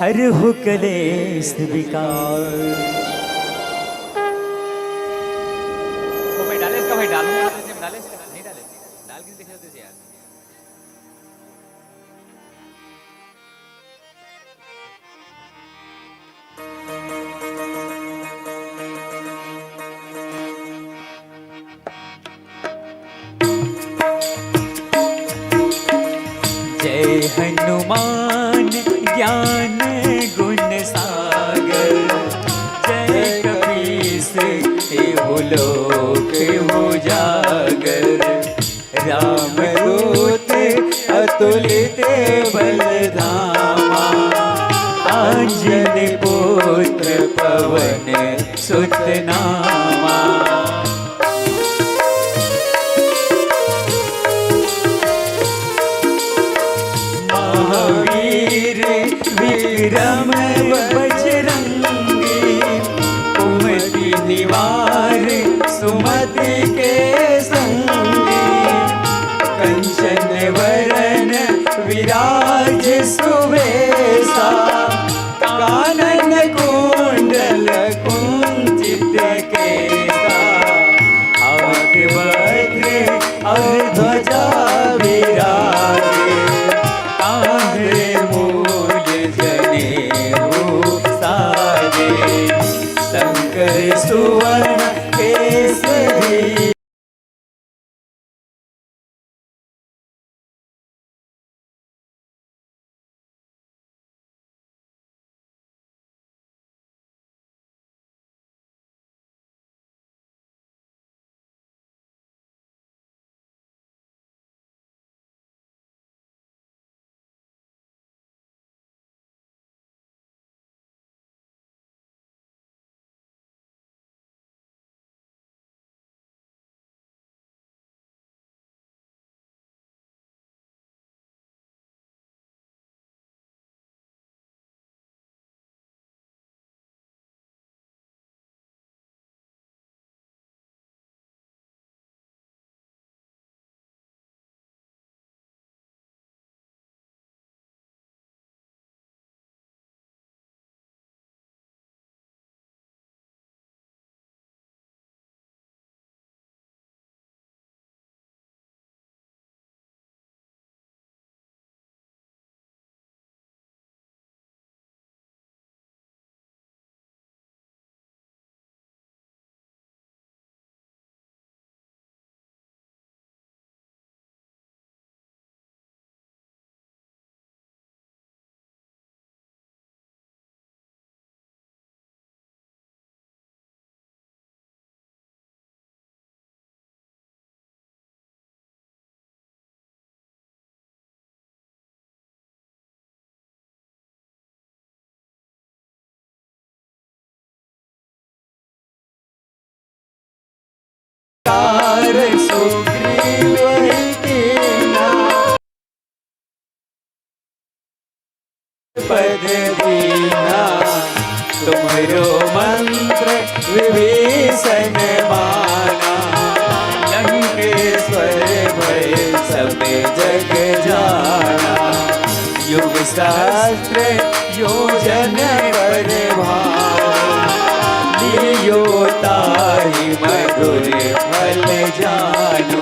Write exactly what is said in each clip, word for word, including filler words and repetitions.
हरहु कलेश विकार। ओ भाई, डाले इसका भाई, डालो, डालो, इसमें डाले इसका, नहीं डाले, डाल के नहीं दिखा देते यार। जय हनुमान ज्ञान गुण सागर, जय कपीस तिहु लोक उजागर। रामदूत अतुलित बल धामा, अंजनी पुत्र पवन सुत नामा। महावीर विक्रम बजरंगी, कुमति निवार सुमति के संगी। कंचन वरन विराज सुबेसा, कानन कुंडल कुंचित केसा। हाथ वज्र और ध्वजा विराजे, कांधे मूल जनेऊ साजे। शंकर सुवन केसरी। कार सुग्रीव ही कीना। पद दीना, तुम्हरो मंत्र विभीषण माना। लंकेश्वर भय सब जग जाना। युग सहस्त्र योजन पर भानु, लियो ताहि मधुर फल जानू।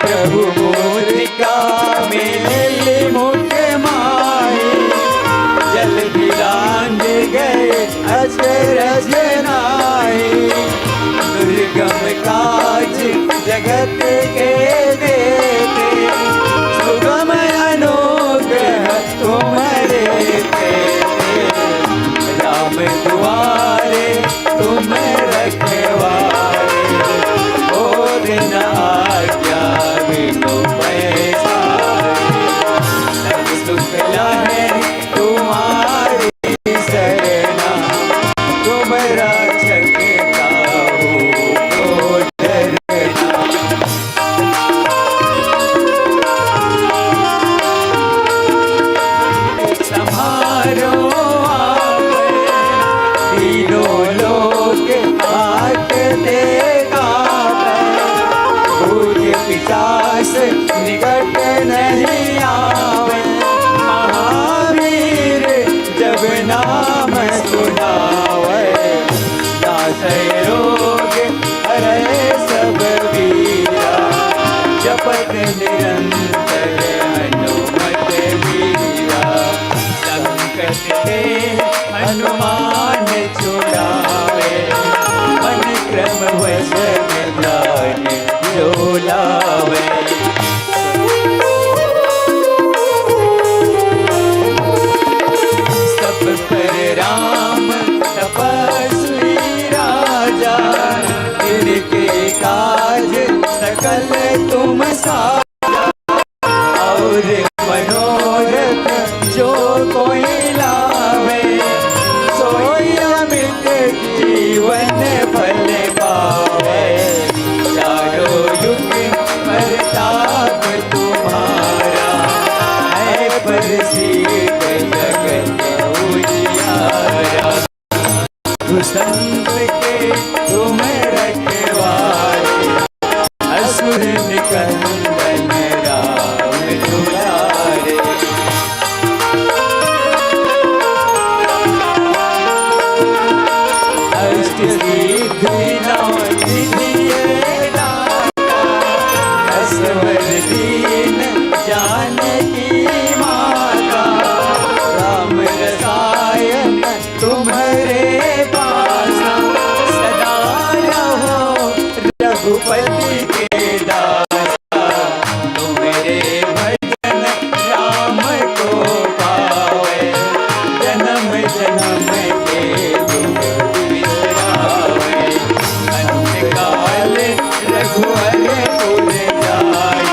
प्रभु मुद्रिका मेलि मुख माही, जल गिलांग गए अचरज नाई। दुर्गम काज जगत के देते, सुगम अनुग्रह तुम्हरे तेते। राम दुआरे तुम रखवारे, और न आज्ञा बिनु पैसारे। सब सुख लहे तुम्हारी सरना, तुम रक्षक काहू को डरना। पास निकट नहीं आवे। महावीर जब नाम सुनावे, नासै रोग हरै सब पीरा। जपत निरंतर हनुमत वीरा। संकट ते हनुमान छुड़ावे, मन क्रम वश में ध्यान जो लावे। सब पर राम तपस्वी राजा, इनके काज सकल तुम सा और मनोरथ जो कोई लावे, सोई अमित जीवन फल पावे। चारों युग परताप तुम्हारा, है प्रसिद्ध जगत उजियारा। साधु संत के तुम रखवारे, असुर निकंदन राम दुलारे। अष्ट सिद्धि नौ निधि ये दाता, असवर दीन जानकी माता। राम रसायन तुम्हरे पासा, सदा रहो रघुपति के दासा। तुम्हरे भजन राम को पावे, जन्म जन्म के दुख बिसरावे। अंतकाल रघुवर पुर जाई,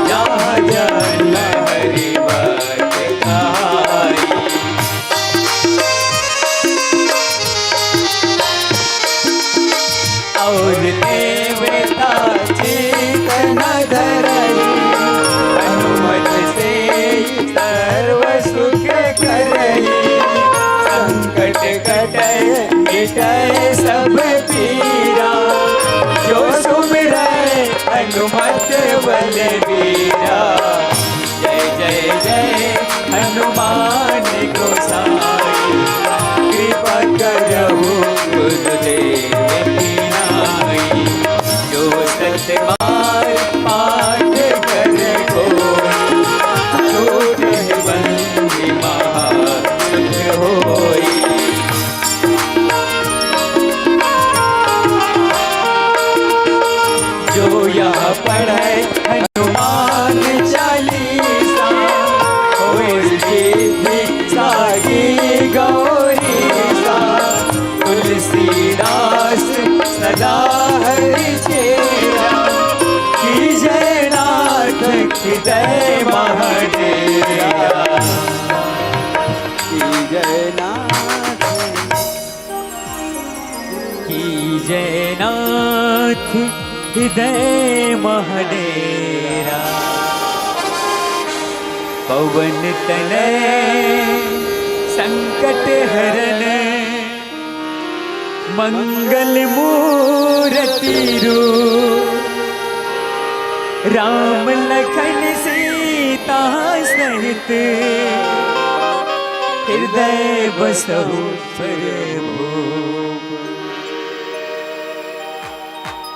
जहाँ जन्म हरि भक्त कहाई। और देवता चित न धरई, हनुमत से सर्व सुख करई। संकट कटै मिटै सब पीरा, जो सुमिरै हनुमत बलबीरा। जय जय जय हनुमान गोसाई, कृपा करहु गुरुदेव की नाई। जो सत बार पाठ कर कोई, छूटहि बंदी महासुख होई। जो यह पढ़े हनुमान चालीसा, होई सिद्धि सागी गौरीसा। तुलसीदास सदा हरि चेरा, कीजय नाथ हृदय महाडेरा। कीजय नाथ, कीजय नाथ हृदय महाडेरा। पवन तनय संकट हरन, मंगल मूरति रूप। राम लखन सीता सहित, हृदय बसहु सुरभूप।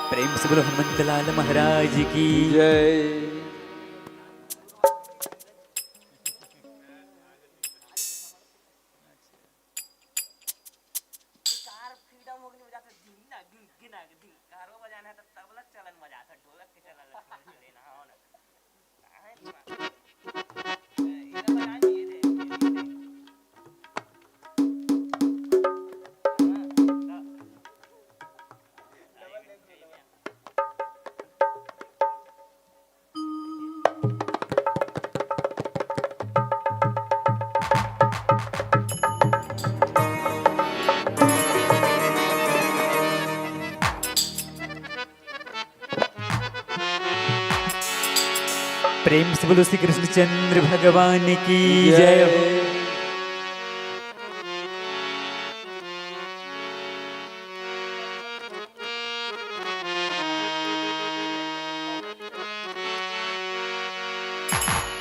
प्रेम से बोलो हनुमंत लाल महाराज की। जय। कार फ्रीडम हो गई, वजह से गिन ना, गिन, गिन, गिन। कारो बजाना है तो तबला चलन बजा था, ढोलक के चलन लगता है, ना हो ना। प्रेम से बोलो श्री कृष्णचंद्र भगवान की जय।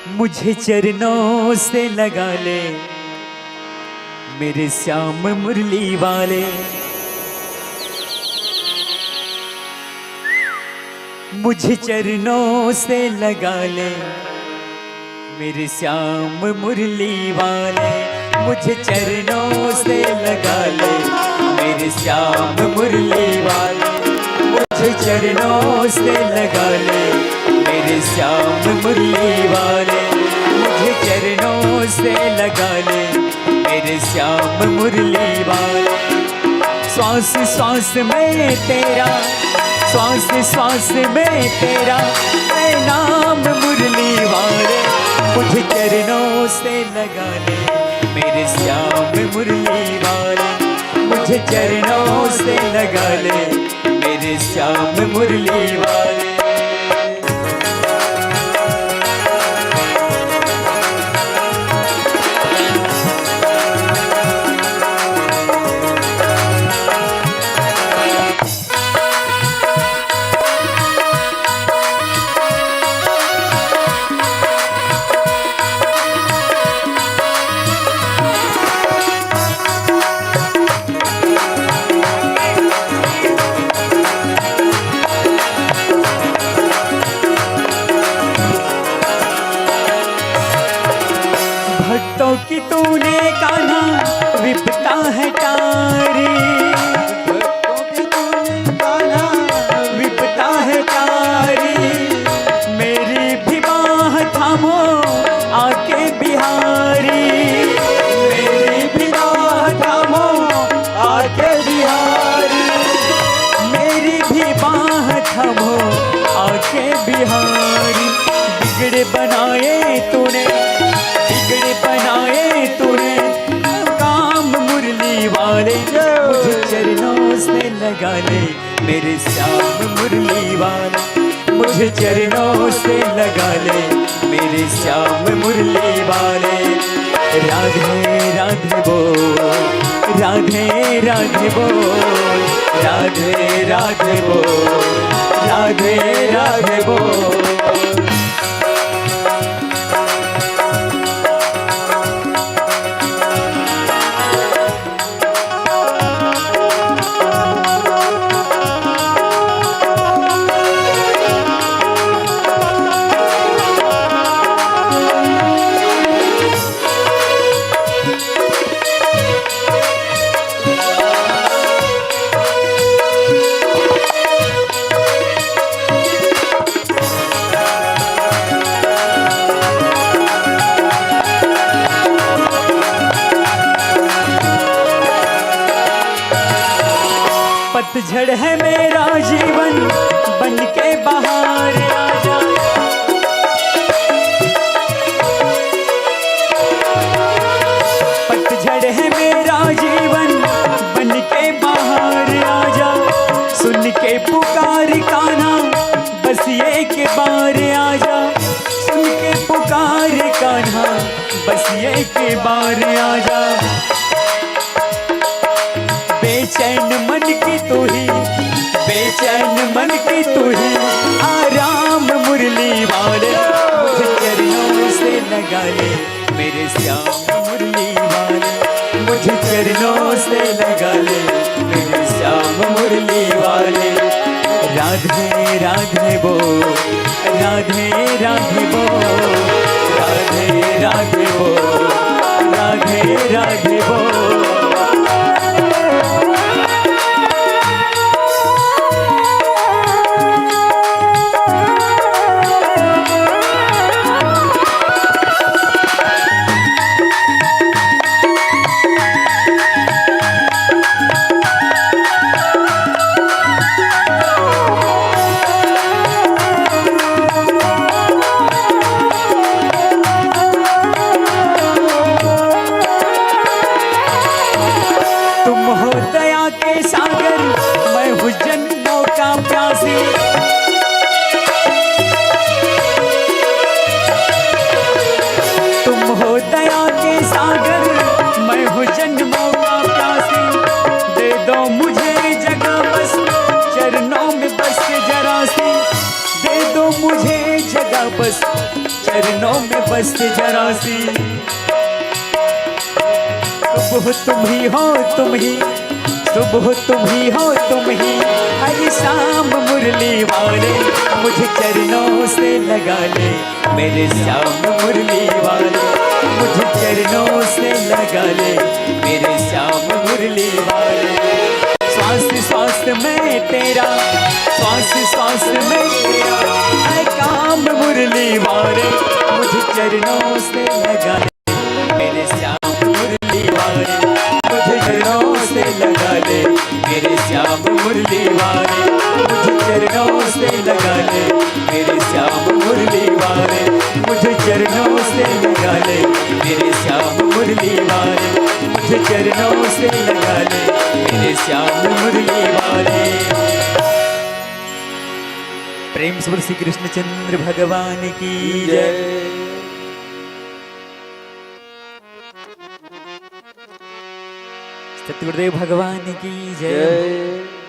मुझे चरणों से लगा ले मेरे श्याम मुरली वाले, मुझे चरणों से लगा ले मेरे श्याम मुरली वाले, मुझे चरणों से लगा ले मेरे श्याम मुरली वाले, मुझे चरणों से लगा ले मेरे श्याम मुरली वाले, मुझे चरणों से लगा ले मेरे श्याम मुरली वाले। श्वास श्वास में तेरा, श्वास श्वास में तेरा है नाम मुरली वाले, मुझे चरणों से लगा ले मेरे श्याम मुरली वाले, मुझे चरणों से लगा ले मेरे श्याम मुरली वाले। भक्तों की तूने कान्हा विपता है टारी, भक्तों की तूने कान्हा विपता है टारी, मेरी भी बाह थामो आके बिहारी, मेरी भी बाह थामो आके बिहारी, मेरी भी बाह थामो आके बिहारी। बिगड़े बनाए तूने, बिगड़े बनाए तूने काम मुरली वाले, मुझे चरणों से लगा ले मेरे श्याम मुरली वाले, मुझे चरणों से लगा ले मेरे श्याम मुरली वाले। राधे राधे बोल, राधे राधे बोल, राधे राधे बोल, राधे राधे बोल। पतझड़ है मेरा जीवन, बन के बाहर आजा। पतझड़ है मेरा जीवन, बन के बाहर आजा। सुन के पुकार कान्हा, बस एक बार आजा। सुन के पुकार कान्हा, बस एक बार आजा। बेचैन मन की तू ही, बेचैन मन की तू ही आराम मुरली वाले, मुझे चरणों से लगा ले मेरे श्याम मुरली वाले, मुझे चरणों से लगा ले मेरे श्याम मुरली वाले। राधे राधे बोल, राधे राधे बोल, राधे राधे बोल, राधे राधे बोल। तुम हो दया के सागर, मैं हूँ जन्मों का प्यासी। तुम हो दया के सागर, मैं हूँ जन्मों का प्यासी। दे दो मुझे जगह बस, चरणों में बस जरा सी। दे दो मुझे जगह बस, चरणों में बस जरा सी। सुबह तुम ही हो, तुम ही, सुबह तुम ही हो, तुम ही, हर शाम मुरली वाले, मुझे चरणों से लगा ले, मेरे श्याम मुरली वाले, मुझे चरणों से लगा ले, मेरे श्याम मुरली वाले। श्वास श्वास में तेरा, श्वास श्वास में तेरा, है काम मुरली वाले, मुझे चरणों से लगा ले, मेरे श्याम मुरली वाले, मुझे चरणों से लगा ले, मेरे श्याम मुरली वाले, मुझे चरणों से लगा ले, मेरे श्याम मुरली वाले, मुझे चरणों से लगा ले, मेरे श्याम मुरली वाले, मुझे चरणों से लगा ले, मेरे श्याम मुरली वाले। प्रेम से बोल श्री कृष्णचंद्र भगवान की जय। जय। सतगुरुदेव भगवान की जय। जय।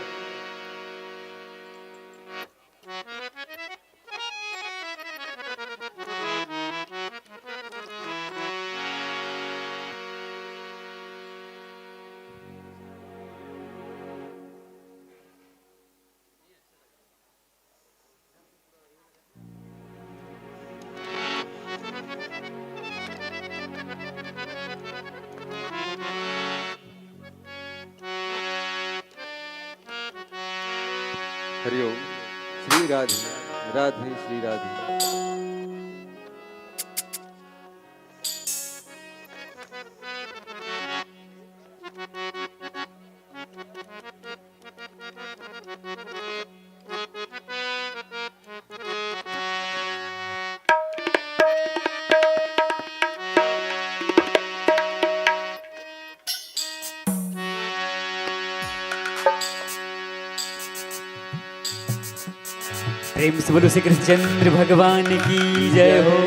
हरिओम। श्री राधे, राधे श्री राधे। प्रेम से बोलो श्री कृष्णचंद्र भगवान की जय हो।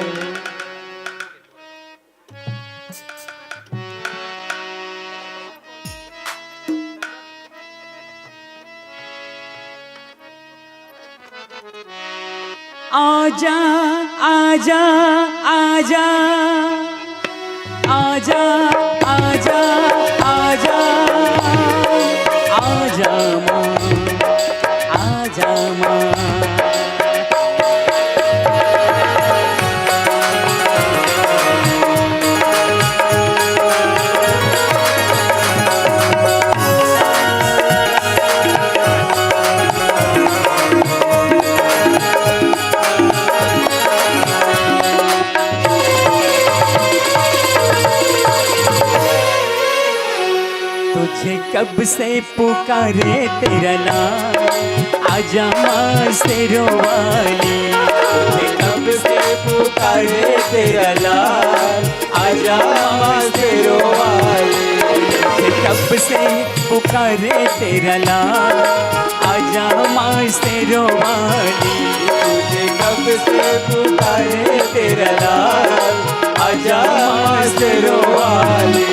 आजा, आजा, आजा, आजा, आजा, आजा, आजा माँ, आजा माँ। तुझे कब से पुकारे तेरा नाम, आजा माँ शेरों वाली। तुझे कब से पुकारे तेरा लाल, आजा माँ शेरों वाली। तुझे कब से पुकारे तेरा लाल, आजा माँ शेरों वाली। तुझे कब से पुकारे तेरा लाल, आजा माँ शेरों वाली।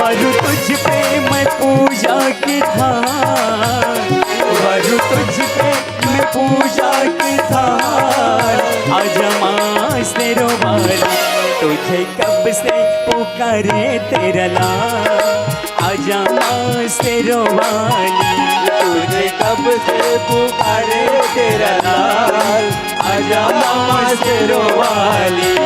वारूँ तुझ पे मैं पूजा की थाल, वारूँ तुझ पे मैं पूजा की थाल, आजा माँ शेरों वाली। तुझे कब से पुकारे तेरा लाल, आजा माँ शेरों वाली। तुझे कब से पुकारे तेरा लाल, आजा माँ शेरों वाली।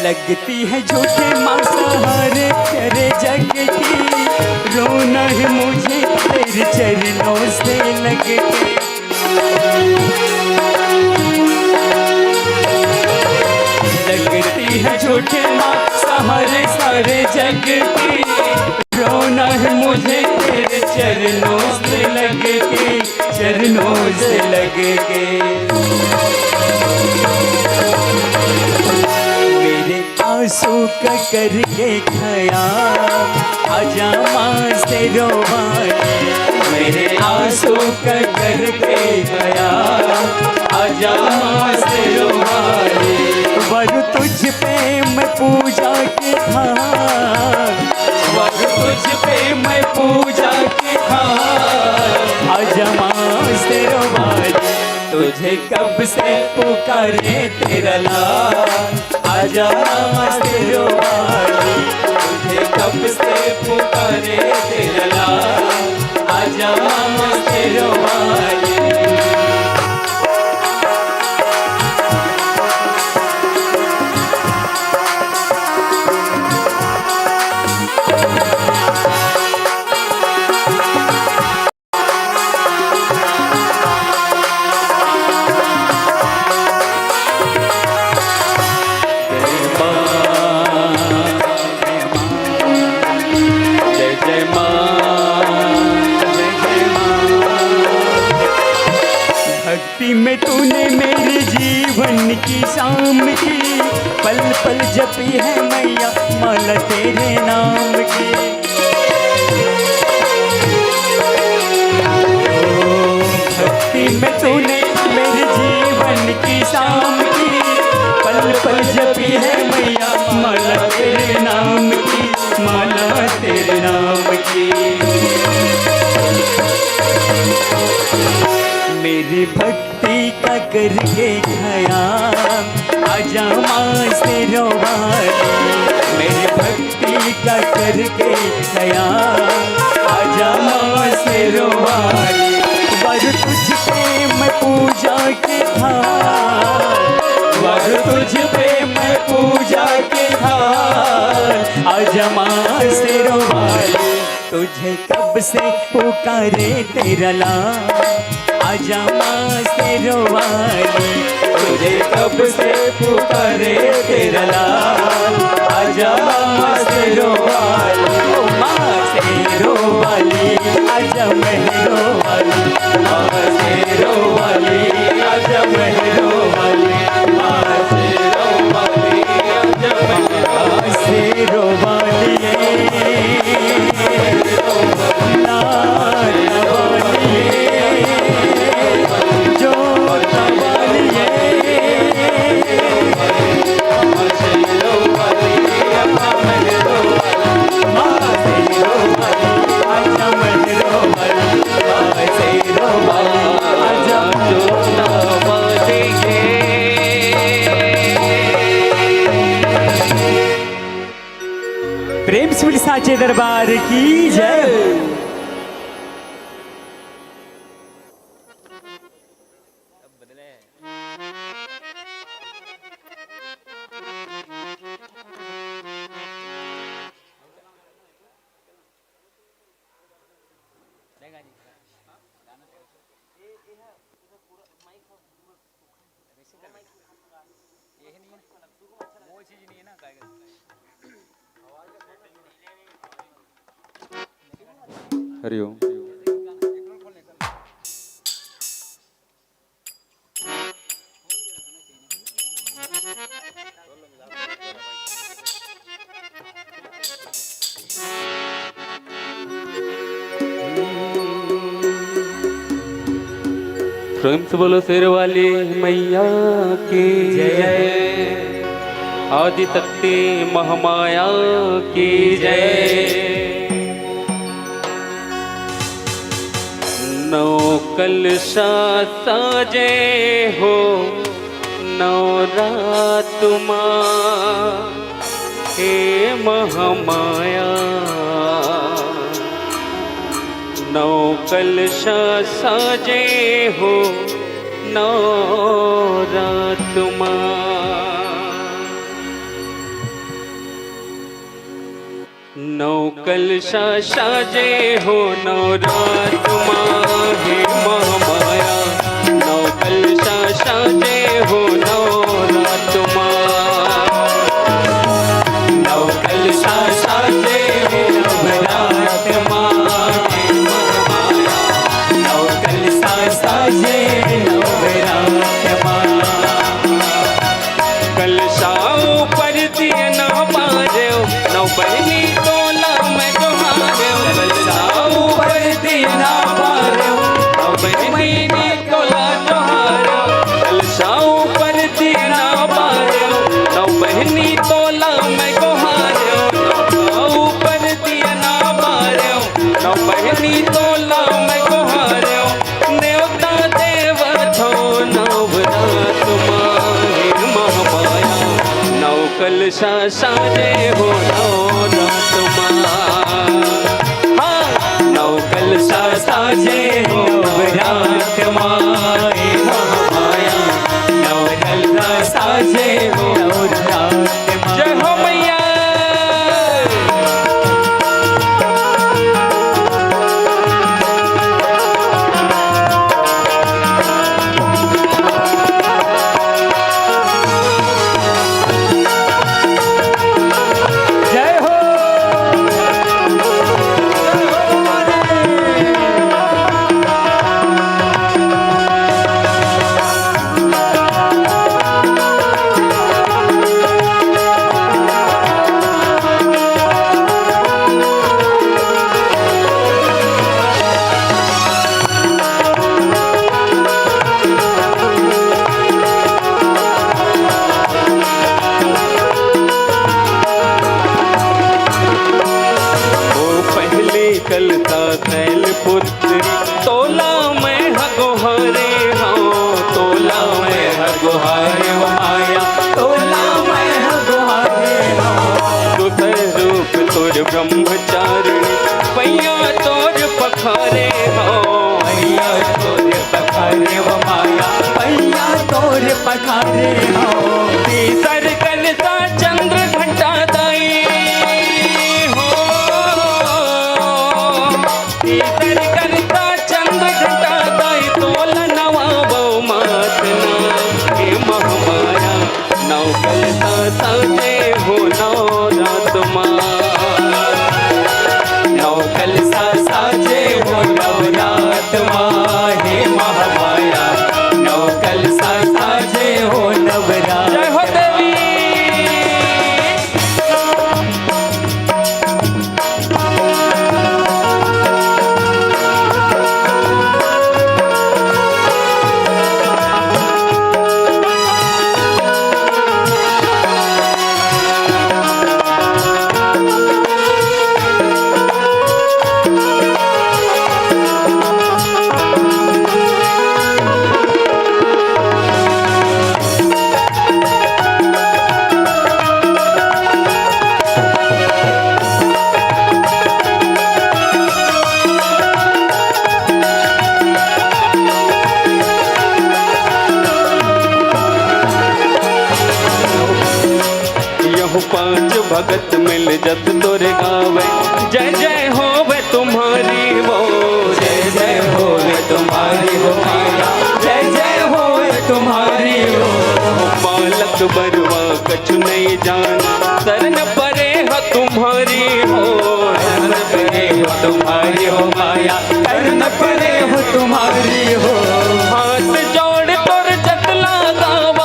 लगती है झूठे माँ सहारे तेरे जग की, रोना है मुझे तेरे चरणों से लग के। लगती है झूठे माँ सहारे सारे जग की, रोना है मुझे तेरे चरणों से लग के, चरणों से लग के। मेरे आंसू आंसू का करके ख्याल, आजा माँ शेरों वाली। मेरे आंसू का करके ख्याल, आजा माँ शेरों वाली। वर तुझ पे मैं पूजा के थाल, वर तुझ पे मैं पूजा के थाल, आजा माँ शेरों वाली। तुझे कब से पुकारे तेरा लाल, आजा माँ शेरों वाली। तुझे कब से पुकारे तेरा लाल, आजा माँ शेरों वाली। जय माँ, जय जय माँ, जय जय माँ। भक्ति में तूने मेरे जीवन की शाम की, पल पल जपी है मैया माला तेरे नाम की। भक्ति में तूने मेरे जीवन की शाम की, पल पल जपी है मैया माला तेरे नाम की, माला तेरे नाम की। मेरी भक्ति का करके ख्याल, आजा माँ शेरों वाली। मेरी भक्ति का करके ख्याल, आजा माँ शेरों वाली। वर तुझ पे मैं पूजा के थाल, वर तुझ पे मैं पूजा के थाल, आजा माँ शेरों वाली। तुझे कब से पुकारे तेरा लाल, आजा माँ शेरों वाली। तुझे कब से पुकारे तेरा लाल, आजा माँ शेरों वाली। ओ माँ शेरों वाली, आजा मेहरों वाली। माँ शेरों वाली, आजा मेहरों वाली। माँ शेरों वाली, आजा मेहरों वाली। शेरों वाली, लाल वाली, जोत वाली। प्रेम से बोली साचे दरबार की जय। हरिओम। प्रेम से बोलो शेर वाली मैया की जय। जय। आदिशक्ति महामाया की जय। नौ कलशा साजे हो नवरात माँ, हे महामाया। नौ कलशा साजे हो नवरात माँ। नौ कलशा साजे हो नवरात माँ, हे महामाया। नौ कलशा साजे हो नवरात माँ। नौ कलशा साजे हो नवरात माँ, हे महामाया। नौ कलशा साजे नवरात माँ। कलशा ऊपर दिए ना कलसा साजे हो नवरात मा। हाँ, नौ कलसा साजे हो नवरात मा। हे महामाया, नौ कलसा साजे हो नवरात मा। जय हो मैया। जय हो। ओ पहले कलता तैल पुत्री, तोला मैं ह गोहारे हँव, तोला मैं ह गोहारे हँव माया, तोला मैं ह गोहारे हँव। दूसर रूप तोर ब्रह्मचारिणी, पैया तोर पखारे हँव, पैया तोर पखारे हँव माया, पैया तोर पखारे हँव। तीसर कलसा चंद्र घंटा दाई हो, तीसर कलसा चंद्र घंटा दाई, तोला नवावँव मात ना। हे महामाया, नौ कलसा साजे हो नवरात मा। नौ कलसा साजे हो नवरात मा। हे महामाया, नौ कलसा साजे हो नवरात। जय हो देवी। यहू पाँच भगत मिल जस तोर गावै, जय जय होवै तुम्हारी वो। जय जय होवै तुम्हारी वो माया, जय जय होवै तुम्हारी वो। बालक बरुआ कछु नहीं जान, शरण परे हो तुम्हारी हो। शरण परे हो तुम्हारी हो माया, शरण परे हो तुम्हारी हो। हाथ जोड़ तोर जस लगावँव,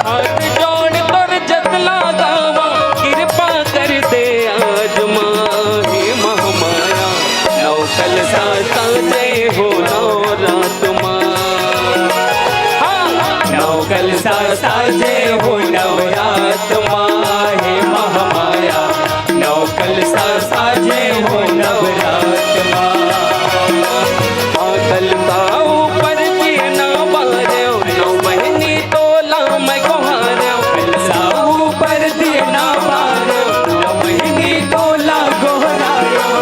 हाथ जोड़ तोर जस लगावँव, कृपा कर दे आज मा। हे महामाया, नौ कलसा साजे हो नवरात मा। हाँ, नौ कलसा साजे हो नवरात मा। हे महामाया, नौ कलसा साजे हो नवरात मा। हाँ, कलसा ऊपर दिए ना बारेंव, नौ बहिनी तोला मैं गोहारेंव। कलसा ऊपर दिए ना बारेंव, नौ बहिनी तोला गोहारेंव।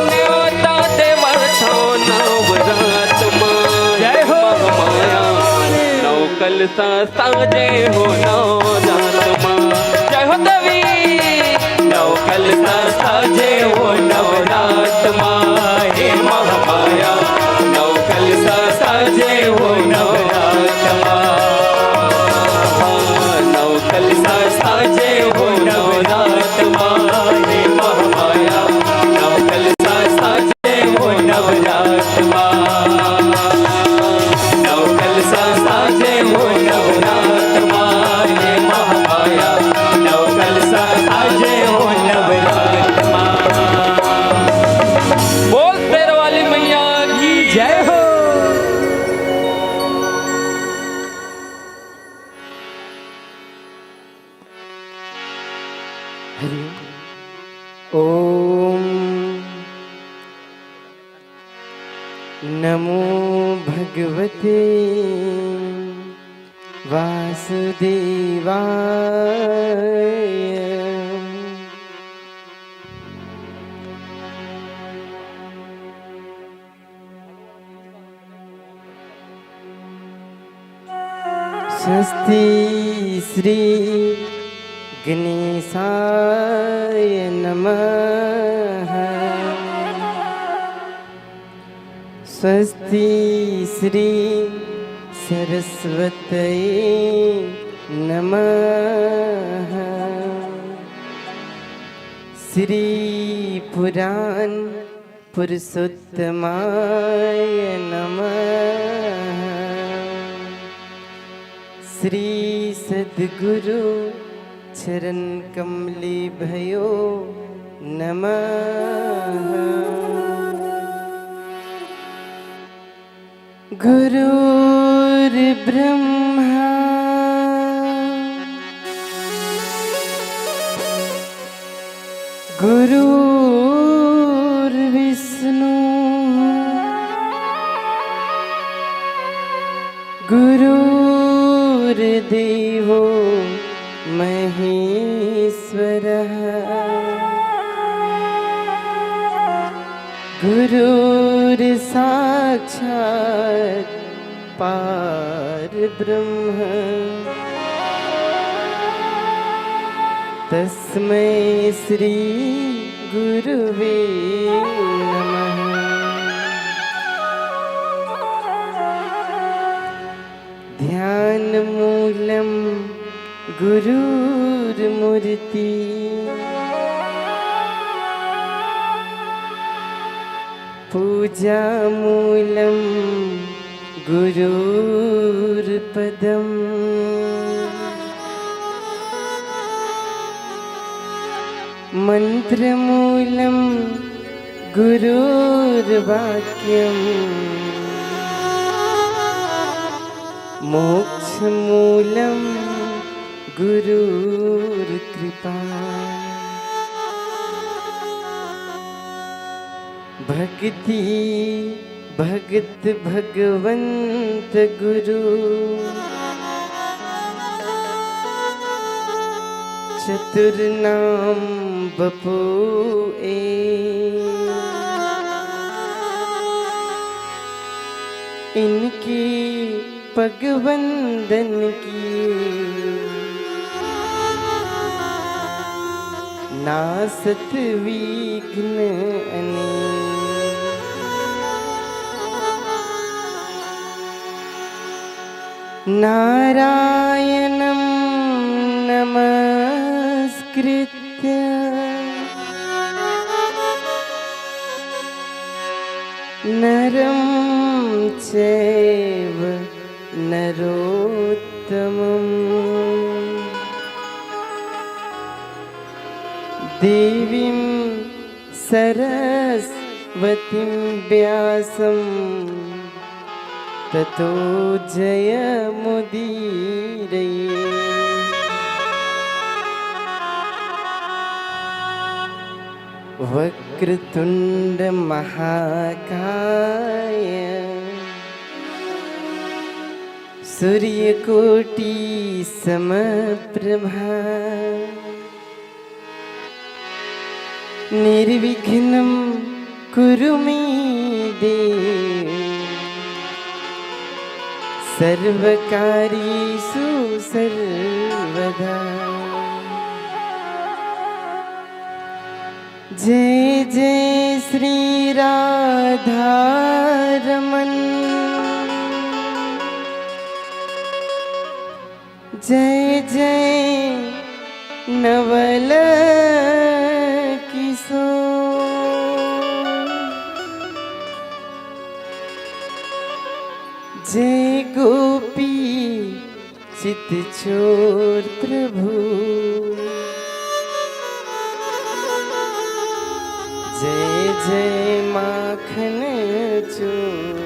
नेवता देवत हँव नवरात मा। जय हो। महामाया, नौ कलसा साजे हो नवरात मा। जय हो देवी। नौ कलसा साजे हो नवरात मा, हे महामाया। नौ कलसा साजे हो नवरात मा। हाँ, नौ कलसा साजे हो नवरात मा, हे महामाया। नौ कलसा साजे हो नवरात मा। नौ कलसा साजे हो नवरात मा, हे महामाया। नौ कलसा साजे हो नवरात मा। बोल शेर वाली मैया की जय हो। हरि ओम। नमो भगवते वासुदेवाय। स्वस्ति श्री गणेशाय नमः। स्वस्ति श्री सरस्वतये नमः। श्री पुराण पुरुषोत्तमाय नमः। श्री सद्गुरु चरण कमलेभ्यो नमः। गुरुर्ब्रह्मा गुरुर्विष्णु गुरुर्देवो महेश्वरः। गुरुर्साक्षात् परब्रह्म तस्मै श्री गुरुवे नमः। ध्यानमूलं गुरुर्मूर्ति पूजामूलं गुरुर्पदम्। मन्त्रमूलं गुरुर्वाक्यम्। मोक्षमूलं गुरुर्कृपा। भक्ति भगत भगवंत गुरु। चतुर नाम बपु ए। इनकी पगवंदन की नासत विघ्न अनेक। नारायणं नमस्कृत्य नरं चैव नरोत्तमम्। देवीं सरस्वतीं व्यासं ततो जयमुदीरये। वक्रतुंड महाकाय सूर्यकोटि समप्रभा। निर्विघ्नं कुरु मे देव सर्वकार्येषु सर्वदा। जय जय श्री राधारमण। जय जय नवल किशोर। जय गोपी चित चोर प्रभु। जय जय माखन चोर।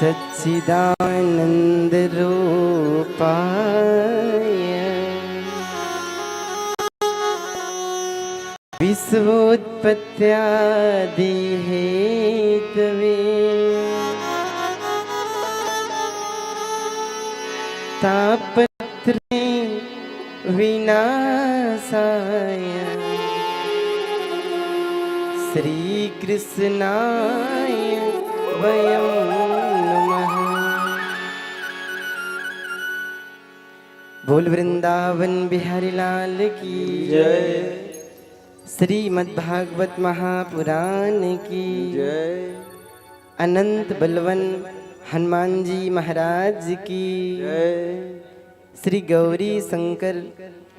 सच्चिदानंद रूपाय विश्वोत्पत्त्यादि हेतवे। तापत्रय विनाशाय श्रीकृष्णाय वयं नमः। बोल वृंदावन बिहारी लाल की जय। श्रीमद्भागवत महापुराण की जय। अनंत बलवन हनुमान जी महाराज की जय। श्री गौरी शंकर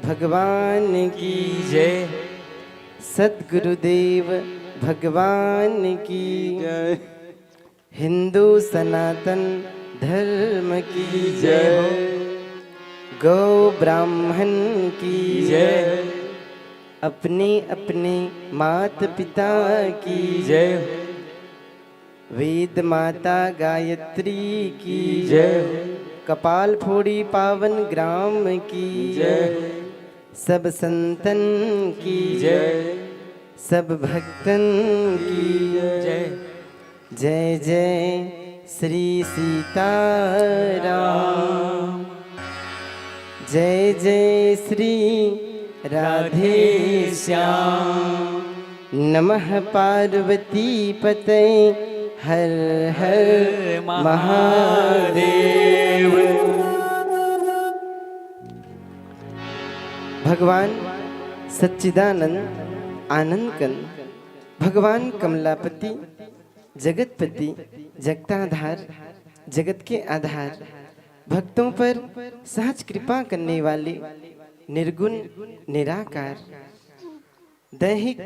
भगवान की जय। सद्गुरुदेव भगवान की जय। हिंदू सनातन धर्म की जय हो। गौ ब्राह्मण की जय। अपने अपने मात पिता की जय हो। वेद माता गायत्री की जय हो। कपाल फोड़ी पावन ग्राम की जय हो। सब संतन की जय। सब भक्तन की जय। जय जय श्री सीताराम। जय जय श्री राधे श्याम। नमः पार्वती पतये हर हर महादेव। भगवान सच्चिदानंद आनंद कंद, भगवान कमलापति, जगतपति, जगताधार, जगत के आधार, भक्तों पर सहज कृपा करने वाले निर्गुण निराकार, दैहिक,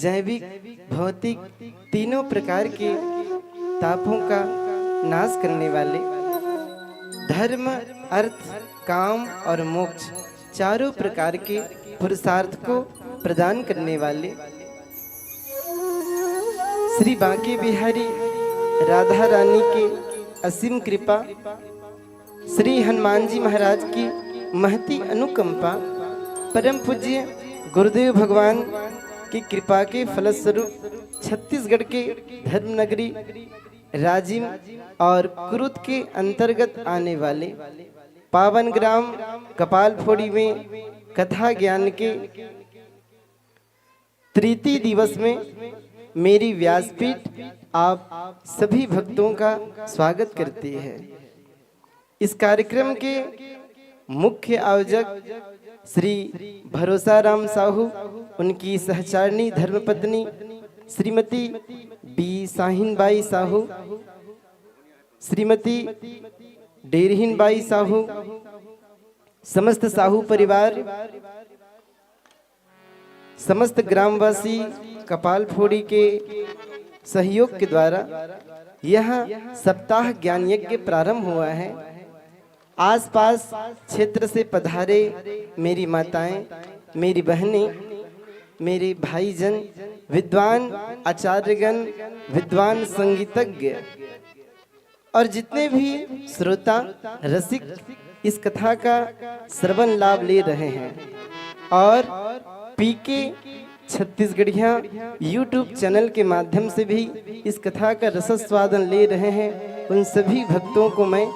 जैविक, भौतिक तीनों प्रकार के तापों का नाश करने वाले, धर्म, अर्थ, काम और मोक्ष चारों प्रकार के पुरुषार्थ को प्रदान करने वाले, श्री बांके बिहारी राधा रानी की असीम कृपा, श्री हनुमान जी महाराज की महती अनुकंपा, परम पूज्य गुरुदेव भगवान की कृपा के फलस्वरूप छत्तीसगढ़ के धर्म नगरी राजिम और कुरुद के अंतर्गत आने वाले पावन ग्राम कपाल फोड़ी में कथा ज्ञान के तृतीय दिवस में मेरी व्यासपीठ आप सभी भक्तों का स्वागत करती है। इस कार्यक्रम के मुख्य आयोजक श्री भरोसा राम साहू, उनकी सहचारिणी धर्मपत्नी श्रीमती बी साहिन बाई साहू, श्रीमती डेरहीन बाई साहू, समस्त साहू परिवार, समस्त ग्रामवासी कपाल फोड़ी के सहयोग के द्वारा यह सप्ताह ज्ञान यज्ञ प्रारंभ हुआ है। आसपास क्षेत्र से पधारे मेरी माताएं, मेरी बहनें, मेरे भाईजन, विद्वान आचार्यगण, विद्वान संगीतज्ञ और जितने भी श्रोता रसिक इस कथा का श्रवण लाभ ले रहे हैं और पीके छत्तीसगढ़िया YouTube चैनल के माध्यम से भी इस कथा का रसास्वादन ले रहे हैं, उन सभी भक्तों को मैं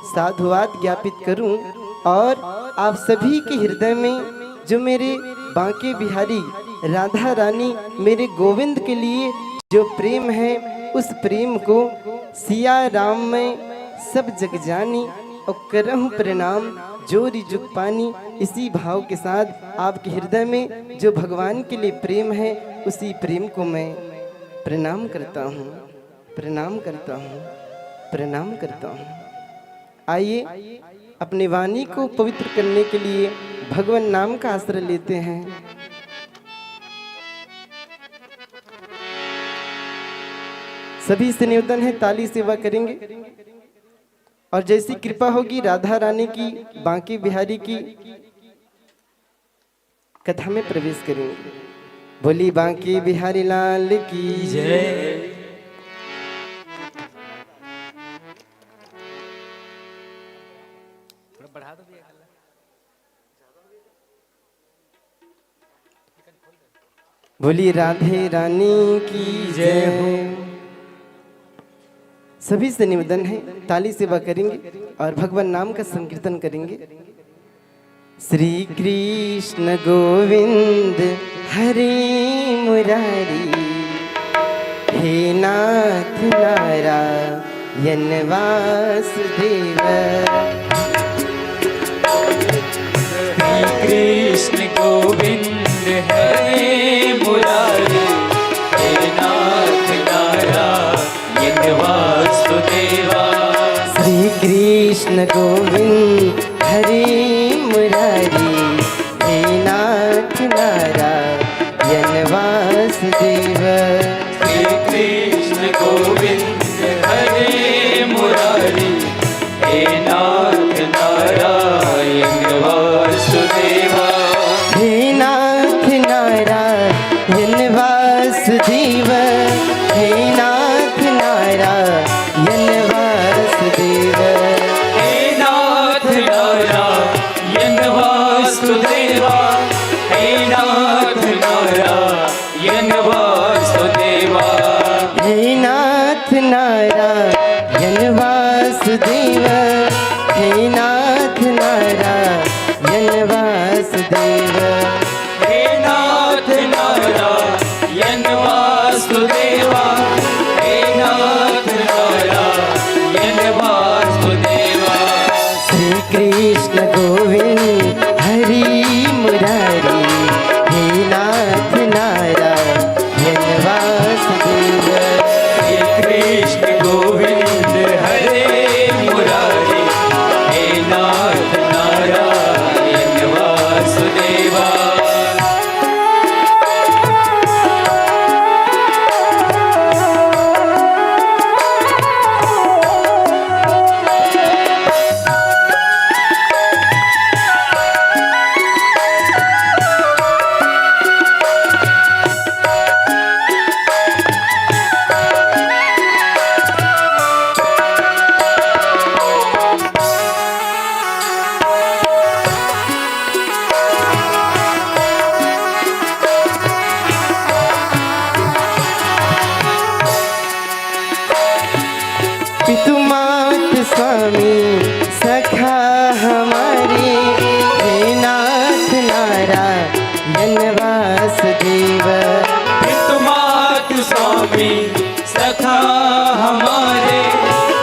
साधुवाद ज्ञापित करूं और आप सभी के हृदय में जो मेरे बांके बिहारी राधा रानी मेरे गोविंद के लिए जो प्रेम है, उस प्रेम को सिया राम में सब जग जानी और करहु प्रणाम जोरी जुग पानी। इसी भाव के साथ आपके हृदय में जो भगवान के लिए प्रेम है, उसी प्रेम को मैं प्रणाम करता हूँ, प्रणाम करता हूँ, प्रणाम करता हूँ। आइए, अपनी वाणी को पवित्र करने के लिए भगवान नाम का आश्रय लेते हैं। सभी से निवेदन है, ताली सेवा करेंगे। और जैसी कृपा होगी राधा रानी की, बांके बिहारी की, कथा में प्रवेश करेंगे। बोली बांके बिहारी लाल की जय। थोड़ा बढ़ा दो भैया। बोली राधे रानी की जय हो। सभी से निवेदन है, ताली सेवा करेंगे और भगवान नाम का संकीर्तन करेंगे। श्री कृष्ण गोविंद हरे मुरारी, हे नाथ नारायण वासुदेव। श्री कृष्ण गोविंद हरे मुरारी, हे नाथ नारायण वासुदेवा। श्री कृष्ण गोविंद हरे मुरारी, हे नाथ नारायण वासुदेव। श्री कृष्ण गोविंद हरे मुरारी, हे नाथ नारायण वासुदेवा। हे नाथ नारायण वासुदेव, हे नाथ नारायण वासुदेव। हे नाथ नारायण वासुदेवा, हे नाथ नारायण वासुदेवा। हे नाथ नारायण वासुदेव, हे नाथ नारायण वासुदेव। हे नाथ नारायण वासुदेवा, हे नाथ नारायण वासुदेवा। श्री कृष्ण गोविंद हरि मुरारी, हे नाथ नारायण वासुदेव। श्री कृष्ण गोविंद हरे मुरारी, हे नाथ नारायण वासुदेवा। पितु मात स्वामी सखा हमारे, हे नाथ नारायण वासुदेव। पितु मात स्वामी सखा हमारे,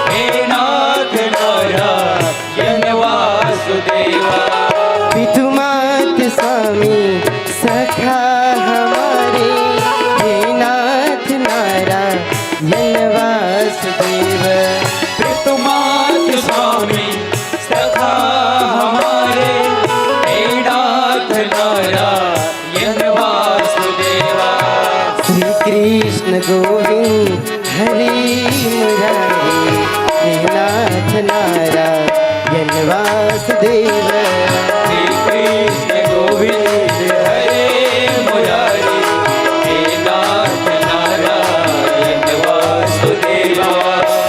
हे नाथ नारायण वासुदेवा। पितु मात स्वामी सखा हमारे, हे नाथ नारायण वासुदेव। पितु मात स्वामी सखा हमारे, हे नाथ नारायण वासुदेवा। श्री कृष्ण गोविंद हरि मुरारी, हे नाथ नारायण वासुदेव। श्री कृष्ण गोविंद हरे मुरारी, हे नाथ नारायण वासुदेवा।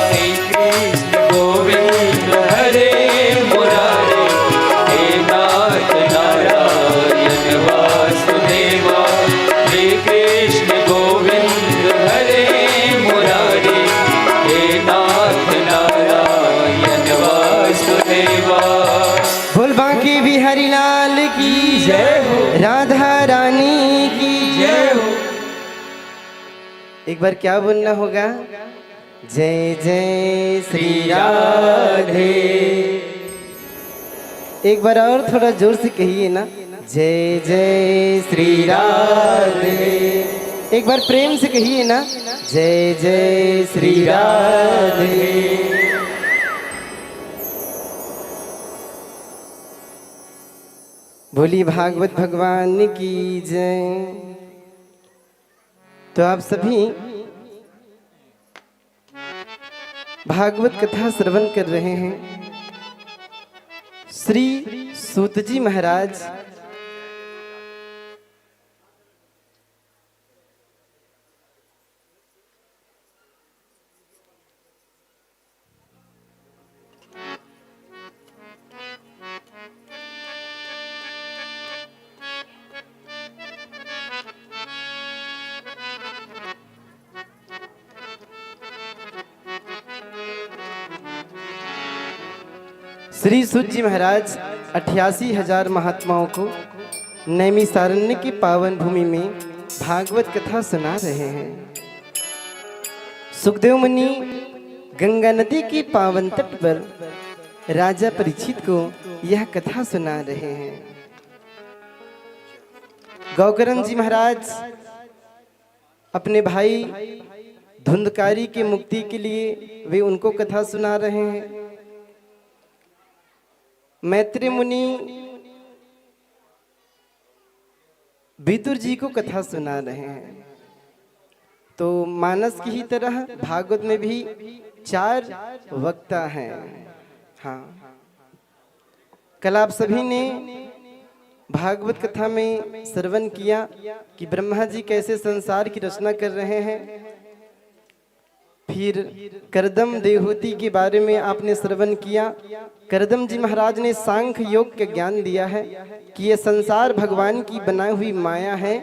श्री कृष्ण गोविंद हरे मुरारी, हे नाथ नारायण वासुदेवा। श्री कृष्ण गोविंद हरे मुरारी, हे नाथ नारायण वासुदेवा। बोल बांके बिहारी लाल की जय हो। राधा रानी की जय हो। एक बार क्या बोलना होगा? जय जय श्री राधे। एक बार और थोड़ा जोर से कहिए ना, जय जय श्री राधे। एक बार प्रेम से कहिए ना, जय जय श्री राधे। बोलिए भागवत भगवान की जय। तो आप सभी भागवत कथा श्रवण कर रहे हैं। श्री सूत जी महाराज श्री सूत जी महाराज अट्ठासी हजार महात्माओं को नैमिषारण्य की पावन भूमि में भागवत कथा सुना रहे हैं। सुखदेव मुनि गंगा नदी की पावन तट पर राजा परीक्षित को यह कथा सुना रहे हैं। गोकर्ण जी महाराज अपने भाई धुंधकारी के मुक्ति के लिए वे उनको कथा सुना रहे हैं। मैत्री मुनि विदुर जी को कथा सुना रहे हैं। तो मानस की ही तरह भागवत में भी चार वक्ता हैं। हाँ, कल आप सभी ने भागवत कथा में श्रवण किया कि ब्रह्मा जी कैसे संसार की रचना कर रहे हैं। फिर करदम देहूति के बारे में आपने श्रवण किया। करदम जी महाराज ने सांख्य योग का ज्ञान दिया है कि यह संसार भगवान की बनाई हुई माया है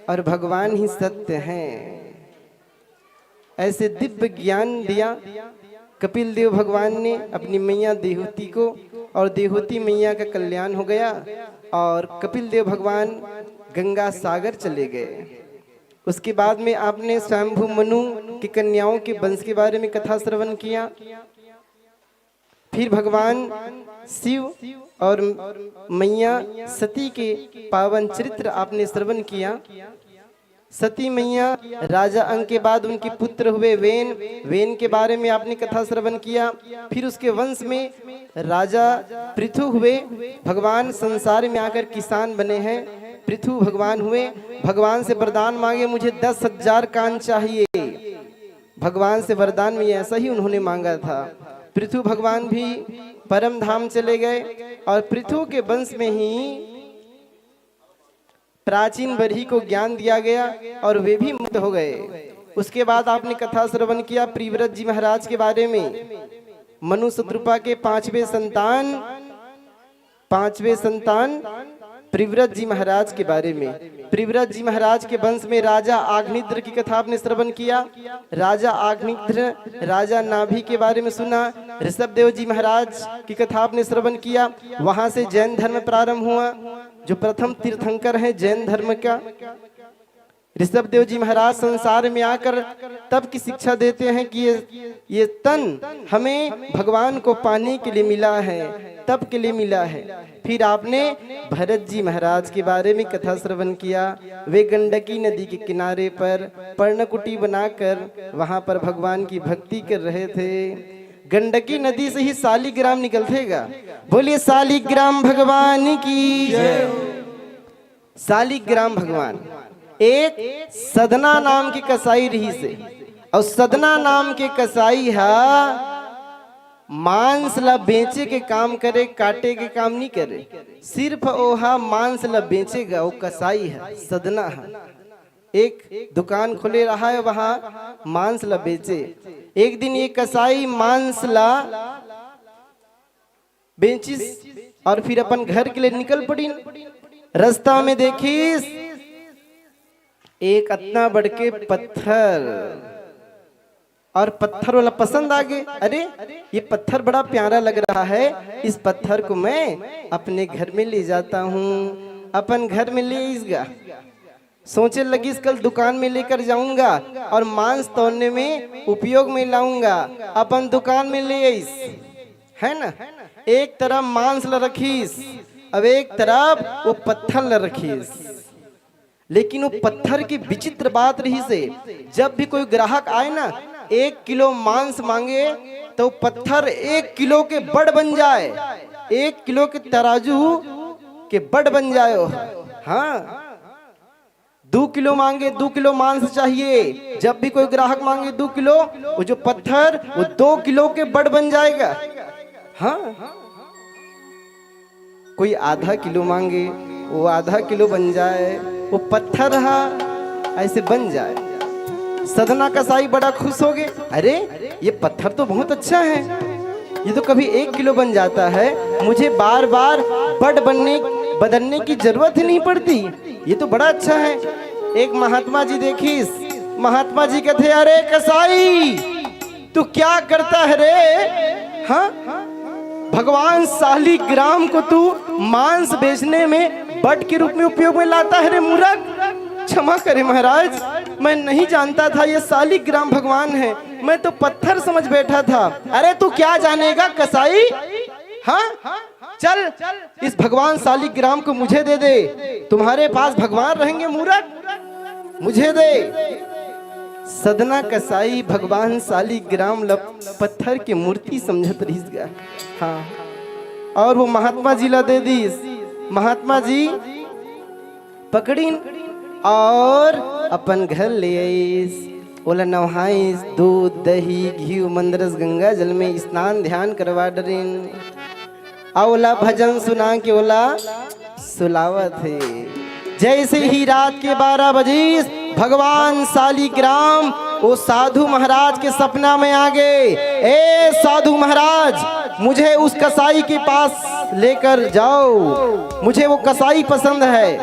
और भगवान ही सत्य है। ऐसे दिव्य ज्ञान दिया कपिल देव भगवान ने अपनी मैया देहूति को, और देहूति मैया का कल्याण हो गया और कपिल देव भगवान गंगा सागर चले गए। उसके बाद में आपने स्वयंभू मनु की कन्याओं के वंश के बारे में कथा श्रवण किया। फिर भगवान शिव और मैया सती के पावन चरित्र आपने श्रवण किया। सती मैया राजा अंग के बाद उनके पुत्र हुए वेन, वेन के बारे में आपने कथा श्रवण किया। फिर उसके वंश में राजा पृथु हुए, भगवान संसार में आकर किसान बने हैं। पृथु भगवान हुए, भगवान से वरदान मांगे, मुझे दस हजार कान चाहिए। भगवान से वरदान में ऐसा ही उन्होंने मांगा था। पृथु भगवान भी परम धाम चले गए और पृथु के वंश में ही प्राचीन बरही को ज्ञान दिया गया और वे भी मुक्त हो गए। उसके बाद आपने कथा श्रवण किया प्रिव्रत जी महाराज के बारे में। मनु शतरूपा के पांचवें संतान, पांचवें संतान प्रिव्रत जी महाराज के बारे में। प्रिव्रत जी महाराज के वंश में राजा आग्निद्र की कथा आपने श्रवण किया। राजा आग्निद्र, राजा नाभि के बारे में सुना। ऋषभ देव जी महाराज की कथा आपने श्रवण किया। वहां से जैन धर्म प्रारंभ हुआ, जो प्रथम तीर्थंकर है जैन धर्म का। ऋषभ देव जी महाराज संसार में आकर तप की शिक्षा देते हैं कि ये, ये तन हमें भगवान को पाने के लिए मिला है, तप के लिए मिला है। फिर आपने भरत जी महाराज के बारे में कथा श्रवण किया। वे गंडकी नदी के किनारे पर पर्णकुटी बनाकर वहां पर भगवान की भक्ति कर रहे थे। गंडकी नदी से ही शालिग्राम निकलथेगा। बोलिए शालिग्राम भगवान की जय। शालिग्राम भगवान, एक सदना नाम के कसाई रहिस हे, अउ सदना नाम के कसाई हा मांस ला बेचे के काम करे, काटे के काम नहीं करे, सिर्फ ओहा मांस ला बेचेगा। वो कसाई हा, सदना हा, एक दुकान खोले रहा है, वहां मांस ला बेचे। एक दिन ये कसाई मांस ला बेचिस और फिर अपन घर के लिए निकल पड़िन। रास्ता में देखिस एक अतना बड़के पत्थर, और पत्थर वाला पसंद आ गए। अरे, ये पत्थर बड़ा प्यारा लग रहा है, इस पत्थर को मैं अपने घर में ले जाता हूँ। अपन घर में ले आइस गा। सोचे लगिस कल दुकान में लेकर जाऊंगा और मांस तौलने में उपयोग में लाऊंगा। अपन दुकान में ले आइस, है ना? एक तरफ मांस ला रखिस, अब एक तरफ वो पत्थर ला रखिस। लेकिन वो पत्थर की विचित्र बात रहिस हे, जब भी कोई ग्राहक आए ना, एक किलो मांस मांगे तो पत्थर एक किलो के बड़ बन जाए, एक किलो के तराजू के बड़ बन जाए वो। हाँ, दो किलो मांगे, दो किलो मांस चाहिए। जब भी कोई ग्राहक मांगे दो किलो, वो जो पत्थर, वो दो किलो के बड़ बन जाएगा। हाँ, कोई आधा किलो मांगे, वो आधा किलो बन जाए, वो पत्थर हा ऐसे बन जाए। सदना कसाई बड़ा खुश हो गए, अरे, ये पत्थर तो बहुत अच्छा है, ये तो कभी एक किलो बन जाता है, मुझे बार बार बड़ बनने, बदलने की जरूरत ही नहीं पड़ती, ये तो बड़ा अच्छा है। एक महात्मा जी देखिस, महात्मा जी कहते, अरे कसाई, तू क्या करता है रे? हाँ, भगवान शालिग्राम को तू मांस बेचने में बट के रूप में उपयोग में लाता है रे मूर्ख। क्षमा करे महाराज, मैं नहीं जानता था ये शालिग्राम भगवान है, मैं तो पत्थर समझ बैठा था। अरे तू क्या जानेगा कसाई? हाँ, चल, इस भगवान शालिग्राम को मुझे दे दे। तुम्हारे पास भगवान रहेंगे मूर्ख, मुझे दे। सदना कसाई भगवान शालिग्राम ल पत्थर के मूर्ति समझत रहिस गा। हाँ, और वो महात्मा जी ला दे दीस। महात्मा जी पकड़िन और अपन घर ले आइस। ओला नहाइस, दूध, दही, घी, मंदरस, गंगा जल में स्नान ध्यान करवा डरिन। अउ ओला भजन सुना के ओला सुलावत हे। जैसे ही रात के बारह बजे भगवान शालिग्राम वो साधु महाराज के सपना में आ गए। ए साधु महाराज, मुझे उस कसाई के पास लेकर जाओ, मुझे वो कसाई पसंद है।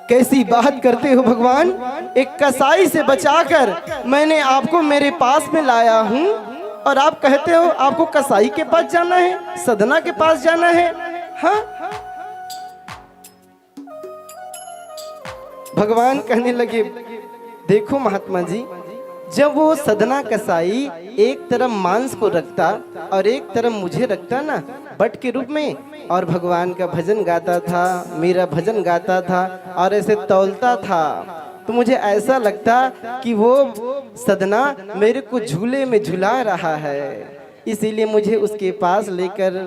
कैसी बात करते हो भगवान, एक कसाई से बचाकर मैंने आपको मेरे पास में लाया हूँ और आप कहते हो आपको कसाई के पास जाना है, सदना के पास जाना है। हाँ, भगवान कहने लगे, देखो महात्मा जी, जब वो सदना कसाई एक तरफ मांस को रखता और एक तरफ मुझे रखता ना बट के रूप में, और भगवान का भजन गाता था, मेरा भजन गाता था और ऐसे तौलता था, तो मुझे ऐसा लगता कि वो सदना मेरे को झूले में झुला रहा है, इसीलिए मुझे उसके पास लेकर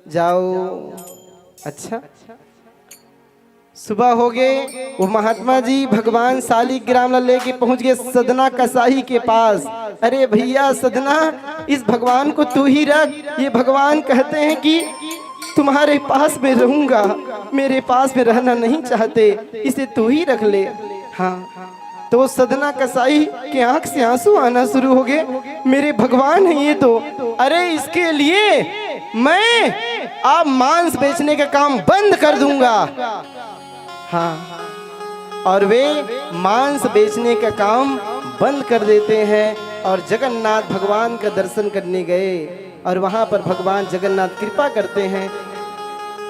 जाओ। अच्छा, सुबह हो गए, वो महात्मा जी भगवान शालिग्राम ला लेके पहुंच गए सदना कसाई के पास। अरे भैया सदना, इस भगवान को तू ही रख, ये भगवान कहते हैं कि तुम्हारे पास में रहूंगा, मेरे पास में रहना नहीं चाहते, इसे तू ही रख ले। हाँ, तो सदना कसाई के आंख से आंसू आना शुरू हो गए। मेरे भगवान है ये तो। अरे इसके लिए मैं अब मांस बेचने का काम बंद कर दूंगा। हाँ, और वे मांस बेचने का काम बंद कर देते हैं और जगन्नाथ भगवान का दर्शन करने गए और वहां पर भगवान जगन्नाथ कृपा करते हैं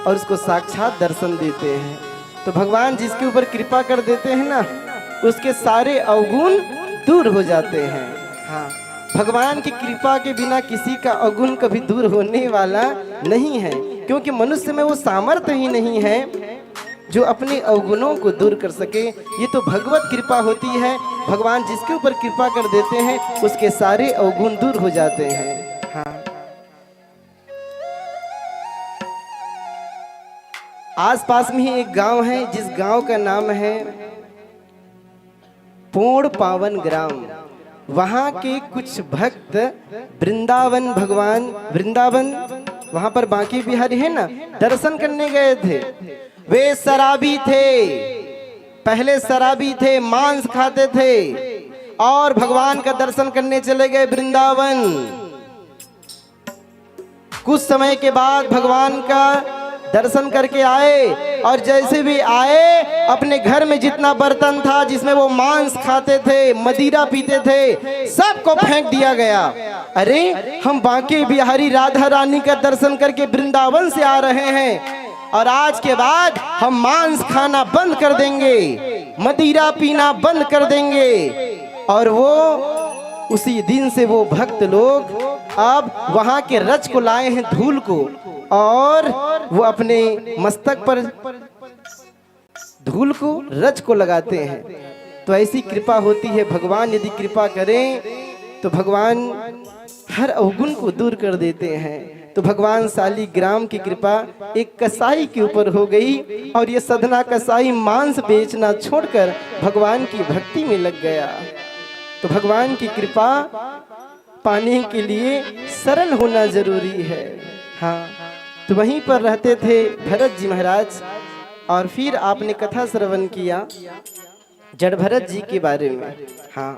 और उसको साक्षात दर्शन देते हैं। तो भगवान जिसके ऊपर कृपा कर देते हैं ना, उसके सारे अवगुण दूर हो जाते हैं। हाँ, भगवान की कृपा के बिना किसी का अवगुण कभी दूर होने वाला नहीं है, क्योंकि मनुष्य में वो सामर्थ्य ही नहीं है जो अपने अवगुणों को दूर कर सके। ये तो भगवत कृपा होती है। भगवान जिसके ऊपर कृपा कर देते हैं, उसके सारे अवगुण दूर हो जाते हैं। हाँ, आसपास में ही एक गांव है, जिस गांव का नाम है पोड़ पावन ग्राम। वहां के कुछ भक्त वृंदावन भगवान, वृंदावन, वहां पर बांके बिहारी है ना, दर्शन करने गए थे। वे शराबी थे, पहले शराबी थे, मांस खाते थे और भगवान का दर्शन करने चले गए वृंदावन। कुछ समय के बाद भगवान का दर्शन करके आए और जैसे भी आए, अपने घर में जितना बर्तन था जिसमें वो मांस खाते थे, मदिरा पीते थे, सबको फेंक दिया गया। अरे, हम बांके बिहारी राधा रानी का दर्शन करके वृंदावन से आ रहे हैं और आज के बाद हम मांस खाना बंद कर देंगे, मदिरा पीना बंद कर देंगे। और वो उसी दिन से वो भक्त लोग अब वहां के रज को लाए हैं, धूल को, और वो अपने मस्तक पर धूल को, रज को लगाते हैं। तो ऐसी कृपा होती है, भगवान यदि कृपा करें तो भगवान हर अवगुण को दूर कर देते हैं। तो भगवान शालिग्राम की कृपा एक कसाई के ऊपर हो गई और ये सदना कसाई मांस बेचना छोड़कर भगवान की भक्ति में लग गया। तो भगवान की कृपा पाने के लिए सरल होना जरूरी है। हाँ, तो वहीं पर रहते थे भरत जी महाराज और फिर आपने कथा श्रवण किया जड़ भरत जी के बारे में। हाँ,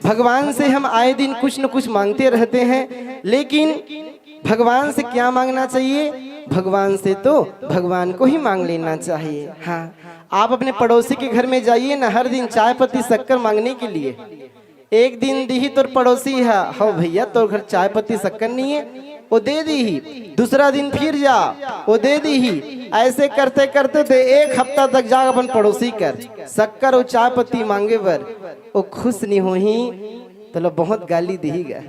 भगवान से हम आए दिन कुछ न कुछ मांगते रहते हैं, लेकिन भगवान से क्या मांगना चाहिए? भगवान से तो भगवान को ही मांग लेना चाहिए। हाँ, आप अपने पड़ोसी के घर में जाइए ना, हर दिन चाय पत्ती शक्कर मांगने के लिए। एक दिन दिही तोर पड़ोसी है, "हो भैया, तोर घर चाय पत्ती शक्कर नहीं है।" वो दे दीही। दूसरा दिन फिर जा, वो दे दीही। ऐसे करते करते ते एक हफ्ता तक जा अपन पड़ोसी कर शक्कर अउ चाय पत्ती मांगे बर, वो खुश नहीं होही, तोला बहुत गाली दीही गा।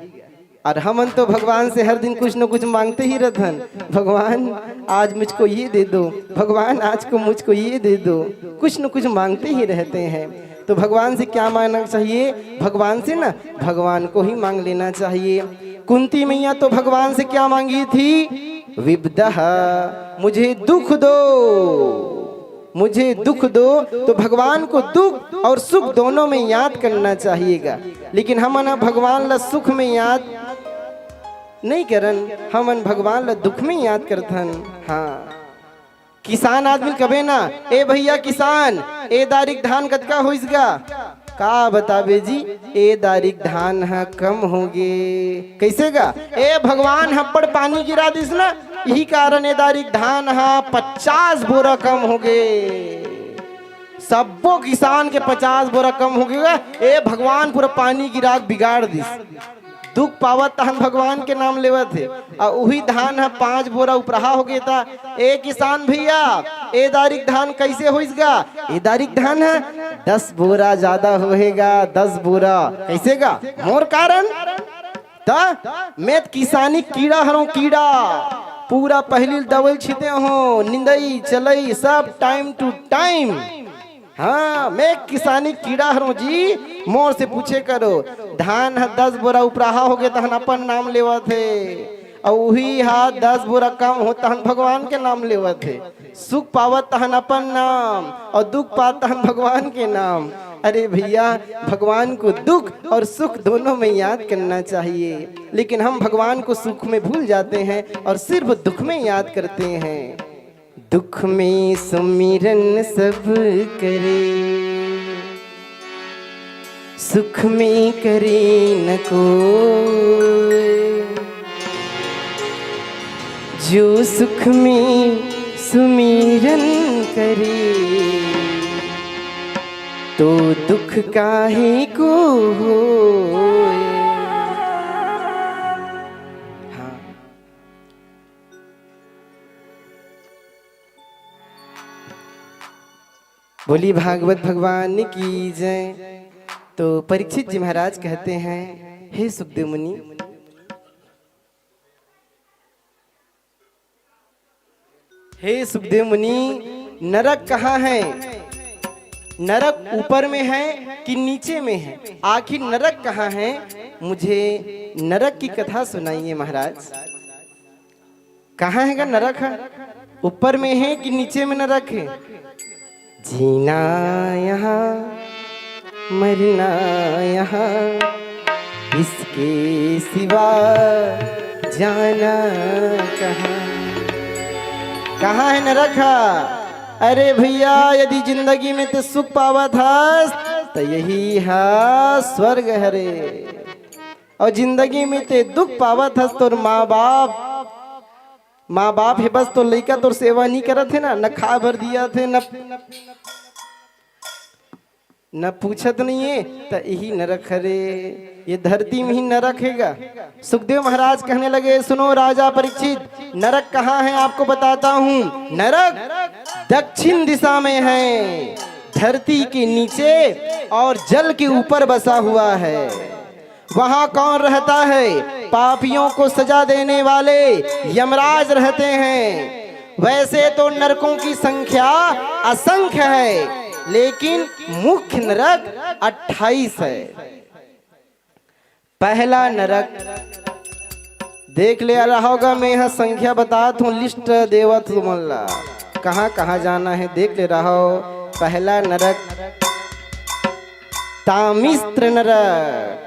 और हमन तो भगवान से हर दिन कुछ न कुछ मांगते ही रहथन, "भगवान, आज मुझको ये दे दो, भगवान, आज को मुझको ये दे दो।" कुछ न कुछ मांगते ही रहते हैं। तो भगवान से क्या मांगना चाहिए? भगवान से ना, भगवान को ही मांग लेना चाहिए। कुंती मैया तो भगवान से क्या मांगी थी? "विबदह, मुझे दुख दो, मुझे दुख दो।" तो भगवान को दुख और सुख दोनों में याद करना चाहिएगा। लेकिन हमन ह भगवान ला सुख में याद नहीं करन, हमन भगवान ला दुख में याद करथन। हाँ, किसान आदमी कबे ना, "ए भैया किसान, ए दारिक धान कतका होइस गा?" का बताबे जी, ए दारिक धान ह कम होगे। कैसे गा? "ए भगवान, हब्बड़ पानी गिरा दिस ना, यही कारण ए दारिक धान ह पचास बोरा कम होगे।" सब्बो किसान के पचास बोरा कम होगे गा। ए भगवान, पूरा पानी गिरा के बिगाड़ दिस। दुख पावत तहन भगवान के नाम लेवत हे, अउ उही धान ह पांच बोरा उपराहा होगे, त "ए किसान भैया, ए दारिक धान कैसे होइस गा?" "ए दारिक धान ह दस बोरा जादा होहे गा, दस बोरा।" "कैसे गा?" "मोर कारण, त मैं त किसानी कीड़ा हरंव, कीड़ा। पूरा पहिली दवई छिते हों, निंदई चलई सब time to time।" हाँ, मैं किसानी कीड़ा हरंव जी, मोर से पूछे करो। धान ह दस बोरा उपराहा होगे तहन अपन नाम लेवत हे, अउ उही ह दस बोरा कम हो तहन भगवान के नाम लेवत हे। सुख पावत तहन अपन नाम, अउ दुख पात तहन भगवान के नाम। अरे भैया, भगवान को दुख और सुख दोनों में याद करना चाहिए, लेकिन हम भगवान को सुख में भूल जाते हैं और सिर्फ दुख में याद करते हैं। दुख में सुमिरन सब करे, सुख में करे न कोय। जो सुख में सुमिरन करे, तो दुख काहे को होय। हाँ। बोली भागवत भगवान की जय। तो परीक्षित जी महाराज कहते हैं, "हे सुखदेव मुनि, हे सुखदेव मुनि, नरक कहाँ है? नरक ऊपर में है कि नीचे में है? आखिर नरक कहाँ है? मुझे नरक की कथा सुनाइए महाराज।" कहाँ हे गा नरक ह? ऊपर में हे कि नीचे में नरक हे? जीना यहाँ, मरना यहाँ, इसके सिवा जाना कहाँ? कहाँ हे नरक ह? अरे भैया, यदि जिंदगी में ते सुख पावत हस, त यही ह स्वर्ग हरे। अउ जिंदगी में ते दुख पावत हस, तोर माँ बाप, माँ बाप हे बस, तोर लइका तोर सेवा नहीं करत हे ना, न खाए बर दिया थे, न, न पूछत नहीं है, त यही नरक हरे। ये धरती में ही नरक हे गा। सुखदेव महाराज कहने लगे, "सुनो राजा परीक्षित, नरक कहाँ है आपको बताता हूँ। नरक दक्षिण दिशा में है, धरती के नीचे और जल के ऊपर बसा हुआ है।" वहां कौन रहता है? पापियों को सजा देने वाले यमराज रहते हैं। वैसे तो नरकों की संख्या असंख्य है, लेकिन मुख्य नरक अट्ठाईस है। पहला नरक देख ले रहा होगा, मैं यहां संख्या बतात हूं, list देवत हूं तुमन ला, कहां कहां जाना है, देख ले रहा हो। पहला नरक तामिस्त्र नरक,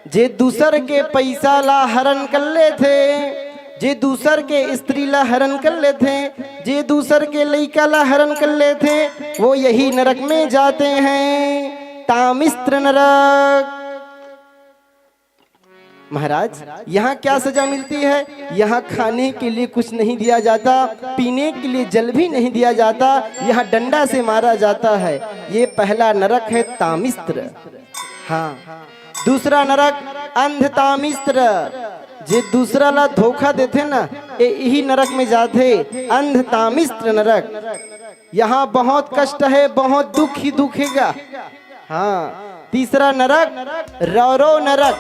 जे दूसर के पैसा ला हरण कर लेथे, जे दूसर के स्त्री ला हरण कर लेथे, जे दूसर के लइका ला हरण कर लेथे, वो यही नरक में जाते हैं, तामिस्त्र नरक। महाराज, यहाँ क्या सजा मिलती है? यहाँ खाने के लिए कुछ नहीं दिया जाता, पीने के लिए जल भी नहीं दिया जाता, यहाँ डंडा से मारा जाता है। ये पहला नरक है, तामिस्त्र। हाँ, दूसरा नरक अंध तामिस्त्र। जे दूसरा ला धोखा देथे ना, ए इही नरक में जाथे, अंधतामिस्त्र नरक। यहाँ बहुत कष्ट है, बहुत दुख ही दुख हेगा। हाँ, तीसरा नरक रौरव नरक।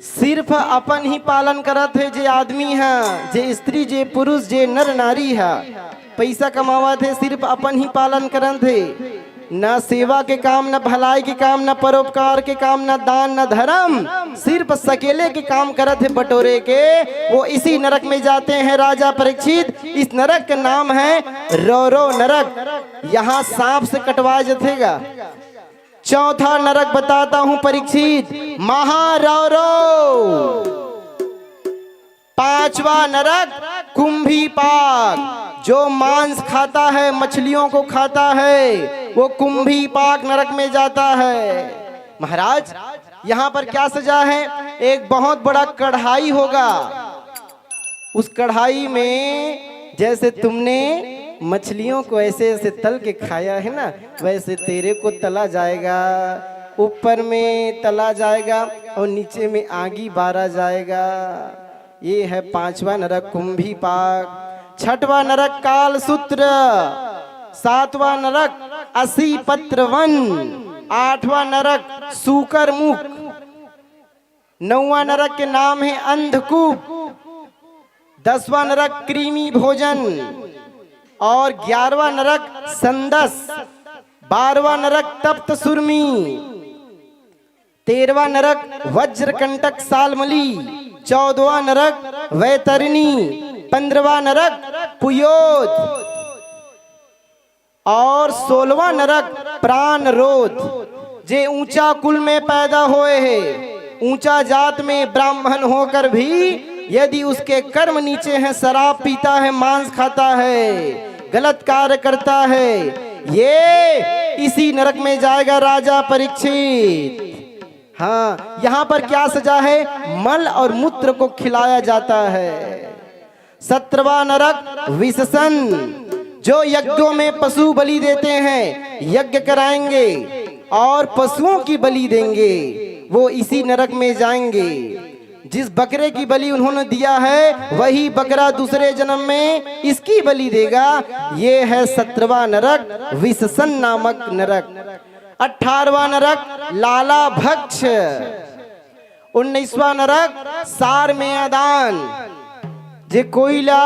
सिर्फ अपन ही पालन करत हे जे आदमी ह, जे स्त्री, जे पुरुष, जे नर नारी ह, पैसा कमावत हे, सिर्फ अपन ही पालन करत हे। ना सेवा के काम, ना भलाई के काम, ना परोपकार के काम, ना दान, ना धर्म, सिर्फ सकेले के काम करत हे बटोरे के, वो इसी नरक में जाते हैं राजा परीक्षित। इस नरक का नाम है रौरव नरक। यहाँ सांप से कटवाया जथेगा। चौथा नरक बताता हूँ परीक्षित, महारौरव। पांचवा नरक कुंभी पाक, जो मांस खाता है, मछलियों को खाता है, वो कुंभी पाक नरक में जाता है। महाराज, यहाँ पर क्या सजा है? एक बहुत बड़ा कढ़ाई होगा। उस कढ़ाई में जैसे तुमने मछलियों को ऐसे ऐसे तल के खाया है ना, वैसे तेरे को तला जाएगा। ऊपर में तला जाएगा और नीचे में आगी बारा जाएगा। ये है पांचवा नरक, कुंभी पाक। छठवां नरक काल सूत्र। सातवां नरक असी पत्र वन। आठवां नरक सूकर मुख। नौवां नरक के नाम है अंधकूप। दसवां नरक कृमि भोजन। और ग्यारहवां नरक संदस। बारहवां नरक तप्त सुरमी। तेरहवां नरक वज्रकंटक सालमली। चौदहवां नरक वैतरणी। पंद्रहवां नरक पुयोद। और सोलहवां नरक प्राण रोध। जे ऊंचा कुल में पैदा होए हे, ऊंचा जात में ब्राह्मण होकर भी यदि उसके कर्म नीचे हैं, शराब पीता है, मांस खाता है, गलत कार्य करता है, ये इसी नरक में जाएगा राजा परीक्षित। हाँ, यहाँ पर क्या सजा है? मल और मूत्र को खिलाया जाता है। सत्रवा नरक विससन, जो यज्ञों में पशु बलि देते हैं, यज्ञ कराएंगे और पशुओं की बलि देंगे, वो इसी नरक में जाएंगे। जिस बकरे की बलि उन्होंने दिया है, वही बकरा दूसरे जन्म में इसकी बलि देगा। ये है सत्रवा नरक, विससन नामक नरक। अठारहवां नरक लाला भक्ष। उन्नीसवां नरक सार में अदान। जे कोई ला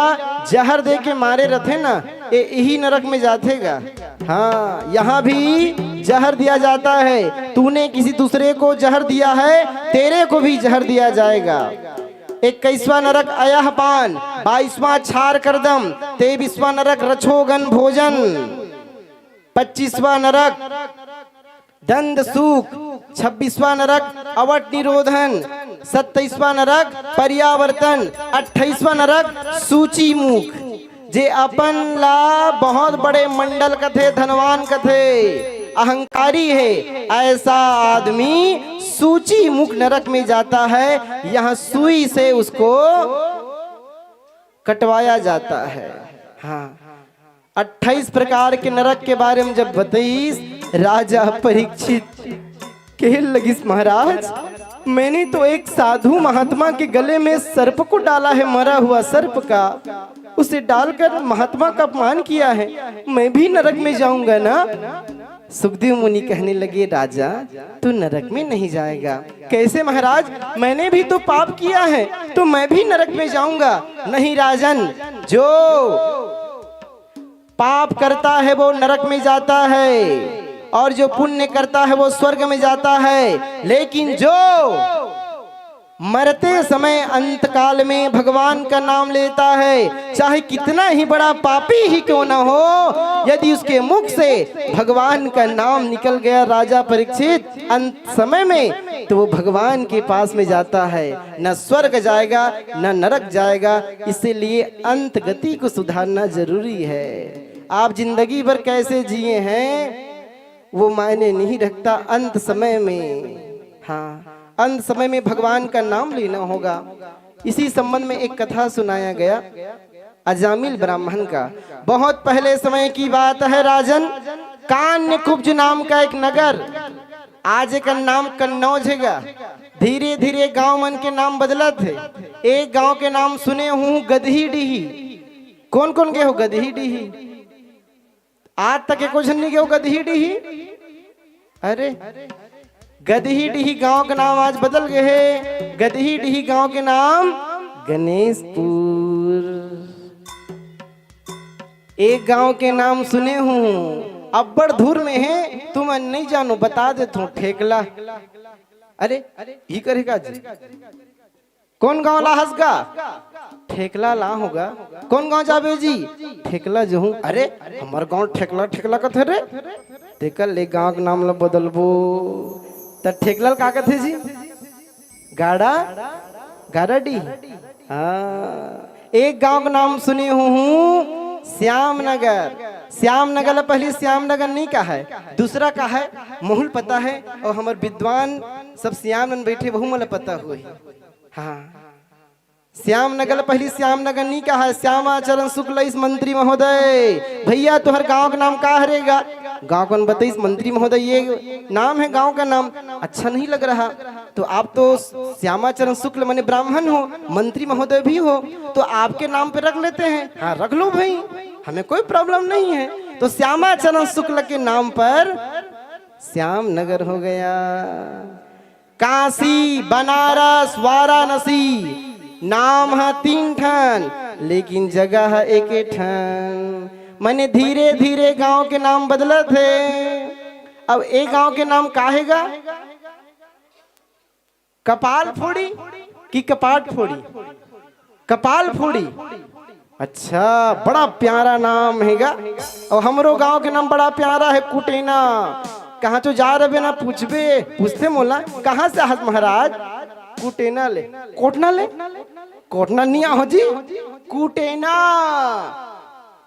जहर दे के मारे रथे ना, ए इही नरक में जाथे गा। हाँ, यहाँ भी जहर दिया जाता है। तूने किसी दूसरे को जहर दिया है, तेरे को भी जहर दिया जाएगा। इक्कीसवां नरक अयहपान, बाईसवां छार करदम, तेईसवां नरक रछोगन भोजन, पच्चीसवां नरक दंद सूख, छब्बीसवां नरक अवट निरोधन, सत्ताईसवां नरक पर्यावर्तन, अट्ठाईसवां नरक सूची मुख। जे अपन ला बहुत बड़े मंडल कथे, धनवान कथे, अहंकारी है, ऐसा आदमी सूची मुख नरक में जाता है। यहाँ सुई से उसको कटवाया जाता है। हाँ, अट्ठाईस प्रकार के नरक के बारे में जब बताइस राजा परीक्षित, कहे लगिस, महाराज, मैंने तो एक साधु महात्मा के गले में सर्प को डाला है, मरा हुआ सर्प का, उसे डालकर महात्मा का अपमान किया है, मैं भी नरक में जाऊंगा ना? सुखदेव मुनि कहने लगे, राजा, तू नरक में नहीं जाएगा। कैसे महाराज? मैंने भी तो पाप किया है, तो मैं भी नरक में जाऊंगा? नहीं राजन, जो पाप करता है वो नरक में जाता है, और जो पुण्य करता है वो स्वर्ग में जाता है। लेकिन जो मरते समय अंतकाल में भगवान का नाम लेता है, चाहे कितना ही बड़ा पापी ही क्यों ना हो, यदि उसके मुख से भगवान का नाम निकल गया राजा परीक्षित अंत समय में, तो वो भगवान के पास में जाता है, न स्वर्ग जाएगा, न नरक जाएगा। इसीलिए अंत गति को सुधारना जरूरी है। आप जिंदगी भर कैसे जिए हैं, वो मायने नहीं रखता अंत समय में। हाँ, अंत समय में भगवान का नाम लेना होगा। इसी संबंध में एक कथा सुनाया गया अजामिल ब्राह्मण का। बहुत पहले समय की बात है राजन, कान्य कुब्ज नाम का एक नगर, आज एकर नाम कन्नौज हेगा। धीरे धीरे गांव मन के नाम बदलत हे। एक गांव के नाम सुने हूं गदही डीही। कोन कोन गे हो गदही डीही? आज तक एको झन नइ गे हो गदही डीही। अरे, गदही डीही गांव के नाम आज बदल गे हे। गदही डीही गांव के नाम गणेशपुर। एक गांव के नाम सुने हूं, अब्बड़ दूर में हे, तुमन नइ जानो, बता देथों, ठेकला। अरे, ई करे का जी? कोन गांव ला हस गा? ठेकला ला होगा। कोन गांव जाबे जी? ठेकला जहूं। अरे, हमर गांव ठेकला, ठेकला कथे रे। तेकर ले गांव के नाम ला बदलबो। त ठेकला ला का कथे जी? गाड़ा, गाड़ा डीही। हाँ, एक गांव के नाम सुने हूं श्याम नगर। श्याम नगर ला पहली श्याम नगर नइ कहे, दूसरा कहे, महूं ल पता हे। अउ हमर विद्वान सब श्याम मन बइठे, वहू मन ला पता होही। हाँ, श्याम नगर ला पहली श्याम नगर नइ कहे, श्यामाचरण शुक्ल अइस मंत्री महोदय। भइया, तुंहर गांव के नाम का हरे गा? गांव कोन बतइस मंत्री महोदय, ये नाम हे गांव का नाम, अच्छा नहीं लग रहा। तो आप तो श्यामाचरण शुक्ल माने ब्राह्मण हो, मंत्री महोदय भी हो, तो आपके नाम पे रख लेते हैं। हाँ, रख लो भाई, हमें कोई problem नहीं है। तो श्यामाचरण शुक्ल के नाम पर श्याम नगर हो गया। काशी, बनारस, वाराणसी, नाम ह तीन ठन, लेकिन जगह ह एके ठन। माने धीरे धीरे गांव के नाम बदलत हे। अब ए गांव के नाम का हे गा? कपाल फोड़ी कि कपाट फोड़ी? कपाल फोड़ी। अच्छा, बड़ा प्यारा नाम हे गा। अउ हमरो गांव के नाम बड़ा प्यारा हे, कुटेना। कहां तो जा रहे ना, पूछबे, पूछते मोला, "कहां से हस महाराज?" "कुटेना ले।" "कोटना ले?" "कोटना नइ आंव जी, कुटेना।"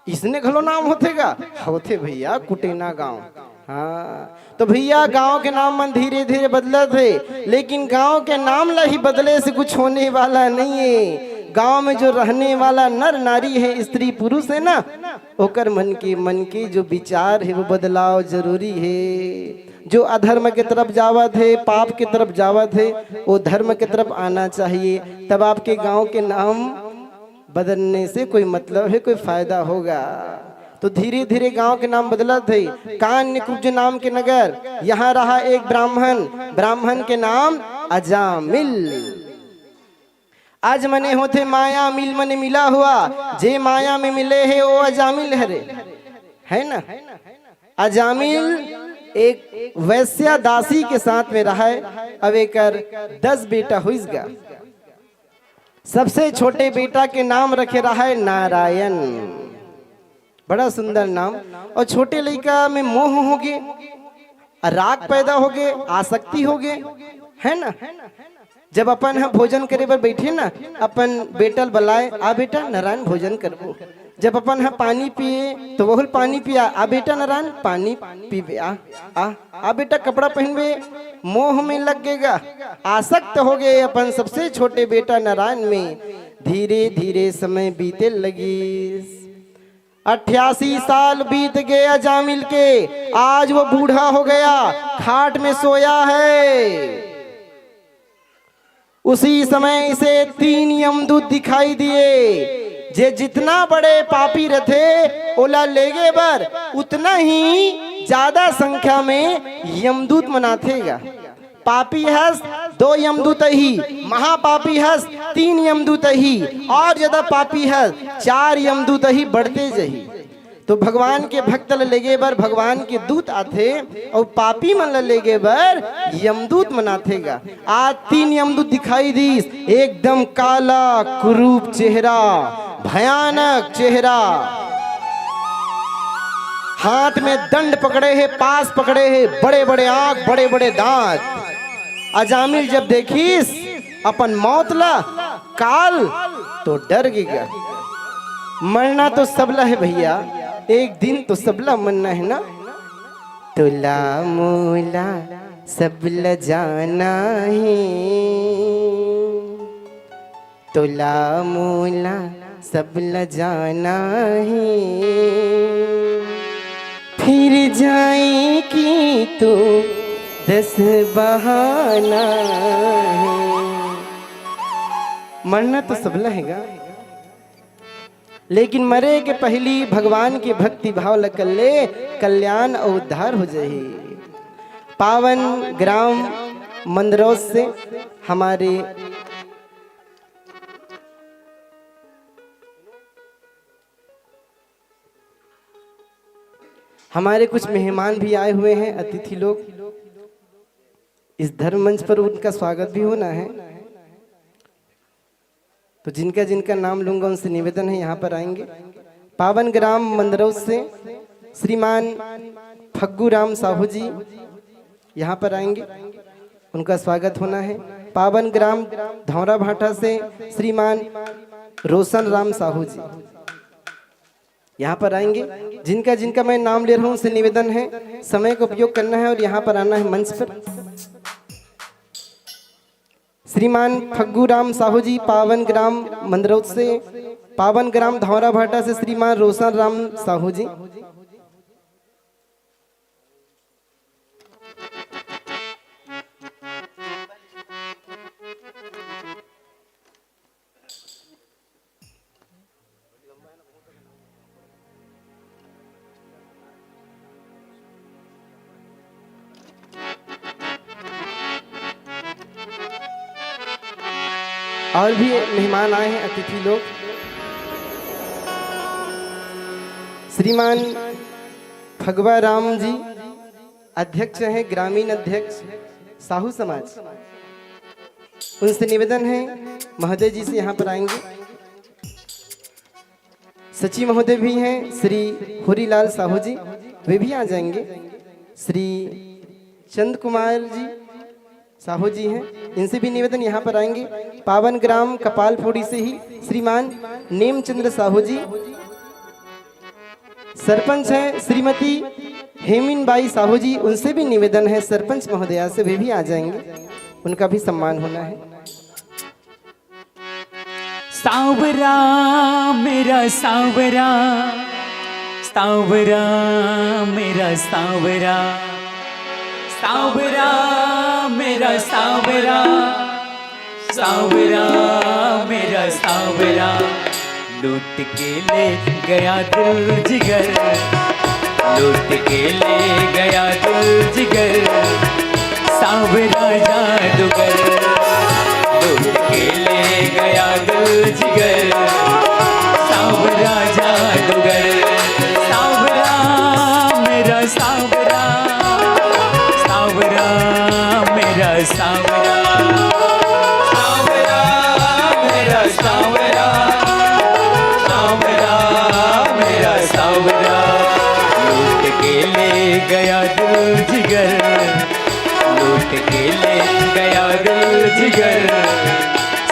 इसने घलो नाम होथे गा? होथे भइया, कुटेना गांव। हाँ, तो भइया, गांव के नाम मन धीरे धीरे बदलत हे, लेकिन गांव के नाम ला ही बदले से कुछ होने वाला नहीं है। गांव में जो रहने वाला नर नारी है, स्त्री पुरुष है ना, ओकर मन के, मन के जो विचार है, वो बदलाव जरूरी है। जो अधर्म के तरफ जावत है, पाप के तरफ जावत है, वो धर्म के तरफ आना चाहिए, तब आपके गांव के नाम बदलने से कोई मतलब है, कोई फायदा होगा? तो धीरे धीरे गांव के नाम बदलत है। कान्यकुब्ज नाम के नगर, यहां रहा एक ब्राह्मण, ब्राह्मण के नाम अजामिल। अज मने होथे माया, मिल मने मिला हुआ, जे माया में मिले हे, वो अजामिल हरे, है ना? अजामिल एक वैश्या दासी के साथ में रहा है। अब एकर दस बेटा होइस गा। सबसे छोटे बेटा के नाम रखे रहा है नारायण, बड़ा सुंदर नाम। और छोटे लइका में मोह होगे, राग पैदा होगे, आसक्ति होगे, है ना? जब अपन ह भोजन करे बर बैठे ना, अपन बेटा ल बलाए, "आ बेटा, नारायण भोजन करबो।" जब अपन ह पानी पिए, तो वहू ल पानी पिया, "आ बेटा नारायण, पानी पीबे, आ, आ, आ बेटा, कपड़ा पहनबे।" मोह में लग गे गा, आसक्त हो गए अपन सबसे छोटे बेटा नारायण में। धीरे धीरे समय बीते लगिस। अट्ठासी साल बीत गए अजामिल के। आज वो बूढ़ा हो गया, खाट में सोया है। उसी समय इसे तीन यमदूत दिखाई दिए। जे जितना बड़े पापी रथे, ओला लेगे बर उतना ही ज्यादा संख्या में यमदूत मन आथे गा। पापी हस, दो यमदूत ही, महापापी हस, तीन यमदूत ही, और ज्यादा पापी हस, चार यमदूत ही बढ़ते जही। तो भगवान के भक्त ल लेगे बर भगवान के दूत आथे, अउ पापी मन ल लेगे बर यमदूत मन आथे गा। आज तीन यमदूत दिखाई दीस, एकदम काला कुरूप चेहरा, भयानक चेहरा, हाथ में दंड पकड़े हे, पास पकड़े हे, बड़े बड़े आंख, बड़े बड़े दांत। अजामिल जब देखिस अपन मौत ला, काल, तो डर गे गा। मरना तो सबला हे भइया, एक दिन तो सबला मरना हे ना। तोला मोला सबला जाना हे, तोला मोला सबला जाना हे। फिर जाए कि तो दस बहाना हे। मरना तो सबला हे गा, लेकिन मरे के पहिली भगवान के भक्ति भाव ल कर ले, कल्याण अउ उद्धार हो जाही। पावन ग्राम मंदरौस से हमारे हमारे कुछ मेहमान भी आए हुए हैं, अतिथि लोग। इस धर्म मंच पर उनका स्वागत भी होना है। तो जिनका जिनका नाम लूंगा, उनसे निवेदन है, यहाँ पर आएंगे। पावन ग्राम मंदरौस से श्रीमान फग्गू राम साहू जी यहाँ पर आएंगे, उनका स्वागत होना है। पावन ग्राम धौरा भाटा से श्रीमान रोशन राम साहू जी यहाँ पर आएंगे। जिनका जिनका मैं नाम ले रहा हूँ, उनसे निवेदन है, समय का उपयोग करना है और यहाँ पर आना है मंच पर। श्रीमान फग्गू राम साहू जी, पावन ग्राम मंदरौत से, पावन ग्राम धौरा भाटा से श्रीमान रोशन राम साहू जी। और भी मेहमान आए हैं, अतिथि लोग। श्रीमान फगवा राम जी, अध्यक्ष हैं, ग्रामीण अध्यक्ष, साहू समाज। उनसे निवेदन है, महोदय जी से यहाँ पर आएंगे। सचिव महोदय भी हैं, श्री होरीलाल साहू जी, वे भी आ जाएंगे। श्री चंद कुमार जी साहू जी हैं, इनसे भी निवेदन, यहाँ पर आएंगे। पावन ग्राम कपालपोड़ी से ही श्रीमान नेमचंद्र साहू जी। सरपंच हैं श्रीमती हेमिन बाई साहू जी, उनसे भी निवेदन है सरपंच महोदया से, वे भी आ जाएंगे, उनका भी सम्मान होना है। सांवरा, मेरा सांवरा, सांवरा, मेरा सांवरा, सांवरा, मेरा सांवरा, सांवरा, मेरा सांवरा। लूट के ले गया दिल जिगर, लूट के ले गया दिल जिगर, सांवरा जादूगर। लूट के ले गया दिल जिगर, सांवरा जादूगर। सांवरा, मेरा सांवरा, सांवरा, मेरा सांवरा, सांवरा, मेरा सांवरा, सांवरा, मेरा सांवरा। लूट के ले गया दिल जिगर, लूट के ले गया दिल जिगर,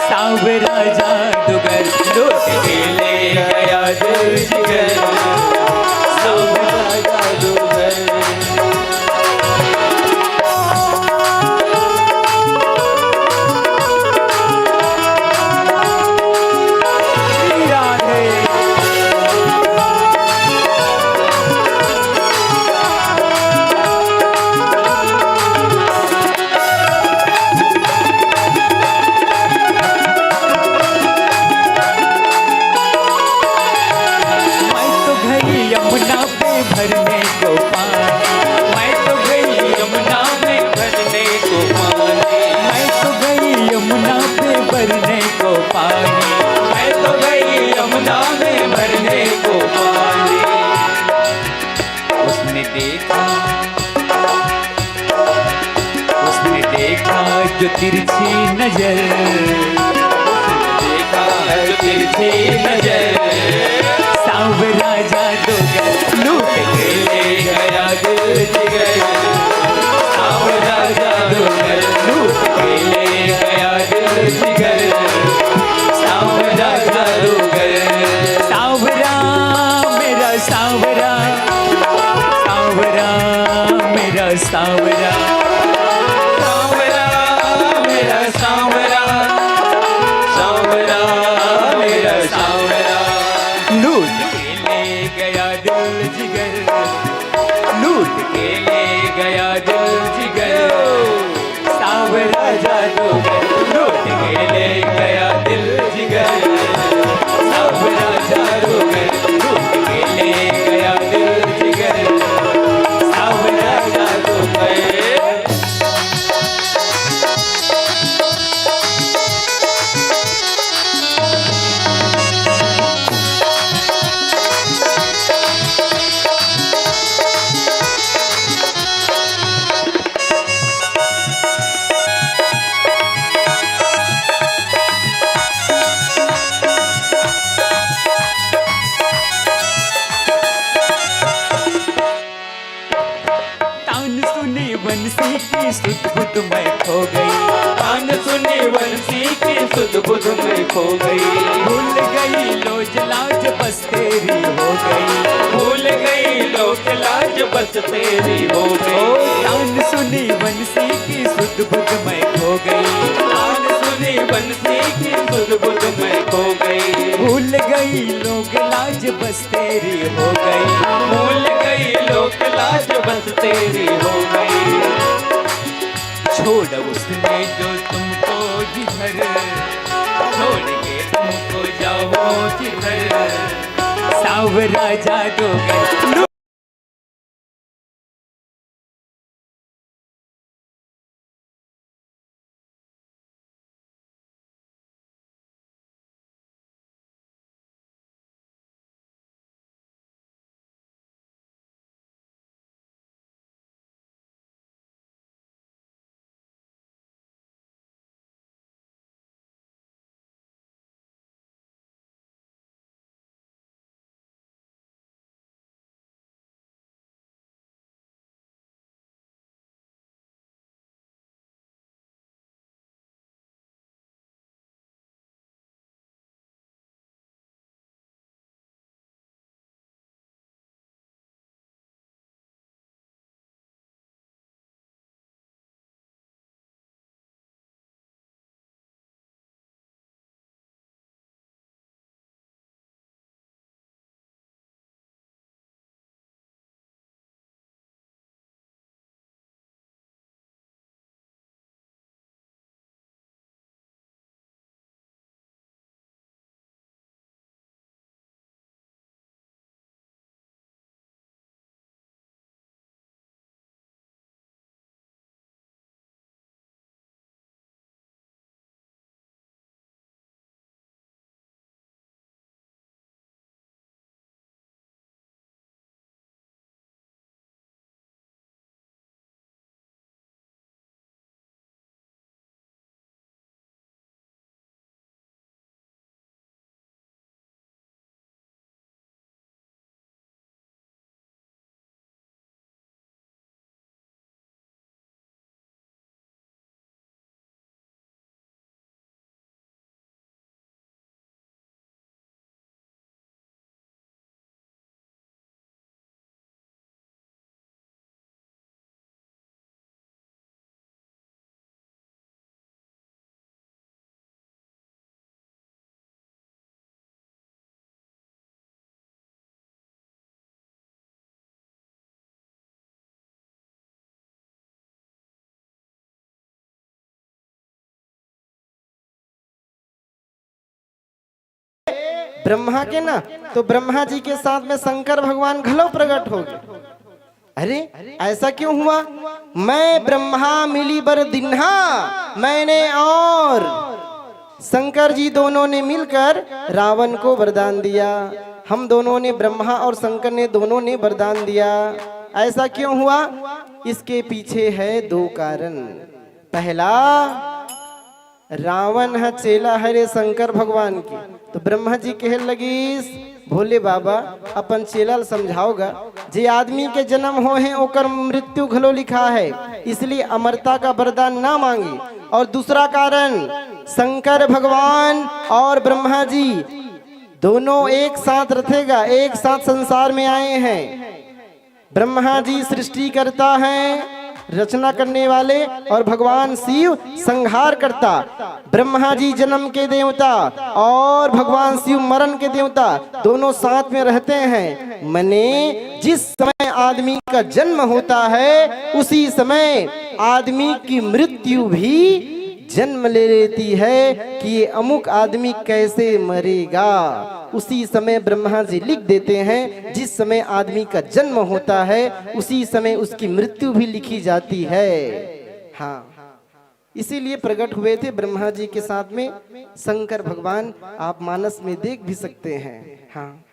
सांवरा जादूगर। लूट के ले गया दिल जिगर, सांवरा जादूगर। मैं तो गई यमुना पे भरने को पानी, मैं तो गई यमुना में भरने को पानी, मैं तो गई यमुना पे भरने को पानी, मैं तो गई यमुना में भरने को पानी। उसने देखा, उसने देखा जो तिरछी नजर, देखा जो तिरछी नजर, सांवरा जादूगर लूट के ले गया दिल जिगर, सांवरा जादूगर लूट के ले गया दिल जिगर, सांवरा जादूगर। सांवरा, मेरा सांवरा, सांवरा, मेरा सांवरा, सांवरा, मेरा सांवरा, सांवरा, मेरा सांवरा। लूट के ले गया दिल जिगर, लूट के ले गया दिल जिगर, लूट के ले गया दिल जिगर, सांवरा जादूगर। लूट के ले गया दिल जिगर, सांवरा जादूगर। तान सुनी वंशी की सुध बुध मैं खो गई। तान सुनी वंशी की सुध बुध मैं खो गई। भूल गई लोज लाज बस तेरी हो गई। भूल गई लोज लाज बस तेरी हो गई। तान सुनी वंशी की सुध बुध मैं खो गई। तान सुनी वंशी की सुध बुध मैं खो गई। भूल गई लोग लाज बस तेरी हो गई। भूल गई लोक लाज बस तेरी हो गई। छोड़ उसने जो तुमको जिधर, छोड़ के तुमको जाओ जिधर। सांवरा जादूगर। ब्रह्मा के ना, तो ब्रह्मा जी के साथ में शंकर भगवान घलो प्रकट हो गए। अरे, ऐसा क्यों हुआ? मैं ब्रह्मा मिली बर दिन्हा, मैंने और शंकर जी दोनों ने मिलकर रावण को वरदान दिया। हम दोनों ने, ब्रह्मा और शंकर ने, दोनों ने वरदान दिया। ऐसा क्यों हुआ? इसके पीछे है दो कारण। पहला, रावण ह चेला हरे शंकर भगवान के, तो ब्रह्मा जी कहे लगिस, "भोले बाबा, अपन चेला ल समझाओगा, जे आदमी के जन्म हो हे, ओकर मृत्यु घलो लिखा है, इसलिए अमरता का वरदान ना मांगे।" और दूसरा कारण, शंकर भगवान और ब्रह्मा जी दोनों एक साथ रथेगा, एक साथ संसार में आए हैं। ब्रह्मा जी सृष्टि करता है, रचना करने वाले, और भगवान शिव संहार करता। ब्रह्मा जी जन्म के देवता और भगवान शिव मरण के देवता, दोनों साथ में रहते हैं। मने, जिस समय आदमी का जन्म होता है, उसी समय आदमी की मृत्यु भी जन्म ले लेती है कि ये अमुक आदमी कैसे मरेगा। उसी समय ब्रह्मा जी लिख देते हैं, जिस समय आदमी का जन्म होता है, उसी समय उसकी मृत्यु भी लिखी जाती है। हाँ, इसीलिए प्रकट हुए थे ब्रह्मा जी के साथ में शंकर भगवान। आप मानस में देख भी सकते हैं। हाँ,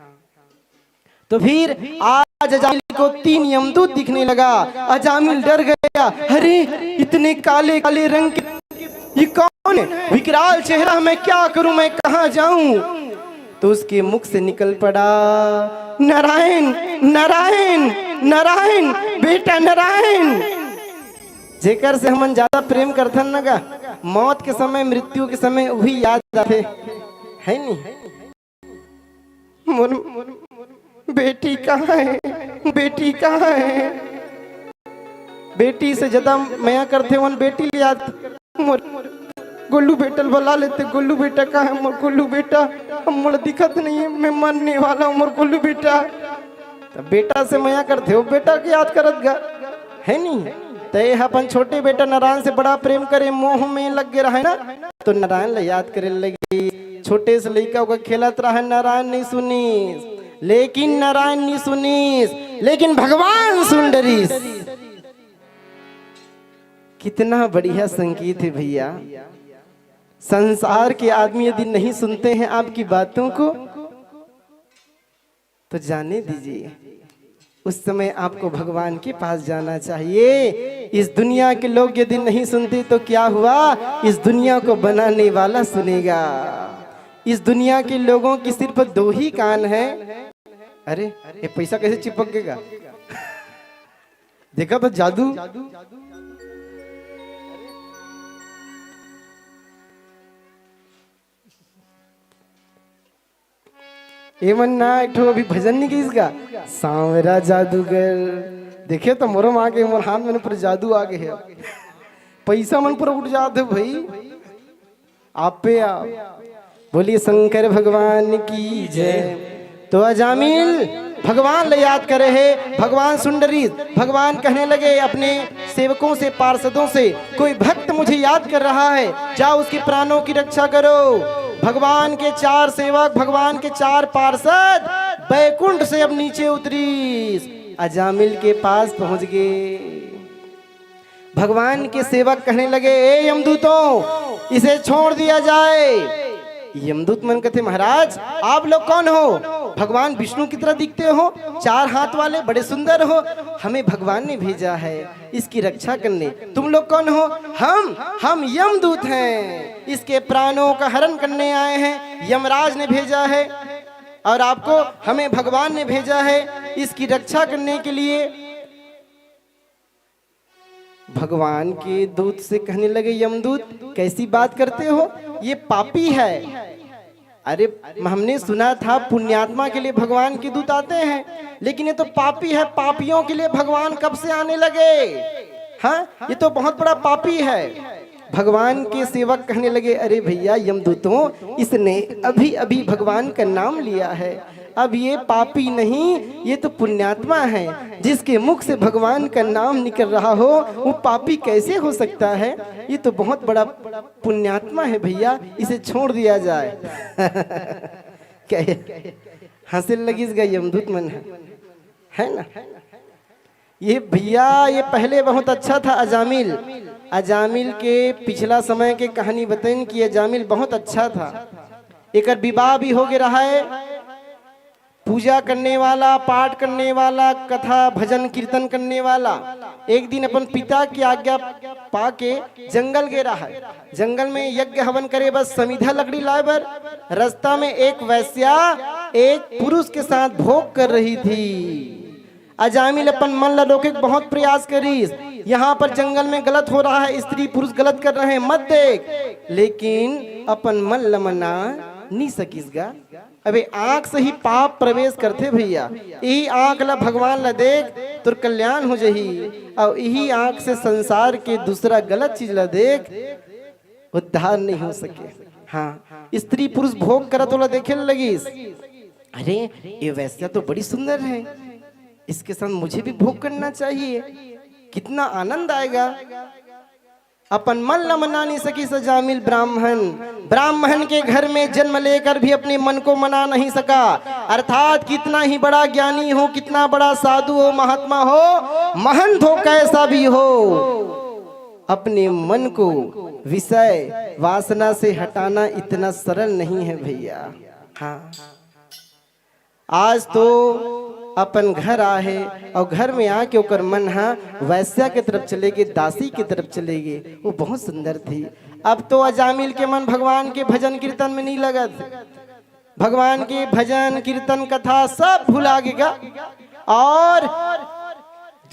तो फिर आज अजामिल को तीन यमदूत दिखने लगा। अजामिल डर गया, अरे, इतने काले काले रंग के ये कौन है? विकराल चेहरा, मैं क्या करूं, मैं कहाँ जाऊं? तो उसके मुख से निकल पड़ा, नारायण, नारायण, नारायण, बेटा नारायण। जेकर से हमन ज्यादा प्रेम करथन न गा, मौत के समय, मृत्यु के समय वही याद आथे, है नी? मोर बेटी कहाँ है? बेटी कहाँ है? बेटी से ज्यादा मया करथे, ओन बेटी ले आत। मोर गोलू बेटा ल बला लेते। गोलू बेटा कहाँ है? मोर गोलू बेटा, अब मोला दिखत नहीं है, मैं मरने वाला हूँ, मोर गोलू बेटा। तब बेटा से मया करथे, वो बेटा के याद करत गा, है नी? त ये अपन छोटे बेटा नारायण से बड़ा प्रेम करे, मोह में लग गे रहे ना, तो नारायण ला याद करे लगी। छोटे से लइका ओकर खेलत रहे, नारायण नहीं सुनीस, लेकिन नारायण नहीं सुनीस, लेकिन भगवान सुन डरिस। कितना बढ़िया संकेत है भैया। संसार के आदमी यदि नहीं सुनते हैं आपकी बातों को, तो जाने दीजिए, उस समय आपको भगवान के पास जाना चाहिए। इस दुनिया के लोग यदि नहीं सुनते तो क्या हुआ, इस दुनिया को बनाने वाला सुनेगा। इस दुनिया के लोगों की सिर्फ दो ही कान है। अरे, ये पैसा कैसे चिपक गएगा? देखा तो जादू। ए मन ना, एक ठो अभी भजन नहीं गईस गा, सांवरा जादूगर। देखे तो मोरो म आ गे, मोर हाथ में पूरा जादू आ गे हे। पैसा मन पूरा उठ जात हे भाई। आप पे आप बोलिए शंकर भगवान की जय। तो अजामिल भगवान ले याद करे हे, भगवान सुन डरिस। भगवान कहने लगे अपने सेवकों से, पार्षदों से, कोई भक्त मुझे याद कर रहा है, जाओ उसके प्राणों की रक्षा करो। भगवान के चार सेवक, भगवान के चार पार्षद बैकुंठ से अब नीचे उतरीस, अजामिल के पास पहुंच गए। भगवान के सेवक कहने लगे, ए यमदूतों, इसे छोड़ दिया जाए। यमदूत मन कहते, महाराज, आप लोग कौन हो? भगवान विष्णु की तरह दिखते हो, चार हाथ वाले, बड़े सुंदर हो। हमें भगवान ने भेजा है इसकी रक्षा करने। तुम लोग कौन हो? हम हम यमदूत हैं, इसके प्राणों का हरण करने आए हैं। यमराज ने भेजा है और आपको, हमें भगवान ने भेजा है इसकी रक्षा करने के लिए। भगवान के दूत से कहने लगे, यमदूत, कैसी बात करते हो? ये पापी है। अरे, हमने सुना था पुण्यात्मा के लिए भगवान के दूत आते हैं, लेकिन ये तो पापी है। पापियों के लिए भगवान कब से आने लगे? हाँ, ये तो बहुत बड़ा पापी है। भगवान के सेवक कहने लगे, अरे भैया यमदूतों, इसने अभी अभी भगवान का नाम लिया है। अब ये पापी नहीं, ये तो पुण्यात्मा है। जिसके मुख से भगवान का नाम निकल रहा हो, वो पापी कैसे हो सकता है? ये तो बहुत बड़ा पुण्यात्मा है भैया, इसे छोड़ दिया जाए। कहे, हंसे लगिस गा यमदूत मन है, है ना? ये भैया, ये पहले बहुत अच्छा था अजामिल। अजामिल के पिछला समय के कहानी बताइन कि अजामिल बहुत अच्छा था। एकर विवाह भी हो गया रहा है। पूजा करने वाला, पाठ करने वाला, कथा भजन कीर्तन करने वाला, एक दिन अपन पिता की आज्ञा पाके जंगल गे रहा है। जंगल में यज्ञ हवन करे बर समिधा लकड़ी लाए बर। रास्ता में एक वैश्या एक पुरुष के साथ भोग कर रही थी। अजामिल अपन मन ला रोके के बहुत प्रयास करिस। यहाँ पर जंगल में गलत हो रहा है, स्त्री पुरुष गलत कर रहे हैं, मत देख। लेकिन अपन मन ला मना नहीं सकिस गा। अबे आंख से ही पाप प्रवेश करथे भैया। यही आंख ला भगवान ला देख, तोर कल्याण हो जही। और यही आंख से संसार के दूसरा गलत चीज ला देख, उद्धार नहीं हो सके। हाँ, स्त्री पुरुष भोग करत ओला देखे लगिस। अरे, ये वैश्या तो बड़ी सुंदर है, इसके साथ मुझे भी भोग करना चाहिए, कितना आनंद आएगा। अपन मन ला मना नहीं सकिस अजामिल ब्राह्मण। ब्राह्मण के घर में जन्म लेकर भी अपने मन को मना नहीं सका। अर्थात कितना ही बड़ा ज्ञानी हो, कितना बड़ा साधु हो, महात्मा हो, महंत हो, कैसा भी हो, अपने मन को विषय वासना से हटाना इतना सरल नहीं है भैया। हाँ, आज तो अपन घर आहे और घर में आके ओकर मन हा वैश्या के तरफ चले गे, दासी के तरफ चले गे। वो बहुत सुंदर थी। अब तो अजामिल के मन भगवान के भजन कीर्तन में नहीं लगत। भगवान के भजन कीर्तन कथा सब भुला गेगा। और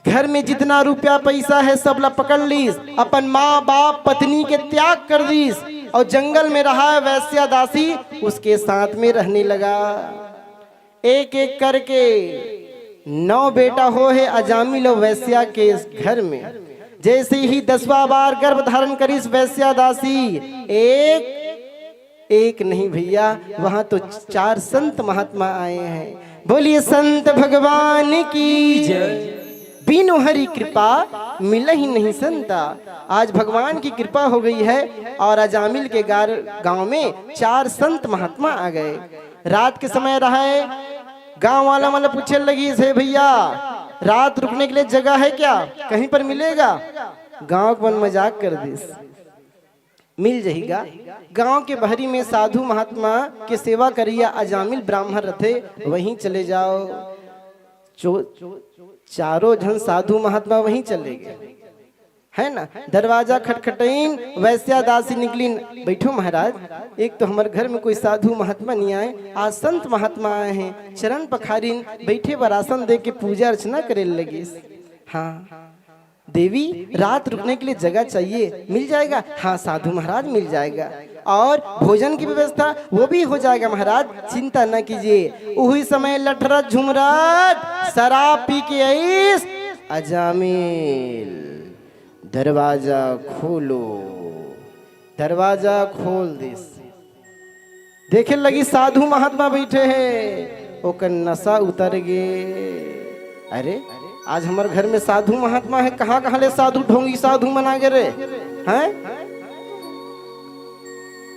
घर में जितना रुपया पैसा है, सब ला पकड़ लीस। अपन माँ बाप पत्नी के त्याग कर दीस और जंगल में रहा है वैश्या दासी, उसके साथ में रहने लगा। एक एक करके नौ बेटा हो है अजामिल और वैश्या के घर में। जैसे ही दसवां बार गर्भ धारण करिस वैश्या दासी, एक, एक नहीं भैया, वहां तो चार संत महात्मा आए हैं। बोलिए संत भगवान की जय। बिनु हरि कृपा मिलहि नहीं संता। आज भगवान की कृपा हो गई है और अजामिल के गार-, गांव में चार संत महात्मा आ गए। रात के समय रहा है, गांव वाला मन पूछे लगिस, "हे भैया, रात रुकने के लिए जगह है क्या? कहीं पर मिलेगा?" गांव के मन मजाक कर दिस, "मिल जहीगा।" गांव के बहरी में साधु महात्मा के सेवा करिया अजामिल ब्राह्मण रथे, वहीं चले जाओ। चो-, चारों झन साधु महात्मा वहीं चले गए, है ना? दरवाजा खटखटइन, वैश्या दासी निकलिन, "बैठो महाराज, एक तो हमर घर में कोई साधु महात्मा नहीं आए, आज संत महात्मा आए हैं।" चरण पखारिन, बैठे बर आसन दे के पूजा अर्चना करे लगिस। "हाँ देवी, रात रुकने के लिए जगह चाहिए, मिल जाएगा?" "हाँ साधु महाराज, मिल जाएगा।" "और भोजन की व्यवस्था?" "वो भी हो जाएगा महाराज, चिंता न कीजिए।" उही समय लठरत झुमरत शराब पी के आइस अजामिल, "दरवाजा खोलो।" दरवाजा खोल दिस। देखे लगिस साधु महात्मा बैठे हे, ओकर नशा उतर गे। "अरे, आज हमर घर में साधु महात्मा हे, कहाँ कहाँ ले साधु ढोंगी साधु मन आ गे रे, हैं?"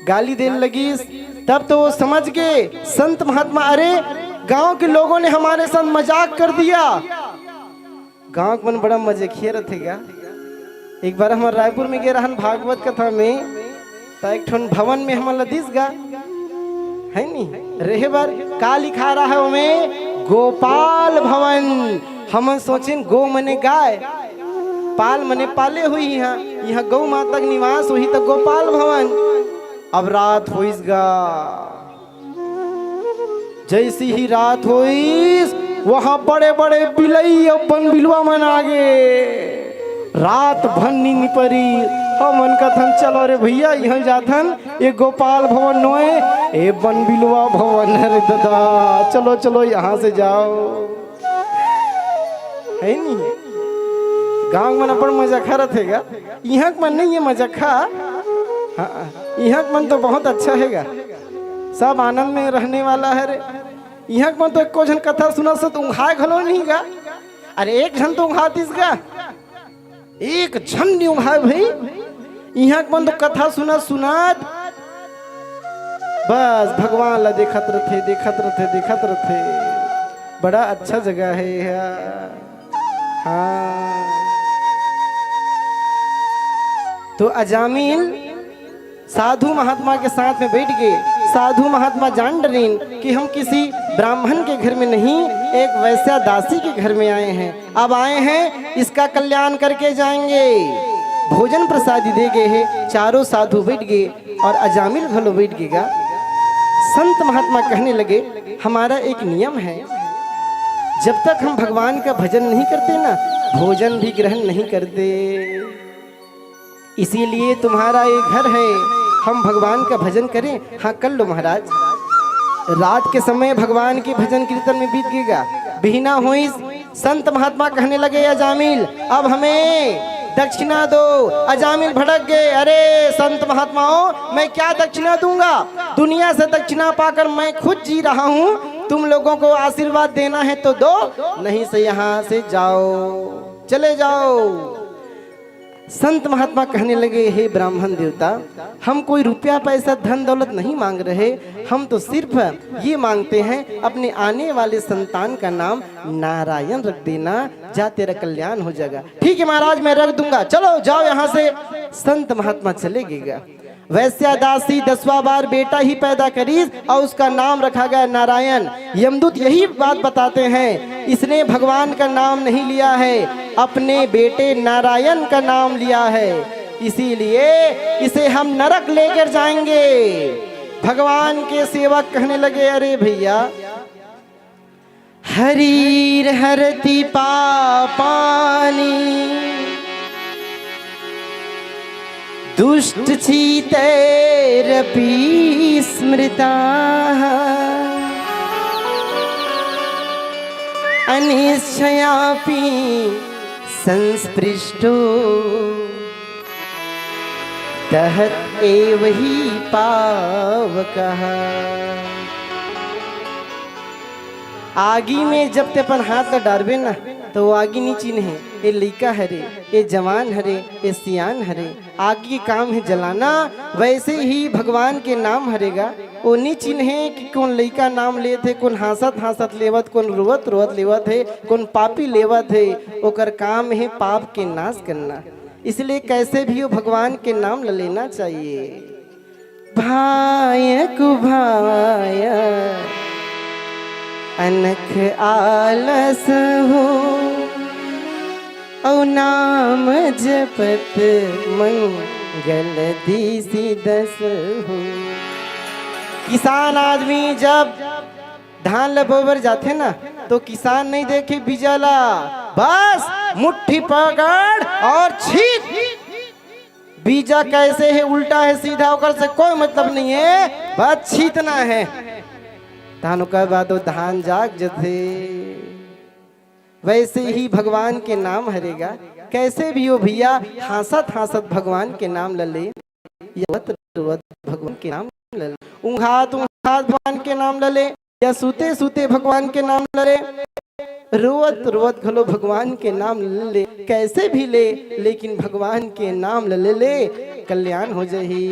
गाली देने लगिस। तब तो वो समझ गे संत महात्मा, "अरे, गांव के लोगों ने हमारे साथ मजाक कर दिया।" गांव के मन बड़ा मजाकिया रथे गा। एक बार हमर रायपुर में गे रहन भागवत कथा में, त एक ठन भवन में हमन ला दिस गा, है नी, रहे बर। का लिखा रहा है ओमे? गोपाल भवन। हमन सोचिन गो मने गाय, पाल मने पाले हुई। इहाँ, इहाँ गौ माता के निवास हुई त गोपाल भवन। अब रात होइस गा, जैसी ही रात होइस, वहां बड़े-बड़े बिलई अउ बन बिलवा मन आ गे। रात भर नींद परी। हमन कथन, "चलो रे भैया, इहां जाथन, ए गोपाल भवन नोए, ए बन बिलवा भवन है रे ददा, चलो, चलो, यहां से जाओ।" है नी? गांव मन अपन मजा खा रथे गा, इहां के मन नहीं है मजा खा। हाँ, इहां के मन तो बहुत अच्छा है गा। सब आनंद में रहने वाला है रे। इहां के मन तो एको झन कथा सुनत से तो ऊंघाय घलो नहीं गा। अरे एक झन तो ऊंघा दिस गा, एक झन नहीं ऊंघाय भाई। इहां के मन तो कथा सुनत सुनत बस भगवान ला देखत रथे, देखत रथे, देखत रथे। बड़ा अच्छा जगह है यह। हाँ। तो अजामिल साधु महात्मा के साथ में बैठ गए। साधु महात्मा जान डरिन कि हम किसी ब्राह्मण के घर में नहीं, एक वैश्या दासी के घर में आए हैं। अब आए हैं, इसका कल्याण करके जाएंगे। भोजन प्रसादी दे गए हैं। चारों साधु बैठ गए और अजामिल घलो बैठ गए गा। संत महात्मा कहने लगे, "हमारा एक नियम है, जब तक हम भगवान का भजन नहीं करते ना, भोजन भी ग्रहण नहीं करते।" इसीलिए तुम्हारा ये घर है, हम भगवान का भजन करें। हाँ, कर लो महाराज। रात के समय भगवान के भजन कीर्तन में बीत गएगा। बिहना होइस, संत महात्मा कहने लगे, "अजामिल, अब हमें दक्षिणा दो।" अजामिल भड़क गए, "अरे संत महात्माओं, मैं क्या दक्षिणा दूंगा? दुनिया से दक्षिणा पाकर मैं खुद जी रहा हूँ। तुम लोगों को आशीर्वाद देना है तो दो, नहीं से यहाँ से जाओ, चले जाओ।" संत महात्मा कहने लगे, हे ब्राह्मण देवता, हम कोई रुपया पैसा, धन दौलत नहीं मांग रहे, हम तो सिर्फ ये मांगते हैं, अपने आने वाले संतान का नाम नारायण रख देना, जा, तेरा कल्याण हो जाएगा। ठीक है महाराज, मैं रख दूंगा, चलो जाओ यहाँ से। संत महात्मा चले गएगा। वैश्या दासी दसवां बार बेटा ही पैदा करीस और उसका नाम रखा गया नारायण। यमदूत यही बात बताते हैं, इसने भगवान का नाम नहीं लिया है, अपने बेटे नारायण का नाम लिया है, इसीलिए इसे हम नरक लेकर जाएंगे। भगवान के सेवक कहने लगे, अरे भैया, हरिर्हरति पापानि दुष्टचितैरपि स्मृताः। अनिच्छयापि संस्पृष्टो दहत एव हि पावकः। आगी में जब ते अपन हाथ ला डारबे ना, तो वो आगी नी चिन्हे, ये लइका हरे, ये जवान हरे, ये सियान हरे। आगी के काम है जलाना, वैसे ही भगवान के नाम हरे गा, वो नी चिन्हे कि कोन लइका नाम लेत हे, कोन हाँसत हाँसत लेवत, कोन रोवत रोवत लेवत हे, कोन पापी लेवत हे। ओकर काम है पाप के नाश करना, इसलिए कैसे भी हो भगवान के नाम ल लेना चाहिए। भाय कुभाय अनख आलस हो, औ नाम जपत मंगल दीसी दस हो। किसान आदमी जब धान ल बोए बर जाथे ना, तो किसान नहीं देखे बीजा ला, बस मुट्ठी पकड़ और छीत। बीजा कैसे है, उल्टा है, सीधा, ओकर से कोई मतलब नहीं है, बस छीतना है। धान ओकर बाद वो धान जाग जथे। वैसे ही भगवान के नाम हरे गा, कैसे भी हो भैया, हाँसत हाँसत भगवान के नाम ल ले, या रोवत रोवत भगवान के नाम ल ले, ऊँघात ऊँघात भगवान के नाम ल ले, या सूते सूते भगवान के नाम ल ले, रोवत रोवत घलो भगवान के नाम ल ले, कैसे भी ले, लेकिन भगवान के नाम ल ले ले, कल्याण हो जाही।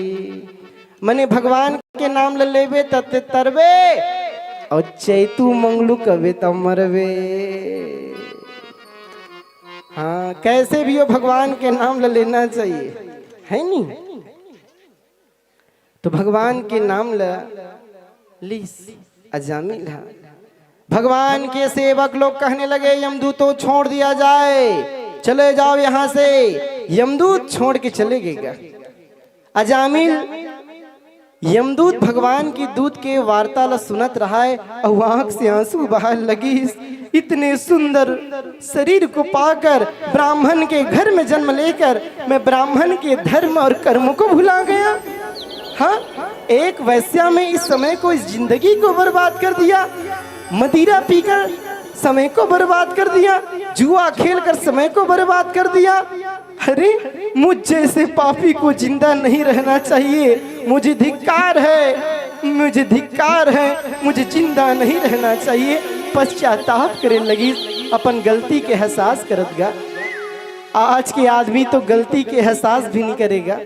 मने भगवान के नाम ल लेबे त ते तरबे, और चैतू मंगलू कबे त मरबे। हाँ, कैसे भी हो भगवान के नाम ल लेना चाहिए, है नी? तो भगवान के नाम ल लीस अजामिल ह। भगवान के सेवक लोग कहने लगे, यमदूतों, छोड़ दिया जाए, चले जाओ यहाँ से। यमदूत छोड़ के चले गए गा। अजामिल यमदूत भगवान की दूत के वार्ता ल सुनत रहा है और आंख से आंसू बहाए लगिस। इतने सुंदर शरीर को पाकर, ब्राह्मण के घर में जन्म लेकर मैं ब्राह्मण के धर्म और कर्मों को भुला गया। हाँ, एक वैश्या में इस समय को, इस जिंदगी को बर्बाद कर दिया। मदिरा पीकर समय को बर्बाद कर दिया, जुआ खेलकर समय को बर्बाद कर दिया। अरे, मुझ जैसे पापी को जिंदा नहीं रहना चाहिए। मुझे धिक्कार है, मुझे धिक्कार है, मुझे जिंदा नहीं रहना चाहिए। पश्चाताप करे लगिस, अपन गलती के एहसास करत गा। आज के आदमी तो गलती के एहसास भी नहीं करेगा।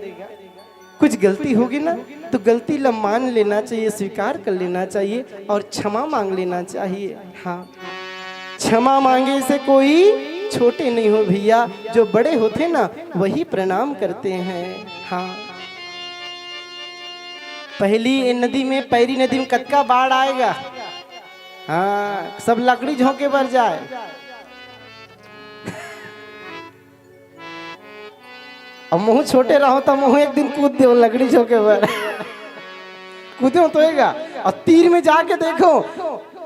कुछ गलती होगी ना, तो गलती ला मान लेना चाहिए, स्वीकार कर लेना चाहिए और क्षमा मांग लेना चाहिए। हाँ, क्षमा मांगे से कोई छोटे नहीं हो भैया, जो बड़े होथे ना, वही प्रणाम करते हैं। हाँ, पहली ये नदी में, पैरी नदी में कतका बाढ़ आएगा। हाँ, सब लकड़ी झोंके बर जाए। अब महूँ छोटे रहो त महूँ एक दिन कूद देव लकड़ी झोंके बर। कूदे तो होएगा। और तीर में जाके देखो,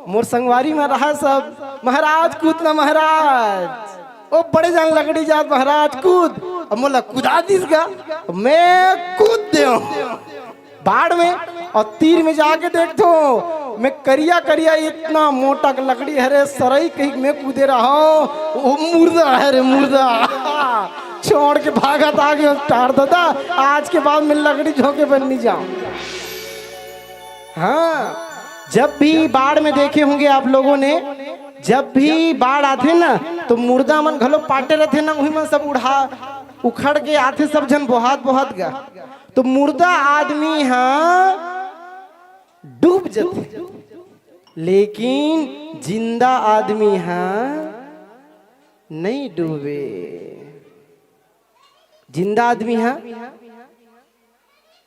मोर संगवारी में रहा सब, "महाराज कूद ना महाराज।" ओ बड़े जान लकड़ी जात, "महाराज कूद।" अब मोला कुदा दिस गा, मैं कूद देव बाढ़ में। और तीर में जाके देखथो, मैं करिया करिया इतना मोटा लकड़ी हरे सरई कही मैं कूदे रहा हूँ, वो मुर्दा है रे मुर्दा। छोड़ के भागत आ गए, टार दादा, आज के बाद मैं लकड़ी झोंके पर नहीं जाऊँ। हाँ, जब भी बाढ़ में देखे होंगे आप लोगों ने, जब भी बाढ़ आथे ना, तो मुर्दा मन घलो पाटे रहथे ना, वही मन सब उड़ा उखड़ के आथे सब झन बोहात बोहात गा। तो मुर्दा आदमी ह डूब जथे, लेकिन जिंदा आदमी ह नहीं डूबे। जिंदा आदमी ह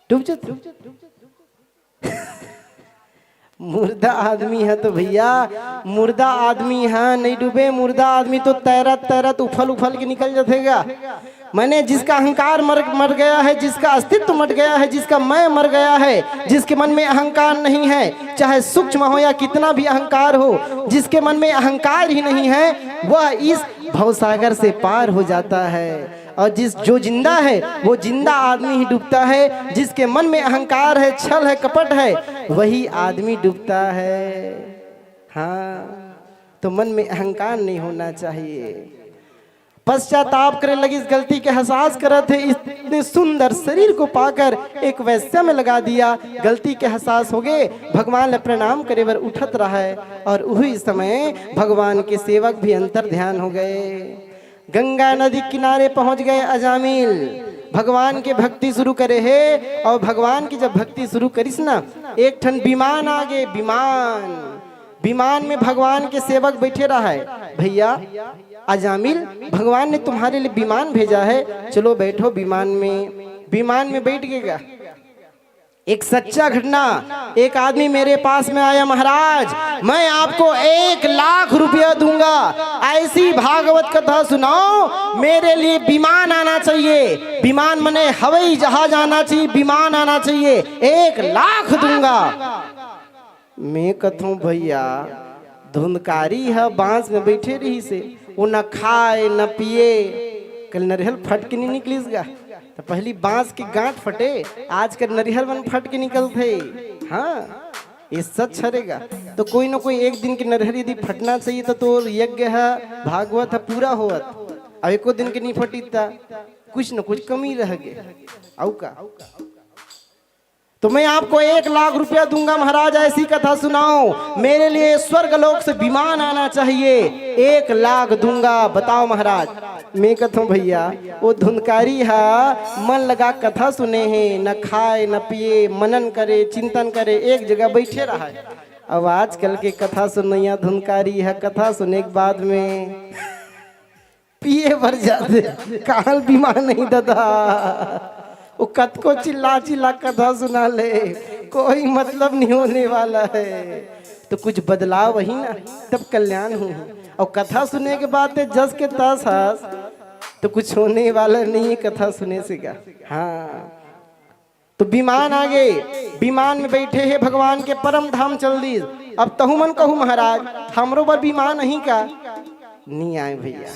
डूब जथे। मुर्दा आदमी ह तो भैया, मुर्दा आदमी ह नहीं डूबे। मुर्दा आदमी तो तैरत तैरत उफल उफल के निकल जथे गा। मैंने जिसका अहंकार मर मर गया है, जिसका अस्तित्व मर गया है, जिसका मैं मर गया है, जिसके मन में अहंकार नहीं है, चाहे सूक्ष्म हो या कितना भी अहंकार हो, जिसके मन में अहंकार ही नहीं है, वह इस भवसागर से पार हो जाता है। और जिस जो जिंदा है, वो जिंदा आदमी ही डूबता है। जिसके मन में अहंकार है, छल है, कपट है, वही आदमी डूबता है। हाँ, तो मन में अहंकार नहीं होना चाहिए। पश्चाताप करे लगिस, गलती के एहसास करत हे, इतने सुंदर शरीर को पाकर एक वैश्या में लगा दिया। गलती के एहसास हो गए, भगवान ले प्रणाम करे बर उठत रहा है और उही समय भगवान के सेवक भी अंतर ध्यान हो गए। गंगा नदी किनारे पहुंच गए अजामिल, भगवान के भक्ति शुरू करे हे। और भगवान की जब भक्ति शुरू करिस ना, एक ठन विमान आ गे। विमान, विमान में भगवान के सेवक बैठे रहा है। भैया अजामिल, भगवान ने तुम्हारे लिए विमान भेजा है, चलो बैठो विमान में। विमान में बैठ गए गा। एक सच्चा घटना, एक आदमी मेरे पास में आया, महाराज, मैं आपको एक लाख रुपया दूंगा, ऐसी भागवत कथा सुनाओ, मेरे लिए विमान आना चाहिए। विमान मने हवाई जहाज आना चाहिए, विमान आना चाहिए, एक लाख दूंगा। मैं कथों, भैया, धुंधकारी ह बांस में बैठे रहिस हे, वो न खाए न पिए, कल नरिहर फट के नहीं निकलिस गा। तो पहली बांस के गांठ फटे, आजकल नरिहर मन फट के निकलथे। हाँ, ये सच हरे गा। तो कोई ना कोई एक दिन के नरिहर यदि फटना चाहिए, तो तोर यज्ञ ह, भागवत ह पूरा होवत। अब एको दिन के नहीं फटिस त कुछ न कुछ कमी रह गे। अउ का? तो मैं आपको एक लाख रुपया दूंगा महाराज, ऐसी कथा सुनाओ, मेरे लिए स्वर्ग लोक से विमान आना चाहिए, एक लाख दूंगा। बताओ महाराज। मैं कथों, भैया, वो धुंधकारी ह मन लगा कथा सुने हे, न खाए न पिए, मनन करे, चिंतन करे, एक जगह बैठे रहा है। अब आजकल के कथा सुनैया धुंधकारी ह कथा सुने के बाद में पिए बर जाथे, कहाँ ले विमान आही ददा। वो कतको चिल्ला चिल्ला कथा सुना ले, कोई मतलब नहीं होने वाला है। तो कुछ बदलाव वही ना, तब कल्याण हो। और कथा सुने के बाद ते जस के तस हस, तो कुछ होने वाला नहीं है कथा सुने से का। हाँ, तो विमान आ गे, विमान में बैठे हे भगवान के परम धाम चल दिस। अब तहु मन कहू महाराज, हमरो बर विमान आही का? नहीं आए भैया।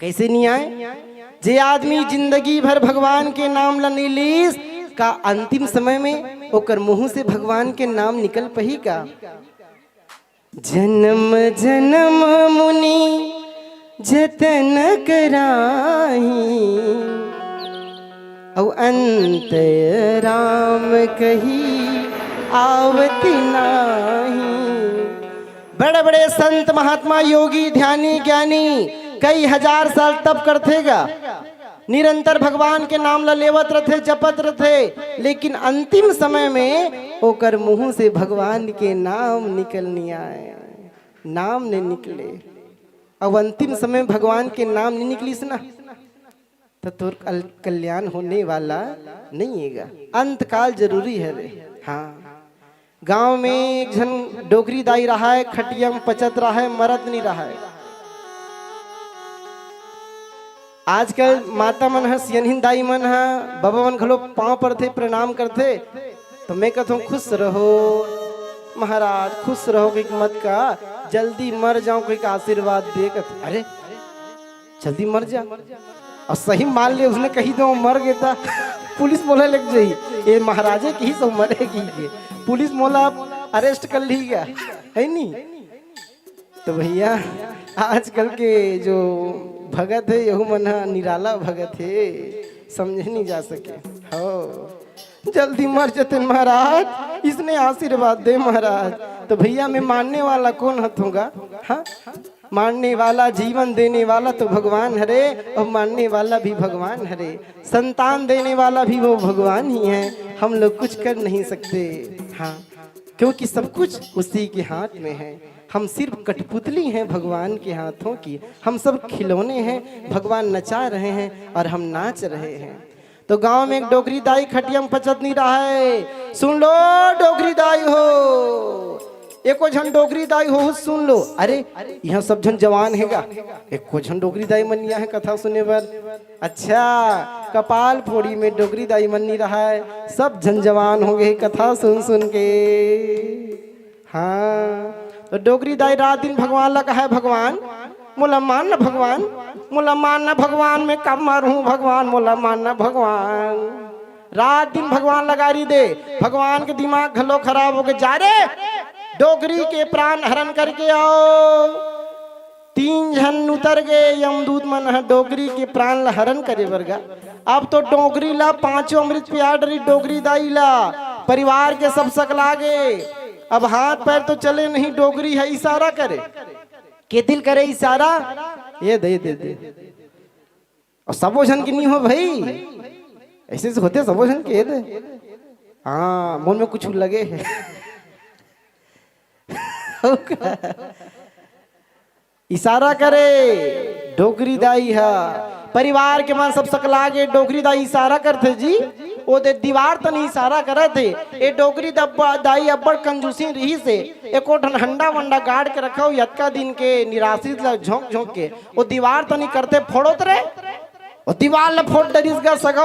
कैसे नहीं आए? जे आदमी जिंदगी भर भगवान के नाम ला नहीं लीस, का अंतिम समय में ओकर मुंह से भगवान के नाम निकल पही का? जन्म जन्म मुनि जतन कराही, अउ अंत राम कही आवत नाही। बड़े बड़े संत महात्मा, योगी, ध्यानी, ज्ञानी कई हजार साल तप करथे गा, निरंतर भगवान के नाम ला लेवत रथे, जपत रथे, लेकिन अंतिम समय में ओकर मुंह से भगवान के नाम निकल नहीं आए, नाम नहीं निकले। अब अंतिम समय में भगवान के नाम नहीं निकलिस ना, तो तोर कल-, कल्याण होने वाला नहीं है गा। अंतकाल जरूरी है रे। हाँ, गांव में एक झन डोकरी दाई रहा है, खटिया में पचत रहा है, मरत नहीं रहा है। आजकल माता मन ह, सियनहिन दाई मन ह, बाबा मन घलो पांव परथे, प्रणाम करथे। तो मैं कथों, "खुश रहो महाराज, खुश रहो," कहिके मत का, "जल्दी मर जाऊं," कहिके आशीर्वाद दे, कथे, "अरे, जल्दी मर जा।" और सही मान ले, उसने कही दो मर गे त पुलिस मोला लेके जाही, "ये महाराजे कही सो मरे," कहिके पुलिस मोला अरेस्ट कर ली गा, है नी? तो भैया, आजकल के जो भगत है, यहू मन ह निराला भगत है, समझे नहीं जा सके। हो, जल्दी मर जतेन महाराज, इसने आशीर्वाद दे महाराज। तो भैया, मैं मानने वाला कौन हथों गा? हाँ, मारने वाला, जीवन देने वाला तो भगवान हरे, और मारने वाला भी भगवान हरे, संतान देने वाला भी वो भगवान ही है। हम लोग कुछ कर नहीं सकते। हाँ, क्योंकि सब कुछ उसी के हाथ में है। हम सिर्फ कठपुतली हैं भगवान के हाथों की, हम सब खिलौने हैं, भगवान नचा रहे हैं और हम नाच रहे हैं। तो गांव में एक डोकरी दाई खटिया में पचत नहीं रहा है। सुन लो डोकरी दाई हो, एको झन डोकरी दाई हो, सुन लो। अरे, यहाँ सब झन जवान हे गा, एको झन डोकरी दाई मन नहीं आए हे कथा सुने बर। अच्छा, कपाल फोड़ी में डोकरी दाई मन नहीं रहा है, सब झन जवान हो गए कथा सुन सुन के। हाँ, तो डोकरी दाई रात दिन भगवान ला कहा है, "भगवान, मोला मार न भगवान, मोला मार न भगवान, मैं कब मारूं भगवान, मोला मार न भगवान।" रात दिन भगवान ला गारी दे, भगवान के दिमाग घलो खराब हो गए। "जा रे, डोकरी के प्राण हरण करके आओ।" तीन झन उतर गए यमदूत मन ह डोकरी के प्राण ला हरण करे बर गा। अब तो डोकरी ला पांचों अमृत पिया डरी, डोकरी दाई ला। परिवार के सब सकला गे। अब हाथ पैर तो चले नहीं, डोकरी है इशारा करे। के दिल करे इशारा? ये दे, दे, दे। और सबो झन के नहीं हो भाई, ऐसे से होते सबो झन के, ये दे। हाँ, मन में कुछ लगे है। इशारा करे डोकरी दाई हा। परिवार के मन सब सकला गे, डोकरी दाई इशारा करथे जी। ओ दे दीवार तनी इशारा करत हे। ए डोकरी दब्बा दाई अब्बड़ कंजूसी रहिस हे। एको ठन हंडा वंडा गाड़ के रखव, यतका दिन के निराशित ल झोंक झोंक के ओ दीवार तनी करथे, फोड़ोत रे। ओ दीवार ल फोड़ डरिस गा सगा।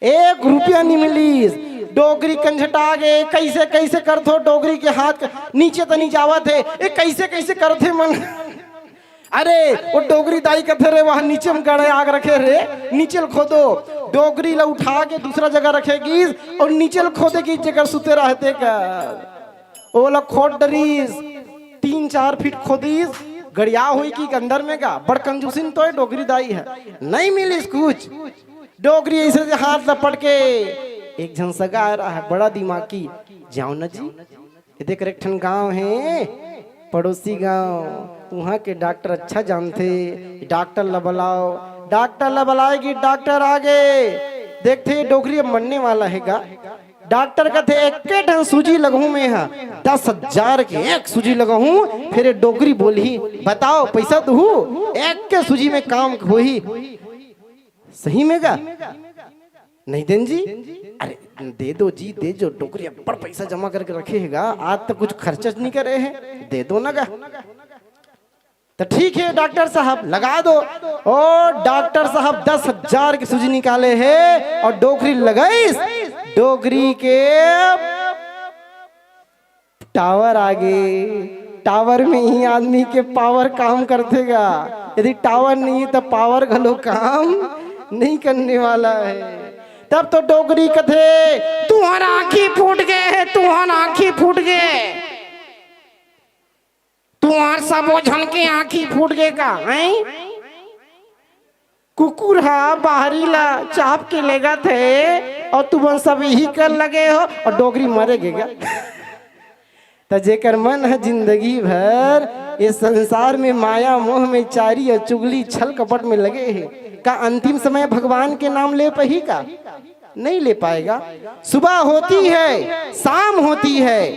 एक रुपया नहीं मिलिस। डोकरी कंझटा गे, कैसे कैसे करथो डोकरी के हाथ क-, नीचे तनी जावत हे। ए कैसे कैसे करथे मन? अरे, वो डोकरी दाई कथे रे, वहाँ नीचे में गड़े आग रखे रे, नीचे ल खोदो। डोकरी ला उठा के दूसरा जगह रखे गिस और नीचे ल खोदे गिस जेकर सुते रहते का। ओला खोद डरिस, तीन चार फीट खोदिस, गड़िया होई कि अंदर में गा, बड़ कंजूसिन तो है डोकरी दाई है। नहीं मिलिस कुछ। डोकरी ऐसे जे हाथ लपट के, एक झन सगा आ रहा है, बड़ा दिमागी, जाओ ना जी, ये देख एक ठन गांव है, पड़ोसी गांव, वहां के डॉक्टर अच्छा जानथे, डॉक्टर ला बुलाओ। डॉक्टर ला बुलाए कि डॉक्टर आ गए, देखथे डोकरी अब मरने वाला है गा। डॉक्टर कथे, "एके ठन सूजी लगहूं मैं हा, दस हजार के एक सूजी लगहूं, फिर ये डोकरी बोलही, बताओ पैसा दुहू, एक के सूजी में काम होही।" सही में गा? नहीं देन जी? अरे दे दो जी, दे जो, डोकरी अब्बड़ पैसा जमा करके रखे है गा, आज तक कुछ खर्चा नहीं करे है, दे दो ना गा। तो ठीक है डॉक्टर साहब, लगा दो। और डॉक्टर साहब दस हजार की सूजी निकाले है और डोकरी लगाइस। डोकरी के टावर आ गे। टावर में ही आदमी के पावर काम करथे गा। यदि टावर नहीं है तो पावर घलो काम नहीं करने वाला है। तब तो डोकरी कथे, "तुहर आँखी फूट गे हे, तुहर आँखी फूट गे।" तुहर सबो झन के आँखी फूट गे का, हैं? कुकुर ह बाहरी ला चाप के लेगत हे और तुमन सब यही कर लगे हो और डोकरी मरे गे गा। त जेकर मन ह जिंदगी भर ये संसार में माया मोह में चारी और चुगली छल कपट में लगे हे, का अंतिम समय भगवान के नाम ले पही का? नहीं ले पाएगा। सुबह होती है, शाम होती है,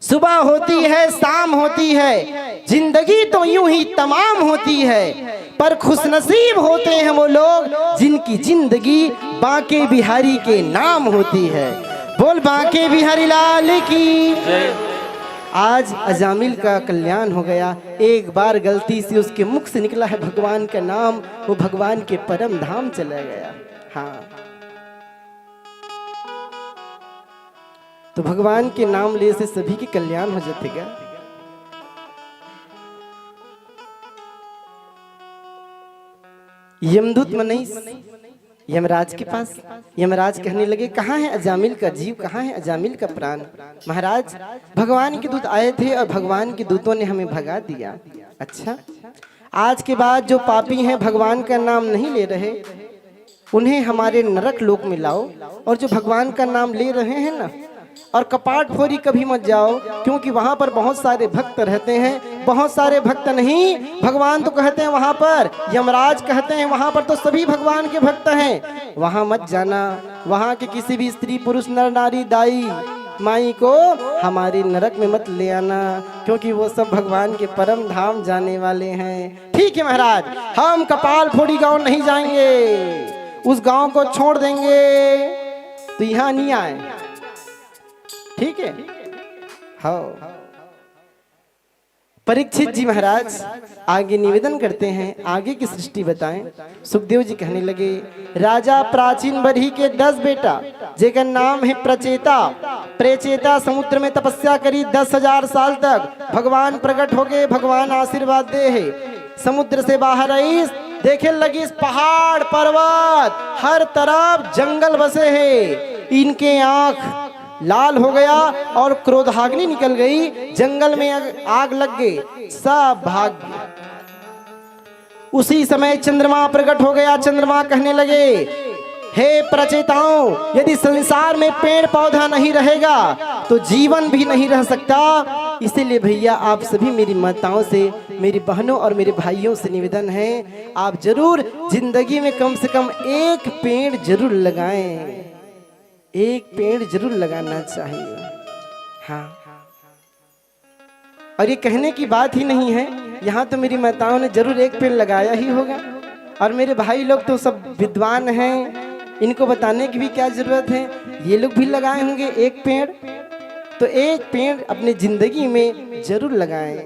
सुबह होती है, शाम होती है, जिंदगी तो यूं ही तमाम होती है, पर खुशनसीब होते हैं वो लोग जिनकी जिंदगी बांके बिहारी के नाम होती है। बोल बांके बिहारी लाल की। आज अजामिल का कल्याण हो गया, एक बार गलती से उसके मुख से निकला है भगवान का नाम, वो भगवान के परम धाम चला गया। हाँ, तो भगवान के नाम ले से सभी के कल्याण हो जाथे गा। यमदूत मन आइस यमराज के पास। यमराज कहने लगे, "कहाँ है अजामिल का जीव, कहाँ है अजामिल का प्राण?" "महाराज, भगवान के दूत आए थे और भगवान के दूतों ने हमें भगा दिया।" "अच्छा, आज के बाद जो पापी हैं, भगवान का नाम नहीं ले रहे, उन्हें हमारे नरक लोक में लाओ, और जो भगवान का नाम ले रहे हैं ना, और कपाट फोरी कभी मत जाओ, क्योंकि वहां पर बहुत सारे भक्त रहते हैं। बहुत सारे भक्त नहीं, भगवान तो कहते हैं वहां पर, यमराज कहते हैं वहां पर, तो सभी भगवान के भक्त हैं। वहां मत जाना, वहां के किसी भी स्त्री, पुरुष, नर, नारी, दाई, माई को हमारे नरक में मत ले आना, क्योंकि वो सब भगवान के परम धाम जाने वाले हैं। ठीक है महाराज, हम कपाल फोड़ी गांव नहीं जाएंगे, उस गांव को छोड़ देंगे, तो यहां नहीं आए। ठीक है, हाँ। परीक्षित जी महाराज आगे निवेदन करते हैं, आगे की सृष्टि बताएं। सुखदेव जी कहने लगे, राजा प्राचीन बरही के दस बेटा, जेकर नाम है प्रचेता। प्रचेता समुद्र में तपस्या करी दस हजार साल तक। भगवान प्रकट हो गए, भगवान आशीर्वाद दे है। समुद्र से बाहर आईस, देखे लगिस पहाड़ पर्वत, हर तरफ जंगल बसे है। इनके आंख लाल हो गया और क्रोधाग्नि निकल गई, जंगल में आग, आग लग गई, सब भाग गए। उसी समय चंद्रमा प्रकट हो गया। चंद्रमा कहने लगे, हे प्रचेताओं, यदि संसार में पेड़ पौधा नहीं रहेगा तो जीवन भी नहीं रह सकता। इसीलिए भैया, आप सभी मेरी माताओं से, मेरी बहनों और मेरे भाइयों से निवेदन है, आप जरूर जिंदगी में कम से कम एक पेड़ जरूर लगाएं। एक पेड़ जरूर लगाना चाहिए। हाँ, और ये कहने की बात ही नहीं है, यहाँ तो मेरी माताओं ने जरूर एक पेड़ लगाया ही होगा। और मेरे भाई लोग तो सब विद्वान हैं, इनको बताने की भी क्या जरूरत है, ये लोग भी लगाए होंगे एक पेड़। तो एक पेड़ अपनी जिंदगी में जरूर लगाएं।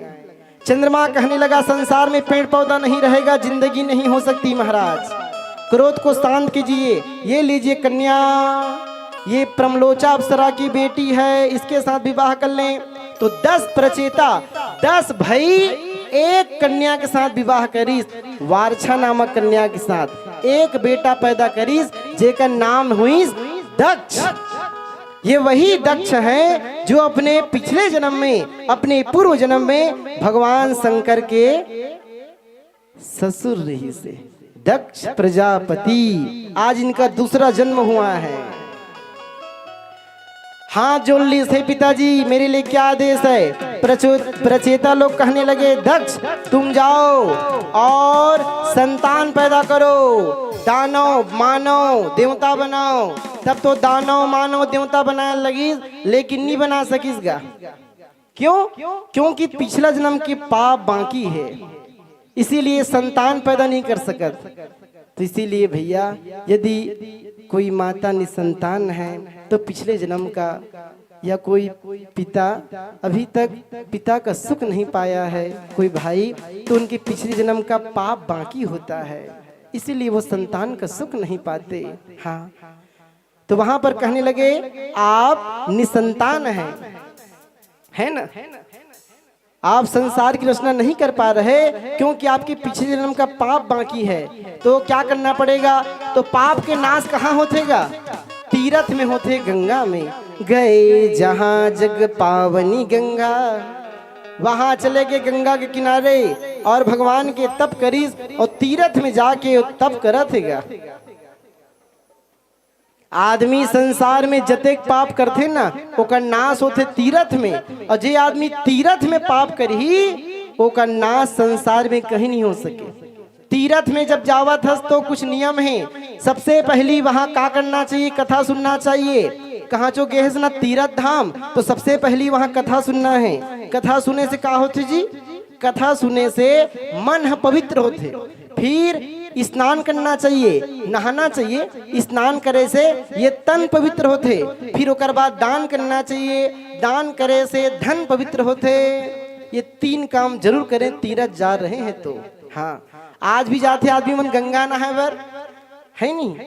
चंद्रमा कहने लगा, संसार में पेड़ पौधा नहीं रहेगा, जिंदगी नहीं हो सकती महाराज। क्रोध को शांत कीजिए। ये लीजिए कन्या, ये प्रमलोचा अप्सरा की बेटी है, इसके साथ विवाह कर लें। तो दस प्रचेता, दस भाई एक कन्या के साथ विवाह करिस, वारछा नामक कन्या के साथ एक बेटा पैदा करिस, जेकर नाम हुईस दक्ष। ये वही दक्ष है जो अपने पिछले जन्म में, अपने पूर्व जन्म में भगवान शंकर के ससुर रहिस हे। दक्ष प्रजापति, आज इनका दूसरा जन्म हुआ है। हाथ जोड़ लीस, हे पिताजी, मेरे लिए क्या आदेश है? प्रचो-, प्रचेता लोग कहने लगे, दक्ष, तुम जाओ और संतान पैदा करो, दानव, मानव, देवता बनाओ। तब तो दानव, मानव, देवता बनाए लगिस, लेकिन नहीं बना सकिस गा। क्यों? क्योंकि पिछला जन्म के पाप बाकी है, इसीलिए संतान पैदा नहीं कर सकत। तो इसीलिए भैया, यदि कोई माता निसंतान है तो पिछले जन्म का, या कोई पिता अभी तक पिता का सुख नहीं पाया है, कोई भाई, तो उनके पिछले जन्म का पाप बाकी होता है, इसीलिए वो संतान का सुख नहीं पाते। हाँ, तो वहां पर कहने लगे, आप निसंतान हैं, है ना? आप संसार की रचना नहीं कर पा रहे, क्योंकि आपके पिछले जन्म का पाप बाकी है। तो क्या करना पड़ेगा? तो पाप के नाश कहाँ होथेगा? तीरथ में होथे, गंगा में। गए जहाँ जग पावनी गंगा, वहां चले गए गंगा के किनारे और भगवान के तप करिस और तीरथ में जाके तप करत हे गा। आदमी संसार में जतेक पाप करथे ना, ओकर नाश होथे तीरथ में, और जे आदमी तीरथ में पाप करही, ओकर नाश संसार में कहीं नहीं हो सके। तीरथ में जब जावत हस तो कुछ नियम हे। सबसे पहली वहां का करना चाहिए? कथा सुनना चाहिए। कहाँ चो गे हस ना तीरथ धाम, तो सबसे पहली वहां कथा सुनना है। कथा सुने से का होथे जी? कथा सुने से मन ह पवित्र होथे। फिर स्नान करना चाहिए, नहाना चाहिए। स्नान करे से ये तन पवित्र होथे। फिर ओकर बाद दान करना चाहिए, दान करे से धन पवित्र होथे। ये तीन काम जरूर करें, तीरथ जा रहे हैं तो। हाँ, आज भी जाथे आदमी मन गंगा नहाए बर, है नी?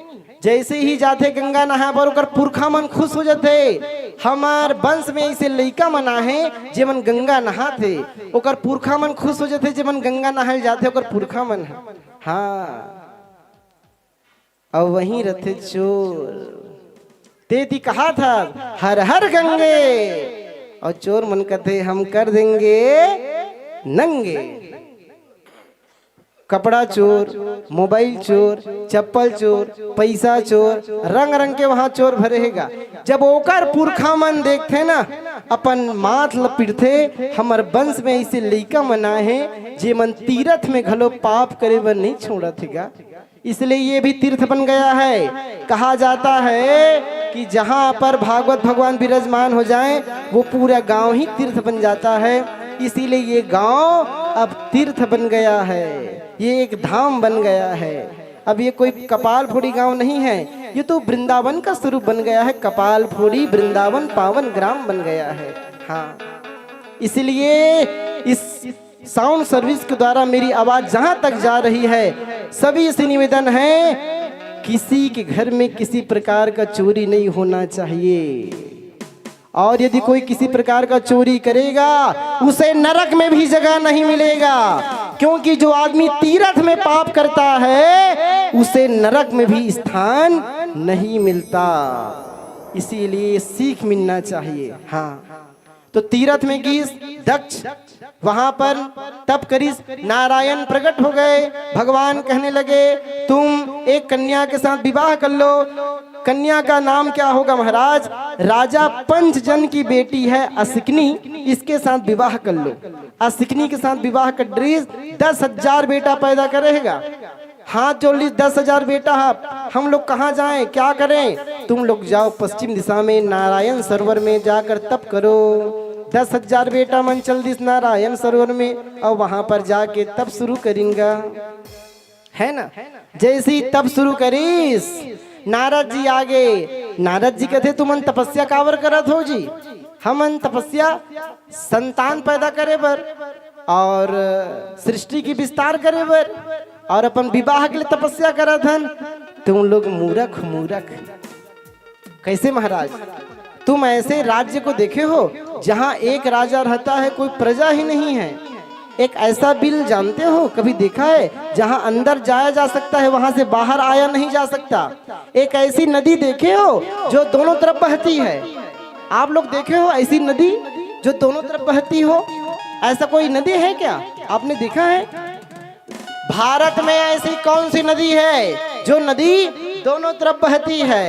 जैसे ही जाथे गंगा नहाए बर, ओकर पुरखा मन खुश हो जाथे। हमर वंश में ऐसे लइका मन आहे, जेमन गंगा नहाथे। ओकर पुरखा मन खुश हो जाथे, जेमन गंगा नहाए जाथे, ओकर पुरखा मन ह। हाँ, अउ वहीं रथे चोर। ते ती कहा था, "हर हर गंगे," और चोर मन कथे, "हम कर देंगे नंगे।" कपड़ा चोर, मोबाइल चोर, चप्पल चोर, पैसा चोर, रंग रंग के वहां चोर भरे हेगा। जब ओकर पुरखा मन देखथे ना, अपन माथ ल पिटथे, हमर वंश में ऐसे लइका मन आए हैं, जे मन तीरथ में घलो पाप करे बर नहीं छोड़त हेगा। इसलिए ये भी तीर्थ बन गया है। कहा जाता है कि जहां पर भागवत भगवान विराजमान हो जाए, वो पूरा गांव ही तीर्थ बन जाता है। इसीलिए ये गांव अब तीर्थ बन गया है, ये एक धाम बन गया है। अब ये कोई कपाल फोड़ी गांव नहीं है, ये तो वृंदावन का स्वरूप बन गया है। कपाल फोड़ी वृंदावन पावन ग्राम बन गया है। हाँ, इसलिए इस साउंड सर्विस के द्वारा मेरी आवाज जहां तक जा रही है, सभी से निवेदन है, किसी के घर में किसी प्रकार का चोरी नहीं होना चाहिए। और यदि कोई किसी प्रकार का चोरी करेगा, उसे नरक में भी जगह नहीं मिलेगा, क्योंकि जो आदमी तीरथ में पाप करता है, उसे नरक में भी स्थान नहीं मिलता। इसीलिए सीख मिलना चाहिए। हाँ, तो तीरथ में गीस दक्ष, वहां पर तप करिस, नारायण प्रकट हो गए। भगवान कहने लगे, तुम एक कन्या के साथ विवाह कर लो। कन्या का नाम क्या होगा महाराज? राजा पंचजन की बेटी है असिकनी, इसके साथ विवाह कर लो। असिकनी के साथ विवाह कर डरिस, दस हजार बेटा पैदा करेगा। हाथ जोड़ ली, दस हजार बेटा है, हम लोग कहाँ जाएं, क्या करें? तुम लोग जाओ पश्चिम दिशा में नारायण सरोवर में जाकर तप करो। दस हजार बेटा मन चल दिस नारायण सरोवर में, और वहां पर जाके तप शुरू करेंगा, है ना? जैसे ही तप शुरू करिस, नारद जी आगे। नारद जी कहते, तुमन तपस्या काबर करत हो जी? हमन तपस्या संतान पैदा करे बर और सृष्टि के विस्तार करे बर और अपन विवाह के लिए तपस्या करत हन। तुम लोग मूरख, मूरख। कैसे महाराज? तुम ऐसे राज्य को देखे हो जहां एक राजा रहता है, कोई प्रजा ही नहीं है? एक ऐसा बिल जानते हो, कभी देखा है, जहां अंदर जाया जा सकता है, वहां से बाहर आया नहीं जा सकता? एक ऐसी नदी देखे हो जो दोनों तरफ बहती है? आप लोग देखे हो ऐसी नदी जो दोनों तरफ बहती हो? ऐसा कोई नदी है क्या? आपने देखा है? भारत में ऐसी कौन सी नदी है जो नदी दोनों तरफ बहती है?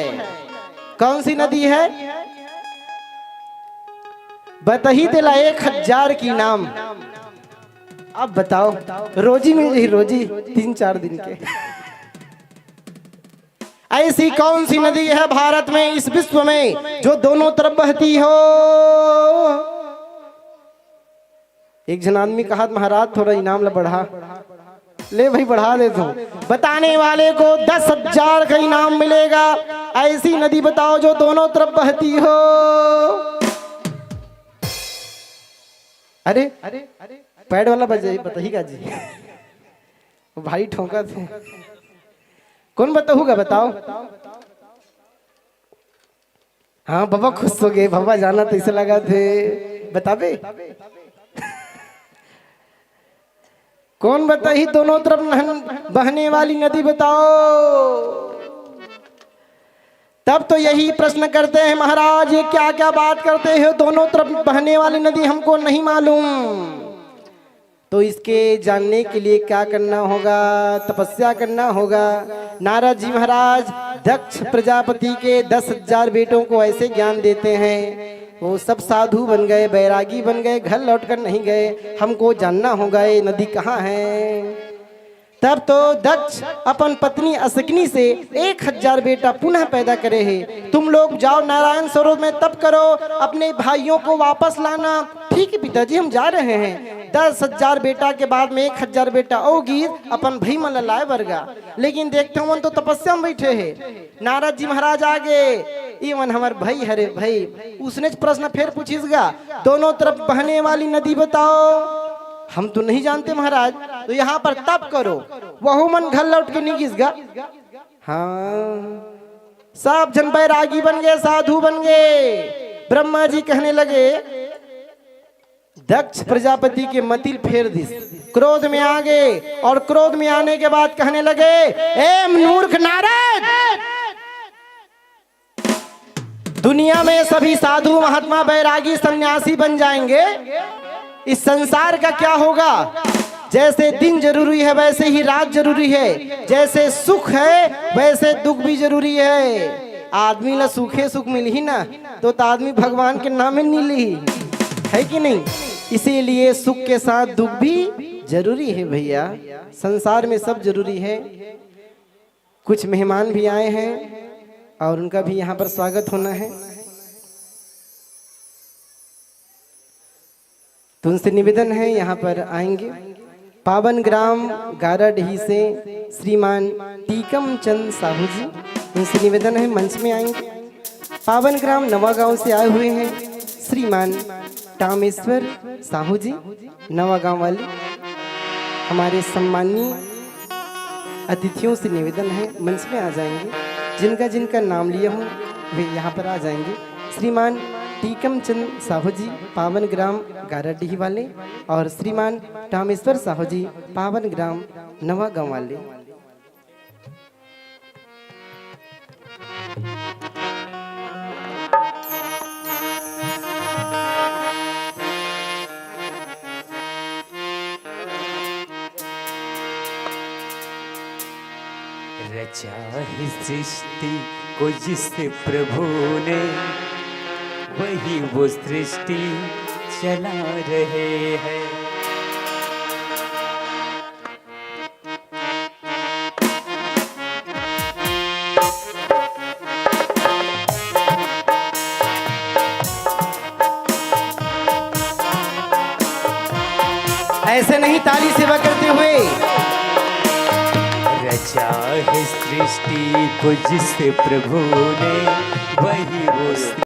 कौन सी नदी है? बताही तेला एक हजार के इनाम। अब बताओ, रोजी मिल जाही, रोजी तीन चार दिन के। ऐसी कौन सी नदी है भारत में, इस विश्व में, जो दोनों तरफ बहती हो? एक झन आदमी कहा, महाराज, थोड़ा इनाम ला बढ़ा। ले भाई, बढ़ा देता हूँ। बताने वाले को दस हजार का इनाम मिलेगा। ऐसी नदी बताओ जो दोनों तरफ बहती हो। अरे, पैड वाला बजाई, बताही का जी? भाई ठोंका थे। कौन बताहूगा, बताओ? हाँ, बाबा खुश हो गए, बाबा जाना तो इसे लगा थे। बताबे? कौन बताही दोनों तरफ नहन-, बहने वाली नदी बताओ? तब तो यही प्रश्न करते हैं, महाराज, ये क्या क्या बात करते हो, दोनों तरफ बहने वाली नदी हमको नहीं मालूम। तो इसके जानने के लिए क्या करना होगा? तपस्या करना होगा। नारद जी महाराज दक्ष प्रजापति के दस हजार बेटों को ऐसे ज्ञान देते हैं, वो सब साधु बन गए, बैरागी बन गए, घर लौटकर नहीं गए। हमको जानना होगा ये नदी कहाँ है। तब तो दक्ष अपन पत्नी असकनी से एक हजार बेटा पुनः पैदा करे हे। तुम लोग जाओ नारायण सरोवर में तप करो, अपने भाइयों को वापस लाना। ठीक है पिताजी, हम जा रहे हैं। दस हजार बेटा के बाद में एक हजार बेटा अउ गिस अपन भाई मन ला लाए बर गा। लेकिन देखते हो, मन तो तपस्या में बैठे हे। नारद जी महाराज आगे, "ई मन हमर भाई हरे भाई।" उसने प्रश्न फिर पूछिस गा, "दोनों तरफ बहने वाली नदी बताओ।" "हम तो नहीं जानते महाराज।" "तो यहाँ पर तप करो।" वहू मन घर लौट के नहीं गिस गा। हाँ, सब झन बैरागी बन गए, साधु बन गए। ब्रह्मा जी कहने लगे, दक्ष प्रजापति के मति ल फेर दिस, क्रोध में आ गए और क्रोध में आने के बाद कहने लगे, "ए मूर्ख नारद, दुनिया में सभी साधु महात्मा बैरागी सन्यासी बन जाएंगे, इस संसार का क्या होगा?" जैसे दिन जरूरी है, वैसे ही रात जरूरी है। जैसे सुख है, वैसे दुख भी जरूरी है। आदमी ला सुखे सुख मिलही ना, तो, तो आदमी भगवान के नाम में नहीं ली, है कि नहीं? इसीलिए सुख के साथ दुख भी जरूरी है भैया। संसार में सब जरूरी है। कुछ मेहमान भी आए हैं और उनका भी यहाँ पर स्वागत होना है। तो उनसे निवेदन है, यहाँ पर आएंगे। पावन ग्राम गाराडीह से श्रीमान टीकम चंद साहू जी, उनसे निवेदन है, मंच में आएंगे। पावन ग्राम नवागांव से आए हुए हैं श्रीमान टामेश्वर साहू जी, नवागांव वाले। हमारे सम्माननीय अतिथियों से निवेदन है, मंच में आ जाएंगे। जिनका जिनका नाम लिया हूँ, वे यहाँ पर आ जाएंगे। श्रीमान टीकम चंद साहू जी, पावन ग्राम गाराडीह वाले, और श्रीमान टामेश्वर साहू जी, पावन ग्राम नवागांव वाले। रचा है सृष्टि को जिस प्रभु ने, वही वो सृष्टि चला रहे हैं। ऐसे नहीं, ताली सेवा करते हुए। रचा है सृष्टि को जिस प्रभु ने, वही वो से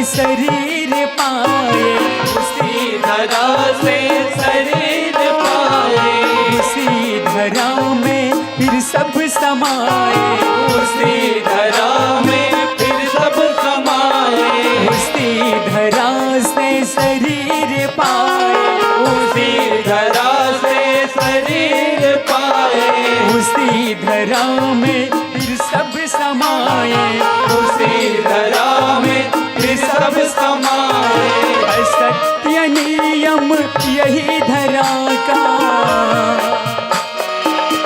शरीर पाए, उसी धरा से शरीर पाए, उसी धरा में फिर सब समाए, उसी धरा में फिर सब समाए, उसी धरा से शरीर पाए, उसी धरा से शरीर पाए, उसी धरा में फिर सब समाए, उसी धरा में फिर सब समाए। है सत्य नियम यही धरा का,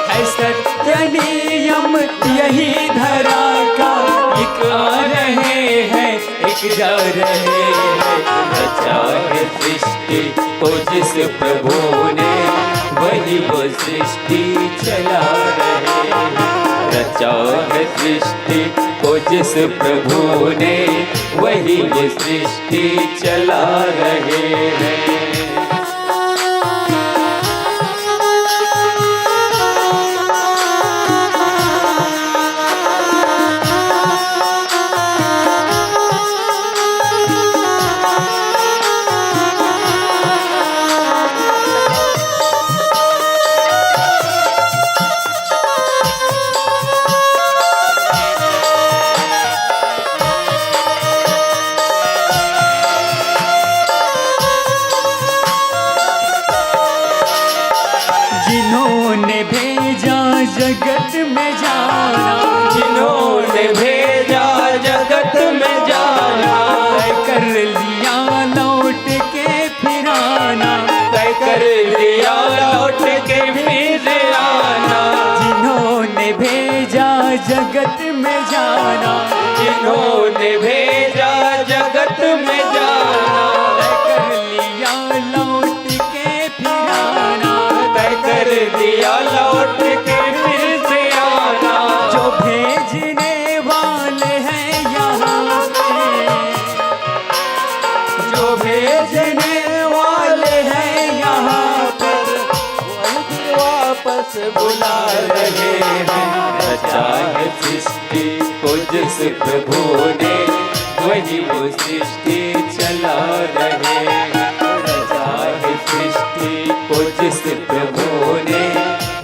है सत्य नियम यही धरा का। एक आ रहे हैं, एक जा रहे हैं। रचा है सृष्टि को जिस प्रभु ने, वही वो सृष्टि चला रहे हैं। रचा है सृष्टि को जिस प्रभु ने, वही वो सृष्टि चला रहे हैं। जिन्होंने भेजा जगत में जाना, जिन्होंने भेजा जगत में जाना, तय कर लिया लौट के फिर आना। बुला रहे हैं। रचा है सृष्टि को जिस प्रभु ने, वही वो सृष्टि चला रहे हैं। रचा है सृष्टि को जिस प्रभु ने,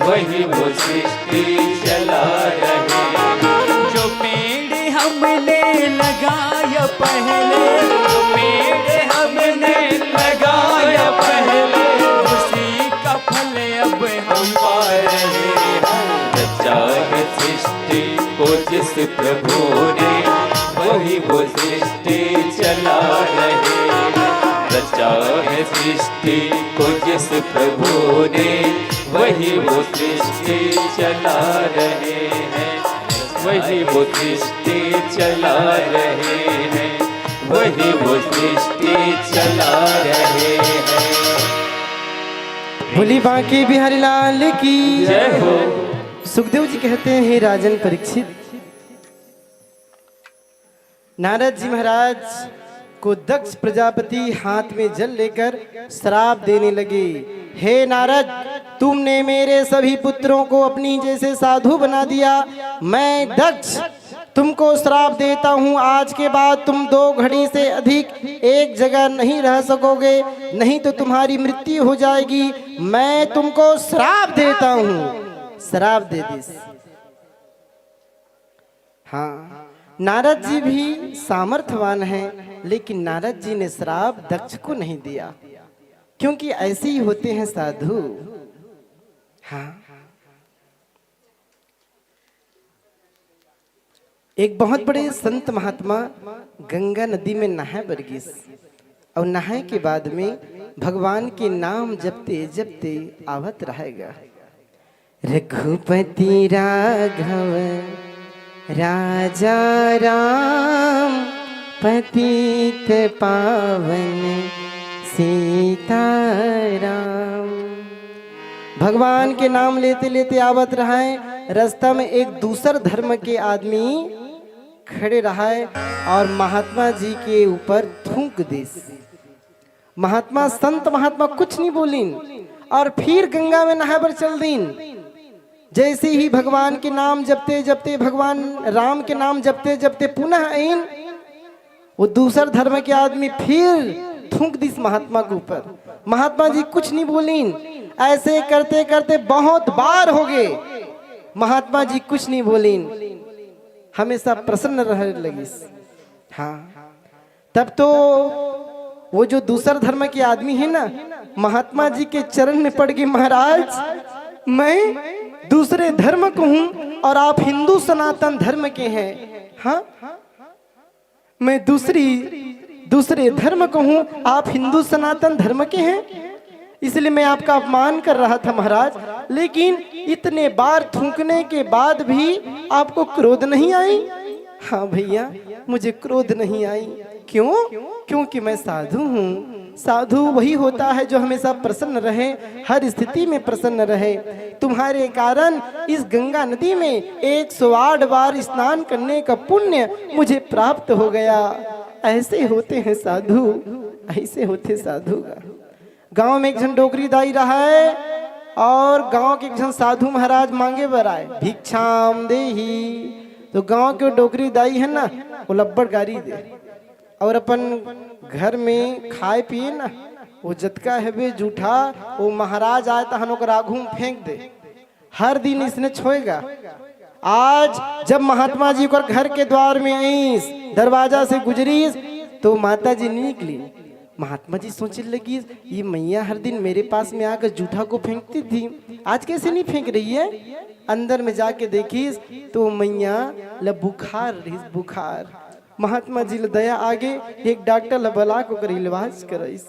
वही वो सृष्टि चला रहे हैं। जो पेड़ हमने लगाया पहले, जो पेड़ हमने लगाया पहले, उसी का फल अब हम पा रहे हैं। रचा है सृष्टि को जिस प्रभु ने, वही वो सृष्टि चला रहे हैं। रचा है सृष्टि को जिस प्रभु ने, वही वो सृष्टि चला रहे हैं। वही वो सृष्टि चला रहे हैं। वही वो सृष्टि चला रहे हैं। बोली बांके बिहारी लाल की। जय हो। सुखदेव जी कहते हैं, हे राजन परीक्षित, नारद जी महाराज को दक्ष प्रजापति हाथ में जल लेकर श्राप देने लगे, हे नारद, तुमने मेरे सभी पुत्रों को अपनी जैसे साधु बना दिया। मैं दक्ष तुमको श्राप देता हूँ, आज के बाद तुम दो घड़ी से अधिक एक जगह नहीं रह सकोगे, नहीं तो तुम्हारी मृत्यु हो जाएगी। मैं तुमको श्राप देता हूँ। श्राप दे दिस। हाँ, नारद जी भी सामर्थवान हैं, लेकिन नारद जी ने श्राप दक्ष को नहीं दिया, क्योंकि ऐसे ही होते हैं साधु। हाँ, एक बहुत बड़े संत महात्मा गंगा नदी में नहाए बर गिस, और नहाए के बाद में भगवान के नाम जपते जपते आवत रहेगा। रघुपति राघव राजा राम, पतित पावन सीताराम। भगवान के नाम लेते लेते आवत रहे, रास्ता में एक दूसर धर्म के आदमी खड़े रहे और महात्मा जी के ऊपर थूक दिस। महात्मा, संत महात्मा कुछ नहीं बोलिन और फिर गंगा में नहाए बर चल दीन। जैसे ही भगवान के नाम जपते जपते, भगवान राम के नाम जपते जपते पुनः आइन, वो दूसर धर्म के आदमी फिर थूक दिस महात्मा के ऊपर। महात्मा जी कुछ नहीं बोलिन। ऐसे करते करते बहुत बार हो गए, महात्मा जी कुछ नहीं बोलिन, हमेशा प्रसन्न रह लगिस। हाँ, तब तो वो जो दूसर धर्म के आदमी है ना, महात्मा जी के चरण में पड़ गए, महाराज, मैं दूसरे धर्म को हूँ और आप हिंदू सनातन धर्म के हैं। हाँ, मैं दूसरी दूसरे धर्म को हूँ, आप हिंदू सनातन धर्म के हैं, इसलिए मैं आपका अपमान कर रहा था महाराज। लेकिन इतने बार थूकने के बाद भी आपको क्रोध नहीं आई? हाँ भैया, मुझे क्रोध नहीं आई। क्यों? क्योंकि मैं साधु हूँ। साधु वही होता है जो हमेशा प्रसन्न रहे, हर स्थिति में प्रसन्न रहे। तुम्हारे कारण इस गंगा नदी में एक सौ आठ बार स्नान करने का पुण्य मुझे प्राप्त हो गया। ऐसे होते हैं साधु, ऐसे होते साधु का। गांव में एक झन डोकरी दाई रहा है और गांव के एक झन साधु महाराज मांगे बर आए, भिक्षाम देही। तो गांव के डोकरी दाई है ना, वो लब्बड़ गारी दे और अपन घर में खाए पिए ना, वो जतका हवे जूठा, वो महाराज आए तहन ओकर आघू में फेंक दे। हर दिन इसने छोएगा। आज जब महात्मा जी ओकर घर के द्वार में आईस, दरवाजा से गुजरीस, तो माता जी नहीं निकली। महात्मा जी सोचे लगिस, ये मैया हर दिन मेरे पास में आकर जूठा को फेंकती थी, आज कैसे नहीं फेंक रही है? अंदर में जाके देखिस तो मैया ल बुखार रहिस, बुखार। महात्मा जी ल दया आगे, एक डॉक्टर ल बला के ओकर इलाज कराइस।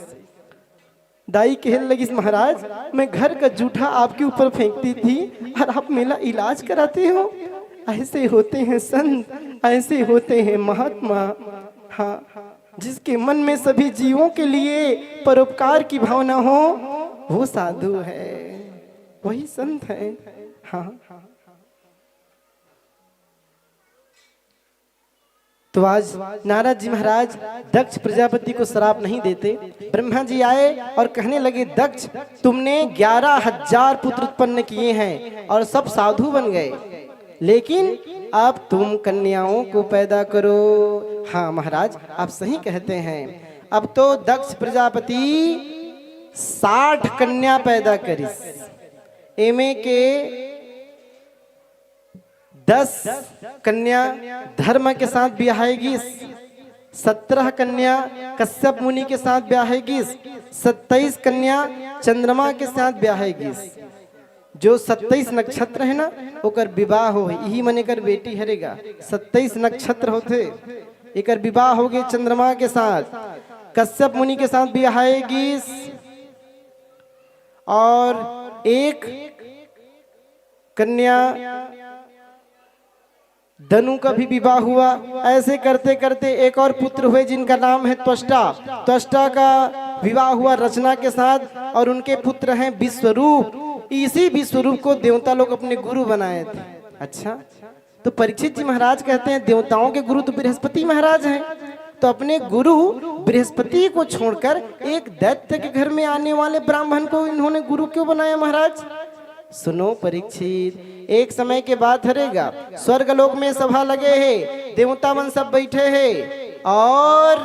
दाई कहे लगिस, महाराज, मैं घर का जूठा आपके ऊपर फेंकती थी और आप मेरा इलाज कराते हो। ऐसे होते हैं संत, ऐसे होते हैं महात्मा। हाँ, जिसके मन में सभी जीवों के लिए परोपकार की भावना हो, वो साधु है, वही संत है। हाँ। तो आज नारद जी महाराज दक्ष प्रजापति को श्राप नहीं देते। ब्रह्मा जी आए और कहने लगे, दक्ष, तुमने ग्यारह हजार पुत्र उत्पन्न किए हैं और सब साधु बन गए, लेकिन अब तुम कन्याओं को पैदा करो। हाँ महाराज, आप सही कहते हैं। अब तो दक्ष प्रजापति साठ कन्या पैदा करिस। एमे के दस कन्या धर्म के साथ ब्याहे गिस, सत्रह कन्या कश्यप मुनि के साथ ब्याहे गिस, सत्ताईस कन्या चंद्रमा के साथ ब्याहे गिस। जो सत्ताईस नक्षत्र है ना, ओकर विवाह हो, यही मन एकर बेटी हरे गा। सत्ताईस नक्षत्र होथे, एकर विवाह हो गए चंद्रमा के साथ, कश्यप मुनि के साथ ब्याहे गिस, और एक कन्या दनु का भी विवाह हुआ। ऐसे करते करते एक और पुत्र हुए जिनका नाम है त्वष्टा। त्वष्टा का विवाह हुआ रचना के साथ और उनके पुत्र हैं विश्वरूप। इसी विश्वरूप को देवता लोग अपने गुरु बनाए थे। अच्छा, तो परीक्षित जी महाराज कहते हैं, देवताओं के गुरु तो बृहस्पति महाराज हैं, तो अपने गुरु बृहस्पति को छोड़कर एक दैत्य के घर में आने वाले ब्राह्मण को इन्होंने गुरु क्यों बनाया महाराज? सुनो परीक्षित, एक समय के बात हरे गा, स्वर्ग लोक में सभा लगे हे, देवता मन सब बैठे हे और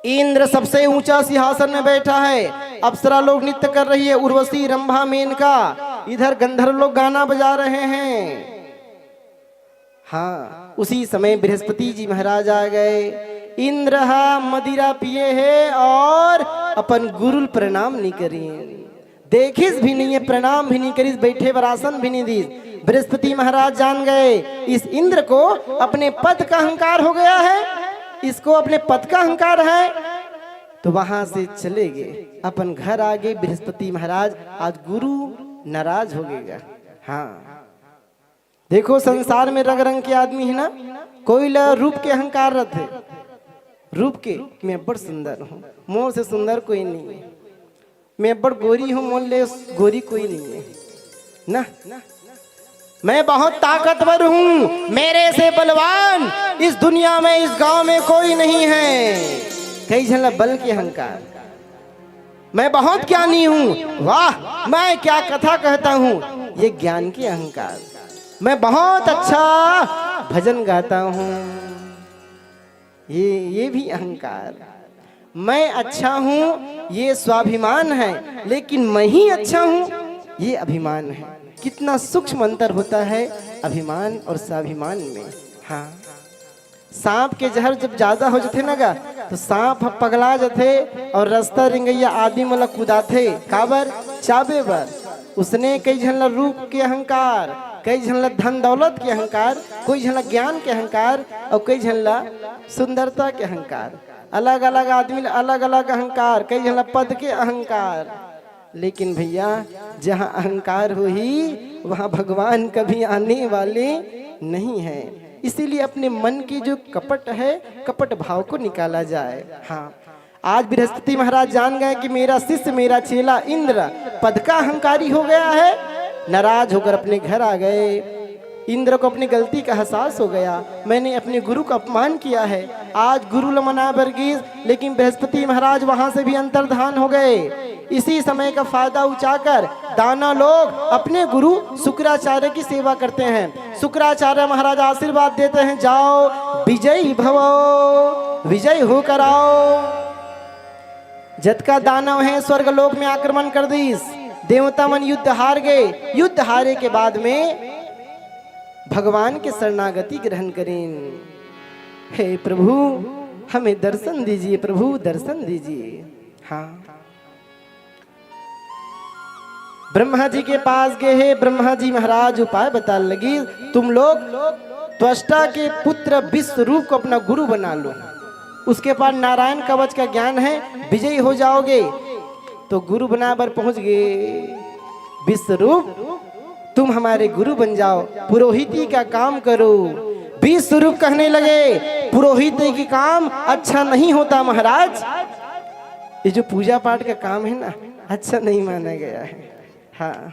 इंद्र सबसे ऊंचा सिंहासन में बैठा है। अप्सरा लोग नृत्य कर रही है, उर्वशी, रंभा, मेनका, इधर गंधर्व लोग गाना बजा रहे हैं। हाँ, उसी समय बृहस्पति जी महाराज आ गए। इंद्र हा मदिरा पिए हे और अपन गुरु ल प्रणाम नहीं करिस, देखिस भी नहीं है, प्रणाम भी नहीं करिस, बैठे बर आसन भी नहीं दीस। बृहस्पति महाराज जान गए, इस इंद्र को अपने पद का अहंकार हो गया है, इसको अपने पद का अहंकार है। तो वहां से चले गए, अपन घर आ गए। बृहस्पति महाराज आज गुरु नाराज हो गएगा। हाँ, देखो, संसार में रंग रंग के आदमी है ना, कोई ला रूप के अहंकार रथे, रूप के, मैं बड़ सुंदर हूँ, मोर से सुंदर कोई नहीं है, मैं बड़ गोरी हूँ, मोर ले गोरी कोई नहीं है ना, मैं बहुत ताकतवर हूँ, मेरे से बलवान इस दुनिया में, इस गांव में कोई नहीं है। कई झन ला बल के अहंकार, मैं बहुत ज्ञानी हूँ, वाह, मैं क्या कथा कहता हूँ, ये ज्ञान के अहंकार। मैं बहुत अच्छा भजन गाता हूँ, ये ये भी अहंकार। मैं अच्छा हूँ, ये स्वाभिमान है, लेकिन मैं ही अच्छा हूँ, ये अभिमान है। कितना सूक्ष्म अंतर होता है अभिमान और स्वाभिमान में। हाँ, सांप के जहर जब ज्यादा हो जाथे ना गा, तो सांप ह पगला जाथे और रास्ता रेंगइया आदमी मन ला कुदाथे। काबर? चाबे बर। उसने कई झन ला रूप के अहंकार, कई झन ला धन दौलत के अहंकार, कोई झन ला ज्ञान के अहंकार और कई झन ला सुंदरता के अहंकार। अलग अलग आदमी ला अलग अलग अहंकार, कई झन ला पद के अहंकार। लेकिन भैया, जहाँ अहंकार होही, वहाँ भगवान कभी आने वाले नहीं है। इसीलिए अपने मन की जो कपट है, कपट भाव को निकाला जाए। हाँ, आज बृहस्पति महाराज जान गए कि मेरा शिष्य, मेरा चेला इंद्र पद का अहंकारी हो गया है, नाराज होकर अपने घर आ गए। इंद्र को अपनी गलती का एहसास हो गया, मैंने अपने गुरु का अपमान किया है। आज गुरु ल मनाए बर गिस, लेकिन बृहस्पति महाराज वहां से भी अंतर्धान हो गए। इसी समय का फायदा उठाकर दानव लोग अपने गुरु शुक्राचार्य की सेवा करते हैं। शुक्राचार्य महाराज आशीर्वाद देते हैं, जाओ, विजयी भवो, विजय होकर आओ। जतका दानव हैं स्वर्गलोक में आक्रमण कर दिस, देवता मन युद्ध हार गए। युद्ध हारे के बाद में भगवान के शरणागति ग्रहण करें। हे प्रभु, हमें दर्शन दीजिए प्रभु, दर्शन दीजिए। हाँ, ब्रह्मा जी के पास गए हैं। ब्रह्मा जी महाराज उपाय बताने लगी, तुम लोग त्वष्टा के पुत्र विश्वरूप को अपना गुरु बना लो। उसके पास नारायण कवच का ज्ञान है, विजयी हो जाओगे। तो गुरु बना बर पहुंच गए। विश्वरूप, तुम हमारे गुरु बन जाओ, पुरोहिती का काम करो। विश्वरूप कहने लगे, पुरोहिती की काम अच्छा नहीं होता महाराज। ये जो पूजा पाठ का काम है ना, अच्छा नहीं माना गया है। हाँ,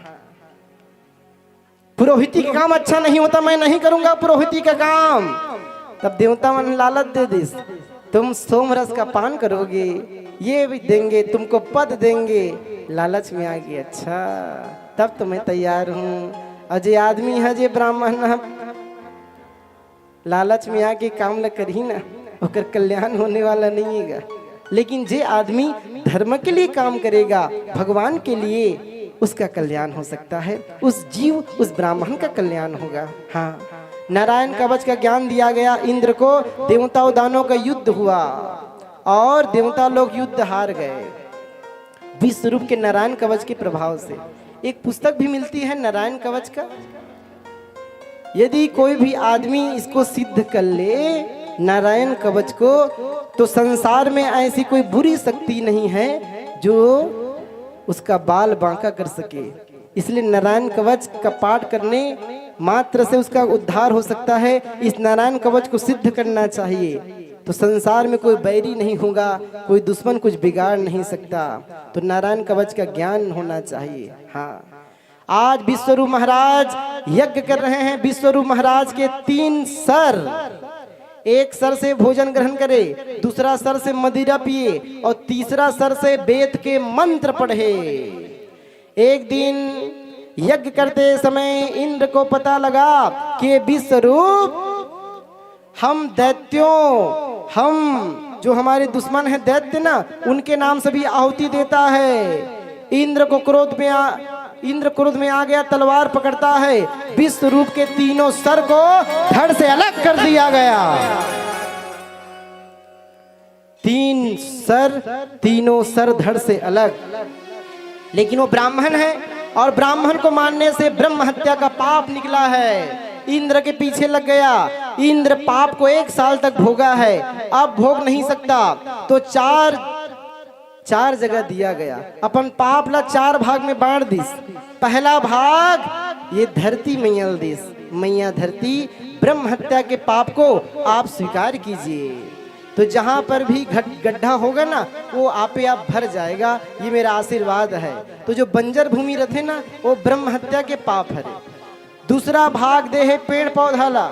पुरोहिती का काम अच्छा नहीं होता, मैं नहीं करूंगा पुरोहिती का काम। तब देवता मन लालच दे दिस, "तुम सोम रस का पान करोगे, ये भी देंगे, तुमको पद देंगे।" लालच में आ गई, "अच्छा, तब तो मैं तैयार हूँ।" और जे आदमी है, जे ब्राह्मण है, लालच में आके काम ल करही ना, ओकर कल्याण होने वाला नहीं है। लेकिन जे आदमी धर्म के लिए काम करेगा, भगवान के लिए, उसका कल्याण हो सकता है, उस जीव, उस ब्राह्मण का कल्याण होगा। हाँ, नारायण कवच का ज्ञान दिया गया इंद्र को। देवता और दानों का युद्ध हुआ और देवता लोग युद्ध हार गए विश्व रूप के नारायण कवच के प्रभाव से। एक पुस्तक भी मिलती है नारायण कवच का। यदि कोई भी आदमी इसको सिद्ध कर ले, नारायण कवच को, तो संसार में ऐसी कोई बुरी शक्ति नहीं है जो उसका बाल बांका कर सके। इसलिए नारायण कवच का पाठ करने मात्र से उसका उद्धार हो सकता है। इस नारायण कवच को सिद्ध करना चाहिए, तो संसार में कोई बैरी नहीं होगा, कोई दुश्मन कुछ बिगाड़ नहीं सकता। तो नारायण कवच का ज्ञान होना चाहिए। हाँ, आज विश्वरूप महाराज यज्ञ कर रहे हैं। विश्वरूप महाराज के तीन सर, एक सर से भोजन ग्रहण करे, दूसरा सर से मदिरा पिए और तीसरा सर से वेद के मंत्र पढ़े। एक दिन यज्ञ करते समय इंद्र को पता लगा कि विश्वरूप, हम दैत्यों, हम जो हमारे दुश्मन हैं दैत्य ना, उनके नाम से भी आहुति देता है। इंद्र को क्रोध में आ, इंद्र क्रोध में आ गया, तलवार पकड़ता है, विश्व रूप के तीनों सर को धड़ से अलग कर दिया गया। तीन सर, तीनों सर धड़ से अलग। लेकिन वो ब्राह्मण है और ब्राह्मण को मानने से ब्रह्म हत्या का पाप निकला है। इंद्र के पीछे लग गया। इंद्र पाप को एक साल तक भोगा है, अब भोग नहीं सकता, तो चार, चार जगह दिया गया। अपन पाप ला चार भाग में बांट दिस। पहला भाग ये धरती मैया ल दिस, "मैया धरती, ब्रह्म हत्या के पाप को आप स्वीकार कीजिए।" तो जहां पर भी घट-, गड्ढा होगा ना, वो आपे आप भर जाएगा, ये मेरा आशीर्वाद है। तो जो बंजर भूमि रथे ना, वो ब्रह्म हत्या के पाप हरे। दूसरा भाग दे हे पेड़ पौधा ला,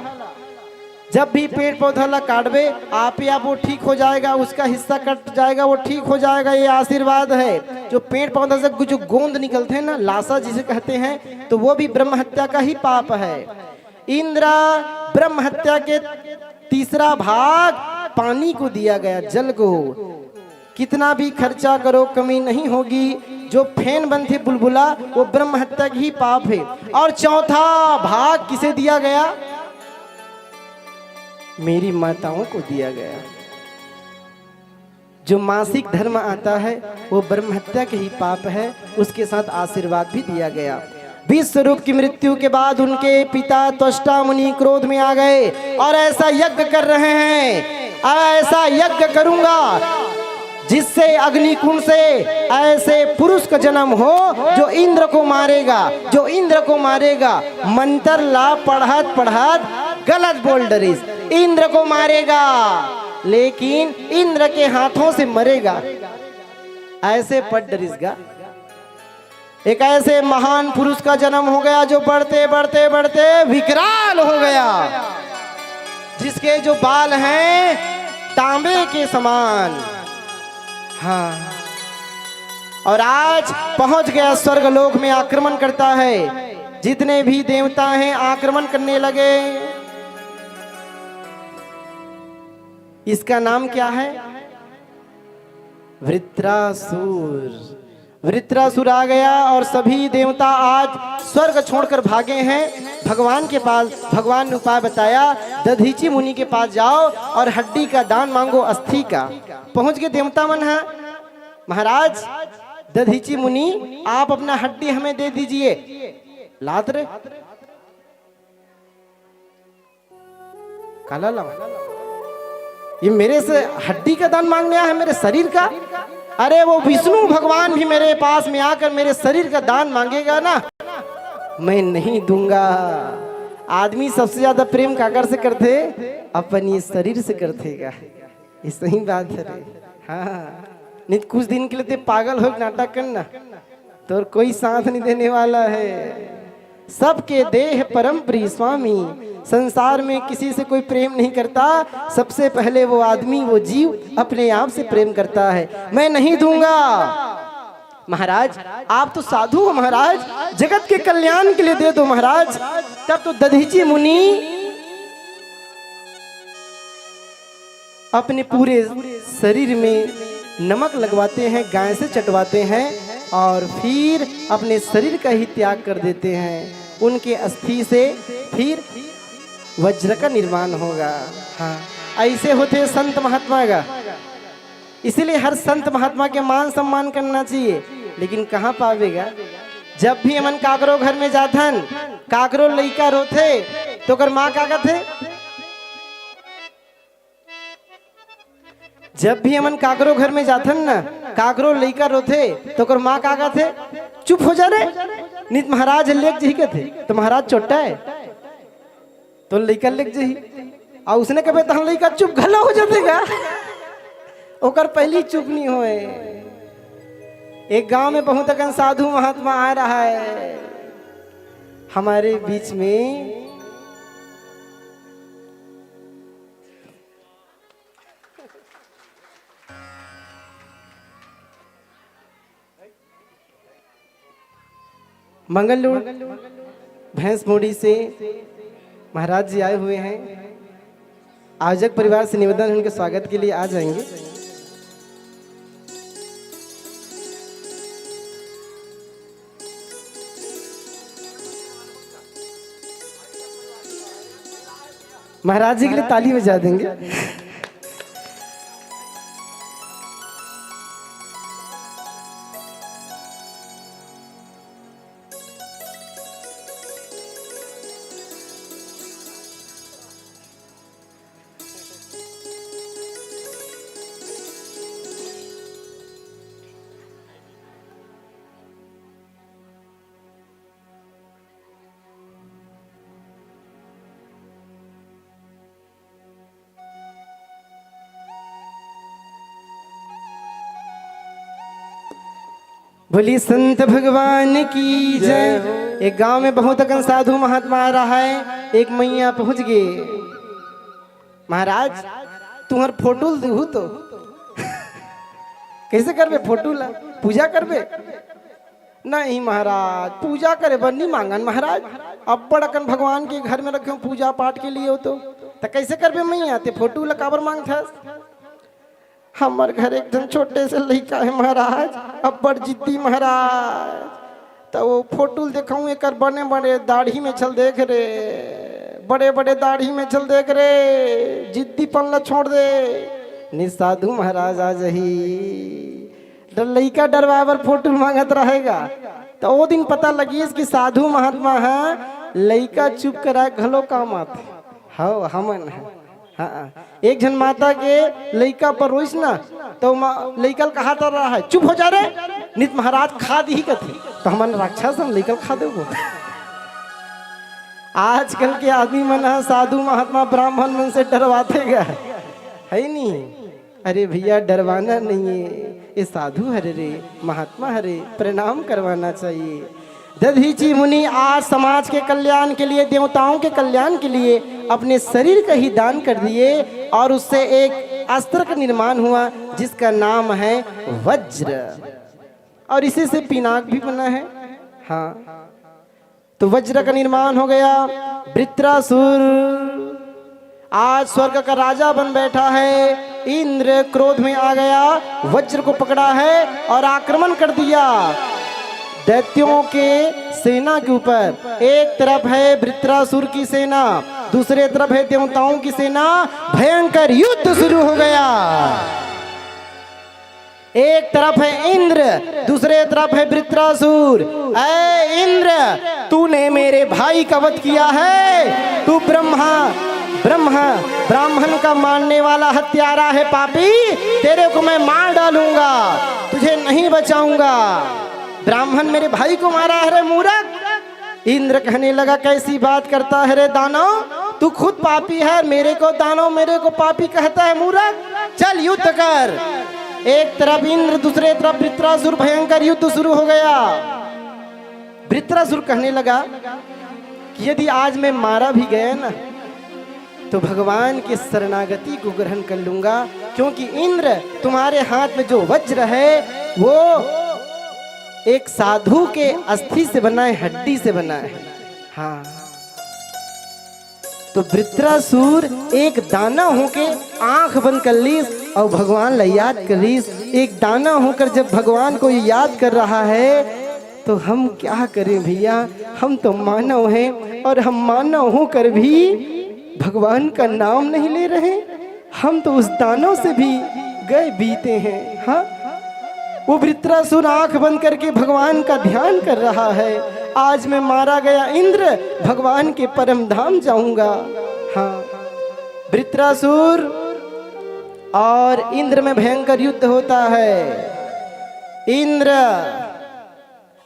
जब भी पेड़ पौधा ला काटबे, आपे आप वो ठीक हो जाएगा, उसका हिस्सा कट जाएगा, वो ठीक हो जाएगा, ये आशीर्वाद है। जो पेड़ पौधा से कुछ गोंद निकलते हैं ना, लाशा जिसे कहते हैं, तो वो भी ब्रह्म हत्या का ही पाप है। इंद्रा, ब्रह्म हत्या के तीसरा भाग पानी को दिया गया, जल को। कितना भी खर्चा करो, कमी नहीं होगी। जो फेन बनथे बुलबुला, वो ब्रह्म हत्या की ही पाप है। और चौथा भाग किसे दिया गया? मेरी माताओं को दिया गया। जो मासिक धर्म आता है, वो ब्रह्म हत्या के ही पाप है, उसके साथ आशीर्वाद भी दिया गया। विश्व रूप की मृत्यु के बाद उनके पिता त्वष्टा मुनि क्रोध में आ गए और ऐसा यज्ञ कर रहे हैं, ऐसा यज्ञ करूंगा जिससे अग्निकुंड से ऐसे पुरुष का जन्म हो जो इंद्र को मारेगा, जो इंद्र को मारेगा। मंत्र ला पढ़त पढ़त गलत बोल डरिस, इंद्र को मारेगा, लेकिन इंद्र के हाथों से मरेगा, ऐसे पढ़ डरिस गा। एक ऐसे महान पुरुष का जन्म हो गया जो बढ़ते बढ़ते बढ़ते विकराल हो गया, जिसके जो बाल हैं तांबे के समान। हाँ, और आज पहुंच गया स्वर्ग लोक में, आक्रमण करता है। जितने भी देवता हैं आक्रमण करने लगे। इसका नाम क्या है? वृत्रासुर। वृत्रासुर आ गया और सभी देवता आज स्वर्ग छोड़कर भागे हैं भगवान के पास। भगवान ने उपाय बताया, दधीची मुनि के पास जाओ और हड्डी का दान मांगो, अस्थि का। पहुंच गए देवता मन है, महाराज दधीची मुनि, आप अपना हड्डी हमें दे दीजिए। लात रे, काला लाऊं? ये मेरे से हड्डी का दान मांगने आया है, मेरे शरीर का? अरे, वो विष्णु भगवान भी मेरे पास में आकर मेरे शरीर का दान मांगेगा ना, मैं नहीं दूंगा। आदमी सबसे ज्यादा प्रेम काकर से करथे? अपन ये शरीर से करथे गा। ये सही बात है रे। हाँ, नहीं तो कुछ दिन के लिए ते पागल हो नाटक करना, तोर कोई साथ नहीं देने वाला है। सबके देह परम प्रिय स्वामी, संसार में किसी से कोई प्रेम नहीं करता, सबसे पहले वो आदमी, वो जीव अपने आप से प्रेम करता है। मैं नहीं दूंगा। महाराज, आप तो साधु हो महाराज, जगत के कल्याण के लिए दे दो महाराज। तब तो दधीचि मुनि अपने पूरे शरीर में नमक लगवाते हैं, गाय से चटवाते हैं और फिर अपने शरीर का ही त्याग कर देते हैं। उनके अस्थि से फिर वज्र का निर्माण होगा। हाँ, ऐसे होते संत महात्मा का। इसीलिए हर संत महात्मा के मान सम्मान करना चाहिए। लेकिन कहाँ पावेगा? जब भी हमन काकरो घर में जाथन, काकरो लइका रोथे, तो ओकर माँ का कथे? जब भी हमन काकरो घर में जाथन ना, काकरो लइका रोथे, तो ओकर माँ का कथे? "चुप हो जा रे, नित महाराज लेग जही," कथे। तो महाराज चोट्टा है, तो लइका लेग जही। अउ उसने कबे तहन लइका चुप घलो हो जाथे गा। ओकर पहली चुप नहीं होए। एक गांव में बहुत अकन साधु महात्मा आ रहा है हमारे बीच में। मंगलूर भैंस मुड़ी से महाराज जी आए हुए हैं। आयोजक परिवार से निवेदन है, उनके स्वागत के लिए आ जाएंगे। महाराज जी के लिए ताली बजा देंगे। बोली संत भगवान की जय। एक गांव में बहुत अकन साधु महात्मा आ रहा है, एक मैया पहुंच गए। महाराज, तुम्हार फोटो ल दिहू तो। कैसे करबे फोटो ला? पूजा करबे? नहीं महाराज, पूजा करे बर नहीं मांगन महाराज। अब्बड़ अकन भगवान के घर में रखे हो पूजा पाठ के लिए हो तो। त कैसे करबे मैया, ते फोटो ला काबर मांगथस? हमर घर एक झन छोटे से लइका है महाराज, अब्बड़ जिद्दी महाराज। त वो फोटो ल देखाऊं, एकर बने बड़े दाढ़ी में छल देख रे, बड़े बड़े दाढ़ी में छल देख रे, जिद्दीपन ला छोड़ दे, नि साधु महाराज आ जही। डर लइका डरवाए बर फोटो ल मांगत रहेगा। त ओ दिन पता लगिस कि साधु महात्मा ह लइका चुप कराए घलो काम आथे। हव, हमन ह। हाँ, एक झन माता के लइका पर रोइस ना, तो मा-, लइका ल कहा तर रहा है, "चुप हो जा रे, नित महाराज खा दिही," कथे। तो हमन राक्षस हम लइका ल खा देबो। आजकल के आदमी मन ह साधु महात्मा ब्राह्मण मन से डरवाथे गा, है नी? अरे भैया, डरवाना नहीं है, ये साधु हरे रे, महात्मा हरे, प्रणाम करवाना चाहिए। दधीचि मुनि आज समाज के कल्याण के लिए, देवताओं के कल्याण के लिए अपने शरीर का ही दान कर दिए और उससे एक अस्त्र का निर्माण हुआ, जिसका नाम है वज्र। और इसी से पिनाक भी बना है। हाँ, तो वज्र का निर्माण हो गया। वृत्रासुर आज स्वर्ग का राजा बन बैठा है। इंद्र क्रोध में आ गया, वज्र को पकड़ा है और आक्रमण कर दिया। दैत्यों के सेना के ऊपर, एक तरफ है वृत्रासुर की सेना, दूसरे तरफ है देवताओं की सेना। भयंकर युद्ध शुरू हो गया। एक तरफ है इंद्र, दूसरे तरफ है वृत्रासुर। ऐ इंद्र, तूने मेरे भाई का वध किया है, तू ब्रह्मा, ब्रह्मा, ब्राह्मण का मारने वाला हत्यारा है पापी, तेरे को मैं मार डालूंगा, तुझे नहीं बचाऊंगा। ब्राह्मण मेरे भाई को मारा है रे मूर्ख। इंद्र कहने लगा, "कैसी बात करता है रे दानव, तू खुद पापी है, मेरे को दानव, मेरे को पापी कहता है मूर्ख, चल युद्ध कर।" एक तरफ इंद्र, दूसरे तरफ वृत्रासुर, भयंकर युद्ध शुरू हो गया। वृत्रासुर कहने लगा कि यदि आज मैं मारा भी गया ना, तो भगवान के शरणागति को ग्रहण कर लूंगा, क्योंकि इंद्र, तुम्हारे हाथ में जो वज्र है, वो एक साधु के अस्थि से बना है, हड्डी से बना है। हाँ, तो वृत्रासुर एक दानव होके आंख बंद कर लीस और भगवान ला याद कर लीस। एक दानव होकर जब भगवान को याद कर रहा है, तो हम क्या करें भैया, हम तो मानव हैं और हम मानव होकर भी भगवान का नाम नहीं ले रहे। हम तो उस दानव से भी गए बीते हैं। हाँ, वो वृत्रासुर आंख बंद करके भगवान का ध्यान कर रहा है। आज मैं मारा गया इंद्र, भगवान के परम धाम जाऊंगा। हाँ, वृत्रासुर और इंद्र में भयंकर युद्ध होता है। इंद्र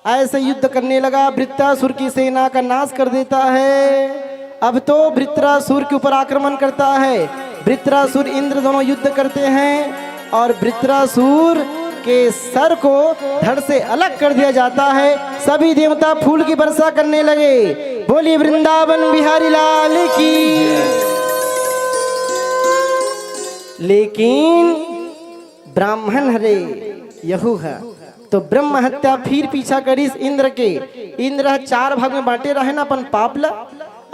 ऐसे युद्ध करने लगा, वृत्रासुर की सेना का नाश कर देता है। अब तो वृत्रासुर के ऊपर आक्रमण करता है। वृत्रासुर इंद्र दोनों युद्ध करते हैं और वृत्रासुर के सर को धड़ से अलग कर दिया जाता है। सभी देवता फूल की वर्षा करने लगे। बोलिए वृंदावन बिहारी लाल की। लेकिन ब्राह्मण हरे यहू है, तो ब्रह्म हत्या फिर पीछा करिस इंद्र के। इंद्र ह चार भाग में बांटे रहे ना अपन पाप ला।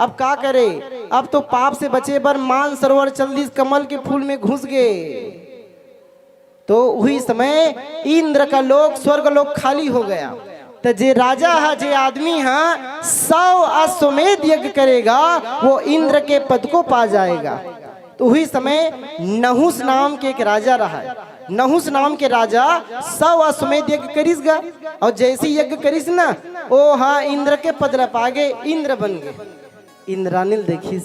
अब का करे, अब तो पाप से बचे बर मानसरोवर चल दिस, कमल के फूल में घुस गए। तो उही समय इंद्र का लोक, स्वर्ग लोक खाली हो गया। तो जे राजा है, जे आदमी है, सौ अश्वमेध यज्ञ करेगा, वो इंद्र के पद को पा जाएगा। तो उही समय नहुस नाम के एक राजा रहा है। नहुस नाम के राजा सौ अश्वमेध यज्ञ करिस गा, और जैसे यज्ञ करिस ना, ओ हाँ, इंद्र के पद ल पागे, इंद्र बन गए। इंद्रानी ल देखिस,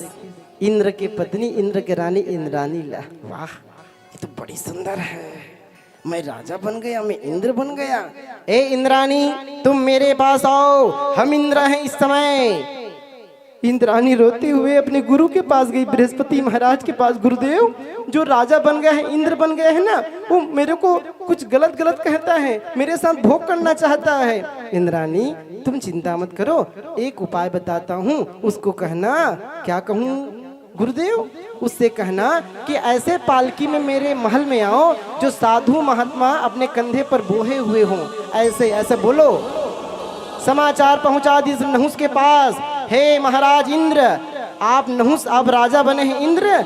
इंद्र के पत्नी, इंद्र के रानी इंद्रानी ला, वाह, ये तो बड़ी सुंदर है। मैं राजा बन गया, मैं इंद्र बन गया। ए इंद्रानी, तुम मेरे पास आओ, हम इंद्र हैं इस समय। इंद्रानी रोते हुए अपने गुरु के पास गई, बृहस्पति महाराज के पास। गुरुदेव, जो राजा बन गया है, इंद्र बन गया है ना, वो मेरे को कुछ गलत गलत कहता है, मेरे साथ भोग करना चाहता है। इंद्रानी, तुम चिंता मत करो, एक उपाय बताता हूँ, उसको कहना। क्या कहूँ गुरुदेव? उससे कहना कि ऐसे पालकी में मेरे महल में आओ, जो साधु महात्मा अपने कंधे पर बोहे हुए हों। ऐसे, ऐसे बोलो, समाचार पहुंचा दिस नहुस के पास। हे महाराज इंद्र, आप नहुस, आप राजा बने हैं इंद्र,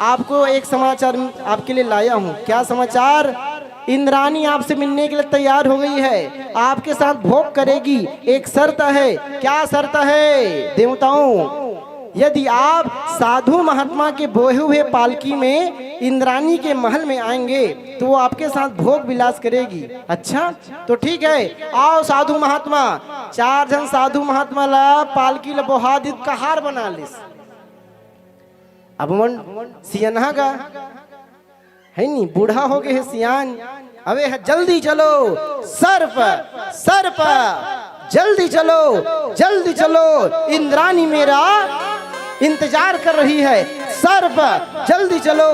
आपको एक समाचार आपके लिए लाया हूँ। क्या समाचार? इंद्रानी आपसे मिलने के लिए तैयार हो गई है, आपके साथ भोग करेगी। एक शर्त है। क्या शर्त है? देवताओं, यदि आप साधु महात्मा के बोहे हुए पालकी में इंद्रानी के महल में आएंगे, तो वो आपके साथ भोग विलास करेगी। अच्छा, तो ठीक है, आओ साधु महात्मा। चार झन साधु महात्मा ला पालकी ला बोहा दिस, कहार बना लिस। अब मन सियनहा गा, है नी, बूढ़ा हो गए है सियान। अबे है, जल्दी चलो, सर्प, सर्प, जल्दी चलो, जल्दी चलो, इंद्रानी मेरा इंतजार कर रही है। सर्प, जल्दी चलो।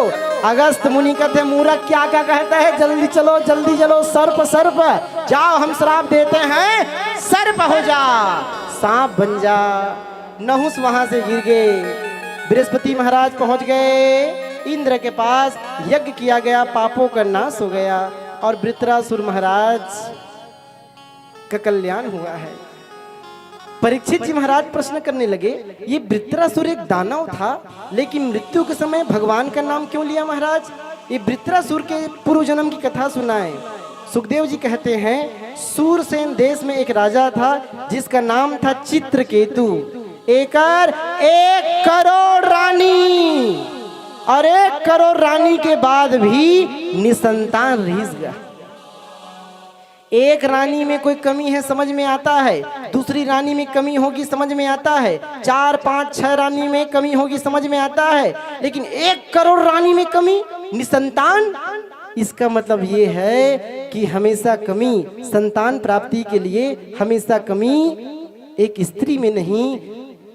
अगस्त मुनि कहते, मूर्ख क्या क्या कहता है, जल्दी चलो, जल्दी चलो, सर्प, सर्प, जाओ, हम श्राप देते हैं, सर्प हो जा, सांप बन जा। नहुस वहां से गिर गए। बृहस्पति महाराज पहुंच गए इंद्र के पास, यज्ञ किया गया, पापों का नाश हो गया और वृत्रासुर महाराज का कल्याण हुआ है। परीक्षित जी महाराज प्रश्न करने लगे, ये वृत्रासुर एक दानव था, लेकिन मृत्यु के समय भगवान का नाम क्यों लिया महाराज? ये वृत्रासुर के पूर्व जन्म की कथा सुनाए। सुखदेव जी कहते हैं, सूरसेन देश में एक राजा था जिसका नाम था चित्रकेतु। एकर एक करोड़ रानी, और एक करोड़ रानी के बाद भी निसंतान रहिस गा। एक रानी में कोई कमी है, समझ में आता है, दूसरी रानी में कमी होगी, समझ में आता है, चार, पांच, छह रानी में कमी होगी, समझ में आता है, लेकिन एक करोड़ रानी में कमी, निसंतान, इसका मतलब ये है कि हमेशा कमी, संतान प्राप्ति के लिए हमेशा कमी एक स्त्री में नहीं,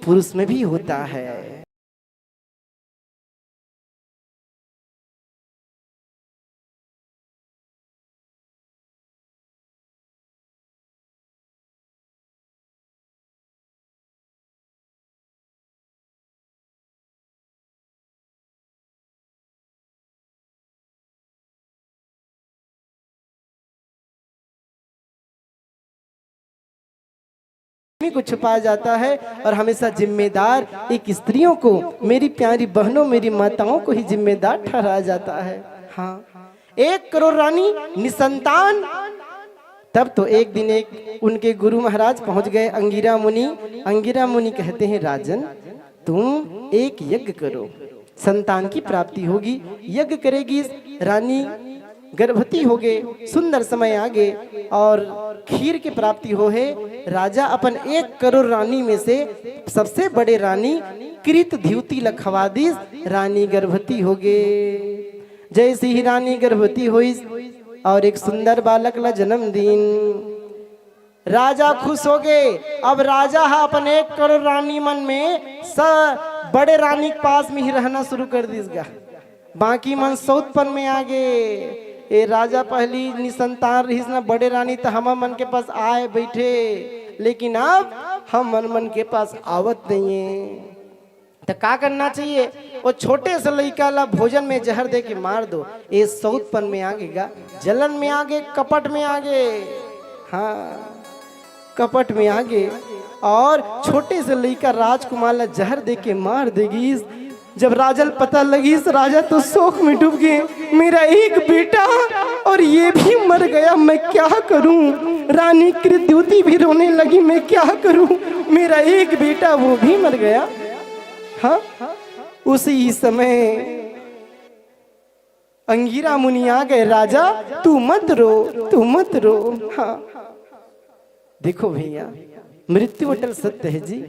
पुरुष में भी होता है। में को छुपाया जाता है और हमेशा जिम्मेदार एक स्त्रियों को, मेरी प्यारी बहनों, मेरी माताओं को ही जिम्मेदार ठहराया जाता है। हाँ, एक करोड़ रानी निसंतान। तब तो एक दिन एक उनके गुरु महाराज पहुंच गए अंगिरा मुनि। अंगिरा मुनि कहते हैं, राजन, तुम एक यज्ञ करो, संतान की प्राप्ति होगी। यज्ञ करेगी, रानी गर्भवती हो गए, सुंदर समय आ गए और खीर की प्राप्ति हो है। राजा अपन एक करोड़ रानी में से सबसे बड़े रानी कृत द्युति ल खवा दिस, रानी गर्भवती हो गए। जैसे ही रानी गर्भवती होइस और एक सुंदर बालक ला जन्म दीन, राजा खुश हो गए। अब राजा ह अपन एक करोड़ रानी मन में स बड़े रानी के पास में ही रहना शुरू कर दिस गा। बाकी मन सौतपन में आ गए। ए राजा पहली निसंतान रहिस ना बड़े रानी, त हमर मन के पास आए बैठे, लेकिन अब हमर मन के पास आवत नहीं है। त का करना चाहिए? वो छोटे से लइका ला भोजन में जहर दे के मार दो। ए सौतपन में आ गए गा, जलन में आ गए, कपट में आ गए। हाँ, कपट में आ गए और छोटे से लइका राजकुमार ला जहर दे के मार देगी। जब राजा ल पता लगिस, राजा तो शोक में डूब गए। मेरा एक बेटा और ये भी मर गया, मैं क्या करूं? रानी कृत द्युति भी रोने लगी, मैं क्या करूं? मेरा एक बेटा, वो भी मर गया। हाँ, उसी समय अंगिरा मुनि आ गए, राजा, तू मत रो, तू मत रो। हाँ, देखो भैया, मृत्यु अटल सत्य है जी,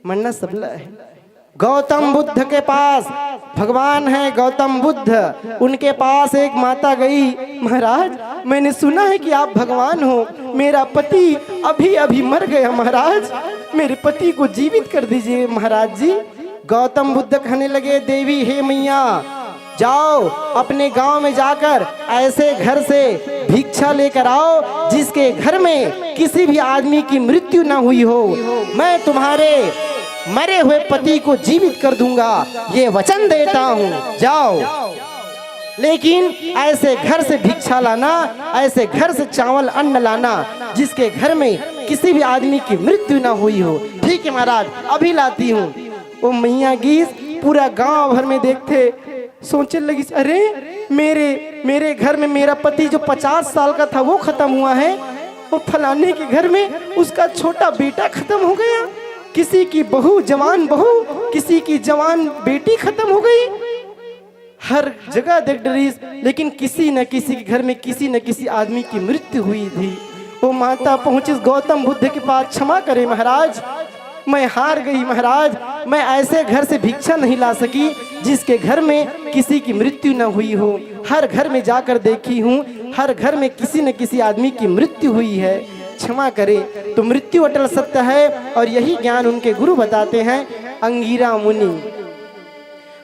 मरना सबला है। गौतम बुद्ध के पास भगवान है, गौतम बुद्ध, उनके पास एक माता गई, महाराज, मैंने सुना है कि आप भगवान हो, मेरा पति अभी अभी मर गया महाराज, मेरे पति को जीवित कर दीजिए महाराज जी। गौतम बुद्ध कहने लगे, देवी, हे मैया, जाओ अपने गांव में जाकर ऐसे घर से भिक्षा लेकर आओ जिसके घर में किसी भी आदमी की मृत्यु ना हुई हो। मैं तुम्हारे मरे हुए पति को जीवित कर दूंगा, ये वचन देता हूँ। जाओ, लेकिन ऐसे घर से भिक्षा लाना, ऐसे घर से चावल अन्न लाना जिसके घर में किसी भी आदमी की मृत्यु ना हुई हो। ठीक है महाराज, अभी लाती हूँ। वो मैया गीस पूरा गांव भर में देखते, सोचे लगिस, अरे, मेरे मेरे घर में मेरा पति जो पचास साल का था, वो खत्म हुआ है, और फलाने के घर में उसका छोटा बेटा खत्म हो गया, किसी की बहू, जवान बहू, किसी की जवान बेटी खत्म हो गई। हर जगह देख डरिस, लेकिन किसी न किसी के घर में किसी न किसी आदमी की मृत्यु हुई थी। वो माता पहुंचिस गौतम बुद्ध के पास, क्षमा करें महाराज, मैं हार गई महाराज, मैं ऐसे घर से भिक्षा नहीं ला सकी जिसके घर में किसी की मृत्यु न हुई हो। हर घर में जाकर देखी हूँ, हर घर में किसी न किसी आदमी की मृत्यु हुई है, क्षमा करें। तो मृत्यु अटल सत्य है और यही ज्ञान उनके गुरु बताते हैं, अंगिरा मुनि।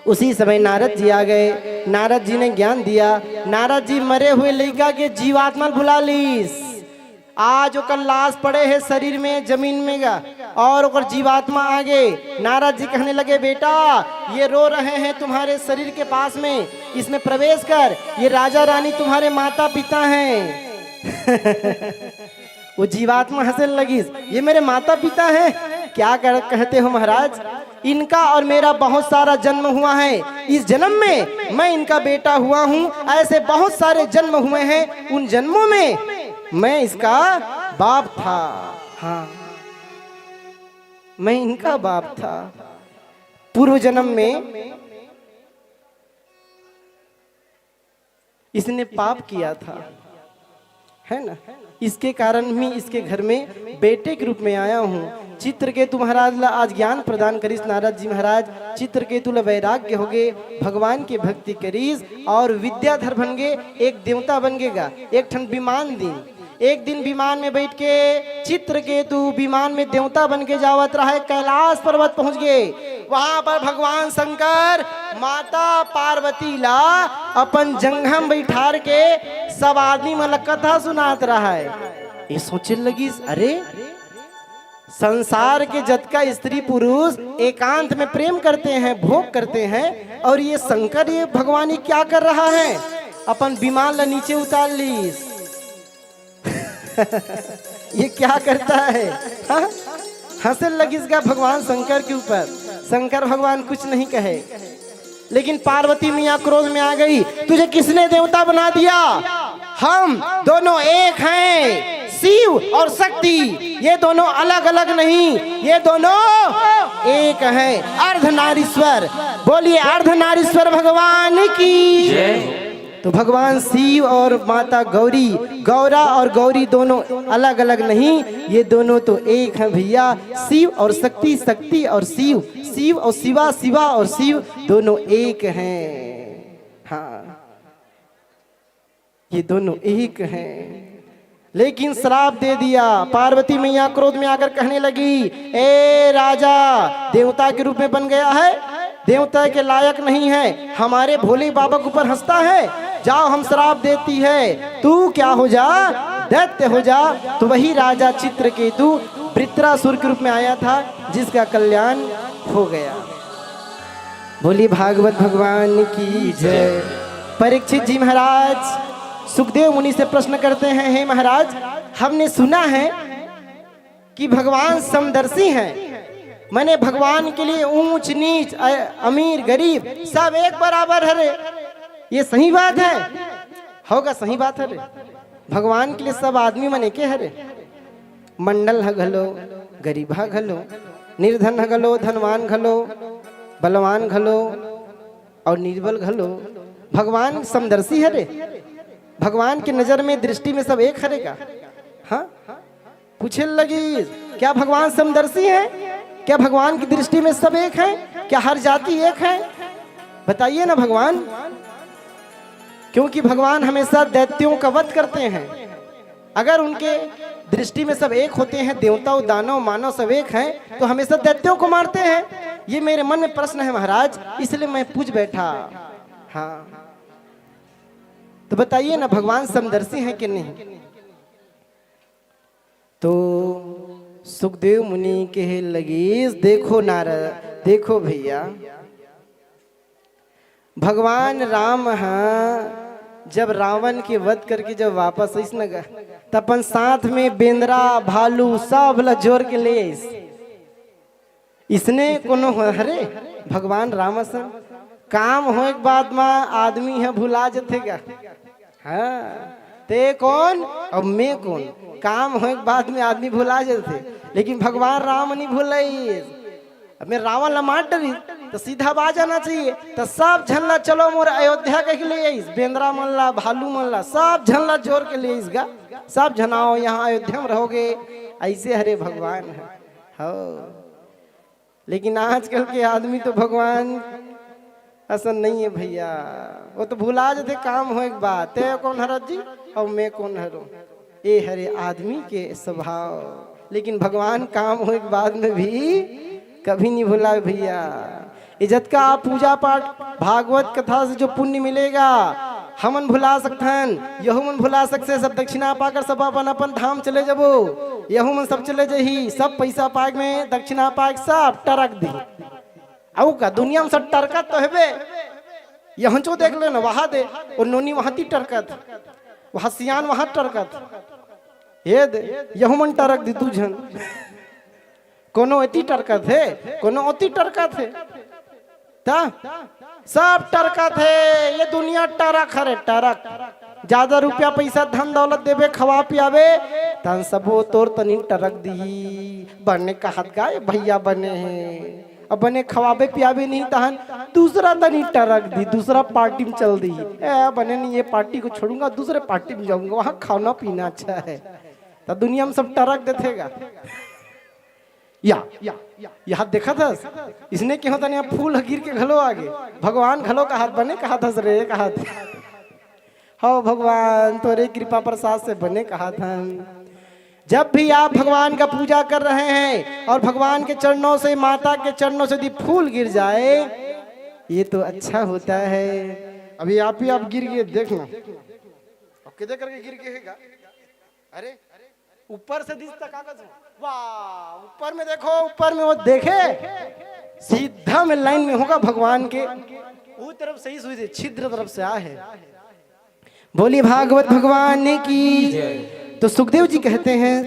उसी समय नारद जी आ गए। नारद जी ने ज्ञान दिया। नारद जी मरे हुए लइका के जीवात्मा भुला लीस। आज ओकर लाश पड़े है शरीर में, जमीन में गा, और ओकर जीवात्मा आ गए। नारद जी कहने लगे, बेटा, ये रो रहे हैं तुम्हारे शरीर के पास में, इसमें प्रवेश कर, ये राजा रानी तुम्हारे माता पिता हैं। वो जीवात्मा हंसे लगिस, ये मेरे माता पिता हैं? क्या कर, कहते हो महाराज? इनका और मेरा बहुत सारा जन्म हुआ है। इस जन्म में मैं इनका बेटा हुआ हूँ, ऐसे बहुत सारे जन्म हुए हैं। उन जन्मों में मैं इसका बाप था। हाँ, मैं इनका बाप था। पूर्व जन्म में इसने पाप किया था, है ना? इसके कारण ही इसके घर में बेटे के रूप में आया हूँ। चित्रकेतु महाराज ला आज ज्ञान प्रदान करिस नारद जी महाराज। चित्रकेतु ला वैराग्य हो गए, भगवान की भक्ति करिस और विद्याधर बन गए, एक देवता बन गए गा। एक ठन विमान दिन, एक दिन विमान में बैठ के चित्रकेतु विमान में देवता बन के जावत रहा है, कैलाश पर्वत पहुंच गए। वहां पर भगवान शंकर माता पार्वती ला अपन जंघम बैठार के सब आदमी मन ला कथा सुनात रहा है। ये सोचे लगिस, अरे, संसार के जतका स्त्री पुरुष एकांत में प्रेम करते हैं, भोग करते हैं, और ये शंकर, ये भगवान, ये क्या कर रहा है? अपन विमान ला नीचे उतार लीस। ये क्या करता है? हाँ? हंसे लगिस गा भगवान शंकर के ऊपर। शंकर भगवान कुछ नहीं कहे, लेकिन पार्वती मैया क्रोध में आ गई, "तुझे किसने देवता बना दिया? हम दोनों एक हैं, शिव और शक्ति, ये दोनों अलग अलग नहीं, ये दोनों एक हैं।" अर्धनारीश्वर, बोलिए अर्धनारीश्वर भगवान की। तो भगवान शिव और माता गौरी, गौरा और गौरी दोनों अलग अलग नहीं, ये दोनों तो एक हैं भैया। शिव और शक्ति, शक्ति और शिव, शिव और शिवा, शिवा और शिव दोनों एक हैं। हाँ, ये दोनों एक हैं। लेकिन श्राप दे दिया। पार्वती मैया क्रोध में आकर कहने लगी, "ए राजा, देवता के रूप में बन गया है, देवता के लायक नहीं है, हमारे भोले बाबा के ऊपर हंसता है, जाओ हम श्राप देती है, तू क्या हो जा, दैत्य हो जा।" तो वही राजा चित्रकेतु वृत्रासुर के रूप में आया था, जिसका कल्याण हो गया। बोली भागवत भगवान की जय। परीक्षित जी महाराज सुखदेव मुनि से प्रश्न करते हैं, "हे महाराज, हमने सुना है कि भगवान समदर्शी हैं, माने भगवान के लिए ऊंच नीच, अ-, अमीर गरीब सब एक बराबर हरे, ये सही बात है?" होगा, सही बात हरे। भगवान के लिए सब आदमी मन एके हरे, मंडल ह घलो, गरीब ह घलो, निर्धन ह घलो, धनवान घलो, बलवान घलो और निर्बल घलो। भगवान समदर्शी हरे। भगवान के नजर में, दृष्टि में सब एक हरे का? हाँ, पूछे लगी, "क्या भगवान समदर्शी हैं? क्या भगवान की दृष्टि में सब एक हैं? क्या हर जाति एक है? बताइए ना भगवान।" क्योंकि भगवान हमेशा दैत्यों का वध करते हैं। अगर उनके दृष्टि में सब एक होते हैं, देवता और दानव मानव सब एक हैं, तो हमेशा दैत्यों को मारते हैं। ये मेरे मन में प्रश्न है महाराज, इसलिए मैं पूछ बैठा। हाँ, तो बताइए ना, भगवान समदर्शी हैं कि नहीं? तो सुखदेव मुनि कहे लगिस, "देखो नारद, देखो भैया, भगवान राम ह जब रावण के वध करके जब वापस आइस न गा, त अपन साथ में बेंदरा, भालू सब ल जोर के ले आइस।" इसने कोनो ह-, हरे भगवान राम असन? काम होए के बाद म आदमी ह भुला जथे गा। हाँ, ते कौन और मैं कौन? काम होए के बाद में आदमी भुला जथे, लेकिन भगवान राम नहीं भुलाइस। अब मैं रावण ला मार डरी, तो सीधा आ जाना चाहिए। तो सब झन ला चलो मोर अयोध्या कह के ले आइस, बेंदरा मन ला, भालू मन ला, सब झन ला जोर के ले आइस गा। सब झन आओ, यहाँ अयोध्या में रहोगे, ऐसे हरे भगवान है। हो, लेकिन आजकल के आदमी तो भगवान असन नहीं है भैया, वो तो भुला जथे काम होए के बाद, ते कौन हरत जी और मैं कौन हरो, ये हरे आदमी के स्वभाव। लेकिन भगवान काम होए के बाद में भी कभी नहीं भुलाए भैया। ये जतका आप पूजा पाठ भागवत कथा से जो पुण्य मिलेगा, हमन भुला सकथन, यहू मन भुला सकथे। सब दक्षिणा पाकर सब अपन अपन धाम चले जबो, यहू मन सब चले जही, सब पैसा पाए में दक्षिणा पाए सब टरक दी। अउ का दुनिया में सब टरकत तो हेबे, यहंचो देख लेना, वहां दे, वो नोनी वहां ती टरकत, वहां सियान वहां टरकत, ये दे, यहू मन टरक दी दू झन। कोनो एती टरकत हे, कोनो ओती टरकत हे। त सब टरकत हे, ये दुनिया टरक हरे, टरक। ज्यादा रुपया पैसा धन दौलत देबे, खवा पियाबे, तन सबो तोर तनी टरक दिही। बने कहत गा, ये भैया बने हे। अब बने खवाबे पियाबे नहीं तहन दूसरा तनी टरक दी, दूसरा पार्टी में चल दी। ए, बने नहीं, ये पार्टी को छोड़ूंगा, दूसरे पार्टी में जाऊंगा, वहां खाना पीना अच्छा है। त दुनिया में सब टरक देथे गा। या, या, देखत हस, इसने के होता नहीं, फूल गिर के घलो आगे, भगवान घलो कहत, बने कहत हस रे, कहत। हो भगवान, तोरे कृपा प्रसाद से बने कहत हन। जब भी आप भगवान का पूजा कर रहे हैं और भगवान के चरणों से, माता के चरणों से यदि फूल गिर जाए, ये तो अच्छा होता है। अभी आप ही आप गिर गए, देख लो। अब किधर करके गिर गए है का? अरे, ऊपर से दिस तक कागज हो। वाह, ऊपर में देखो, ऊपर में वो देखे, सीधा में लाइन में होगा भगवान के। वो तरफ से ही सुई दे, छिद्र तरफ से आ है। बोली भागवत भगवान की। तो सुखदेव जी कहते हैं,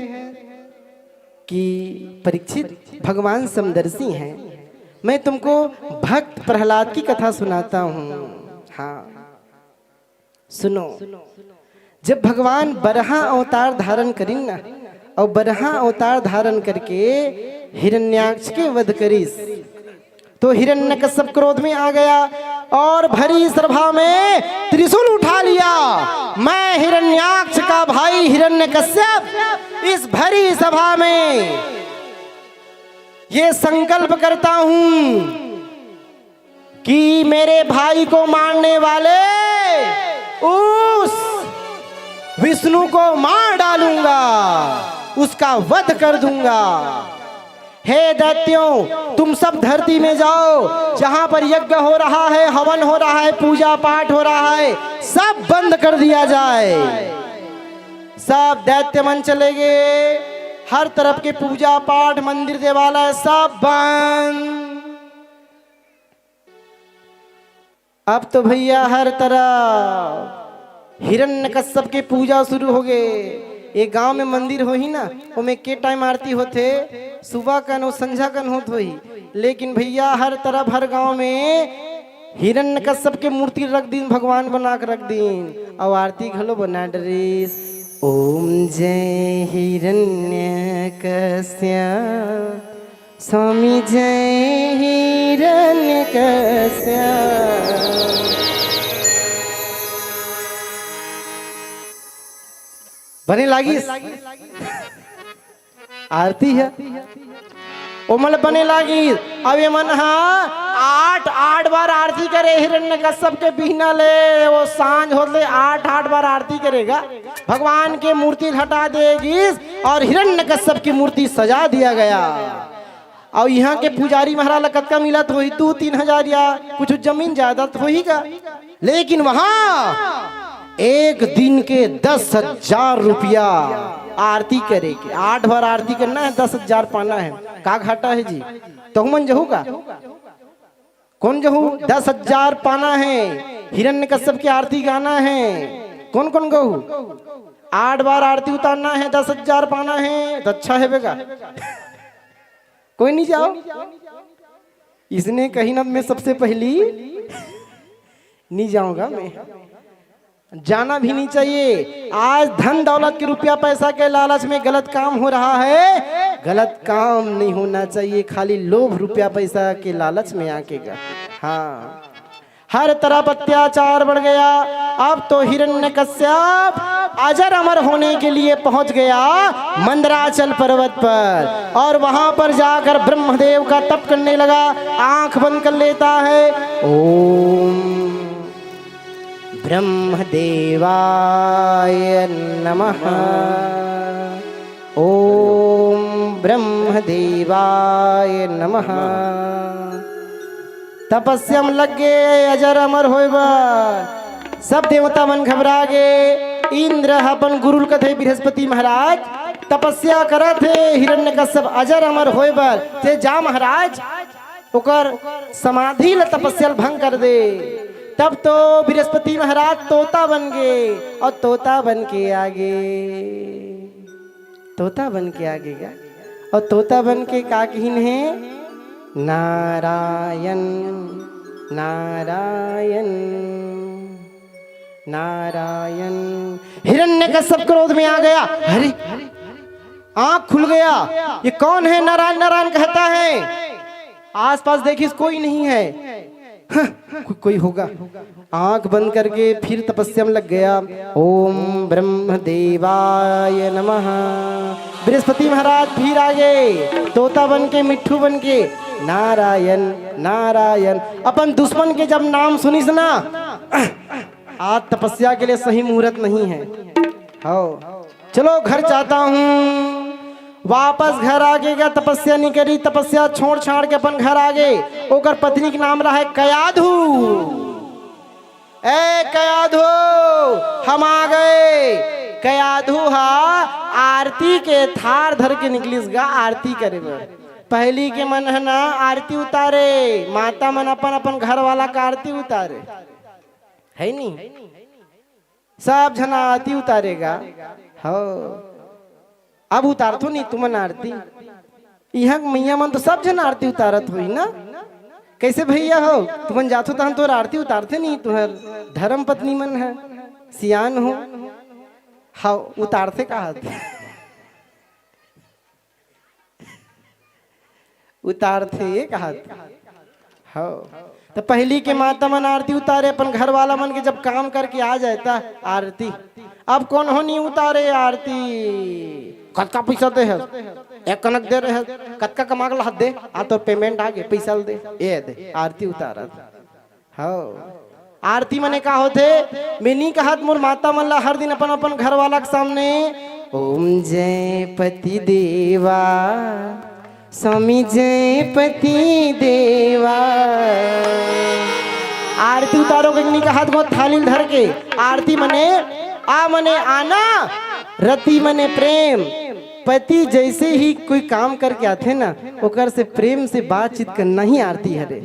कि परीक्षित, भगवान समदर्शी हैं, मैं तुमको भक्त प्रहलाद की कथा सुनाता हूँ। हाँ, सुनो। जब भगवान बरहा अवतार धारण करिन ना, और बरहा अवतार धारण करके हिरण्याक्ष के वध करिस, तो हिरण्यकश्यप क्रोध में आ गया और भरी सभा में त्रिशूल उठा लिया। मैं हिरण्याक्ष का भाई हिरण्यकश्यप इस भरी सभा में ये संकल्प करता हूं कि मेरे भाई को मारने वाले उस विष्णु को मार डालूंगा, उसका वध कर दूंगा। हे दैत्यों, तुम सब धरती में जाओ, जहां पर यज्ञ हो रहा है, हवन हो रहा है, पूजा पाठ हो रहा है, सब बंद कर दिया जाए। सब दैत्य मन चले गए, हर तरफ के पूजा पाठ, मंदिर, देवालय सब बंद। अब तो भैया हर तरफ हिरण्यकश्यप के पूजा शुरू हो गए। ये गांव में मंदिर होही ना, ओमे के टाइम आरती होथे, सुबह कन अउ संझा कन होत होही। लेकिन भैया हर तरफ, हर गांव में हिरण्यकश्यप के मूर्ति रख दीन, भगवान बना के रख दीन, अउ आरती घलो बना डरिस। ओम जय हिरण्यकश्यप, स्वामी जय हिरण्यकश्यप। बने लागिस आरती ह, ओमन ल बने लागिस। अब ये मन ह आठ आठ बार आरती करे हिरण्यकश्यप के बिहना ले, वो सांझ होत ले आठ आठ बार आरती करेगा। भगवान के मूर्ति हटा देगिस और हिरण्यकश्यप की मूर्ति सजा दिया गया। और यहाँ के पुजारी महाराज ला कतका मिलत होही, दू तीन हजार या कुछ जमीन जायदाद होही का। लेकिन वहां एक दिन के दस हजार रुपया आरती करे के, आठ बार आरती करना है, दस हजार पाना है। का घाटा है जी? तहु मन जहू का? कौन जहू? दस हजार पाना है, हिरण्यकश्यप की आरती गाना है। कौन कौन गहू? आठ बार आरती उतारना है, दस हजार पाना है, तो अच्छा है बेगा। कोई नहीं जाओ? इसने कही ना, मैं सबसे पहली नहीं जाऊंगा मैं। जाना भी नहीं चाहिए। आज धन दौलत के, रुपया पैसा के लालच में गलत काम हो रहा है। गलत काम नहीं होना चाहिए, खाली लोभ रुपया पैसा के लालच में आके गा। हाँ, हर तरफ अत्याचार बढ़ गया। अब तो हिरण्यकश्यप अजर अमर होने के लिए पहुंच गया मंदराचल पर्वत पर, और वहां पर जाकर ब्रह्मदेव का तप करने लगा। आंख बंद कर लेता है। ओम ब्रह्मदेवाय नमः। ओम ब्रह्मदेवाय नमः। तपस्या में लग गए अजर अमर होए बर। सब देवता मन घबरा गए। इंद्र ह अपन गुरु ल कथे, बृहस्पति महाराज तपस्या करत हे हिरण्यकश्यप अजर अमर होए बर, ते जा महाराज, ओकर समाधि ल, तपस्या ल भंग कर दे। तब तो बृहस्पति महाराज तोता बन गे और तोता बन के आगे, तोता बन के आगे गा। और तोता बन के का किहिन हे? नारायण, नारायण, नारायण। हिरण्यकश्यप क्रोध में आ गया। अरे, आंख खुल गया, ये कौन है? नारायण नारायण कहता है। आसपास देखिस, कोई नहीं है। हं, को-, कोई होगा। आंख बंद करके फिर तपस्या में लग गया। ओम ब्रह्म देवाय नमः। बृहस्पति महाराज फिर आ गए, तोता बन के, मिट्ठू बन के, नारायण नारायण। अपन दुश्मन के जब नाम सुनिस ना, आज तपस्या के लिए सही मुहूर्त नहीं है। हो, चलो घर जाता हूँ। वापस घर आगे गा, तपस्या नहीं करी, तपस्या छोड़ छाड़ के अपन घर आगे। ओकर पत्नी के नाम रहा है कयाधु। ए कयाधु, हम आ गए। कयाधु हा आरती के थार धर के निकलिस गा आरती करे बर। पहली के मन ह ना आरती उतारे, माता मन अपन अपन घर वाला का आरती उतारे, है नी? सब झन आरती उतारे गा। हो, अब उतारथो नहीं तुमन आरती? इहाँ के मइया मन तो सब झन आरती उतारत होही ना। कैसे भैया हो, तुमन जाथो तहन तोर आरती उतारथे नहीं, तुहर धर्म पत्नी मन है, सियान हो। हाँ, उतारथे कहात। उतारथे कहात। हो। तो पहली के माता मन आरती उतारे अपन घर वाला मन के, जब काम करके आ जाए त आरती। अब कोनो नहीं उतारे आरती। कतका पैसा दे है? एक कनक दे रहे हैं। कतका कमा के ला दे? आ तो पेमेंट आ गे, पैसा ल दे। ए दे, आरती उतारत। हो। आरती मने का होथे? मैं नी कहत मोर माता मन ला हर दिन अपन अपन घर वाला के सामने, ओम जय पति देवा, स्वामी जय पति देवा। आरती उतारो के नी कहत, वो थाली ल धर के। आरती मने आ मने आना, रति मने प्रेम। पति जैसे ही कोई काम करके आथे ना, ओकर से प्रेम से बातचीत करना ही आरती हरे।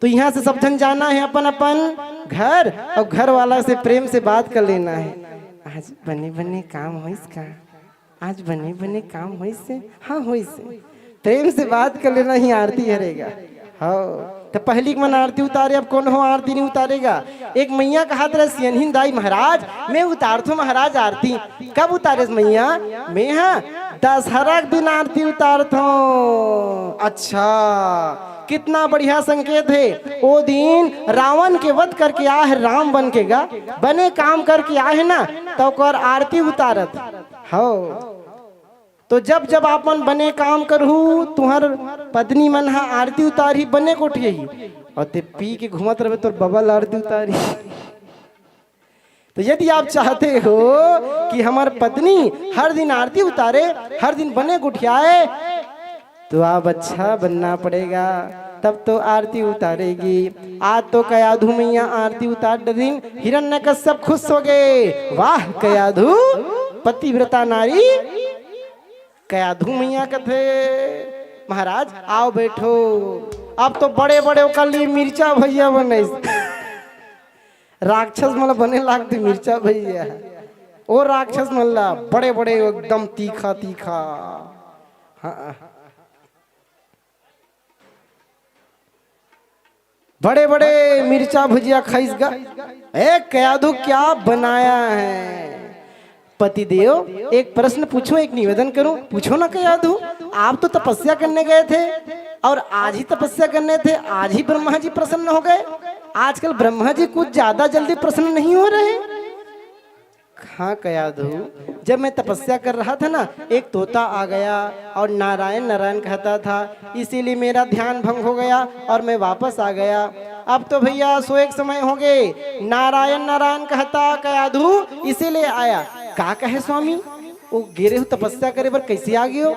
तो यहाँ से सब झन जाना है अपन अपन घर, और घर वाला से प्रेम से बात कर लेना है। आज बने बने काम होइस का? आज बने बने काम होइस से? हाँ, होइस से। प्रेम से बात कर लेना ही आरती हरे गा। हो। तो पहली के मन आरती उतारे, अब कोनो हो आरती नहीं उतारेगा। एक मइया कहत रहे सियनहिन दाई, महाराज, मैं उतारथो महाराज आरती। कब उतारेस मइया? मैं हा दशहरा के दिन आरती उतारथो। अच्छा, कितना बढ़िया संकेत है। ओ दिन रावण के वध करके आहे राम बन के गा, बने काम करके आहे ना, त ओकर आरती उतारत। हो। तो जब जब आप मन बने काम करहू, तुहर पत्नी मन हा आरती उतारही, बने गोठियाही, और ते पी के घूमत रहे तोर बबा ल आरती उतारही। तो यदि आप चाहते हो कि हमर पत्नी हर दिन आरती उतारे, हर दिन बने गोठियाए, तो आप अच्छा बनना पड़ेगा, तब तो आरती उतारेगी। आज तो कयाधु मइया आरती उतार डरिन हिरण्यकश्यप खुश हो गए। वाह कयाधु, पतिव्रता नारी। कयाधु मइया कथे, महाराज आओ बैठो। अब तो बड़े बड़े ओकर लिए मिर्चा भजिया बने। राक्षस मन ला बने लागथे मिर्चा भजिया। ओ राक्षस मन ला बड़े बड़े एकदम तीखा तीखा। हाँ। बड़े बड़े मिर्चा भजिया खाइस गा। ए कयाधु, क्या बनाया है? पतिदेव, एक प्रश्न पूछूं, एक निवेदन करूं? पूछो ना कयाधु। आप तो तपस्या करने गए थे और आज ही तपस्या करने थे, आज ही ब्रह्मा जी प्रसन्न हो गए। आजकल ब्रह्मा जी कुछ ज्यादा जल्दी प्रसन्न नहीं हो रहे? हाँ कयाधु, जब मैं तपस्या कर रहा था ना, एक तोता आ गया और नारायण नारायण कहता था, इसीलिए मेरा ध्यान भंग हो गया और मैं वापस आ गया। अब तो भैया सोए के समय हो गए, नारायण नारायण कहता कयाधु, इसीलिए आया। का कहे स्वामी, वो गे रहे हो तपस्या करे बर, कैसे आ गए हो?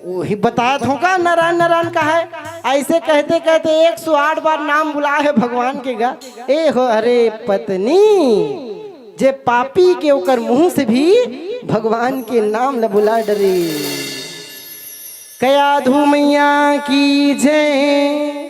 वो ही बताया था का नारायण नारायण कहा है। ऐसे कहते कहते एक सौ आठ बार नाम बुला है भगवान के गा। ए हो हरे पत्नी, जे पापी के ओकर मुंह से भी भगवान के नाम ल बुला डरे। कयाधु मैया की जय।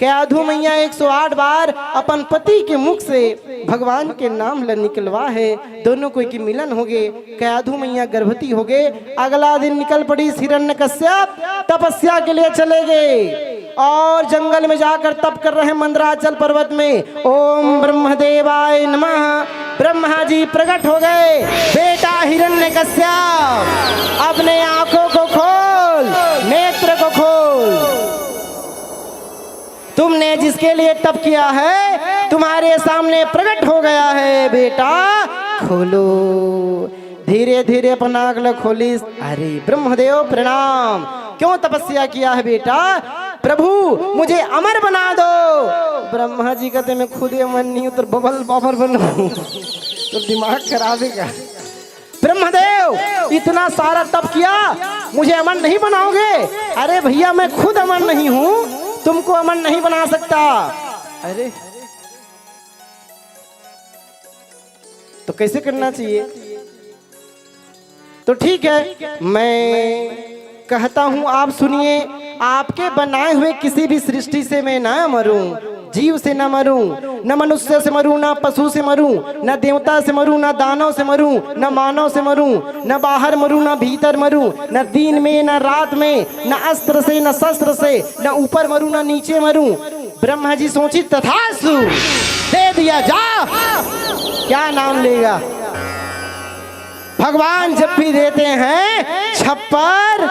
कयाधु मैया एक सौ आठ बार अपन पति के मुख से भगवान के नाम ल निकलवा है। दोनों कोई की मिलन हो गे। कयाधु मैया गर्भवती हो गे। अगला दिन निकल पड़ी हिरण्यकश्यप तपस्या के लिए चले गए। और जंगल में जाकर तप कर रहे मंदराचल पर्वत में। ओम ब्रह्मदेवाय नमः। ब्रह्मा जी प्रकट हो गए। बेटा हिरण्यकश्यप, अपने आंखों को खोल, नेत्र को खोल। तुमने जिसके लिए तप किया है, तुम्हारे सामने प्रकट हो गया है बेटा, खोलो। धीरे धीरे अपन आंख ल खोलिस। अरे ब्रह्मदेव प्रणाम, क्यों तपस्या किया है बेटा? प्रभु, मुझे अमर बना दो। ब्रह्मा जी कहते, मैं खुद ही अमर नहीं हूँ, तो बबल बाबर बनो। तो दिमाग खराब है क्या? ब्रह्मदेव, इतना सारा तप किया, मुझे अमर नहीं बनाओगे? अरे भैया, मैं खुद अमर नहीं हूँ, तुमको अमर नहीं बना सकता। अरे, तो कैसे करना चाहिए? तो ठीक है, मैं कहता हूं, आप सुनिए। आपके बनाए हुए किसी भी सृष्टि से मैं ना मरूं, जीव से न मरूं, न मनुष्य से मरूं, न पशु से मरूं, न देवता से मरूं, न दानव से मरूं, न मानव से मरूं, न बाहर मरूं, न भीतर मरूं, न दिन में, न रात में, न अस्त्र से, न शस्त्र से, न ऊपर मरूं, न नीचे मरूं। ब्रह्मा जी सोची, "तथास्तु, दे दिया, जा।" क्या नाम लेगा? भगवान जब भी देते हैं, छप्पर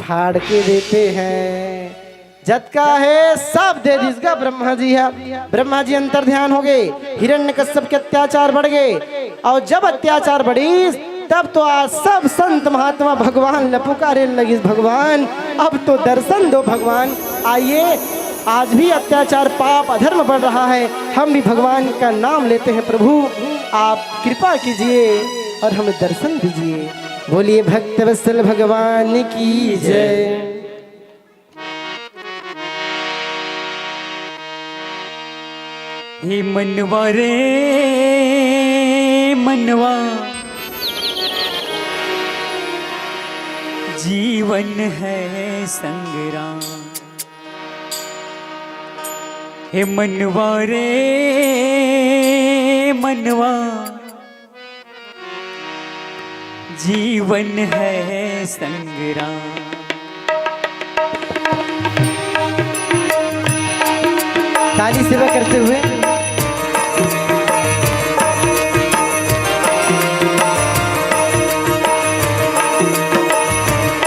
फाड़ के देते हैं। जतका है, सब दे दिस गा ब्रह्मा जी ह। ब्रह्मा जी अंतर ध्यान हो गए, हिरण्यकश्यप के अत्याचार बढ़ गए, और जब अत्याचार बढ़िस, तब तो आज सब संत महात्मा भगवान ल पुकारे लगिस, "भगवान, अब तो दर्शन दो भगवान।" आइए, आज भी अत्याचार, पाप, अधर्म बढ़ रहा है, हम भी भगवान का नाम लेते हैं। प्रभु, आप कृपा कीजिए और हमें दर्शन दीजिए। बोलिए भक्तवत्सल भगवान की जय। हे मनवा रे मनवा, जीवन है संग्राम। हे मनवा रे मनवा, जीवन है संग्राम। ताली सेवा करते हुए।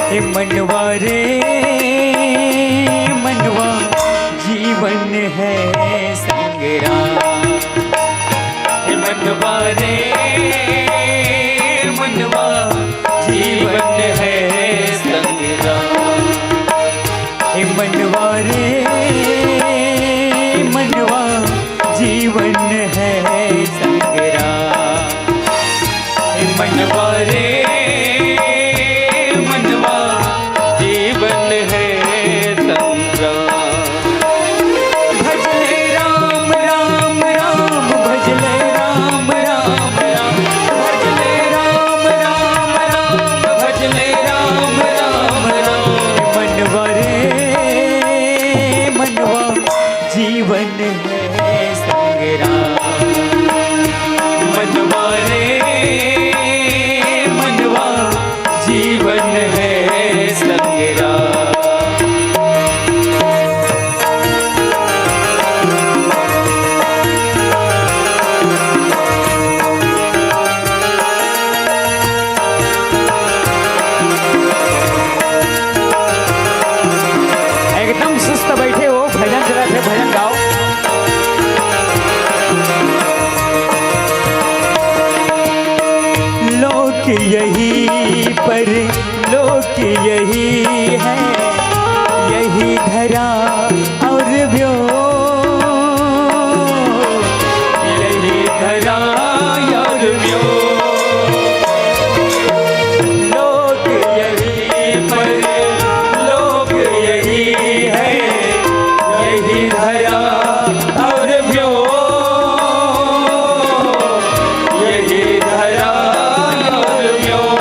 हे मनवा रे मनवा, जीवन है संग्राम। हे मनवा रे मनवा, जीवन है संग्राम। हे मनवा रे मनवा, जीवन है संग्राम। हे मनवा रे मनवा, जीवन है संग्राम। भजले राम, राम, राम, भजले राम, राम, राम, भजले राम, राम, राम, भजले राम, राम, राम। मनवा रे मनवा, जीवन है संग्राम। मनवा रे मनवा, जीवन है संग्राम। एकदम सुस्त बैठे हो, भजन चलत हे, भजन गाओ। लोक यही पर लोक यही है, यही धरा और व्योम। यही धरा और व्योम। लोक यही पर लोक यही है, यही धरा और व्योम। यही धरा और व्योम।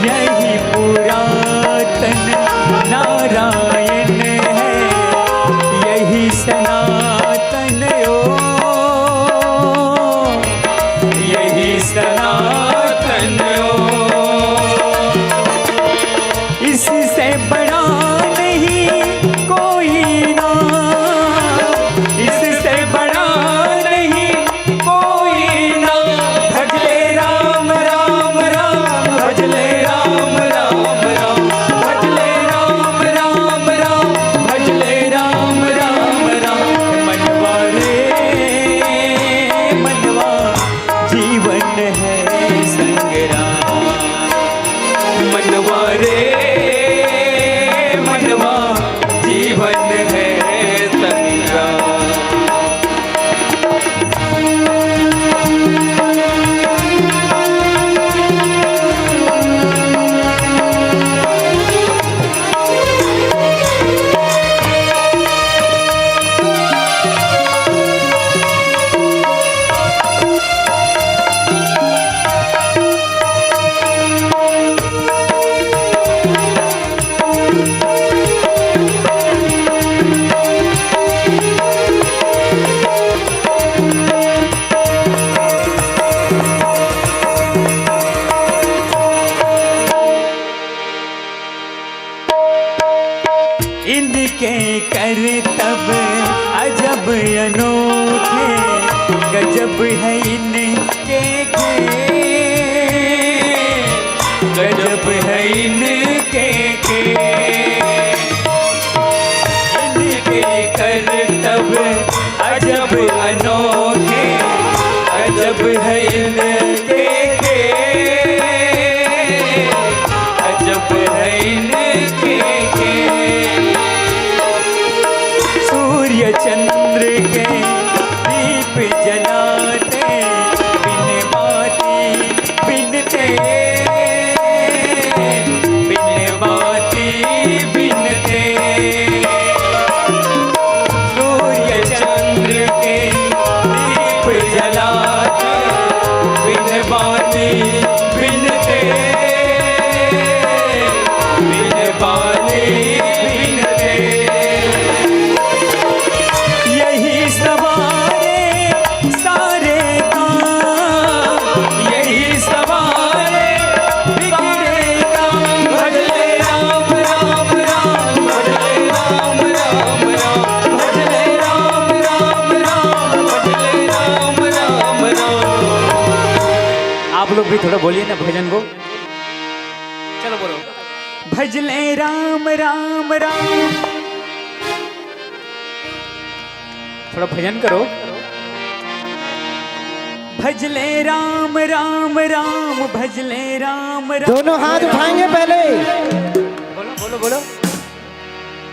यही पुरातन ना गजब है इनके खेल, गजब है इनके खेल। इनके करतब अजब अनोखे, अजब है इनके खेल, अजब है इनके खेल। सूर्य चंद्र के दीप जलाते, बिन बाती बिनते, बिन बाती बिनते। सूर्य चंद्र के दीप जलाते, बिन बाती बिनते, बिन बाती बिनते। यही सवारे सारे काम, यही सवारे बिगड़े काम। भजले राम, राम, राम, भजले राम, राम, राम, भजले राम, राम, राम, भजले राम, राम, राम। आप लोग भी थोड़ा बोलिए ना भजन को। चलो बोलो। भजले राम, राम, राम। थोड़ा भजन करो। भजले राम, राम, राम, भजले राम, राम। दोनों हाथ उठाएंगे पहले। बोलो, बोलो, बोलो।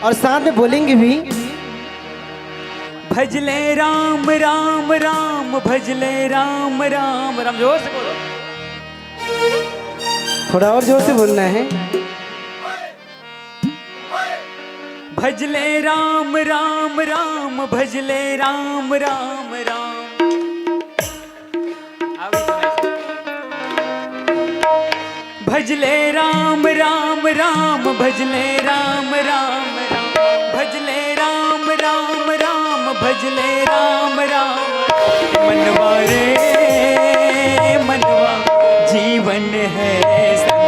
और साथ में बोलेंगे भी। भजले राम, राम, राम, भजले राम, राम, राम। जोर से बोलो। थोड़ा और जोर से बोलना है। भजले राम, राम, राम, भजले राम, राम, राम। भजले राम, राम, राम, भजले राम, राम, राम। भजले राम, राम, राम, भजले राम, राम। मनवा रे मनवा, जीवन है संग।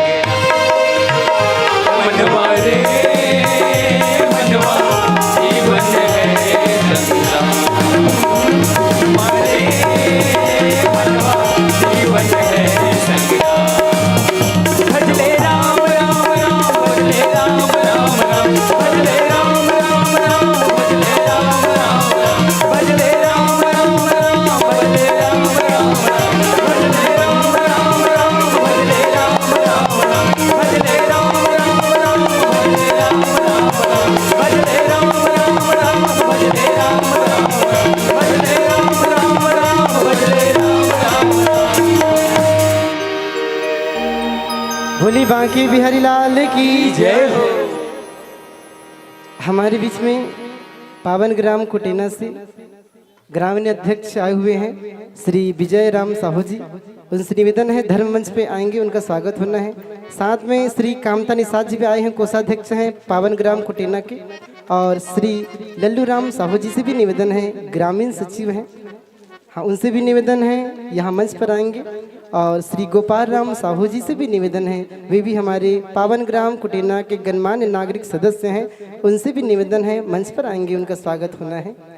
मनवा रे मनवा, जीवन है संग। मनवा रे मनवा, जीवन है संग। भजले राम, राम, राम, भजले राम, राम, राम, भजले राम, राम, राम, भजले राम, राम, राम, भजले राम, राम, राम, भजले राम, राम, राम। भोली बांके बिहारी लाल की जय हो। हमारे बीच में पावन ग्राम कुटेना से ग्रामीण अध्यक्ष आए हुए हैं श्री विजय राम साहू जी। उनसे निवेदन है, धर्म मंच पे आएंगे, उनका स्वागत होना है। साथ में श्री कामता निषाद जी भी आए हैं, कोषाध्यक्ष हैं पावन ग्राम कुटेना के। और श्री लल्लू राम साहू जी से भी निवेदन है, ग्रामीण सचिव हैं, हाँ, उनसे भी निवेदन है, यहाँ मंच पर आएंगे। और श्री गोपाल राम साहू जी से भी निवेदन है, वे भी हमारे पावन ग्राम कुटेना के गणमान्य नागरिक सदस्य हैं, उनसे भी निवेदन है, मंच पर आएंगे, उनका स्वागत होना है।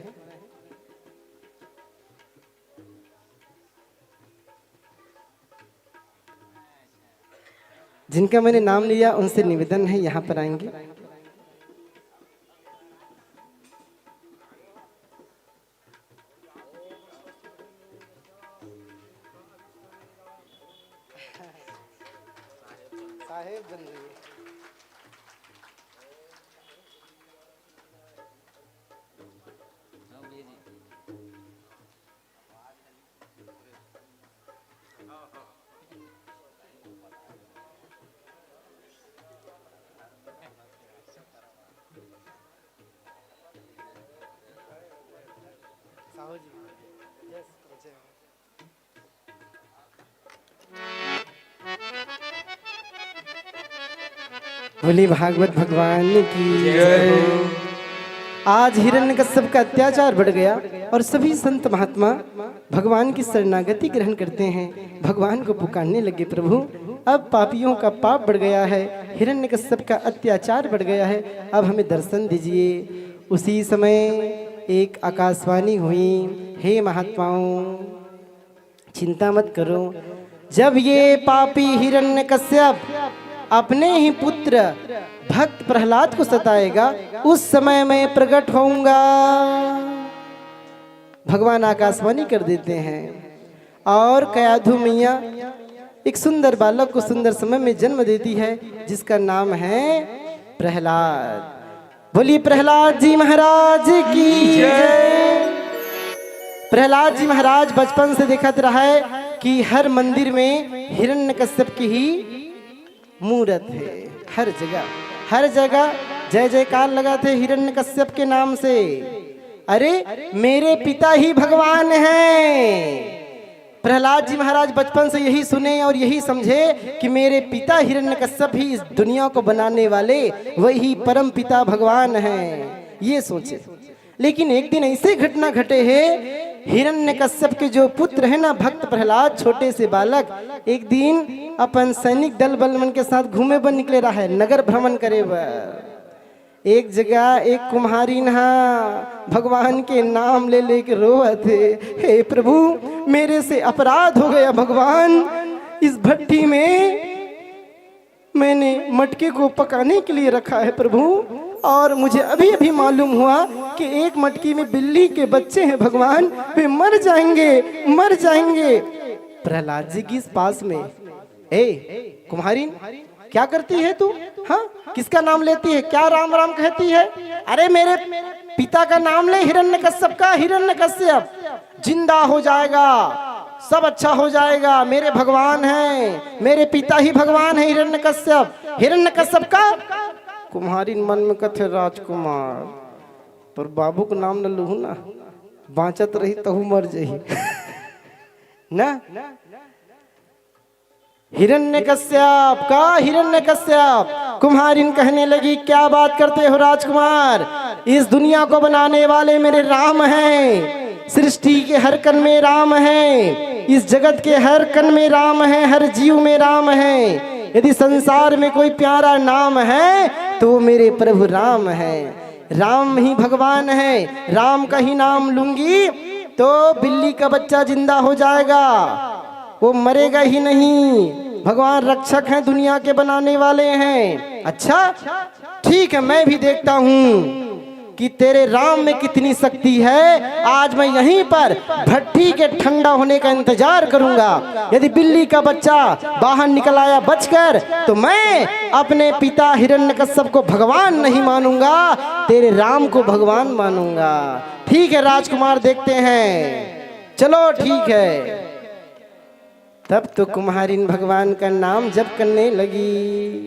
जिनका मैंने नाम लिया, उनसे निवेदन है, यहाँ पर आएंगे। साहेब बन गए। साहू जी, yes, जय हो। बोली भागवत भगवान की जय हो। आज हिरण्यकश्यप का अत्याचार बढ़ गया और सभी संत महात्मा भगवान की शरणागति ग्रहण करते हैं, भगवान को पुकारने लगे, "प्रभु, अब पापियों का पाप बढ़ गया है, हिरण्यकश्यप का अत्याचार बढ़ गया है, अब हमें दर्शन दीजिए।" उसी समय एक आकाशवाणी हुई, हे महात्माओं, चिंता मत करो। जब ये पापी हिरण्यकश्यप अपने ही पुत्र भक्त प्रहलाद को सताएगा, उस समय मैं प्रकट होऊंगा। भगवान आकाशवाणी कर देते हैं और कयाधु मैया एक सुंदर बालक को सुंदर समय में जन्म देती है, जिसका नाम है प्रहलाद। बोलिए प्रहलाद जी महाराज की जय। प्रहलाद जी महाराज बचपन से देखत रहा है कि हर मंदिर में हिरण्यकश्यप की ही मूरत है। हर जगह, हर जगह जय जयकार लगा थे हिरण्यकश्यप के नाम से। अरे, मेरे पिता ही भगवान हैं। प्रहलाद जी महाराज बचपन से यही सुने और यही समझे कि मेरे पिता हिरण्यकश्यप ही इस दुनिया को बनाने वाले, वही परम पिता भगवान हैं। ये सोचे। लेकिन एक दिन ऐसे घटना घटे है, हिरण्यकश्यप के जो पुत्र है ना, भक्त प्रहलाद, छोटे से बालक, एक दिन अपन सैनिक दल बल मन के साथ घूमे बर निकले रहा है, नगर भ्रमण करे बर। एक जगह एक कुम्हारिन हा भगवान के नाम ले लेके रोवत हे, "हे प्रभु, मेरे से अपराध हो गया भगवान, इस भट्टी में मैंने मटके को पकाने के लिए रखा है प्रभु, और मुझे अभी अभी मालूम हुआ कि एक मटकी में बिल्ली के बच्चे हैं भगवान, वे मर जाएंगे, मर जाएंगे।" प्रहलाद जी के इस पास में, "ए कुम्हारिन, क्या करती है तू? हाँ, किसका नाम लेती है? क्या राम राम कहती है? अरे, मेरे पिता का नाम ले, हिरण्यकश्यप का, हिरण्यकश्यप जिंदा हो जाएगा, सब अच्छा हो जाएगा। मेरे भगवान हैं, मेरे पिता ही भगवान है हिरण्यकश्यप।" हिरण्यकश्यप का कुम्हारिन मन में कथे, "राजकुमार, पर बाबू के नाम न लूहू ना, बाँचत रही तहू मर जही ना।" हिरण्यकश्यप का, हिरण्यकश्यप, कुम्हारिन कहने लगी, "क्या बात करते हो राजकुमार? इस दुनिया को बनाने वाले मेरे राम हैं, सृष्टि के हर कण में राम हैं, इस जगत के हर कण में राम हैं, हर जीव में राम हैं। यदि संसार में कोई प्यारा नाम है तो वो मेरे प्रभु राम हैं। राम ही भगवान हैं, राम का ही नाम लूंगी तो बिल्ली का बच्चा जिंदा हो जाएगा, वो मरेगा ही नहीं। भगवान रक्षक हैं, दुनिया के बनाने वाले हैं। अच्छा, ठीक है, मैं भी देखता हूँ कि तेरे राम में कितनी शक्ति है। आज मैं यहीं पर भट्टी के ठंडा होने का इंतजार करूंगा। यदि बिल्ली का बच्चा बाहर निकल आया बचकर, तो मैं अपने पिता हिरण्यकश्यप को भगवान नहीं मानूंगा, तेरे राम को भगवान मानूंगा।" "ठीक है राजकुमार, देखते हैं, चलो ठीक है।" तब तो कुम्हारिन भगवान का नाम जप करने लगी।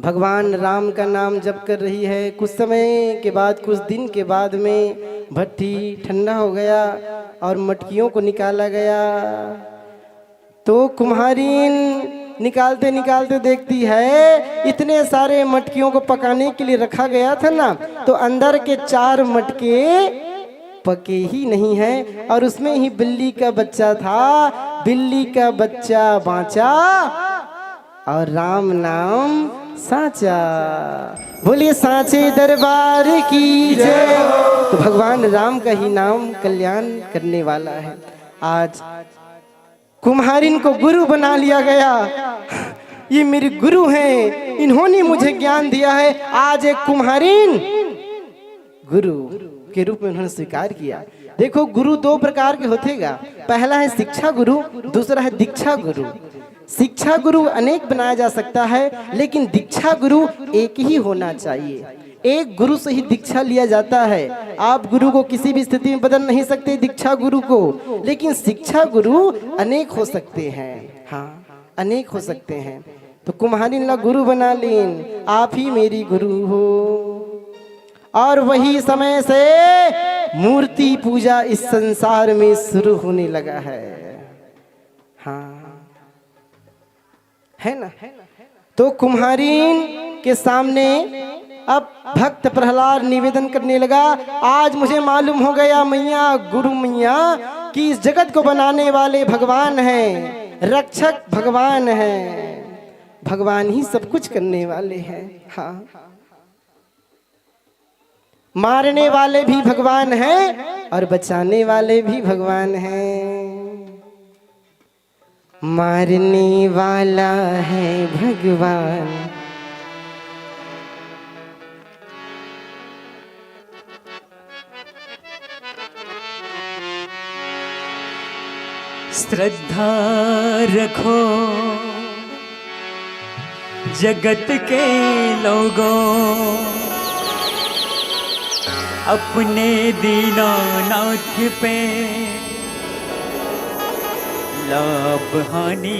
भगवान राम का नाम जप कर रही है। कुछ समय के बाद, कुछ दिन के बाद में भट्टी ठंडा हो गया और मटकियों को निकाला गया। तो कुम्हारिन निकालते निकालते देखती है, इतने सारे मटकियों को पकाने के लिए रखा गया था ना, तो अंदर के चार मटके पके ही नहीं है, और उसमें ही बिल्ली का बच्चा था। बिल्ली का बच्चा बाँचा और राम नाम साँचा। बोलिए सांचे दरबार की जय। तो भगवान राम का ही नाम कल्याण करने वाला है। आज कुम्हारिन को गुरु बना लिया गया। ये मेरे गुरु हैं, इन्होंने मुझे ज्ञान दिया है। आज एक कुम्हारिन गुरु के रूप में उन्होंने स्वीकार किया। देखो, गुरु दो प्रकार के होथेगा, पहला है शिक्षा गुरु, दूसरा है दीक्षा गुरु। शिक्षा गुरु अनेक बनाया जा सकता है, लेकिन दीक्षा गुरु एक ही होना चाहिए। एक गुरु से ही दीक्षा लिया जाता है। आप गुरु को किसी भी स्थिति में बदल नहीं सकते, दीक्षा गुरु को, लेकिन शिक्षा गुरु अनेक हो सकते हैं। हाँ, अनेक हो सकते हैं। तो कुम्हारिन ला गुरु बना लीन, आप ही मेरी गुरु हो। और वही समय से मूर्ति पूजा इस संसार में शुरू होने लगा है। हाँ, है ना? तो कुम्हारिन के सामने अब भक्त प्रहलाद निवेदन करने लगा, "आज मुझे मालूम हो गया मैया, गुरु मैया, कि इस जगत को बनाने वाले भगवान हैं, रक्षक भगवान हैं, भगवान ही सब कुछ करने वाले हैं।" हाँ, मारने वाले भी भगवान हैं और बचाने वाले भी भगवान हैं। मारने वाला है भगवान। श्रद्धा रखो जगत के लोगों, अपने दीनानाथ पे। लाभ हानि,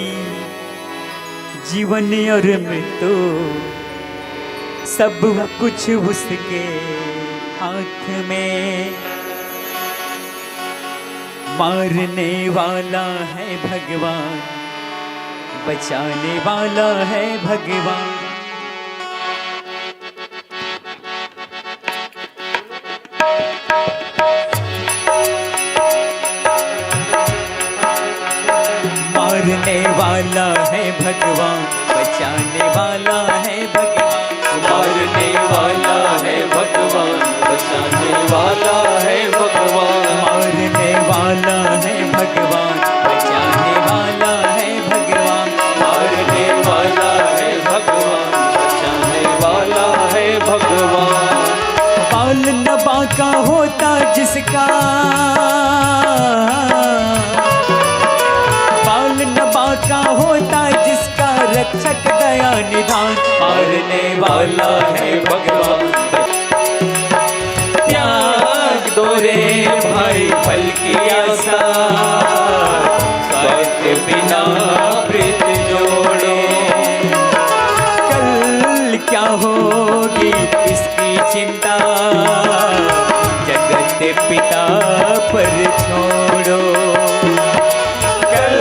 जीवन और मृत्यु, सब कुछ उसके हाथ में। मारने वाला है भगवान, बचाने वाला है भगवान। मारने वाला है भगवान, बचाने वाला है भगवान। मारने वाला है भगवान, बचाने वाला है भगवान। मारने वाला है भगवान, बचाने वाला है भगवान। मारने वाला है भगवान, बचाने वाला है भगवान। बाल न बांका होता जिसका, बाल न बांका होता जिसका, रक्षक दया निधान। मारने वाला है भगवान। त्याग दो रे भाई फल की आशा, स्वार्थ बिना प्रीत जोड़ो। कल क्या होगी इसकी चिंता, जगत पिता पर छोड़ो। कल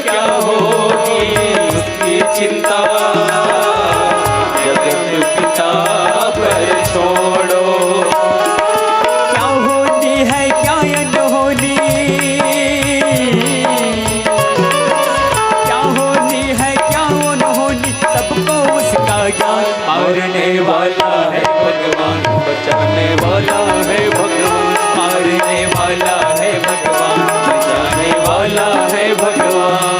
क्या होगी इसकी चिंता, जगत पिता पर छोड़ो। क्या होनी है क्या अनहोनी, क्या होनी है क्या अनहोनी, सबको उसका ज्ञान। मारने वाला है भगवान, बचाने वाला है भगवान। मारने वाला है भगवान, बचाने वाला है भगवान।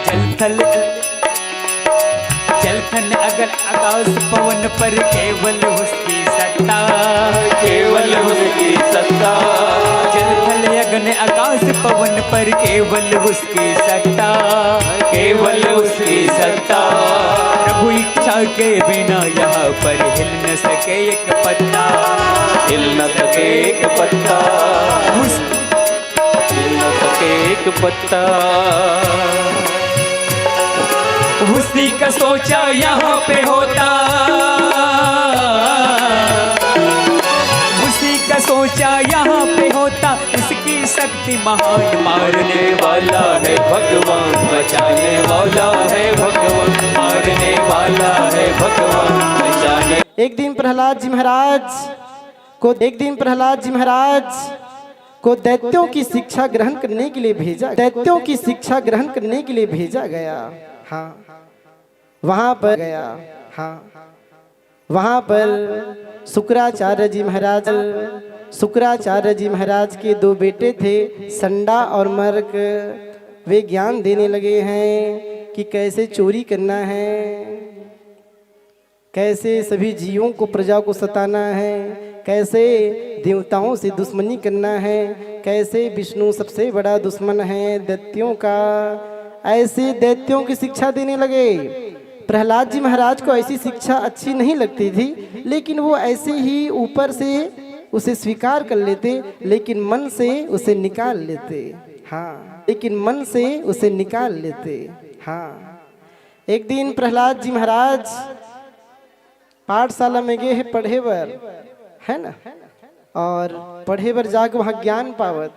जल थल, जल थल अगन आकाश पवन पर केवल उसकी सत्ता, केवल उसकी सत्ता। जल थल अगन आकाश पवन पर केवल उसकी सत्ता, केवल उसकी सत्ता। प्रभु इच्छा के बिना यहाँ पर हिल न सके एक पत्ता, हिल न सके एक पत्ता। उस हिल न सके एक पत्ता। उसी का सोचा यहाँ पे होता, उसी का सोचा यहाँ पे होता, उसकी शक्ति महान। मारने वाला है भगवान, बचाने वाला है भगवान। मारने वाला है भगवान, बचाने एक दिन प्रहलाद जी महाराज को, एक दिन प्रहलाद जी महाराज को दैत्यों की शिक्षा ग्रहण करने के लिए भेजा, दैत्यों की शिक्षा ग्रहण करने के लिए भेजा गया। हाँ, वहां पर गया। हाँ, वहां पर शुक्राचार्य जी महाराज, शुक्राचार्य जी महाराज के दो बेटे थे, संडा और मर्क। वे ज्ञान देने लगे हैं कि कैसे चोरी करना है, कैसे सभी जीवों को, प्रजा को सताना है, कैसे देवताओं से दुश्मनी करना है, कैसे विष्णु सबसे बड़ा दुश्मन है दैत्यों का। ऐसे दैत्यों की शिक्षा देने लगे। प्रहलाद जी महाराज को ऐसी शिक्षा अच्छी नहीं लगती थी, लेकिन वो ऐसे ही ऊपर से उसे स्वीकार कर लेते, लेकिन मन से उसे निकाल लेते। हाँ, लेकिन मन से उसे निकाल लेते। हाँ, एक दिन प्रहलाद जी महाराज पाठशाला में गे हे पढ़े बर, है ना, और पढ़े बर जाके वहाँ ज्ञान पावत।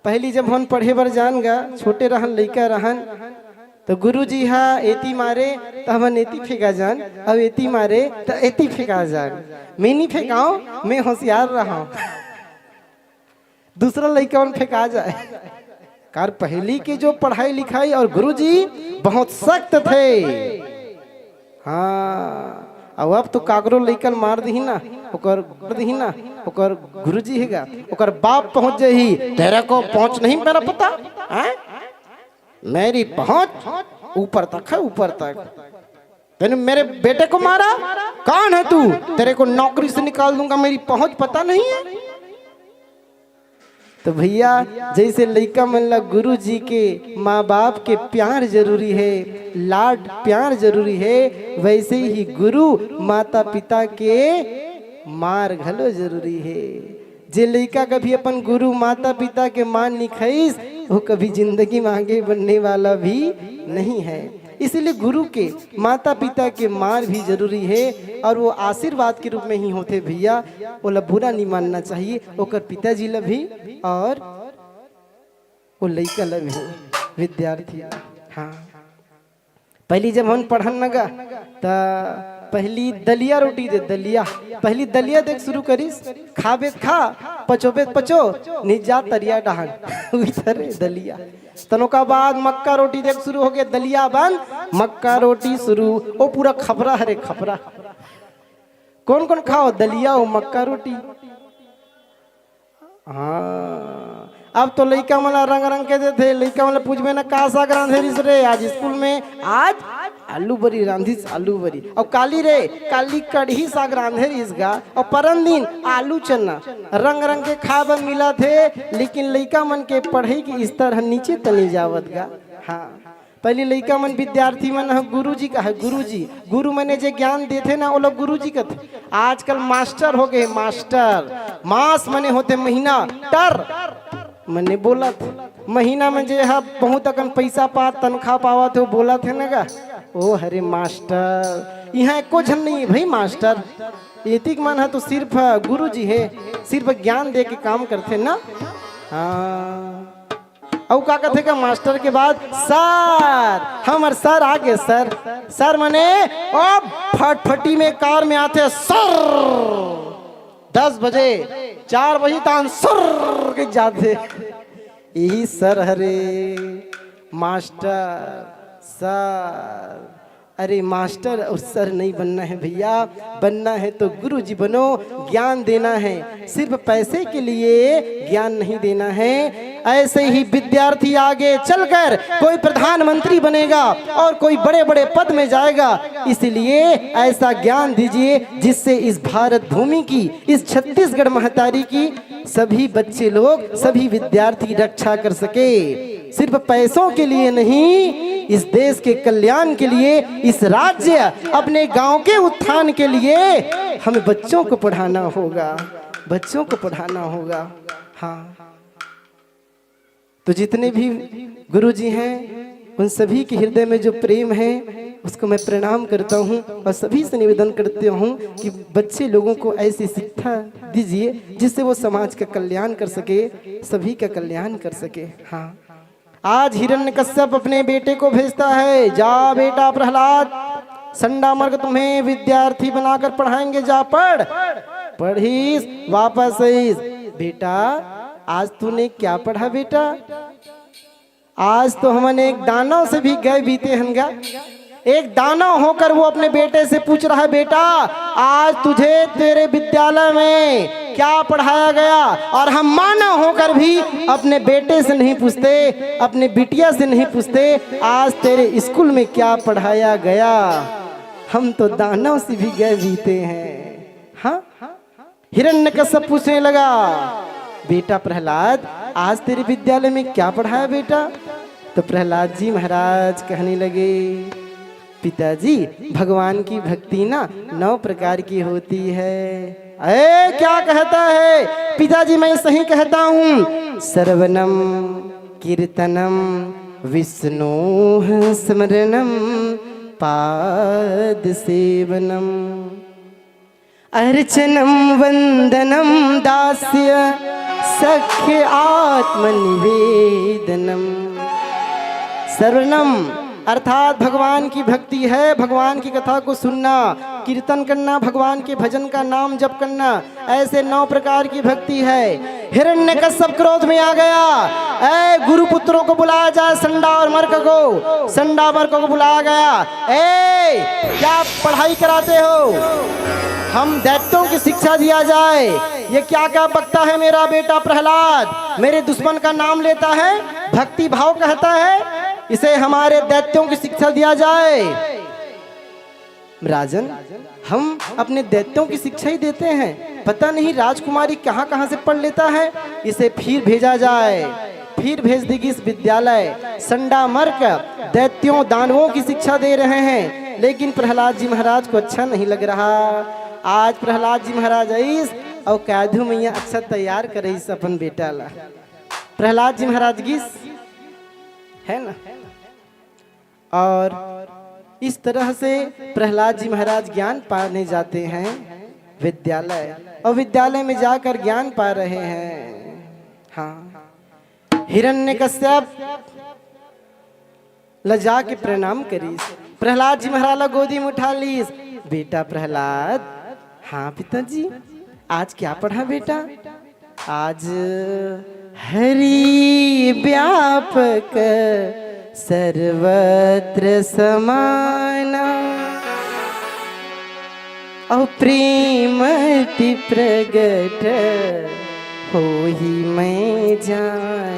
पहली जब हम पढ़े बर जान गा, छोटे रहन, लइका रहन, तो गुरुजी हा एती मारे, तो हमन एती फेंका जान, अब एती मारे, तो एती फेंका जान। मैं नहीं फेंकाऊं, मैं होशियार रहा हूं। दूसरा लइका मन फेंका जाए। कार पहली के जो पढ़ाई लिखाई और गुरुजी बहुत सख्त थे। हाँ, अब अब तो काकरो लइका ल मार दही ना, ओकर मार दही ना, ओकर गुरुजी हेगा, ओकर बाप पहुंच जाही। तेरे को पहुंच नहीं मेरा पता, हैं? मेरी पहुंच ऊपर तक है, ऊपर तक। तूने मेरे बेटे को मारा, कौन है तू? तेरे को नौकरी से निकाल दूंगा, मेरी पहुंच पता नहीं है। तो भैया, जैसे लइका मन ला गुरु जी के, माँ बाप के प्यार जरूरी है, लाड प्यार जरूरी है, वैसे ही गुरु माता पिता के मार घलो जरूरी है। जे लइका कभी अपन गुरु माता पिता के मान निखइस, वो कभी जिंदगी में आगे बढ़ने वाला भी नहीं है। इसीलिए गुरु के, माता पिता के मार भी जरूरी है, और वो आशीर्वाद के रूप में ही होते भैया। ओला बुरा नहीं मानना चाहिए, ओकर पिताजी ला भी और वो लइका ला भी, विद्यार्थी। हाँ, पहली जब हम पढ़न लगा, त पहली दलिया रोटी दे, दलिया। पहली दलिया देख शुरू करिस, खाबे त खा, पचोबे त पचो, नहीं जा तरिया डहान। उही तरह दलिया। तन ओकर बाद मक्का रोटी देख शुरू हो गया, दलिया बंद, मक्का रोटी शुरू। ओ पूरा खपरा हरे, खपरा। कौन कौन खाओ दलिया, ओ मक्का रोटी? हाँ, अब तो लइका मन ला रंग रंग के देथे। लइका मन ला पूछबे ना, "का साग रांधे रिस रे आज स्कूल में?" "आज आलू बरी रांधिस, आलू बरी।" "अउ काली रे?" "काली कढ़ी साग रांधे रिस गा।" "अउ परन दिन?" "आलू चना।" रंग रंग के खाए बर मिलत हे, लेकिन लइका मन के पढ़ई के स्तर ह नीचे तनी जावत गा। हाँ, पहली लइका मन, विद्यार्थी मन ह गुरुजी कहे, गुरुजी। गुरु मने जे ज्ञान देथे ना, ओला गुरुजी कथे। आजकल मास्टर हो गए, मास्टर। मास मने होथे महीना, टर मने बोलत। महीना में जे ह बहुत अकन पैसा पात, तनखा पावत हे, वो बोलत हे ना गा, "ओ हरे मास्टर।" इहाँ एको झन नहीं है भाई मास्टर। एतिक मन ह तो सिर्फ गुरुजी हे, सिर्फ ज्ञान दे के काम करथे ना। हाँ। अउ का कथे का मास्टर के बाद, "सर, हमर सर आगे सर।" सर मने ओ फटफटी में कार में आथे, सर, दस बजे, चार बजे तान सर के जाथे। यही सर हरे मास्टर, सर। अरे मास्टर और सर नहीं बनना है भैया, बनना है तो गुरुजी बनो। ज्ञान देना है, सिर्फ पैसे के लिए ज्ञान नहीं देना है। ऐसे ही विद्यार्थी आगे चलकर कोई प्रधानमंत्री बनेगा और कोई बड़े बड़े पद में जाएगा। इसलिए ऐसा ज्ञान दीजिए जिससे इस भारत भूमि की, इस छत्तीसगढ़ महतारी की सभी बच्चे लोग, सभी विद्यार्थी रक्षा कर सके। सिर्फ पैसों के लिए नहीं, इस देश के कल्याण के लिए, इस राज्य, अपने गांव के उत्थान के लिए हमें बच्चों को पढ़ाना होगा, बच्चों को पढ़ाना होगा। हाँ, तो जितने भी गुरुजी हैं, उन सभी के हृदय में जो प्रेम है, उसको मैं प्रणाम करता हूँ और सभी से निवेदन करता हूँ कि बच्चे लोगों को ऐसी शिक्षा दीजिए जिससे वो समाज का कल्याण कर सके, सभी का कल्याण कर सके। हाँ, आज हिरण्यकश्यप अपने बेटे को भेजता है, "जा बेटा प्रहलाद, संडामर्ग तुम्हें विद्यार्थी बनाकर पढ़ाएंगे, जा पढ़।" पढ़िस, वापस आइस, "बेटा, आज तूने क्या पढ़ा बेटा?" आज तो हमन एक दानव से भी गए बीते हन गा। एक दानव होकर वो अपने बेटे से पूछ रहा है, "बेटा, आज तुझे तेरे विद्यालय में क्या पढ़ाया गया?" और हम मानव होकर भी अपने बेटे से नहीं पूछते, अपने बिटिया से नहीं पूछते, "आज तेरे स्कूल में क्या पढ़ाया गया?" हम तो दानव से भी गए बीते हैं। हाँ, हिरण्यकश्यप पूछने लगा, "बेटा प्रहलाद, आज तेरे विद्यालय में क्या पढ़ाया बेटा?" तो प्रहलाद जी महाराज कहने लगे, "पिताजी, भगवान की भक्ति ना नौ प्रकार की होती है।" "ए, क्या कहता है?" "पिताजी, मैं सही कहता हूँ, श्रवणम, कीर्तनम विष्णोः स्मरणम पाद सेवनम अर्चनम वंदनम दास्य सख्य आत्मनिवेदनम। श्रवणम अर्थात भगवान की भक्ति है, भगवान की कथा को सुनना, कीर्तन करना, भगवान के भजन का नाम जप करना, ऐसे नौ प्रकार की भक्ति है। हिरण्यकश्यप क्रोध में आ गया, "ए गुरु पुत्रों को बुलाया जाए, संडा और मर्क को।" संडा मर्क को बुलाया गया, "ए, क्या पढ़ाई कराते हो? हम दैत्यों की शिक्षा दिया जाए। ये क्या क्या बकता है मेरा बेटा प्रहलाद, मेरे दुश्मन का नाम लेता है, भक्ति भाव कहता है, इसे हमारे दैत्यों की शिक्षा दिया जाए।" "राजन, हम अपने दैत्यों की शिक्षा ही देते हैं, पता नहीं राजकुमारी कहाँ कहाँ से पढ़ लेता है, इसे फिर भेजा जाए।" फिर भेज दी गई इस विद्यालय। संडा मर्क दैत्यों दानवों की शिक्षा दे रहे हैं, लेकिन प्रहलाद जी महाराज को अच्छा नहीं लग रहा। आज प्रहलाद जी महाराज आइस और काधू मैया अच्छा तैयार करिस अपन बेटा ला। प्रहलाद जी महाराज गिस, है ना? और इस तरह से प्रहलाद जी महाराज ज्ञान पाने जाते हैं विद्यालय, और विद्यालय में जाकर ज्ञान पा रहे हैं। हाँ, हिरण्यकश्यप लजा के प्रणाम करिस, प्रहलाद जी महाराज ला गोदी में उठा लीस। "बेटा प्रहलाद।" "हाँ पिताजी।" "आज क्या पढ़ा बेटा?" "आज हरि व्यापक सर्वत्र समाना, और प्रेम अति प्रगट होहि मैं जाना।"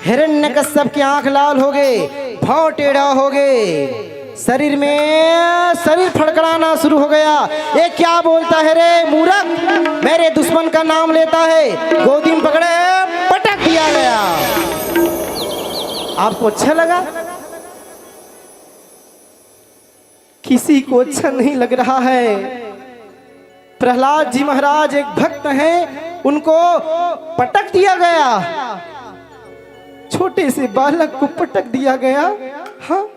हिरण्यकश्यप की आंख लाल हो गए, भाव टेढ़ा हो गए, शरीर में, शरीर फड़कड़ाना शुरू हो गया। "ये क्या बोलता है रे मूर्ख, मेरे दुश्मन का नाम लेता है।" गोदी में पकड़े, पटक दिया गया। आपको अच्छा लगा? किसी को अच्छा नहीं लग रहा है। प्रहलाद जी महाराज एक भक्त हैं, उनको पटक दिया गया, छोटे से बालक को पटक दिया गया। हाँ,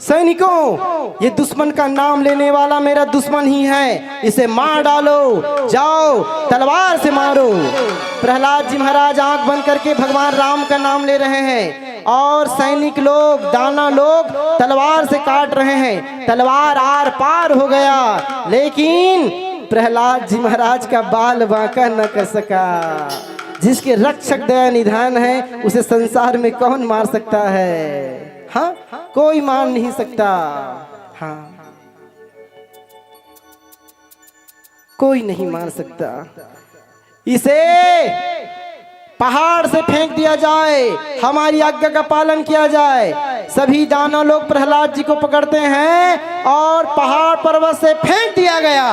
सैनिकों, ये दुश्मन का नाम लेने वाला मेरा दुश्मन ही है, इसे मार डालो, जाओ तलवार से मारो। प्रहलाद जी महाराज आंख बंद करके भगवान राम का नाम ले रहे हैं और सैनिक लोग, दाना लोग तलवार से काट रहे हैं। तलवार आर पार हो गया, लेकिन प्रहलाद जी महाराज का बाल बांका न कर सका। जिसके रक्षक दया निधान है, उसे संसार में कौन मार सकता है? हाँ, कोई मार नहीं सकता। हाँ, कोई नहीं मार सकता। इसे पहाड़ से फेंक दिया जाए, हमारी आज्ञा का पालन किया जाए। सभी दानव लोग प्रहलाद जी को पकड़ते हैं और पहाड़ पर्वत से फेंक दिया गया।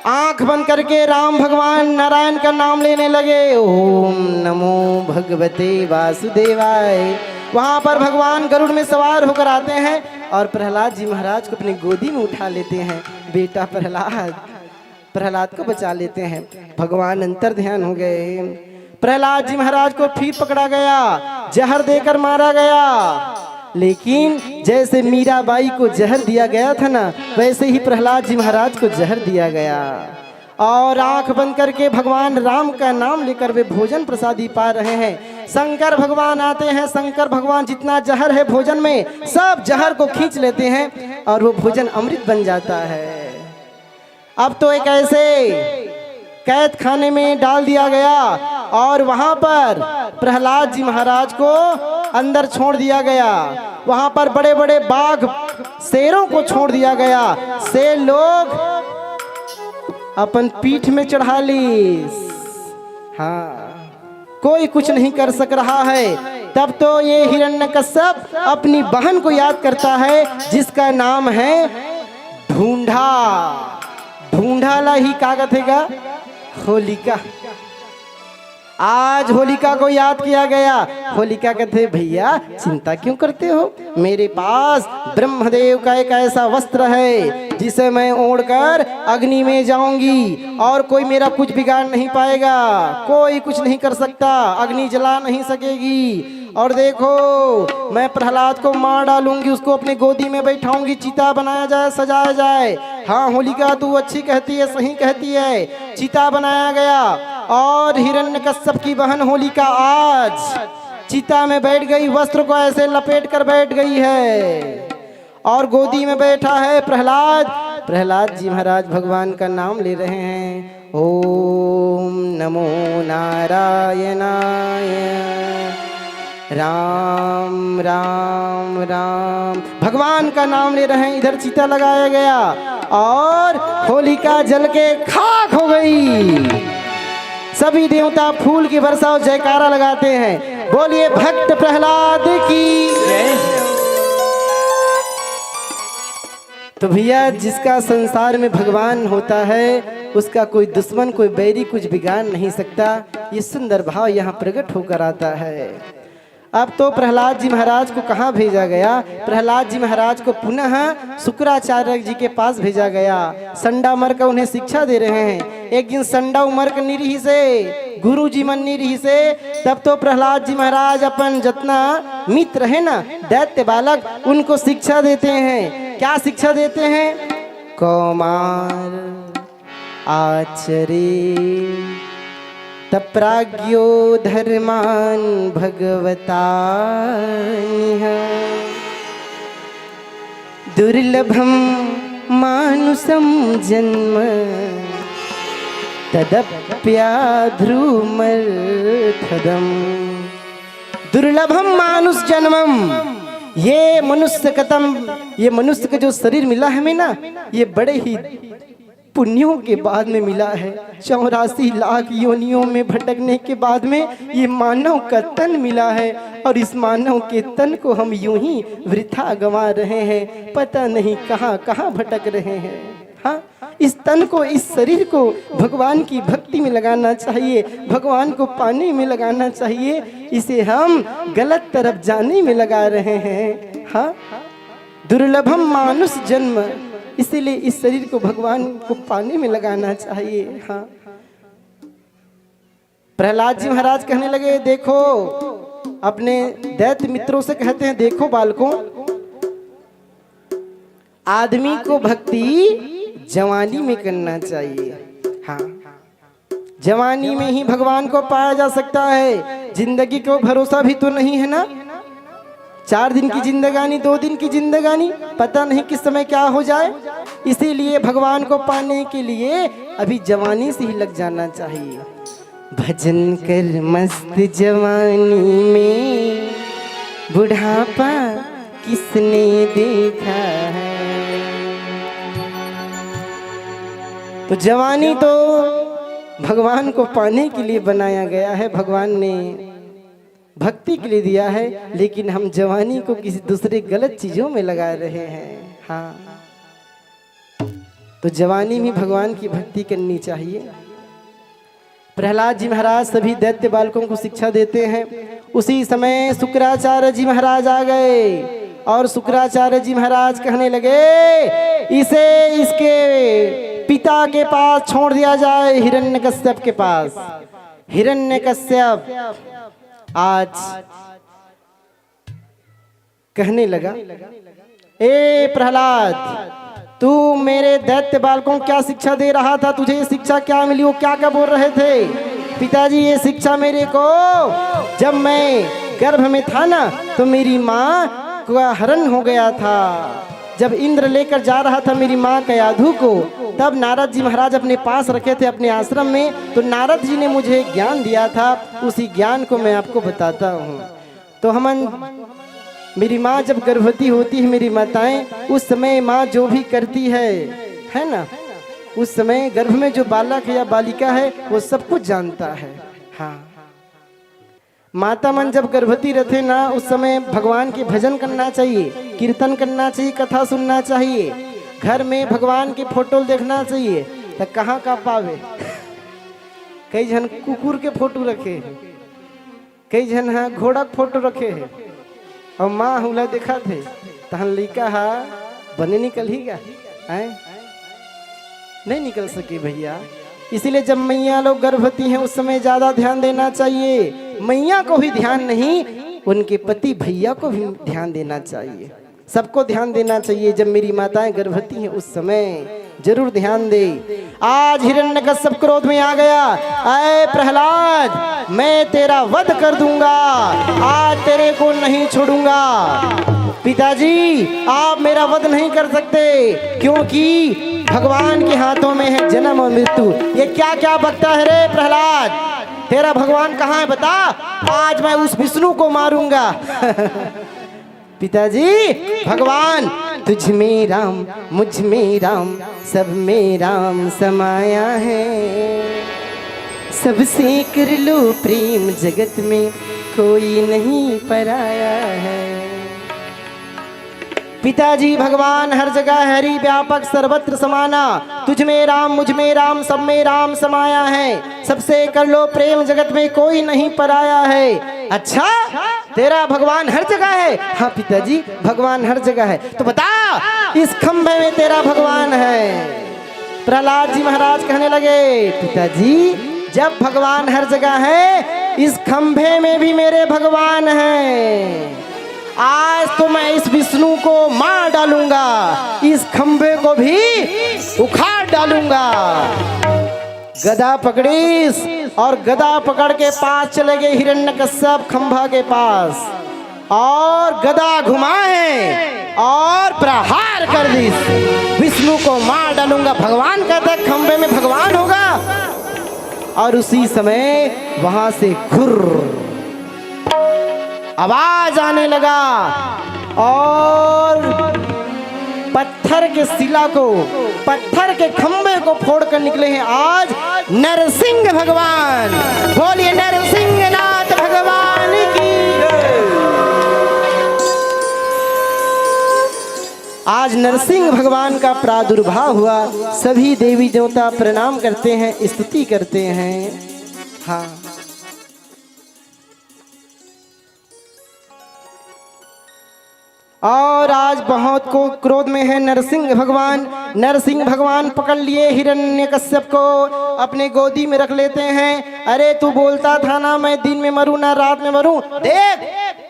आंख बंद करके राम भगवान नारायण का नाम लेने लगे, "ओम नमो भगवते वासुदेवाय।" वहां पर भगवान गरुड़ में सवार होकर आते हैं और प्रहलाद जी महाराज को अपनी गोदी में उठा लेते हैं। बेटा प्रहलाद, प्रहलाद को बचा लेते हैं। भगवान अंतर ध्यान हो गए। प्रहलाद जी महाराज को फिर पकड़ा गया, जहर देकर मारा गया। लेकिन जैसे मीराबाई को जहर दिया गया था ना, वैसे ही प्रहलाद जी महाराज को जहर दिया गया। और आंख बंद करके भगवान राम का नाम लेकर वे भोजन प्रसादी पा रहे हैं। शंकर भगवान आते हैं, शंकर भगवान जितना जहर है भोजन में, सब जहर को खींच लेते हैं और वो भोजन अमृत बन जाता है। अब तो एक ऐसे कैद खाने में डाल दिया गया और वहां पर प्रहलाद जी महाराज को अंदर छोड़ दिया गया। वहां पर बड़े बड़े बाघ, शेरों को छोड़ दिया गया। शेर लोग अपन पीठ में चढ़ा ली। हाँ, कोई कुछ नहीं कर सक रहा है। तब तो ये हिरण्यकश्यप अपनी बहन को याद करता है, जिसका नाम है ढूंढा। ढूंढा ला ही का कथे गा? होलिका। आज होलिका को याद किया गया। होलिका कहते, "भैया, चिंता क्यों करते हो? मेरे पास ब्रह्मदेव का एक ऐसा वस्त्र है, जिसे मैं ओढ़कर अग्नि में जाऊंगी और कोई मेरा कुछ बिगाड़ नहीं पाएगा, कोई कुछ नहीं कर सकता, अग्नि जला नहीं सकेगी। और देखो, मैं प्रहलाद को मार डालूंगी, उसको अपनी गोदी में बैठाऊंगी, चिता बनाया जाए, सजाया जाए। हाँ होलिका, तू अच्छी कहती है, सही कहती है। चिता बनाया गया और हिरण्यकश्यप की बहन होलिका आज चिता में बैठ गई, वस्त्र को ऐसे लपेट कर बैठ गई है और गोदी में बैठा है प्रहलाद। प्रहलाद जी महाराज भगवान का नाम ले रहे हैं, ओम नमो नारायणाय, राम राम राम, भगवान का नाम ले रहे हैं। इधर चिता लगाया गया और होलिका जल के खाक हो गई। सभी देवता फूल की वर्षा और जयकारा लगाते हैं। बोलिए भक्त प्रहलाद की। तो भैया, जिसका संसार में भगवान होता है, उसका कोई दुश्मन, कोई बैरी कुछ बिगाड़ नहीं सकता। ये सुंदर भाव यहाँ प्रकट होकर आता है। अब तो प्रहलाद जी महाराज को कहाँ भेजा गया? प्रहलाद जी महाराज को पुनः शुक्राचार्य जी के पास भेजा गया। संडा मर्क उन्हें शिक्षा दे रहे हैं। एक दिन संडा मर्क निरही से, गुरु जी मन निरही से, तब तो प्रहलाद जी महाराज अपन जतना मित्र है ना, दैत्य बालक, उनको शिक्षा देते हैं। क्या शिक्षा देते हैं? कौमार आचरे तप्राज्ञो धर्मान भगवता दुर्लभम मानुषम जन्म तदप्याध्रुमर्थदम। दुर्लभम मानुष जन्मम, ये मनुष्य कतम, ये मनुष्य का जो शरीर मिला हमें ना, ये बड़े ही पुण्यों के बाद में मिला है। चौरासी लाख योनियों में भटकने के बाद में ये मानव का तन मिला है और इस मानव के तन को हम यूं ही वृथा गंवा रहे हैं, पता नहीं कहाँ कहाँ भटक रहे हैं। हाँ, इस तन को, इस शरीर को भगवान की भक्ति में लगाना चाहिए, भगवान को पाने में लगाना चाहिए। इसे हम गलत तरफ जाने में लगा रहे हैं। हाँ, दुर्लभम मानुष जन्म, इसीलिए इस शरीर को भगवान को पाने में लगाना चाहिए। हाँ, प्रहलाद जी महाराज कहने लगे, देखो, अपने दैत्य मित्रों से कहते हैं, देखो बालकों, आदमी को भक्ति जवानी में करना चाहिए। हाँ, जवानी में ही भगवान को पाया जा सकता है। जिंदगी को भरोसा भी तो नहीं है ना, चार दिन की जिंदगानी, दो दिन की जिंदगानी, पता नहीं किस समय क्या हो जाए। इसीलिए भगवान को पाने के लिए अभी जवानी से ही लग जाना चाहिए। भजन कर मस्त जवानी में, बुढ़ापा किसने देखा है। तो जवानी तो भगवान को पाने के लिए बनाया गया है, भगवान ने भक्ति के लिए दिया है, लेकिन हम जवानी को किसी दूसरे गलत चीजों में लगा रहे हैं। हाँ, तो जवानी में भगवान की भक्ति करनी चाहिए। प्रहलाद जी महाराज सभी दैत्य बालकों को शिक्षा देते हैं। उसी समय शुक्राचार्य जी महाराज आ गए और शुक्राचार्य जी महाराज कहने लगे, इसे इसके पिता के पास छोड़ दिया जाए, हिरण्यकश्यप के पास। हिरण्यकश्यप आज कहने लगा, ए प्रहलाद, तू मेरे दैत्य बालकों को क्या शिक्षा दे रहा था? तुझे ये शिक्षा क्या मिली? वो क्या क्या बोल रहे थे? पिताजी, ये शिक्षा मेरे को, जब मैं गर्भ में था ना, तो मेरी माँ का हरण हो गया था। जब इंद्र लेकर जा रहा था मेरी माँ कयाधु को, तब नारद जी महाराज अपने पास रखे थे अपने आश्रम में, तो नारद जी ने मुझे ज्ञान दिया था। उसी ज्ञान को मैं आपको बताता हूँ। तो हमन, मेरी माँ जब गर्भवती होती है, मेरी माताएं, उस समय माँ जो भी करती है, है ना, उस समय गर्भ में जो बालक है या बालिका है, वो सब कुछ जानता है। हाँ, माता मन जब गर्भवती रहते ना, उस समय भगवान के भजन करना चाहिए, कीर्तन करना चाहिए, कथा सुनना चाहिए, घर में भगवान के फोटो देखना चाहिए। तो कहाँ का पावे? कई झन कुकुर के फोटो रखे हैं, कई झन ह घोड़ा के फोटो रखे हे, अउ माँ हुला देखत हे, तहन लइका ह बने निकलही गा। हैं? नहीं निकल सके भैया। इसीलिए जब मैया लोग गर्भवती हैं, उस समय ज्यादा ध्यान देना चाहिए। मैया को ही ध्यान नहीं, उनके पति भैया को भी ध्यान देना चाहिए। सबको ध्यान देना चाहिए। जब मेरी माताएं गर्भवती हैं, उस समय जरूर ध्यान दे। आज हिरण्यकश्यप क्रोध में आ गया, "अय प्रहलाद, मैं तेरा वध कर दूंगा, आज तेरे को नहीं छोड़ूंगा।" पिताजी, आप मेरा वध नहीं कर सकते, क्योंकि भगवान के हाथों में है जन्म और मृत्यु। ये क्या क्या बकता है रे प्रहलाद? तेरा भगवान कहाँ है, बता। आज मैं उस विष्णु को मारूंगा। पिताजी, भगवान, तुझ में राम, मुझ में राम, सब में राम समाया है। सबसे कर लो प्रेम, जगत में कोई नहीं पराया है। पिताजी भगवान हर जगह है, हरि व्यापक सर्वत्र समाना। तुझ में राम, मुझ में राम, सब में राम समाया है। सबसे कर लो प्रेम, जगत में कोई नहीं पराया है। अच्छा, तेरा भगवान हर जगह है? हाँ पिताजी, भगवान हर जगह है। तो बता, इस खंभे में तेरा भगवान है? प्रहलाद जी महाराज कहने लगे, पिताजी, जब भगवान हर जगह है, इस खंभे में भी मेरे भगवान हैं। आज तो मैं इस विष्णु को मार डालूंगा, इस खंभे को भी उखाड़ डालूंगा। गदा पकड़ीस और गदा पकड़ के पास चले गए हिरण्यकश्यप खंभा के पास, और गदा घुमाए और प्रहार कर दीस। विष्णु को मार डालूंगा। भगवान कहता है, खंभे में भगवान होगा। और उसी समय वहां से घुर्र आवाज आने लगा और पत्थर के शिला को, पत्थर के खंभे को फोड़ कर निकले हैं आज नरसिंह भगवान। बोलिए नरसिंह नाथ भगवान की। आज नरसिंह भगवान का प्रादुर्भाव हुआ। सभी देवी देवता प्रणाम करते हैं, स्तुति करते हैं। हाँ, और आज बहुत को क्रोध में है नरसिंह भगवान। नरसिंह भगवान पकड़ लिए हिरण्यकश्यप को, अपने गोदी में रख लेते हैं। अरे, तू बोलता था ना, मैं दिन में मरूं ना रात में मरूं। देख,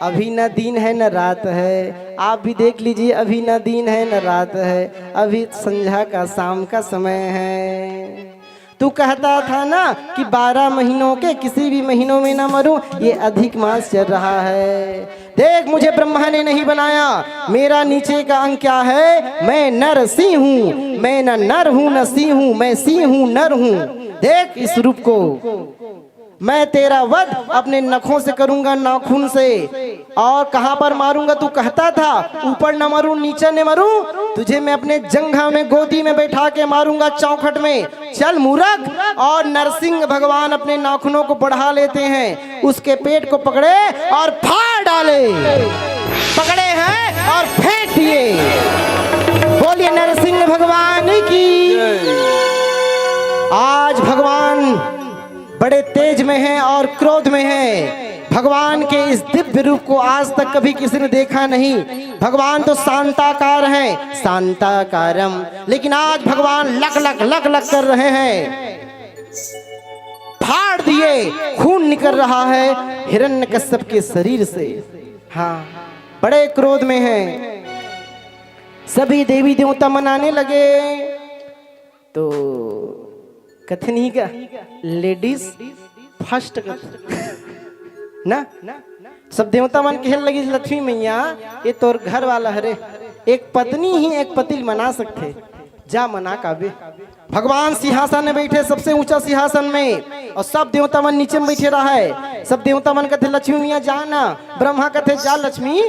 अभी ना दिन है ना रात है। आप भी देख लीजिए, अभी ना दिन है ना रात है, अभी संध्या का, शाम का समय है। तू कहता था ना कि बारह महीनों के किसी भी महीनों में ना मरूं, ये अधिक मास चल रहा है। देख, मुझे ब्रह्मा ने नहीं बनाया। मेरा नीचे का अंग क्या है? मैं नरसिंह हूँ। मैं न नर हूँ न सिंह हूँ, मैं सिंह हूँ, नर हूँ। देख इस रूप को। मैं तेरा वध अपने नखों से करूंगा, नाखून से। और कहाँ पर मारूंगा? तू कहता था ऊपर न मरूं, नीचे न मरूं, तुझे मैं अपने जंघा में, गोदी में बैठा के मारूंगा, चौखट में। चल मूरख। और नरसिंह भगवान अपने नाखूनों को बढ़ा लेते हैं, उसके पेट को पकड़े और फाड़ डाले। पकड़े हैं और फेंक दिए। बोलिए नरसिंह भगवान की। आज भगवान बड़े तेज में हैं और क्रोध में हैं। भगवान के इस दिव्य रूप को आज तक कभी किसी ने देखा नहीं। भगवान तो शांताकार हैं, शांताकारम, लेकिन आज भगवान लक लक लक लक कर रहे हैं, फाड़ दिए, खून निकल रहा है हिरण्यकश्यप के शरीर से। हाँ, बड़े क्रोध में हैं। सभी देवी देवता मनाने लगे। तो कथे नहीं का, लेडीज फर्स्ट कथे ना। सब देवता मन कहे लगी, लक्ष्मी मैया, ये तोर घर वाला हरे, एक पत्नी ही एक पति ल मना सकथे, जा मना काबे। भगवान सिंहासन में बैठे, सबसे ऊंचा सिंहासन में, और सब देवता मन नीचे में बैठे रहा है। सब देवता मन कथे, लक्ष्मी मैया जा ना। ब्रह्मा कथे, जा लक्ष्मी,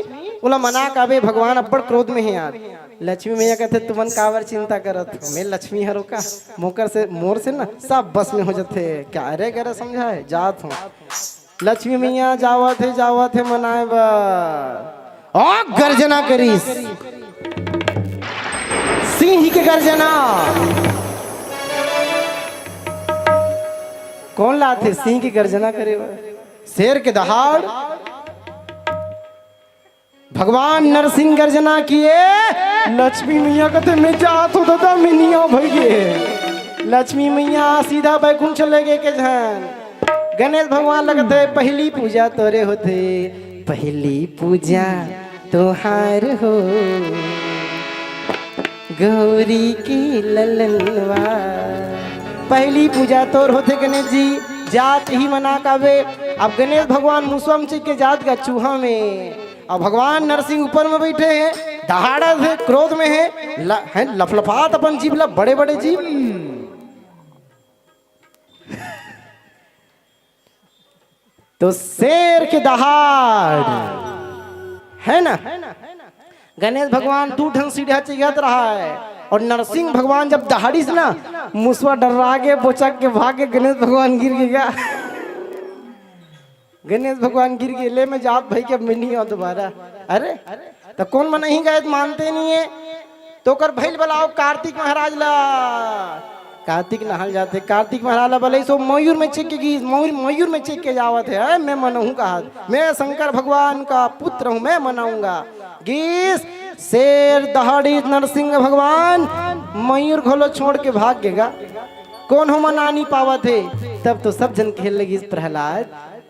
ओला मना काबे, भगवान अब्बड़ क्रोध में है यार। लक्ष्मी मैया कथे, तुमन काबर चिंता करत हो, मैं लक्ष्मी हरो का, मोकर से, मोर से ना सब बस में हो जथे। का रे करे समझाए, जात हो। लक्ष्मी मैया जावत हे, जावत हे मनाए बर। ओ गर्जना करिस, सिंह के गर्जना। कौन लाथे सिंह के गर्जना करे बर? शेर के दहाड़। भगवान नरसिंह गर्जना किए, लक्ष्मी मैया कथे, "मैं जात हूँ दादा, मैं नहीं आऊँ भैये।" लक्ष्मी मैया सीधा बैकुंठ चले गए के झन। गणेश भगवान लगत है, "पहली पूजा तोरे होथे, पहली पूजा तोहार हो, गौरी के ललनवा।" पहली पूजा तोर होथे गणेश जी, जात ही मना काबे। अब गणेश भगवान मुसवा म चढ़ के जात गा चूहा में, अउ भगवान नरसिंह ऊपर में बैठे हे, दहाड़त हे, क्रोध में हे, ल-, हैं, लफलफात अपन जीभ ला, बड़े-बड़े जीभ। तो शेर के दहाड़, है ना? गणेश भगवान दू ठन सीढ़िया चघत रहा है, अउ नरसिंह भगवान जब दहाड़िस ना, मुसवा डर्रा गे, बोचक के भाग गे, गणेश भगवान गिर गे गा। गणेश भगवान गिर गे, "ले मैं जात भई के, अब मैं नहीं आऊँ दोबारा।" अरे, त कोन मन नहीं गए, मानते नहीं है, त ओकर भइल बलाव कार्तिक महाराज ला। कार्तिक नहाय जाथे, कार्तिक महाराज ला बलाइस, ओ मयूर में चढ़ के गिस, मयूर, मयूर में चढ़ के जावत हे, "हैं, मैं मनाहूँ," कहा, "मैं शंकर भगवान का पुत्र हूँ, मैं मनाऊंगा।" गिस, शेर दहाड़िस नरसिंह भगवान, मयूर घलो छोड़ के भाग गे गा। कोनो मना नहीं पावत हे। तब तो सब झन कहे लगिस, "प्रहलाद,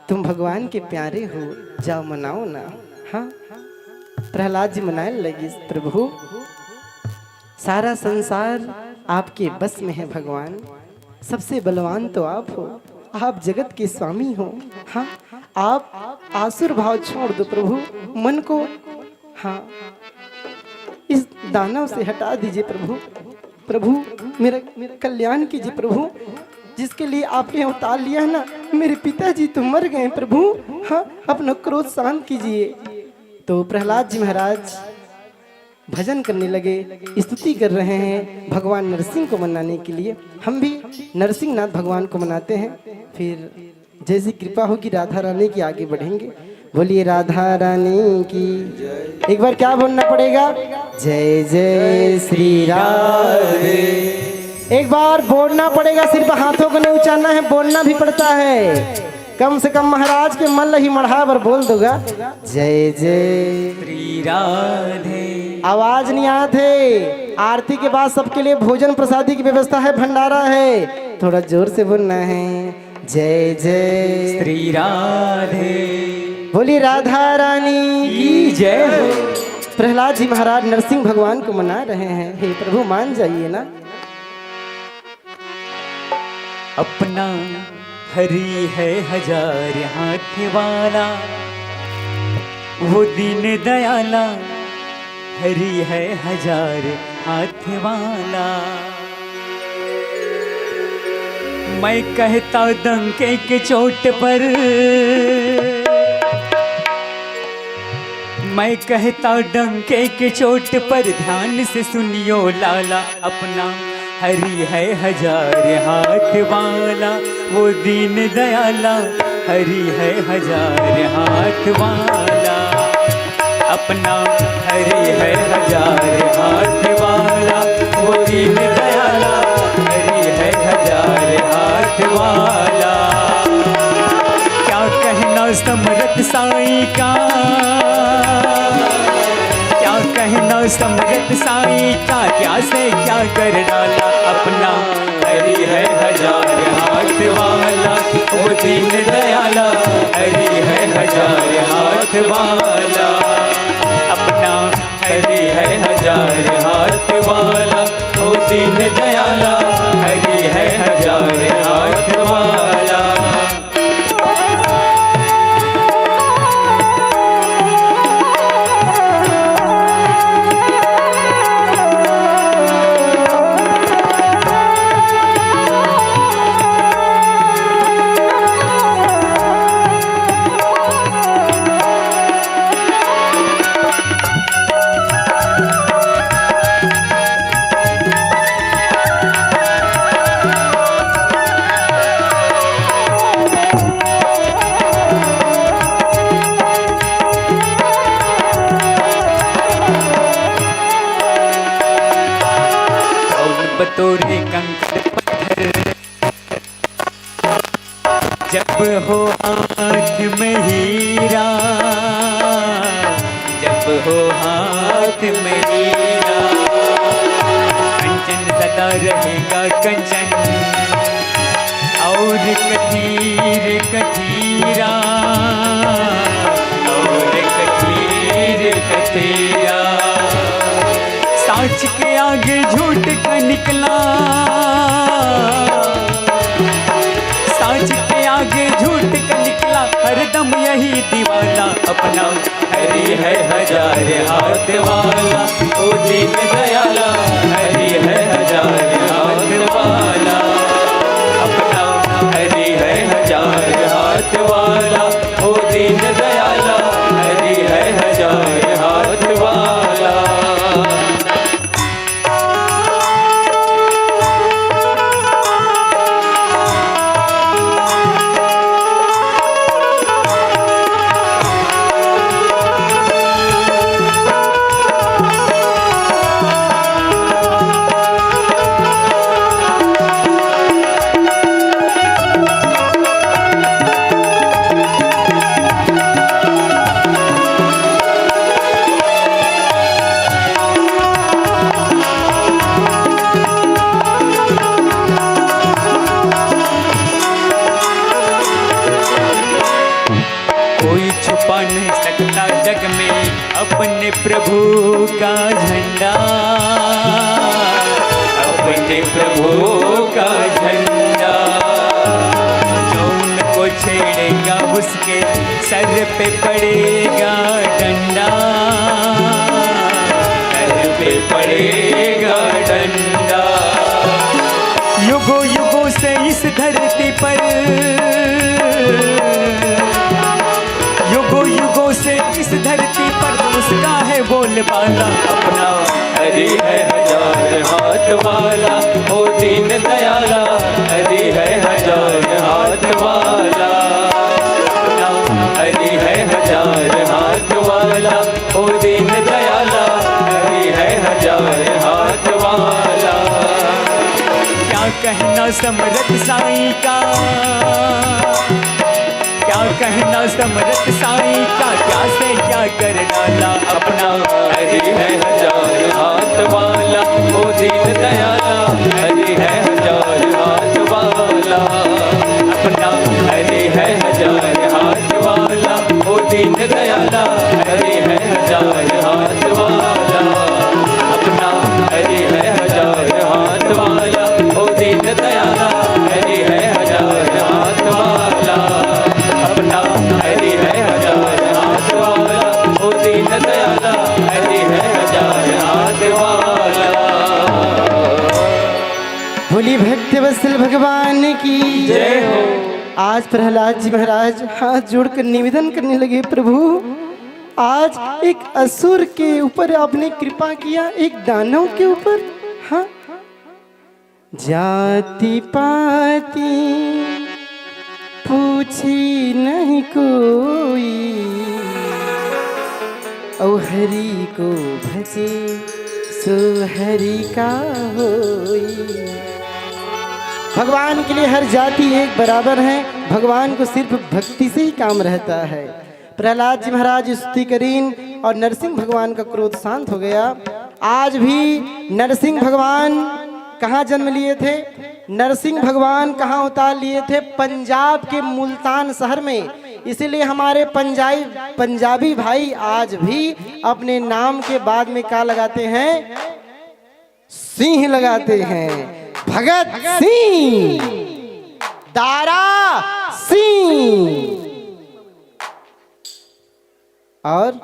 तुम भगवान के प्यारे हो, जाओ मनाओ ना।" हाँ, प्रहलाद जी मनाए लगिस, "प्रभु, सारा संसार आपके बस में है भगवान, सबसे बलवान तो आप हो, आप जगत के स्वामी हो। हाँ, आप आसुर भाव छोड़ दो प्रभु, मन को, हाँ, इस दानव से हटा दीजिए प्रभु, प्रभु मेरा, मेरा कल्याण कीजिए प्रभु, जिसके लिए आपने अवतार लिया है ना, मेरे पिताजी तो मर गए प्रभु, हाँ, अपना क्रोध शांत कीजिए।" तो प्रहलाद जी महाराज भजन करने लगे, स्तुति कर रहे हैं भगवान नरसिंह को मनाने के लिए। हम भी नरसिंहनाथ भगवान को मनाते हैं, फिर जैसी कृपा होगी राधा रानी की, आगे बढ़ेंगे। बोलिए राधा रानी की। एक बार क्या बोलना पड़ेगा? जय जय श्री राधे। एक बार बोलना पड़ेगा, सिर्फ हाथों को नहीं उचारना है, बोलना भी पड़ता है। कम से कम महाराज के मन ल ही मढ़ा बर बोल दो गा, "जय जय।" श्री राधे। आवाज नहीं आत हे। आरती के बाद सबके लिए भोजन प्रसादी की व्यवस्था है, भंडारा है, थोड़ा जोर से बोलना है, "जय जय।" श्री राधे। बोलिए राधा रानी की जय हो। प्रहलाद जी महाराज नरसिंह भगवान को मना रहे हैं, हे प्रभु मान जाइए ना। अपना हरि है हजार हाथ वाला, वो दीन दयाला, हरि है हजार हाथ वाला। मैं कहता डंके के चोट पर, मैं कहता डंके के चोट पर, ध्यान से सुनियो लाला, अपना हरि है हजार हाथ वाला, वो दीन दयाला, हरि है हजार हाथ वाला। अपना हरि है हजार हाथ वाला, वो दीन दयाला, हरि है हजार हाथ वाला। क्या कहना समरथ साईं का, क्या कहना समरथ साईं का, क्या से क्या कर डाला। अपना हरि है हजार हाथ वाला, वो दीन दयाला, हरि है हजार हाथ वाला। अपना हरि है हजार हाथ वाला, वो दीन दयाला, हरि है हजार हाथ वाला। कौन बतोरे कंकड़ पत्थर, जब हो हाथ में हीरा, जब रहेगा कंचन। और कठीर कठीरा, और कठीर कठीरा, साँच के आगे झूठ का निकला, साँच के आगे झूठ का निकला, हरदम यही दीवाना। अपना हरि है हजार हाथ वाला, ओ दीन दयाला। हरि है हजार हाथ वाला, अपना हरि है हजार हाथ वाला, ओ दीन दयाला। हरि है हजार हाथ वाला। कोई छुपा नहीं सकता जग में अपने प्रभु का झंडा, अपने प्रभु का झंडा। जो उनको छेड़ेगा उसके सर पे पड़ेगा डंडा, सर पे पड़ेगा डंडा। युगों युगों से इस धरती पर, युगों युगों से इस धरती पर उसका है बोलबाला। अपना हरि है हजार हाथ वाला, ओ दीन दयाला। हरि है हजार हाथ वाला, अपना हरि है हजार हाथ वाला, ओ दीन दयाला। हरि है हजार हाथ वाला। क्या कहना समरथ साईं का, क्या कहना समरथ साईं का, क्या से क्या कर डाला। अपना हरि है हजार हाथ वाला, ओ दीन दयाला। हरि है हजार हाथ वाला, अपना हरि है हजार हाथ वाला, ओ दीन दयाला। हरि है हजार हाथ वाला, अपना हरि है हजार हाथ वाला, ओ दीन दयाला। हरि है हजार हाथ वाला, अपना हरि है हजार हाथ वाला, ओ दीन दयाला। हरि है हजार हाथ वाला। बोलिए भक्त वत्सल भगवान की जय हो। आज प्रहलाद जी महाराज हाथ जोड़कर निवेदन करने लगे, प्रभु, आज एक असुर के ऊपर आपने कृपा किया, एक दानव के ऊपर। हाँ, जाति पाति पूछी नहीं कोई, औ हरि को भजे सो हरि का होई। भगवान के लिए हर जाति एक बराबर है, भगवान को सिर्फ भक्ति से ही काम रहता है। प्रहलाद जी महाराज स्तुति करीन और नरसिंह भगवान का क्रोध शांत हो गया। आज भी नरसिंह भगवान कहाँ जन्म लिए थे? नरसिंह भगवान कहाँ अवतार लिए थे? पंजाब के मुल्तान शहर में। इसीलिए हमारे पंजाबी, पंजाबी भाई आज भी अपने नाम के बाद में क्या लगाते हैं? सिंह लगाते हैं। भगत सिंह, दारा सिंह। और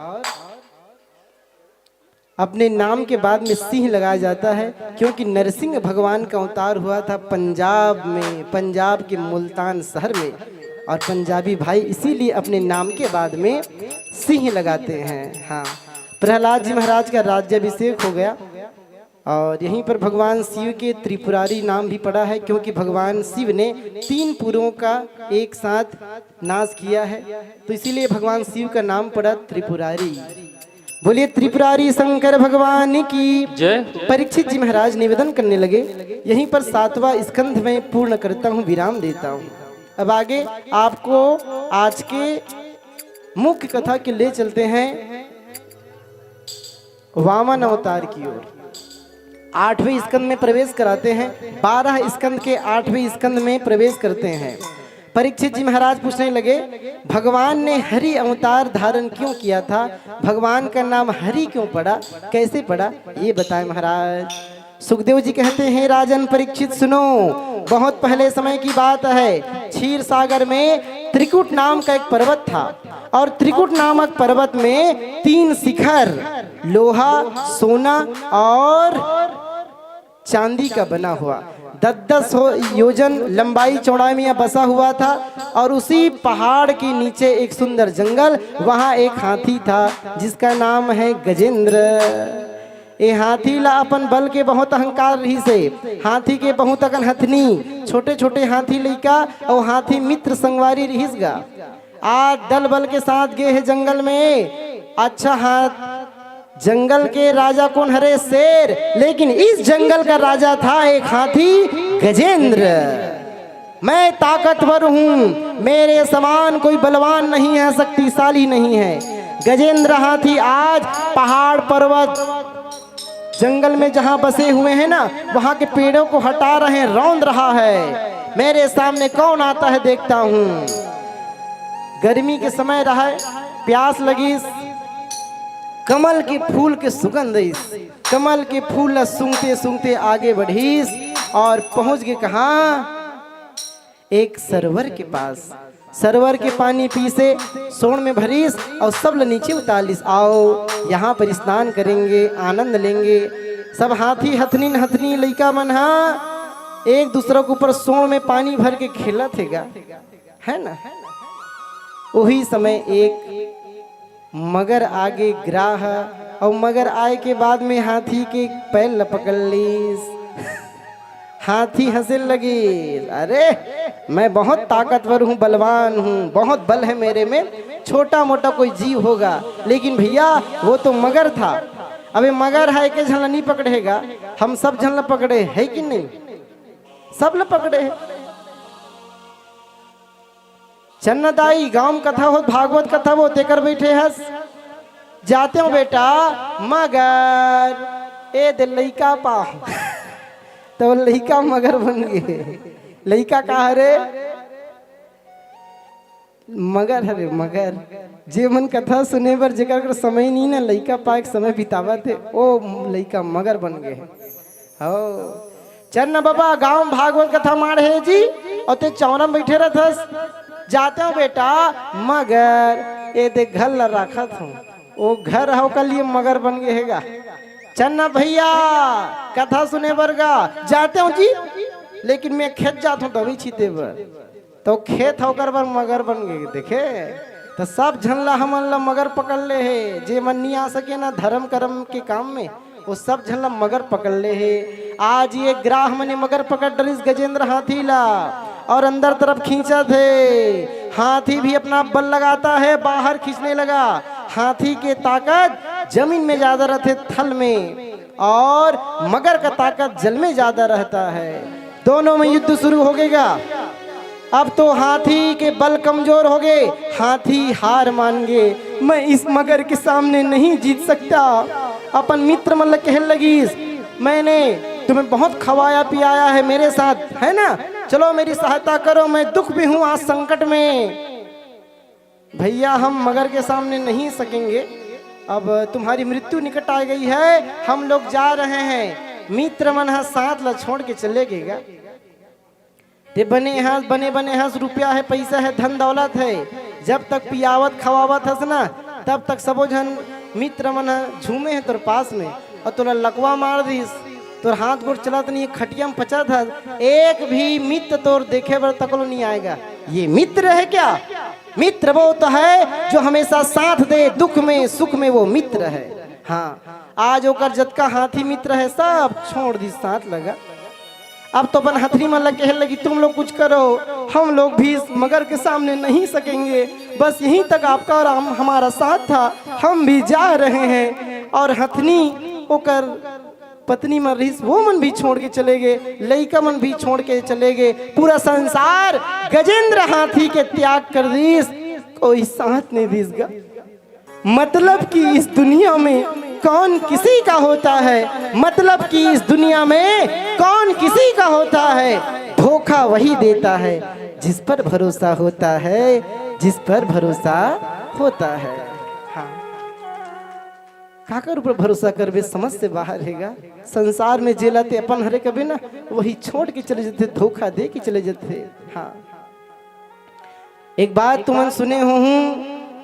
अपने नाम के बाद में सिंह लगाया जाता है, क्योंकि नरसिंह भगवान का अवतार हुआ था पंजाब में, पंजाब के मुल्तान शहर में, और पंजाबी भाई इसीलिए अपने नाम के बाद में सिंह लगाते हैं। हाँ, प्रहलाद जी महाराज का राज्याभिषेक हो गया और यहीं पर भगवान शिव के त्रिपुरारी नाम भी पड़ा है, क्योंकि भगवान शिव ने तीन पुरों का एक साथ नाश किया है, तो इसीलिए भगवान शिव का नाम पड़ा त्रिपुरारी। बोलिए त्रिपुरारी शंकर भगवान की जय। परीक्षित जी महाराज निवेदन करने लगे, यहीं पर सातवां स्कंध मैं पूर्ण करता हूँ, विराम देता हूँ। अब आगे आपको आज के मुख्य कथा के ले चलते हैं वामन अवतार की ओर। आठवें स्कंद में प्रवेश कराते हैं। बारह स्कंद के आठवें स्कंद में प्रवेश करते हैं। परीक्षित जी महाराज पूछने लगे, भगवान ने हरि अवतार धारण क्यों किया था? भगवान का नाम हरि क्यों पड़ा? कैसे पड़ा? ये बताएं महाराज। सुखदेव जी कहते हैं, राजन परीक्षित सुनो, बहुत पहले समय की बात है। क्षीर सागर में त्रिकुट नाम का एक पर्वत था और त्रिकुट नामक पर्वत में तीन शिखर, लोहा, सोना और चांदी का बना हुआ, दस दस हो- योजन लंबाई चौड़ाई में यह बसा हुआ था। और उसी पहाड़ के नीचे एक सुंदर जंगल, वहां एक हाथी था जिसका नाम है गजेंद्र। ए हाथी ला अपन बल के बहुत अहंकार रहिसे। हाथी के बहुत अकन हथनी, छोटे छोटे हाथी लइका और हाथी मित्र संगवारी रहिस गा। आज दल बल के साथ गे हे जंगल में। अच्छा, हाथ जंगल के राजा कोन हरे? शेर। लेकिन इस जंगल का राजा था एक हाथी गजेंद्र। मैं ताकतवर हूँ, मेरे समान कोई बलवान नहीं है, शक्तिशाली नहीं है। गजेंद्र हाथी आज पहाड़ पर्वत जंगल में जहाँ बसे हुए हैं ना, वहाँ के पेड़ों को हटा रहे हैं, रौंद रहा है। मेरे सामने कौन आता है देखता हूँ। गर्मी के समय रहा है, प्यास लगी, कमल के फूल के सुगंध इस कमल के फूल ला सूंघते सूंघते आगे बढ़ीस और पहुंच गए कहाँ? एक सरोवर के पास। सरोवर के पानी पीसे, सोंड़ में भरीस और सब ला नीचे उतार लीस। आओ, यहाँ पर स्नान करेंगे, आनंद लेंगे। सब हाथी हथनीन हथनी लइका मन हा एक दूसरा के ऊपर सोंड़ में पानी भर के खेलत हे गा, है ना? वही समय एक मगर आगे ग्राह, और मगर आए के बाद में हाथी के पैर ल पकड़ लीस। हाथी हंसे लगी, अरे, मैं बहुत ताकतवर हूँ, बलवान हूँ, बहुत बल है मेरे में, छोटा मोटा कोई जीव होगा, लेकिन भैया, वो तो मगर था। अबे मगर है, एक झन ला नहीं पकड़ेगा, हम सब झन ला पकड़े है कि नहीं? सब ला पकड़े है। चन्ना दाई, गांव में कथा होत, भागवत कथा होत, तेकर बैठे हस। जाते हो बेटा, मगर ए दे लइका पा। तो लइका मगर बन गए। लइका का हरे? मगर हरे, मगर। जे मन कथा सुने बर जेकर कर समय नहीं ना, लइका पाए के समय बितावत हे, ओ लइका मगर बन गए। हो, चल न बबा, गांव भागवत कथा माढ़े जी, और ते चौरा में बैठे रहथस। जाते हो बेटा, मगर ए दे घर ला राखत हूँ, ओ घर हो के लिए मगर बन गए हेगा। चल न भैया, कथा सुने बर गा। जाते हो जी, लेकिन मैं खेत जात हूँ दवाई छीते बर। तो खेत होकर बर मगर बन गए, देखे? तो सब झन ला, हमन ला मगर पकड़ ले हे। जे मन नहीं आ सके ना धर्म कर्म के काम में, वो सब झन ला मगर पकड़ ले हे। आज ये ग्राह मने मगर पकड़ डरिस गजेंद्र हाथी ला और अंदर तरफ खींचत हे। हाथी भी अपना बल लगाता है, बाहर खींचने लगा। हाथी के ताकत जमीन में ज्यादा रहते, थल में, और मगर का ताकत जल में ज्यादा रहता है। दोनों में युद्ध शुरू हो गएगा। अब तो हाथी के बल कमजोर हो गए, हाथी हार मान गए। मैं इस मगर के सामने नहीं जीत सकता। अपन मित्र मन ल कहे लगिस, मैंने तुम्हें बहुत खवाया पियाया है मेरे साथ, है ना? चलो मेरी सहायता करो, मैं दुख में हूँ, आज संकट में। भैया, हम मगर के सामने नहीं सकेंगे, अब तुम्हारी मृत्यु निकट आ गई है, हम लोग जा रहे हैं। मित्र मन ह साथ ला छोड़ के चले गए गा। ते बने हस, बने बने हस, रुपया है, पैसा है, धन दौलत है, जब तक पियावत खवावत हस ना, तब तक सबो झन मित्र मन ह झूमे हैं तोर पास में, और तोला लकवा मार दिस, तोर हाथ गोड़ चलत नहीं, खटिया में पचत हस, एक भी मित्र तोर देखे बर तकलो नहीं आएगा। ये मित्र है क्या? मित्र वो तो है जो हमेशा साथ दे, दुख में सुख में वो मित्र है। हाँ, आज ओकर जतका हाथी मित्र है, सब छोड़ दिस साथ लगा। अब तो अपन हथनी मन ला कहे लगी, तुम लोग कुछ करो, हम लोग भी इस मगर के सामने नहीं सकेंगे। बस यहीं तक आपका और हम, हमारा साथ था, हम भी जा रहे हैं। और हथनी ओकर पत्नी मन रहिस, वो मन भी छोड़ के चले गए, लइका मन भी छोड़ के चले गए, पूरा संसार गजेंद्र हाथी के त्याग कर दिस, कोई साथ नहीं दिस गा। मतलब कि इस दुनिया में कौन किसी का होता है, मतलब कि इस दुनिया में कौन किसी का होता है? धोखा वही देता है जिस पर भरोसा होता है, जिस पर भरोसा होता है। हाँ, काकर ऊपर भरोसा करबे, समझ से बाहर हे गा। संसार में जेला ते अपन हरे कबे ना, वही छोड़ के चले जथे, धोखा दे के चले जथे। हाँ, एक बात तुमन सुने होहू,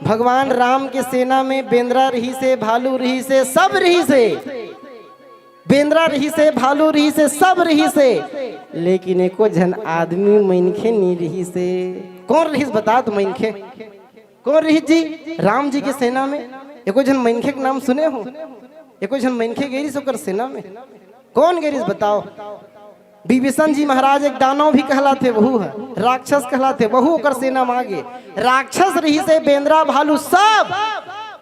भगवान राम के सेना में बेंदरा रहिसे, भालू रहिसे, सब रहिसे। बेंदरा रहिसे, भालू रहिसे, सब रहिसे, लेकिन एको झन आदमी मनखे नी रहिसे। कौन रहिस बता तो मनखे? कौन रहिस जी राम जी के सेना में? एको झन मनखे के नाम सुने हो? एको झन मनखे गे रिहिस ओकर सेना में? कौन गे रिहिस बताओ? विभीषण जी महाराज एक दानव भी कहलाथे, वहू ह राक्षस कहलाथे, वहू ओकर सेना में आगे। राक्षस रहिसे, बेंदरा भालू सब,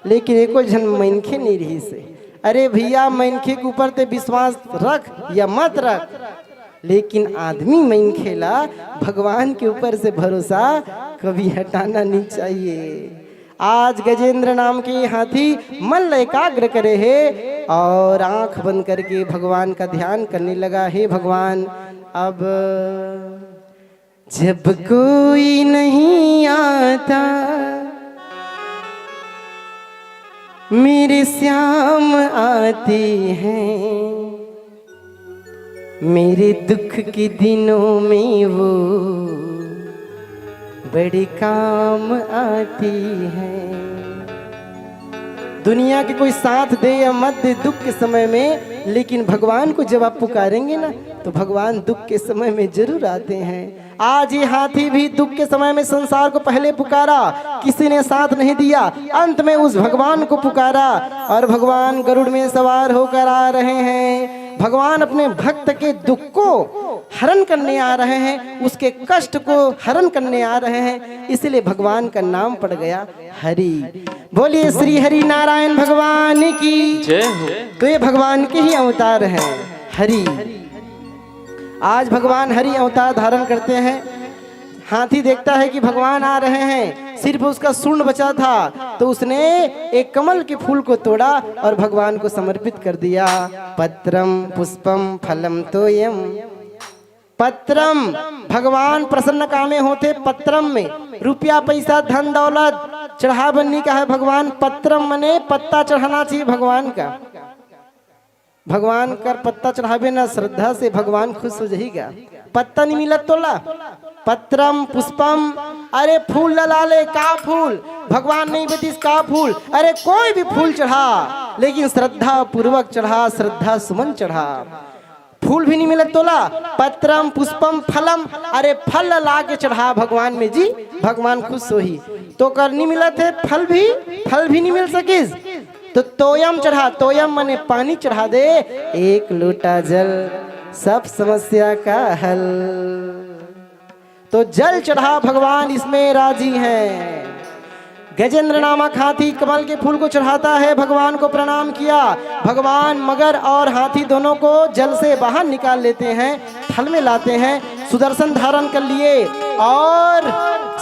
लेकिन एको झन मनखे नी रहिसे। अरे भैया, मनखे के ऊपर ते विश्वास रख या मत रख, लेकिन आदमी मनखे ला भगवान के ऊपर से भरोसा कभी हटाना नहीं चाहिए। आज गजेंद्र नाम के हाथी मन ल एकाग्र करे हे और आंख बंद करके भगवान का ध्यान करने लगा। हे भगवान, अब जब कोई नहीं आता, मेरे श्याम आते हैं, मेरे दुख के दिनों में वो बड़े काम आती हैं। दुनिया के कोई साथ दे या मत दे दुख के समय में, लेकिन भगवान को जब आप पुकारेंगे ना, तो भगवान दुख के समय में जरूर आते हैं। आज ये हाथी भी दुख के समय में संसार को पहले पुकारा, किसी ने साथ नहीं दिया, अंत में उस भगवान को पुकारा और भगवान गरुड़ में सवार होकर आ रहे हैं। भगवान अपने भक्त के दुख को हरण करने आ रहे हैं, उसके कष्ट को हरण करने आ रहे हैं, इसलिए भगवान का नाम पड़ गया हरि। बोलिए श्री हरि नारायण भगवान की। जय हो। तो ये भगवान के ही अवतार हैं हरि। आज भगवान हरि अवतार धारण करते हैं। हाथी देखता है कि भगवान आ रहे हैं, सिर्फ उसका सूंड बचा था, तो उसने एक कमल के फूल को तोड़ा और भगवान को समर्पित कर दिया। पत्रम पुष्पम फलम तोयम। पत्रम, भगवान प्रसन्न कामे होथे पत्रम में। रुपया, पैसा, धन दौलत चढ़ा बर नी कहे भगवान। पत्रम मने पत्ता चढ़ाना चाहिए भगवान का। भगवान कर पत्ता चढ़ाबे ना श्रद्धा से, भगवान खुश हो जाही गा। पत्ता नहीं मिलत तोला, पत्रम पुष्पम, अरे फूल ला ले, का फूल? भगवान नहीं बतिस का फूल? अरे कोई भी फूल चढ़ा, लेकिन श्रद्धा पूर्वक चढ़ा, श्रद्धा सुमन चढ़ा। फूल भी नहीं मिलत तोला, पत्रम पुष्पम फलम, अरे फल ला के चढ़ा भगवान में जी, भगवान खुश होही। तो कर नहीं मिलत हे फल भी, फल भी नहीं मिल सकिस, तो तोयम चढ़ा, तोयम मने पानी चढ़ा दे, एक लोटा जल सब समस्या का हल। तो जल चढ़ा, भगवान इसमें राजी हैं। गजेंद्र नामक हाथी कमल के फूल को चढ़ाता है, भगवान को प्रणाम किया। भगवान मगर और हाथी दोनों को जल से बाहर निकाल लेते हैं, थल में लाते हैं, सुदर्शन धारण कर लिए और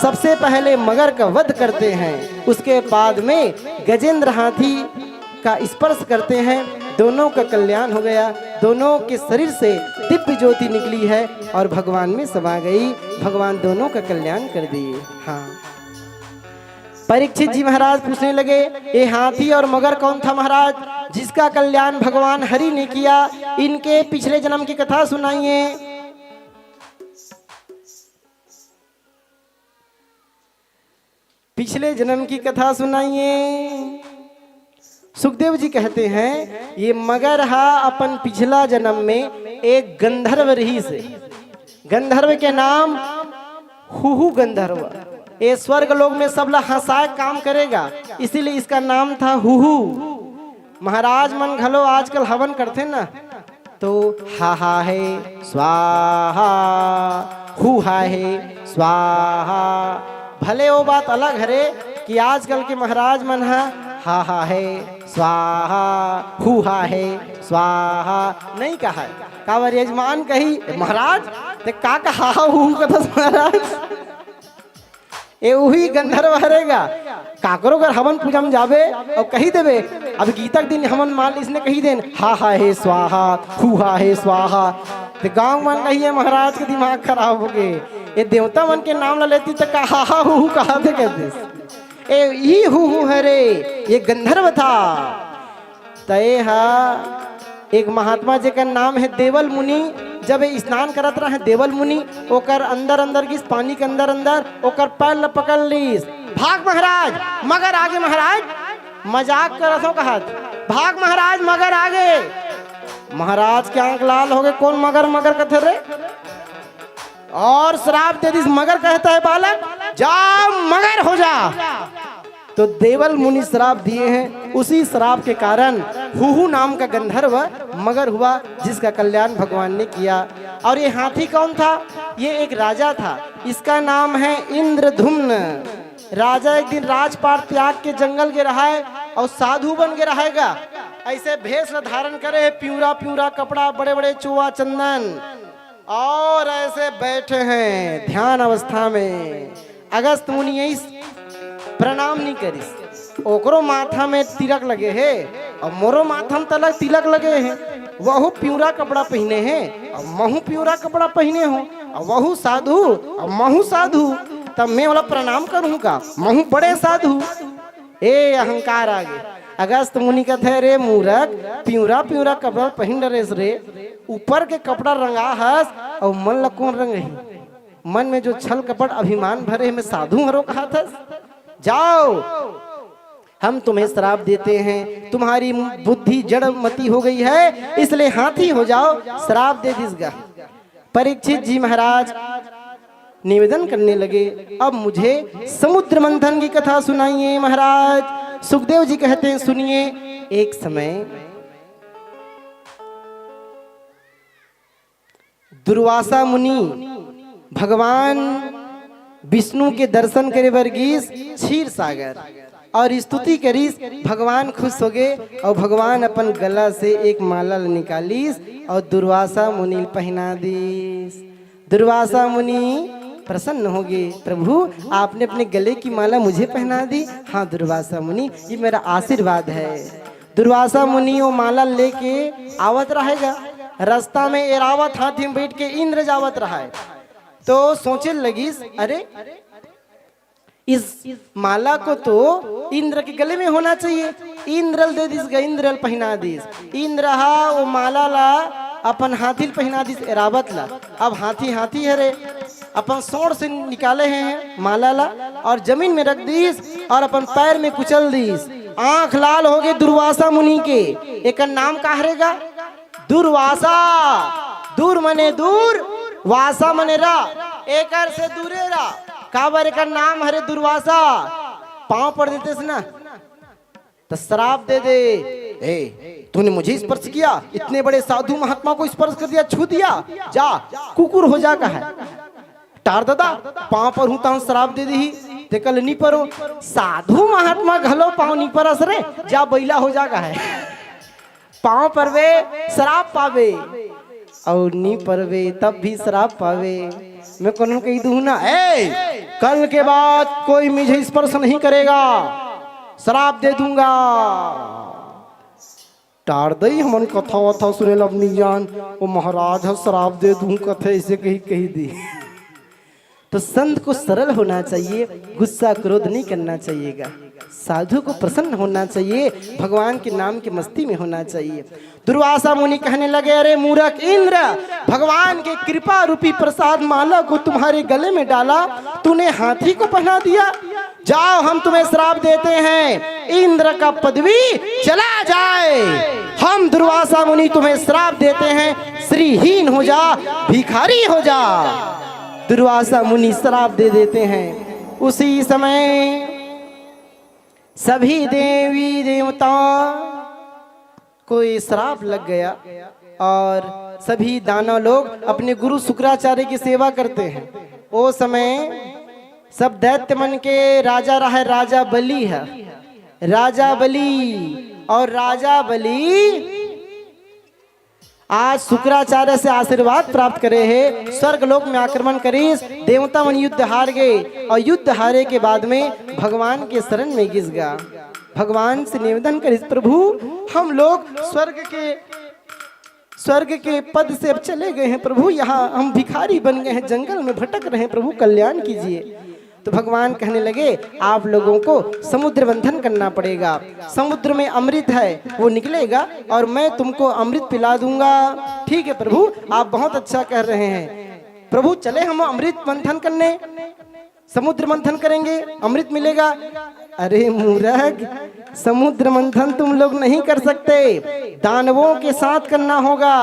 सबसे पहले मगर का वध करते हैं। उसके बाद में गजेंद्र हाथी का स्पर्श करते हैं, दोनों का कल्याण हो गया, दोनों के शरीर से दिव्य ज्योति निकली है और भगवान में समा गई, भगवान दोनों का कल्याण कर दिए। हाँ, परीक्षित जी महाराज पूछने लगे, ये हाथी और मगर कौन था महाराज, जिसका कल्याण भगवान हरि ने किया? इनके पिछले जन्म की कथा सुनाइए। पिछले जन्म की कथा सुनाइए। सुखदेव जी कहते हैं, ये मगर हा अपन पिछला जन्म में एक गंधर्व रहिस हे। गंधर्व के नाम हुहु गंधर्व। ये स्वर्ग लोक में सबला हंसाए काम करेगा, इसीलिए इसका नाम था हुहु। महाराज मन घलो आजकल हवन करथे ना, तो हा हा हे स्वाहा, हु हा हे स्वाहा। भले वो बात अलग हरे कि आजकल के महाराज मन ह हा हा हे स्वाहा, हु हा हे स्वाहा नहीं कहा है। काबर यजमान कही, "महाराज, ते का कहा हु कथस महाराज?" ए उही गंधर्व हरे गा। काकरो घर हवन पूजा में जाबे और कही देबे, अब गीता के दिन हमन मान इसने कही देन, हा हा हे स्वाहा, हु हा हे स्वाहा। ते गांव मन कहिए महाराज के दिमाग खराब हो गए, ये देवता मन के नाम ला लेती तो का हा हा हु हु कहा थे कहते। ए ही हु हु हरे, ये गंधर्व था। तय हा एक महात्मा जेकर नाम है देवल मुनि। जब ये स्नान करत रहे देवल मुनि, ओकर अंदर अंदर गिस, पानी के अंदर अंदर ओकर पैर ल पकड़ लीस। भाग महाराज, मगर आगे महाराज, मजाक करत हो कहत, भाग महाराज, मगर आगे। महाराज के आंख लाल हो गए, कौन मगर मगर कथे रे? और श्राप दे दिस, मगर कहता है बालक, जा मगर हो जा। तो देवल मुनि श्राप दिए हैं, उसी श्राप के कारण हुहु नाम का गंधर्व मगर हुआ, जिसका कल्याण भगवान ने किया। और ये हाथी कौन था? ये एक राजा था, इसका नाम है इंद्रधुम्न। राजा एक दिन राजपाट त्याग के जंगल गे रहा है और साधु बन के रहेगा। ऐसे भेष ला धारण करे है, पिंवरा पिंवरा कपड़ा, बड़े बड़े चोवा चंदन, और ऐसे बैठे हैं ध्यान अवस्था में। अगस्त मुनि यही प्रणाम नहीं करिस, ओकरो माथा में तिलक लगे है और मोरो माथा में तलक तिलक लगे है। वहू पिंवरा कपड़ा पहिने है और महू पिंवरा कपड़ा पहिने हो, और वहू साधु और महू साधु, तब मैं ओला प्रणाम करूँ का? महू बड़े साधु। ए अहंकार आ गे। अगस्त मुनि कहते, रे मूरख, पिंवरा पिंवरा कपड़ा पहिन डरेस रे, ऊपर के कपड़ा रंगा हस, और मन ला कौन रंगही? मन में जो छल कपट अभिमान भरे, मैं साधु हरो कहा थस? जाओ, हम तुम्हें श्राप देते हैं, तुम्हारी बुद्धि जड़ मती हो गई है, इसलिए हाथी हो जाओ। श्राप दे दिस गा। परीक्षित जी महाराज निवेदन करने लगे, अब मुझे समुद्र मंथन की कथा सुनाइए महाराज। सुखदेव जी कहते हैं, सुनिए। एक समय दुर्वासा मुनि भगवान विष्णु के दर्शन करे बर गिस क्षीर सागर और स्तुति करिस। भगवान खुश हो गए और भगवान अपन गला से एक माला ल निकालिस और दुर्वासा मुनि ल पहना दिस। दुर्वासा मुनि प्रसन्न हो गए, प्रभु, आपने अपने गले की माला मुझे पहना दी। हाँ दुर्वासा मुनि, ये मेरा आशीर्वाद है। दुर्वासा मुनि वो माला लेके आवत रहेगा, रास्ता में एरावत हाथी में बैठ के इंद्र जावत रहा है। तो सोचे लगिस, अरे, इस माला को तो इंद्र के गले में होना चाहिए। इंद्र ल दे दिस गा, इंद्र ल पहना दिस। इंद्र हा वो माला ला अपन हाथी ल पहना दिस, एरावत ला। अब हाथी हाथी हरे, अपन सोंड़ से निकाले हैं माला ला और जमीन में रख दिस और अपन पैर में कुचल दिस। आंख लाल हो गए दुर्वासा मुनि के। एकर नाम का हरे गा? दुर्वासा। दूर मने दूर, वासा मने रह, एकर से दूरे रह। काबर एकर नाम हरे दुर्वासा। पांव पड़ देते से ना, तो श्राप दे दे, ए, तूने मुझे स्पर्श किया, इतने बड़े साधु महात्मा को स्पर्श कर दिया, छू दिया, जा, कुकुर हो जा कहा। टार ददा, पांव पर हूं तहन श्राप दे दी, ते कल नी परो। साधु महात्मा घलो पांव नी परस रे, जा बैला हो जा कहा। पांव परबे, श्राप पाबे, और नी परबे, तब भी श्राप पाबे। मैं कोनो कही दूं ना, ए, कल के बाद कोई मुझे स्पर्श नहीं करेगा, श्राप दे दूंगा। टार दई, हमन कथा वथा सुने लब नी जान, वो महाराज ह श्राप दे दूं कथे, ऐसे कही, कही दी। तो संत को सरल होना चाहिए, गुस्सा क्रोध नहीं करना चाहिएगा। साधु को प्रसन्न होना चाहिए, भगवान के नाम की मस्ती में होना चाहिए। दुर्वासा मुनि कहने लगे, अरे मूरख इंद्र, भगवान के कृपा रूपी प्रसाद माला को तुम्हारे गले में डाला, तूने हाथी को पहना दिया। जाओ, हम तुम्हें श्राप देते हैं, इंद्र का पदवी चला जाए। हम दुर्वासा मुनि तुम्हें श्राप देते हैं, श्रीहीन हो जा, भिखारी हो जा। दुर्वासा मुनि श्राप दे देते हैं। उसी समय सभी देवी देवता को ये श्राप लग गया और सभी दानव लोग अपने गुरु शुक्राचार्य की सेवा करते हैं। वो समय सब दैत्य मन के राजा रहा है, राजा बलि है, राजा बलि। और राजा बलि आज शुक्राचार्य से आशीर्वाद प्राप्त करे है, स्वर्ग लोक में आक्रमण करिस, देवता मन युद्ध हार गए और युद्ध हारे के बाद में भगवान के शरण में गिस गा। भगवान से निवेदन करिस, "प्रभु, हम लोग स्वर्ग के, स्वर्ग के पद से अब चले गए हैं प्रभु, यहाँ हम भिखारी बन गए हैं, जंगल में भटक रहे हैं प्रभु, कल्याण कीजिए।" तो भगवान कहने लगे, "आप लोगों को समुद्र मंथन करना पड़ेगा, समुद्र में अमृत है, वो निकलेगा और मैं तुमको अमृत पिला दूंगा।" "ठीक है प्रभु, आप बहुत अच्छा कह रहे हैं प्रभु, चले हम अमृत मंथन करने, समुद्र मंथन करेंगे, अमृत मिलेगा।" "अरे मूर्ख, समुद्र मंथन तुम लोग नहीं कर सकते, दानवों के साथ करना होगा।"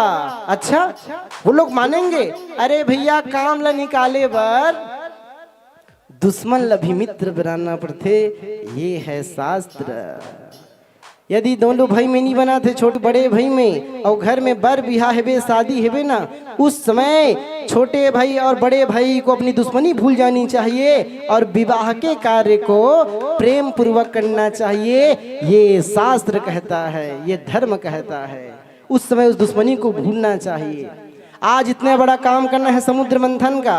"अच्छा, वो लोग मानेंगे?" "अरे भैया, काम ला निकाले बर दुश्मन ला भी मित्र बनाना पड़थे, ये है शास्त्र।" यदि दोनों भाई में नहीं बना थे, छोटे बड़े भाई में, और घर में बर बिहा हेबे, शादी हेबे ना, उस समय छोटे भाई और बड़े भाई को अपनी दुश्मनी भूल जानी चाहिए और विवाह के कार्य को प्रेम पूर्वक करना चाहिए। ये शास्त्र कहता है, ये धर्म कहता है। उस समय उस दुश्मनी को भूलना चाहिए। आज इतना बड़ा काम करना है समुद्र मंथन का,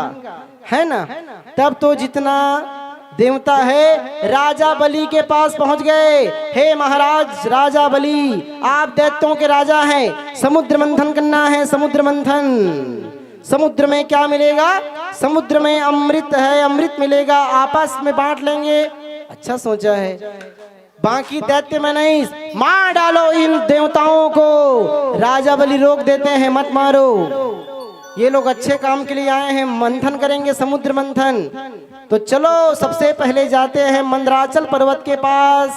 है ना? तब तो जितना देवता है, राजा बलि के पास पहुंच गए। "हे महाराज राजा बलि, आप दैत्यों के राजा हैं, समुद्र मंथन करना है, समुद्र मंथन।" समुद्र में क्या मिलेगा? समुद्र में अमृत है, अमृत मिलेगा, आपस में बांट लेंगे। अच्छा सोचा है। बाकी दैत्य में नहीं, "मार डालो इन देवताओं को।" राजा बलि रोक देते हैं, "मत मारो, ये लोग अच्छे काम के लिए आए हैं, मंथन करेंगे, समुद्र मंथन।" तो चलो, सबसे पहले जाते हैं मंदराचल पर्वत के पास।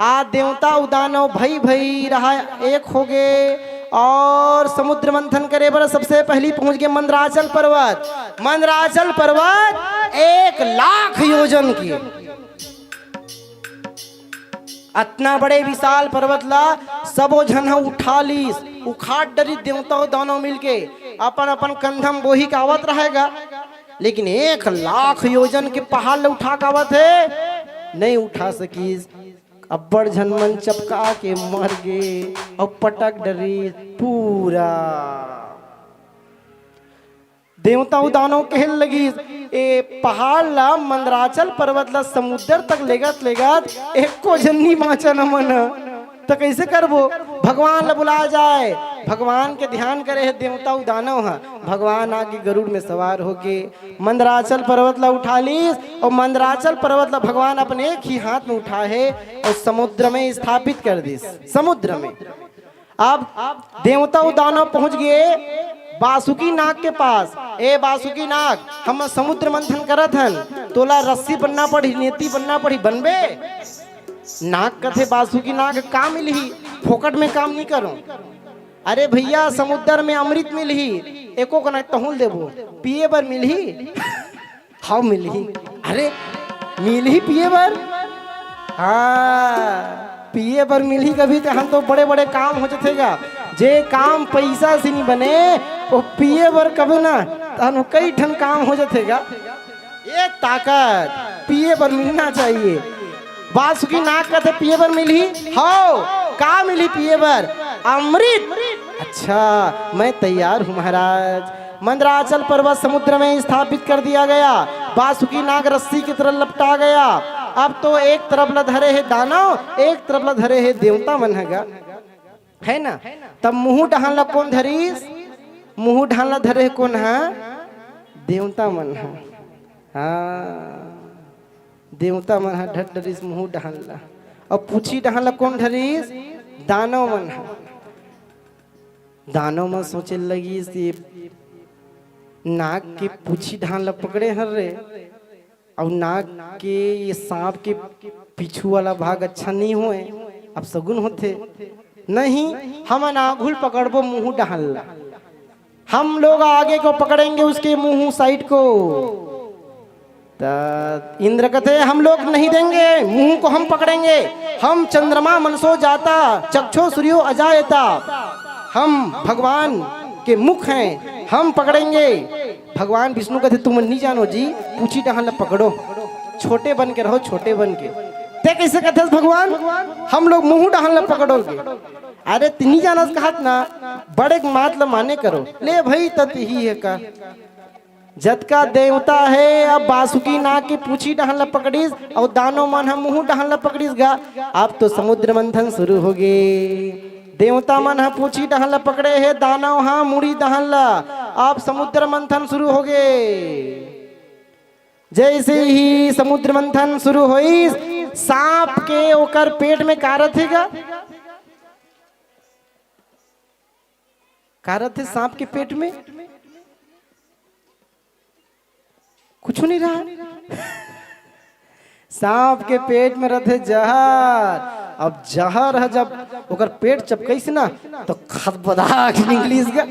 आ देवता उदानव भई भई रहा, एक हो गए और समुद्र मंथन करे बर सबसे पहली पहुंच गए मंदराचल पर्वत। मंदराचल पर्वत एक लाख योजन की, अतना बड़े विशाल पर्वत ला सबो झन ह उठा लीस, उखाड़ डरिस देवता अउ दानव मिलके। अपन अपन कंधा म बोही के आवत रहेगा, लेकिन एक लाख योजन के पहाड़ ला उठा के आवत हे, नहीं उठा सकीस। अब्बड़ झन मन चपका के मर गे अउ पटक डरिस पूरा। देवता अउ दानव कहे लगिस, "ए पहाड़ ला, मंदराचल पर्वत ला समुद्र तक लेगत लेगत एको झन नी बाँचन हमन ह, त कइसे करबो?" भगवान ला बुलाया जाए। भगवान के ध्यान करे हे देवता अउ दानव ह। भगवान आगे गरुड़ में सवार होके मंदराचल पर्वत ला उठा लीस अउ मंदराचल पर्वत ला भगवान अपन एक ही हाथ में उठाए हे अउ समुद्र में स्थापित कर दिस। समुद्र में अब देवता अउ दानव पहुंच गए बासुकी नाग के पास। "ए बासुकी नाग, हम समुद्र मंथन करत हन, तोला रस्सी बनना पड़ही, नेती बनना पड़ही, बनबे?" नाग कथे, "बासुकी नाग, का मिलही? फोकट में काम नहीं करो।" "अरे भैया, समुद्र में अमृत मिलही, एको कना तहुल देबो, पिए बर मिलही?" "हव मिलही।" "अरे, मिलही पिए बर?" "हाँ, पिए बर मिलही कभी, तहन तो बड़े-बड़े काम हो जथे गा। जे काम पइसा से नी बने, वो पिए बर कबे ना, तहन वो कई ठन काम हो जथे गा।" ये ताकत, पिए बर मिलना चाहिए। बासुकी नाग कथे, "पिए बर मिलही?" "हव।" "का मिलही पिए बर?" "अमृत।" "अच्छा, मैं तैयार हूँ महाराज।" मंदराचल पर्वत समुद्र में स्थापित कर दिया गया। बासुकी नाग रस्सी की तरह लपटा गया। अब तो एक तरफ ल धरे हे दानव, एक तरफ ल धरे हे देवता मन ह गा, है ना? तब मुंह डहान ल कोन धरिस? मुंह डहान ल धरे हे कोन ह? देवता मन ह। हाँ, देवता मन ह धर डरिस मुंह डहान ल, अउ पूछी डहान ल कोन धरिस? दानव मन ह। दानव मन सोचे लगिस, "ये नाग के पूछी डहान ल पकड़े हन रे, अउ नाग के, ये सांप के पीछू वाला भाग अच्छा नहीं होए, अपसगुन होथे। नहीं, हमन आघू ल पकड़बो मुंह डहान ल, हम लोग आगे को पकड़ेंगे, उसके मुंह साइड को।" त इंद्र कथे, "हम लोग नहीं देंगे, मुंह को हम पकड़ेंगे। हम चंद्रमा मनसो जाता, चक्षो सूर्यो अजायता। हम भगवान के मुख हैं, हम पकड़ेंगे।" भगवान विष्णु कथे, "तुमन नहीं जानो जी, पूछी डहान ल पकड़ो, छोटे बन के रहो, छोटे बन के।" "ते कइसे कथस भगवान, हम लोग मुंह डहान ल पकड़ोगे?" "अरे, ते नहीं जानस कहत ना, बड़े के मात ल माने करो।" "ले भई, त तिही हे का?" जतका देवता हे, अब बासुकी नाग के पूछी डहन ल पकड़िस, अउ दानव मन ह मुहूं डहन ल पकड़िस गा। अब तो समुद्र मंथन शुरू होगे। देवता मन ह पूछी डहन ल पकड़े हे, दानव ह मुड़ी डहन ल। अब समुद्र मंथन शुरू होगे। जैसे ही समुद्र मंथन शुरू होइस, सांप के ओकर पेट में का रथे गा? का रथे सांप के पेट में? कुछ नहीं रहा। सांप के पेट में रथे जहर। अब जहर ह जब ओकर पेट चपकइस ना, तो खदबदा के निकलिस गा।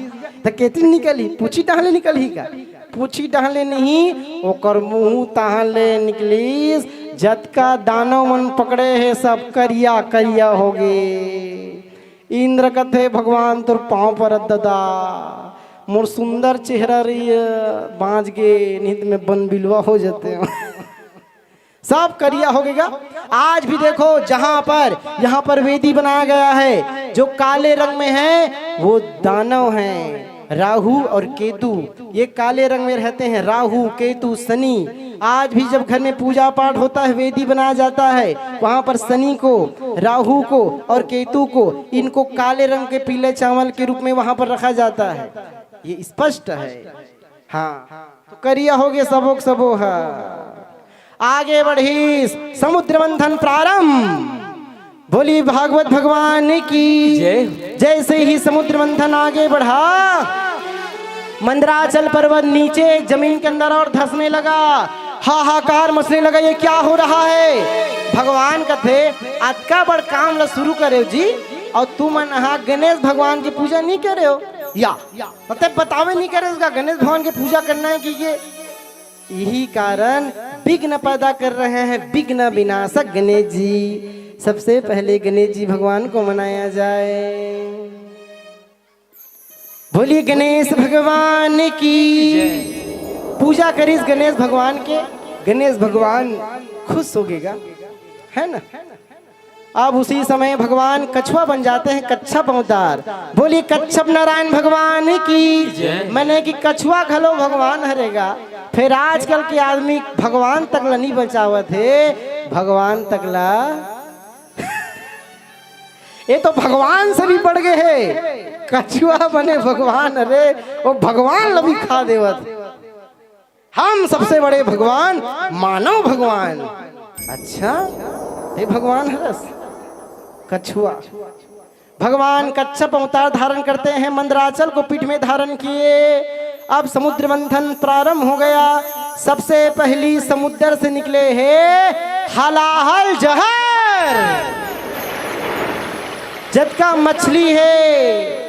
त केती निकलही? पूछी डहन ले निकलही का? पूछी डहन ले नहीं, ओकर मुंह तहन ले निकलिस। जतका दानव मन पकड़े हे, सब करिया करिया होगे। इंद्र कथे, "भगवान तोर पांव परत ददा, मोर सुंदर चेहरा रही बांच गे, नहीं तो मैं बन बिलवा हो जाते हूँ।" सब करिया होगे गा। आज भी देखो, जहां पर, यहां पर वेदी बनाया गया है, जो काले रंग में है, वो दानव हैं, राहु और केतु। ये काले रंग में रहते हैं, राहु, केतु, शनि। आज भी जब घर में पूजा पाठ होता है, वेदी बनाया जाता है, वहां पर शनि को, राहु को और केतु को, इनको काले रंग के पीले चावल के रूप में वहां पर रखा जाता है। ये स्पष्ट है। हाँ, तो करिया होगे सबो के सबो ह। आगे बढ़िस, समुद्र मंथन प्रारंभ। बोली भागवत भगवान की। जय। जैसे ही समुद्र मंथन आगे बढ़ा, मंदराचल पर्वत नीचे जमीन के अंदर और धंसने लगा, हाहाकार मचने लगा, ये क्या हो रहा है? भगवान कथे, "अतका बड़ काम ला शुरू करे हो जी, और तुमन हा गणेश भगवान की पूजा नहीं करे हो या?" मतलब बतावे नहीं करे उसका गणेश भगवान की पूजा करना है कि ये यही कारण विघ्न पैदा कर रहे हैं, विघ्न विनाशक गणेश जी। सबसे पहले गणेश जी भगवान को मनाया जाए। बोलिए गणेश भगवान की। पूजा करिस गणेश भगवान के, गणेश भगवान खुश हो गेगा, है ना? अब उसी समय भगवान कछुआ बन जाते हैं, कच्छप अवतार। बोलिए कच्छप नारायण भगवान की। जय। मैंने कि कछुआ घलो भगवान हरे गा। फिर आजकल के आदमी भगवान तक ला नहीं बचावत हे, भगवान तक ला ये तो भगवान से भी बढ़ गए हे। कछुआ बने भगवान, अरे वो भगवान ला भी खा देवत। हम सबसे बड़े भगवान, मानव भगवान। अच्छा, हे भगवान हरस, कछुआ। भगवान कच्छप अवतार धारण करते हैं, मंदराचल को पीठ में धारण किए। अब समुद्र मंथन प्रारंभ हो गया। सबसे पहली समुद्र से निकले हे हलाहल जहर। जतका मछली हे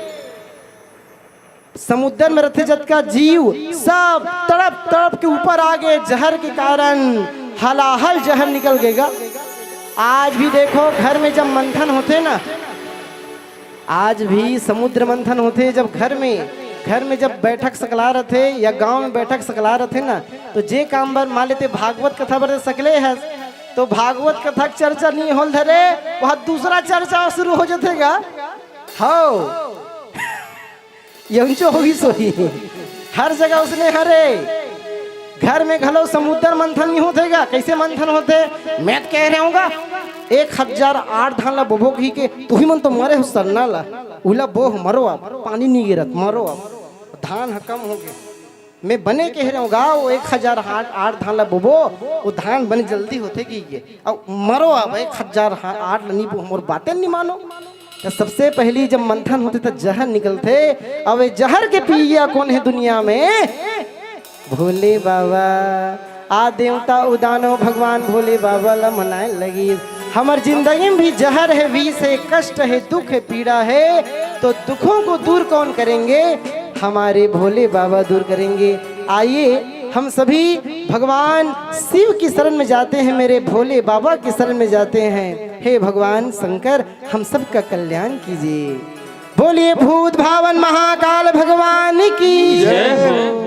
समुद्र में रथे, जतका जीव, सब तड़प तड़प के ऊपर आ गे। जहर के कारण हलाहल जहर निकल गेगा। आज भी देखो, घर में जब मंथन होथे ना, आज भी समुद्र मंथन होथे, जब घर में, घर में जब बैठक सकला रथे या गांव में बैठक सकला रथे ना, तो जे काम बर मान लेते भागवत कथा बर सकले हस, तो भागवत कथा के चर्चा नहीं होल धरे, वहां दूसरा चर्चा शुरू हो जथे गा। हव। यहुंचो होगी सोही। हर जगह उसने हरे। घर में घलो समुद्र मंथन नहीं होथे गा। कैसे मंथन होथे? मैं तो कह रहे हूँ गा, एक हजार आठ धान ला बोबो कही के, तुही मन तो मरे हो सरना ला, उला बोह मरो आप, पानी नहीं गिरत, मरो आप, धान ह कम हो गए। मैं बने कह रहे हूँ गा, वो एक हजार आठ, आठ धान ला बोबो, वो धान बने जल्दी होथे कही के। अब मरो अब, एक हजार हा-, आठ ला नहीं बोह, मोर बातें नहीं मानो। तो सबसे पहली जब मंथन होथे तो जहर निकलथे। अब ये जहर के पिया कौन है दुनिया में? भोले बाबा। आ देवता उदानो भगवान भोले बाबा ला मनाए लगी। हमर जिंदगी में भी जहर है, विष है, कष्ट है, दुख है, पीड़ा है, तो दुखों को दूर कौन करेंगे? हमारे भोले बाबा दूर करेंगे। आइए हम सभी भगवान शिव की शरण में जाते हैं, मेरे भोले बाबा की शरण में जाते हैं। हे भगवान शंकर, हम सबका कल्याण कीजिए। बोलिए भूत भावन महाकाल भगवान की। जय हो।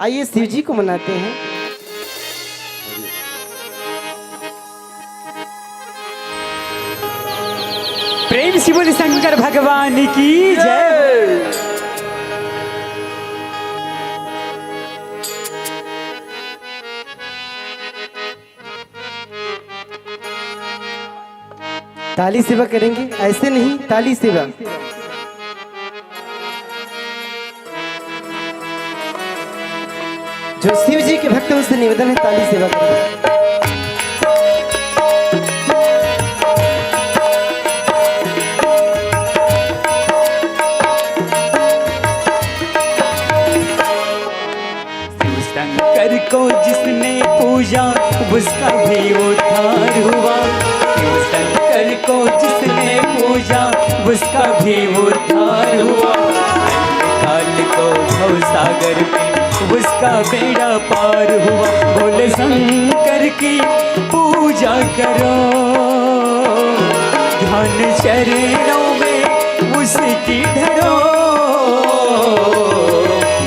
आइए शिव जी को मनाते हैं। प्रेम से बोले शंकर भगवान की जय। ताली सेवा करेंगे, ऐसे नहीं, ताली सेवा। जो शिव जी के भक्त हैं, उनसे निवेदन है, ताली सेवा करेंगे। शिव शंकर को जिसने पूजा, उसका भी उद्धार हुआ। शिव शंकर को जिसने पूजा, उसका भी उद्धार हुआ। काल को भव सागर में उसका बेड़ा पार हुआ। भोले शंकर की पूजा करो, ध्यान चरणों में उसकी धरो।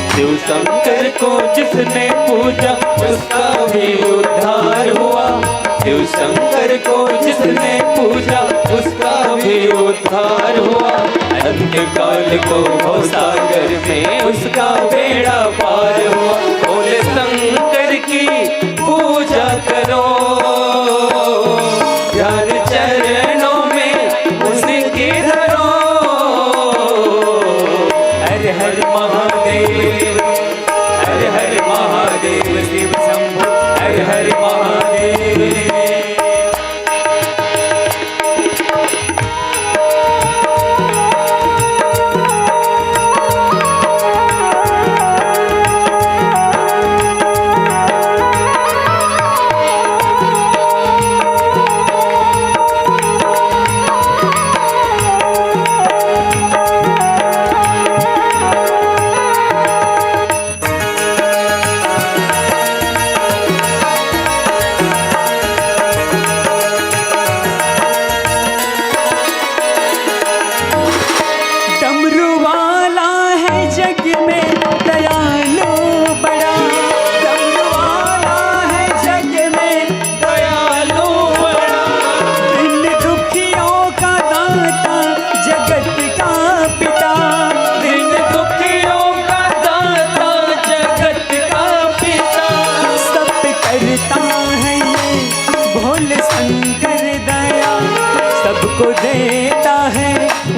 शिव शंकर को जिसने पूजा, उसका भी उद्धार हुआ। शिव शंकर को जिसने पूजा, उसका भी उद्धार हुआ। अंत काल को भव सागर में उसका बेड़ा पार हुआ। भोले शंकर की पूजा करो, ध्यान चरणों में उसकी धरो। हर हर महादेव, हर हर महादेव, शिव शंभो, हर हर महादेव। डमरू वाला है जग में दयालु बड़ा, डमरू वाला है जग में दयालु बड़ा। दीन दुखियों का दाता, जगत का पिता, दीन दुखियों का दाता, जगत का पिता। सब पे करता है ये भोले शंकर दया, सबको देता है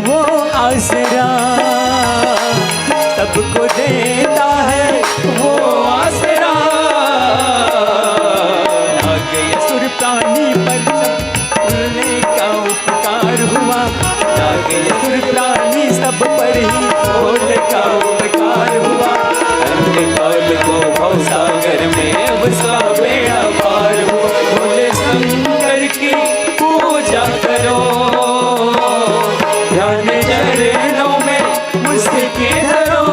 वो आसरा, सबको देता है वो आसरा। नाग असुर प्राणी पर सब भोले का उपकार हुआ। नाग असुर प्राणी सब पर ही भोले का उपकार हुआ। अंत काल को भव सागर में उसका बेड़ा पार हुआ। भोले शंकर की पूजा करो, ध्यान चरणों में उसके धरो।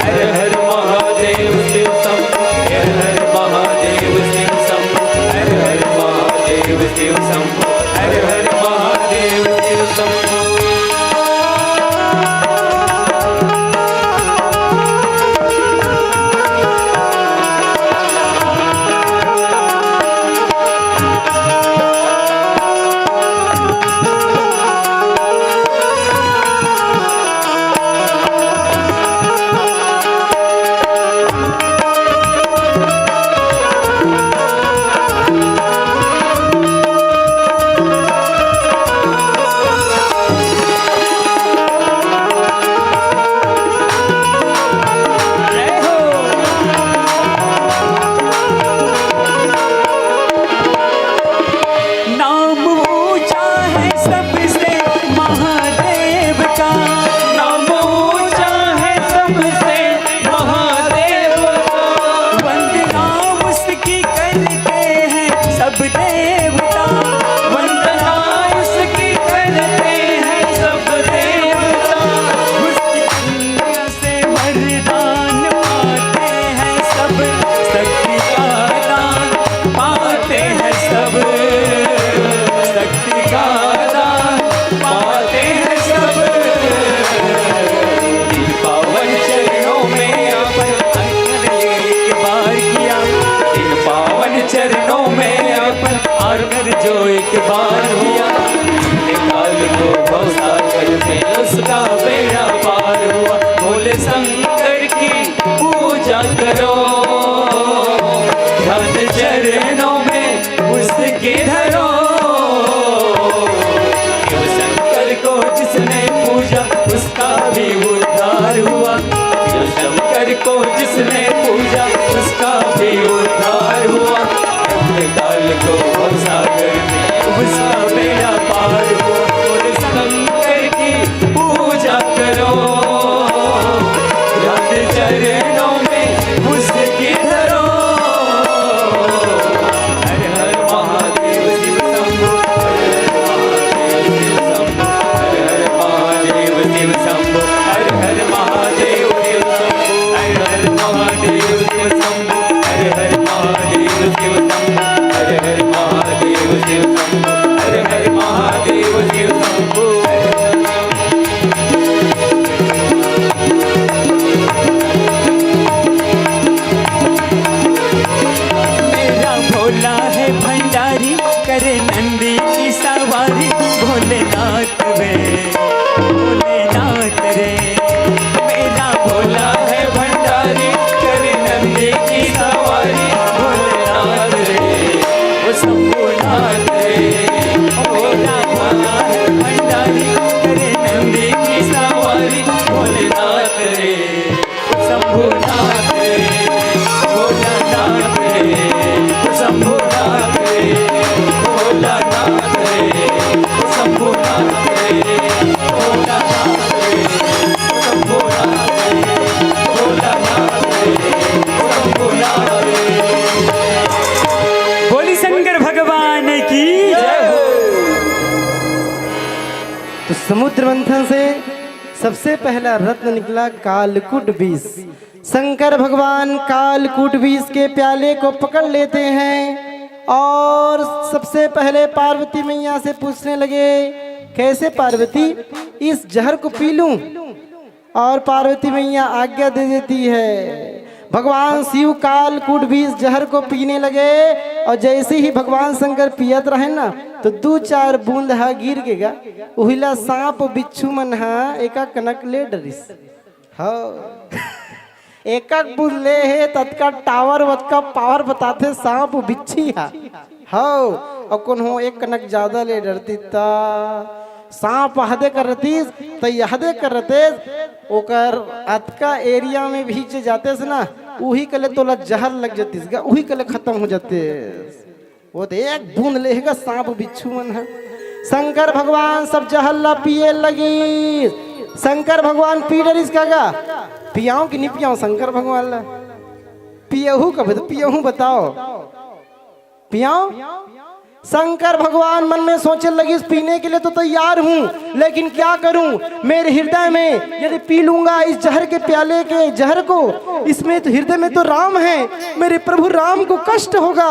हर हर महादेव शिव शंभो, हर हर महादेव शिव शंभो, हर हर महादेव शिव शंभो, हर हर महादेव शिव शंभो। नाम ऊंचा है सबसे महादेव का, नाम ऊंचा है सबसे महादेव का। वंदना उसकी करते हैं सब देवता, वंदना उसकी करते हैं सब देवता। उसकी कन्या से वरदान पाते हैं सब, शक्ति का दान पाते हैं सब, शक्ति का दान पाते हैं सब। इन पावन चरणों में अपन अर्पण एक बार किया, इन पावन चरणों में अपन आकर जो एक बार हुआ। काल को भवसागर में उसका बेड़ा पार हुआ। भोले शंकर की पूजा करो, ध्यान चरणों में उसके धरो। समुद्र मंथन से सबसे पहला रत्न निकला, कालकूट विष। शंकर भगवान कालकूट विष के प्याले को पकड़ लेते हैं और सबसे पहले पार्वती मैया से पूछने लगे, "कैसे पार्वती, इस जहर को पी लूं?" और पार्वती मैया आज्ञा दे देती है। भगवान शिव कालकूट विष जहर को पीने लगे और जैसे ही भगवान शंकर पियत रहे ना, तो दू चार बूंद हा गिर गे गा। उहिला सांप बिच्छू मन हा एका कनक ले डरिस। हाँ। एकक बूंद ले हे, ततका टावर, वतका पावर बताथे सांप बिच्छी हा। हव, अउ कोनो एक कनक जादा ले डरतिस त सांप अहदे कर रतिस, त अहदे कर रतिस, ओकर अतका एरिया में भी जे जातेस ना, उही कले तोला जहर लग जतिस गा, उही कले खतम हो जतिस। वो तो एक बूंद ले हे गा सांप बिच्छू मन ह। शंकर भगवान सब जहर ला पिए लगिस। शंकर भगवान पी डरिस का गा? पियाऊं कि नहीं पियाऊं शंकर भगवान ला? पियहू कब तो पियहू बताओ। पियाऊं? शंकर भगवान मन में सोचे लगिस, पीने के लिए तो तैयार हूं, लेकिन क्या करूं? मेरे हृदय में यदि पी लूंगा इस जहर के प्याले के जहर को, इसमें तो हृदय में तो राम है, मेरे प्रभु राम को कष्ट होगा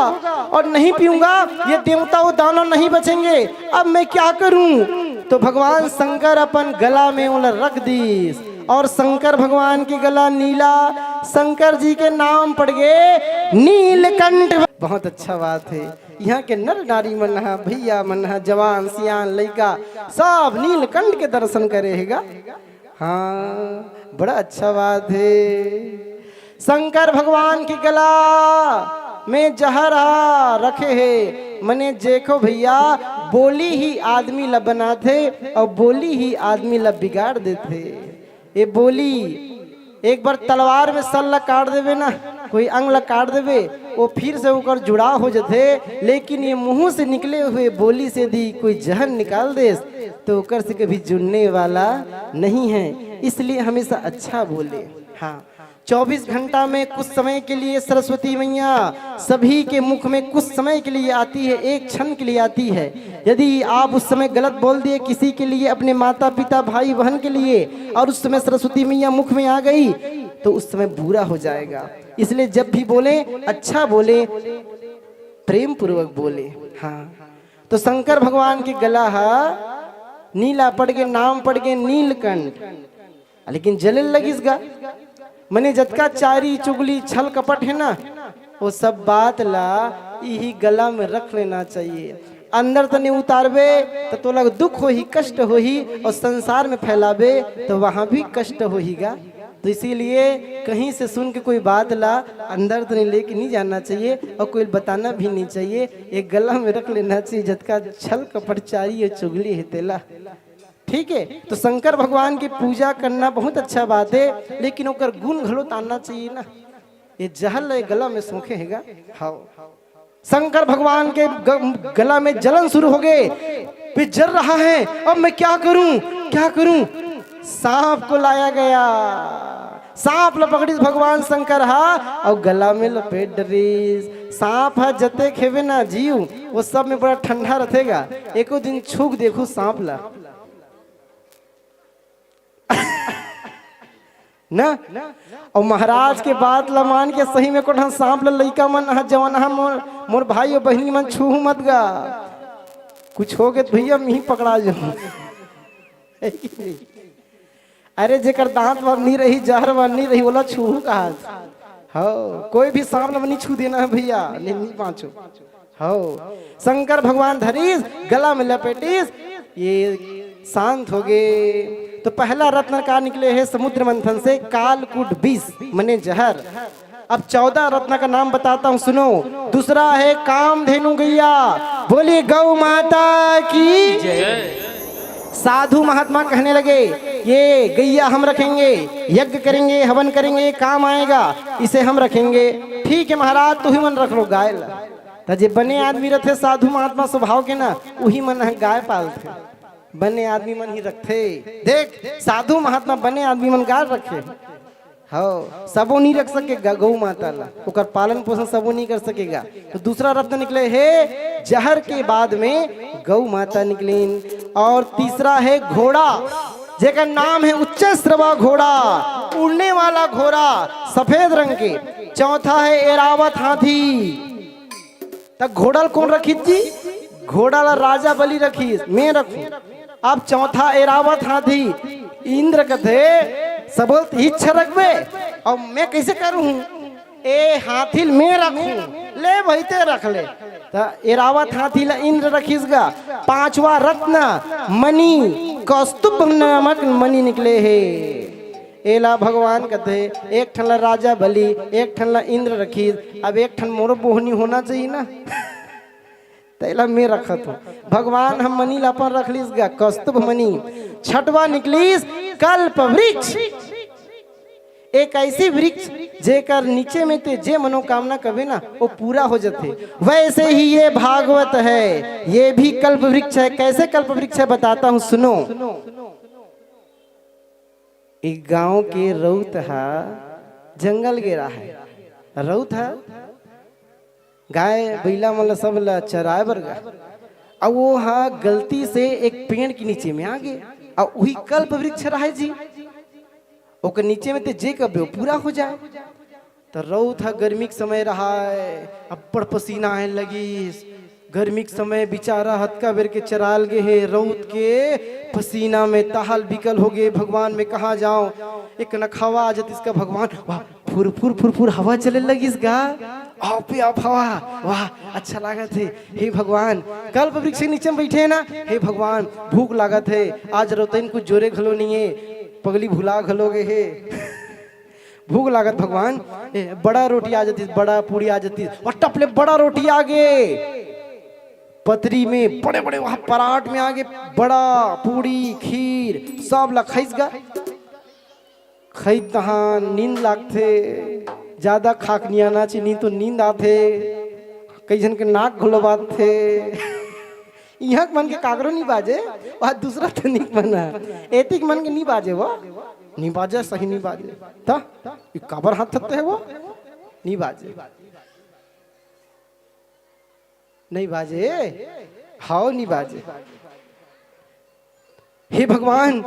और नहीं पीऊंगा, ये देवता वो दानव नहीं बचेंगे। अब मैं क्या करूं? तो भगवान शंकर अपन गला में ओला रख दीस और शंकर भगवान के गला नीला, शंकर जी के नाम पड़ गए नीलकंठ। बहुत अच्छा बात है। यहाँ के नर नारी मन हा, भैया मन हा, जवान सियान लइका, सब नीलकंठ के दर्शन करे हे गा। हाँ, बड़ा अच्छा बात है। शंकर भगवान के गला में जहर हा रखे हे। मने देखो भैया, बोली ही आदमी ला बनाथे और बोली ही आदमी ला बिगाड़ देथे। ये बोली एक बार तलवार में सर ला काट देबे ना, कोई अंग ला काट देबे, वो फिर से ओकर जुड़ाव हो जथे। लेकिन ये मुंह से निकले हुए बोली से यदि कोई जहर निकाल देस, तो ओकर से कभी जुड़ने वाला नहीं है। इसलिए हमेशा अच्छा बोले। हाँ, चौबीस घंटा में कुछ समय के लिए सरस्वती मैया सभी के मुख में कुछ समय के लिए आती है, एक क्षण के लिए आती है। यदि आप उस समय गलत बोल दिए किसी के लिए, अपने माता पिता, भाई बहन के लिए, और उस समय सरस्वती मैया मुख में आ गई, तो उस समय बुरा हो जाएगा। इसलिए जब भी बोले, अच्छा बोले, प्रेम पूर्वक बोले। हाँ, तो शंकर भगवान के गला हा नीला पड़ गे, नाम पड़ गे नीलकंठ। लेकिन जले लगिस गा। मने जतका चारी चुगली छल कपट है ना, वो सब बात ला इही गला में रख लेना चाहिए। अंदर तने उतारबे त तोला दुख होही, कष्ट होही, और संसार में फैलाबे तो वहाँ भी कष्ट होही गा। तो इसीलिए कहीं से सुन के कोई बात ला अंदर तने लेके नहीं जाना चाहिए और कोई बताना भी नहीं चाहिए। एक गला में रख लेना चाहिए, जतका छल कपट चारी और चुगली है तेला। ठीक है, तो शंकर भगवान की पूजा करना बहुत अच्छा बात है, लेकिन ओकर गुण घलो तानना चाहिए ना। ये जहर ले गला में सोखे हेगा। हाँ, शंकर भगवान के ग-, गला में जलन शुरू हो गए, फिर जल रहा है। अब मैं क्या करूं, क्या करूं? सांप को लाया गया। सांप ल पकड़िस भगवान शंकर हा, और गला में लपेट डरिस। सांप हा जते खेवे ना जीव, वो सब में बड़ा ठंडा रथेगा। एको दिन छूक देखू सांप ला। ना? और महाराज के बात ला मान के सही में कोठा सांप ला लइका मन हा, जवान हा, मोर, मोर भाई और बहिनी मन छूहू मत गा। कुछ हो गए तो भैया, मिही पकड़ा जाऊं। अरे, जेकर दांत बर नहीं रही, जहर बर नहीं रही, ओला छूहू कहा? हो, कोई भी सांप ला नहीं छू देना है भैया, नहीं, नहीं बाँचो। हो, शंकर भगवान धरिस, गला में लपेटिस, ये शांत हो गए। तो पहला रत्न का निकले है समुद्र मंथन से, कालकूट विष, मने जहर। अब चौदह रत्न का नाम बताता हूँ, सुनो। दूसरा है कामधेनु गैया। बोलिए गौ माता की। साधु महात्मा कहने लगे, ये गैया हम रखेंगे, यज्ञ करेंगे, हवन करेंगे, काम आएगा, इसे हम रखेंगे। ठीक है महाराज, तू ही मन रख लो गाय ला। त जे बने आदमी रथे, साधु महात्मा स्वभाव के ना, उही मन ह गाय पालथे। बने आदमी मन ही रखथे। देख, साधु महात्मा बने आदमी मन गाय रखे। हो, सबो नहीं रख सकेगा गौ माता ला, ओकर पालन पोषण सबो नहीं कर सकेगा। तो दूसरा रत्न निकले हे जहर के बाद में गौ माता निकलिन। और तीसरा है घोड़ा, जेकर नाम है उच्च श्रवा घोड़ा, उड़ने वाला घोड़ा, सफेद रंग के। चौथा है एरावत हाथी। त घोड़ा ल कौन रखिस जी? घोड़ा ला राजा बलि रखिस, मैं रखूं। अब चौथा एरावत हाथी, इंद्र कथे, सबोल इच्छा रखबे, और मैं कैसे करूं? ए हाथी ल मैं रखूं, ले भाई ते रख ले। त एरावत हाथी ला इंद्र रखिस गा। पांचवा रत्न मणि, कौस्तुभ नामक मणि निकले हे। एला भगवान कथे, एक ठन ला राजा बलि, एक ठन ला इंद्र रखिस, अब एक ठन मोरो बोहनी होना चाहिए ना। तेला मैं रखत हूं। भगवान हम मणि ला अपन रख लिस गा, कौस्तुभ मणि। छठवा निकलिस कल्प वृक्ष। एक ऐसी वृक्ष जेकर नीचे में ते जे मनोकामना कबे ना, वो पूरा हो जाथे। वैसे ही ये भागवत है, ये भी कल्प वृक्ष है। कैसे कल्प वृक्ष है, बताता हूं, सुनो। एक गांव के रउत हा जंगल गे राहय। रउत हा गाय बइला मन ला सब ला चराए बर गा। अउ वो हा गलती से एक पेड़ के नीचे में आ गे, अउ वही कल्प वृक्ष राहय जी। ओकर नीचे में ते जे कबे वो पूरा हो जाए। त रउत ह गर्मी के समय रहाय, अब्बड़ पसीना आए लगिस। गर्मी के समय बिचारा हतका बेर के चराल गे हे, रउत के पसीना में तहाल बिकल हो गे। भगवान मैं कहाँ जाऊं? एक नखवा आ जतिस का भगवान, वाह, फुर फुर फुर फुर हवा चले लगिस गा। आप पे आप हवा, वाह, अच्छा लागत हे। हे भगवान, कल्प वृक्ष के नीचे में बैठे हैं ना, हे भगवान, भूख लागत हे, आज रउतइन कुछ जोरे घलो नहीं है, पगली भुला घलो गे हे। भूख लागत भगवान, ए, बड़ा रोटी आ जतिस, बड़ा पूड़ी आ जतिस, और टपले बड़ा रोटी आ गे, पतरी में बड़े बड़े वहां परात में आ गे, बड़ा पूड़ी खीर सब ला खइस गा। खइस तहां नींद लागथे, ज्यादा खाक नियाना ची, नींद तो नींद आथे, कई झन के नाक घलो बाजथे। इहां के मन के काकरो नी बाजे, वहां दूसरा तो नी मन हे। एतिक मन के नी बाजे वो, नी बाजे, सही नी बाजे। त ई काबर हाथ थत्ते हे वो? नी बाजे। नहीं बाजे, हाव नी बाजे। हे भगवान,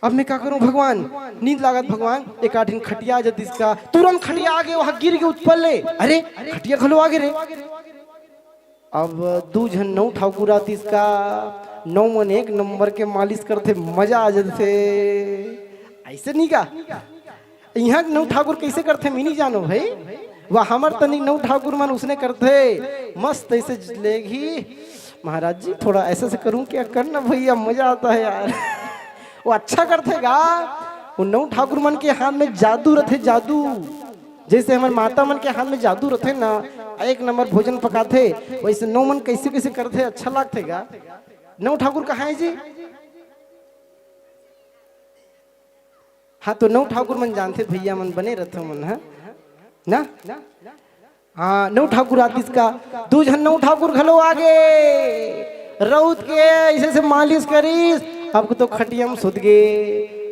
अब मैं का करूं भगवान? नींद लागत भगवान, एक आठ दिन खटिया आ जतिस का, तुरंत खटिया आ गे, वहां गिर गे उत्पल ले। अरे, खटिया घलो आ गे रे। अब दू झन नौ ठाकुर आतिस का, नौ मन एक नंबर के मालिश करथे, मजा आ जथे। ऐसे नहीं का? इहां के नौ ठाकुर कैसे करथे, मैं नहीं जानो भाई। वह हमर तनिक नौ ठाकुर मन उसने करथे, मस्त ऐसे लेगी। महाराज जी, थोड़ा ऐसा से करूं क्या? करना भैया, मजा आता है यार। वो अच्छा करथे गा। वो नौ ठाकुर मन के हाथ में जादू रथे, जादू। जैसे हमर माता मन के हाथ में जादू रथे ना, एक नंबर भोजन पकाथे, वैसे नौ मन कैसे कैसे करथे, अच्छा लागथे गा। नौ ठाकुर कहाँ है जी? हाँ, तो नौ ठाकुर मन जानथे भैया मन, बने रथो मन, हाँ ना? हाँ, नौ ठाकुर आतिस का, दू झन नौ ठाकुर घलो आ गे। रउत के ऐसे से मालिश करिस, अब तो खटिया म सुत गे।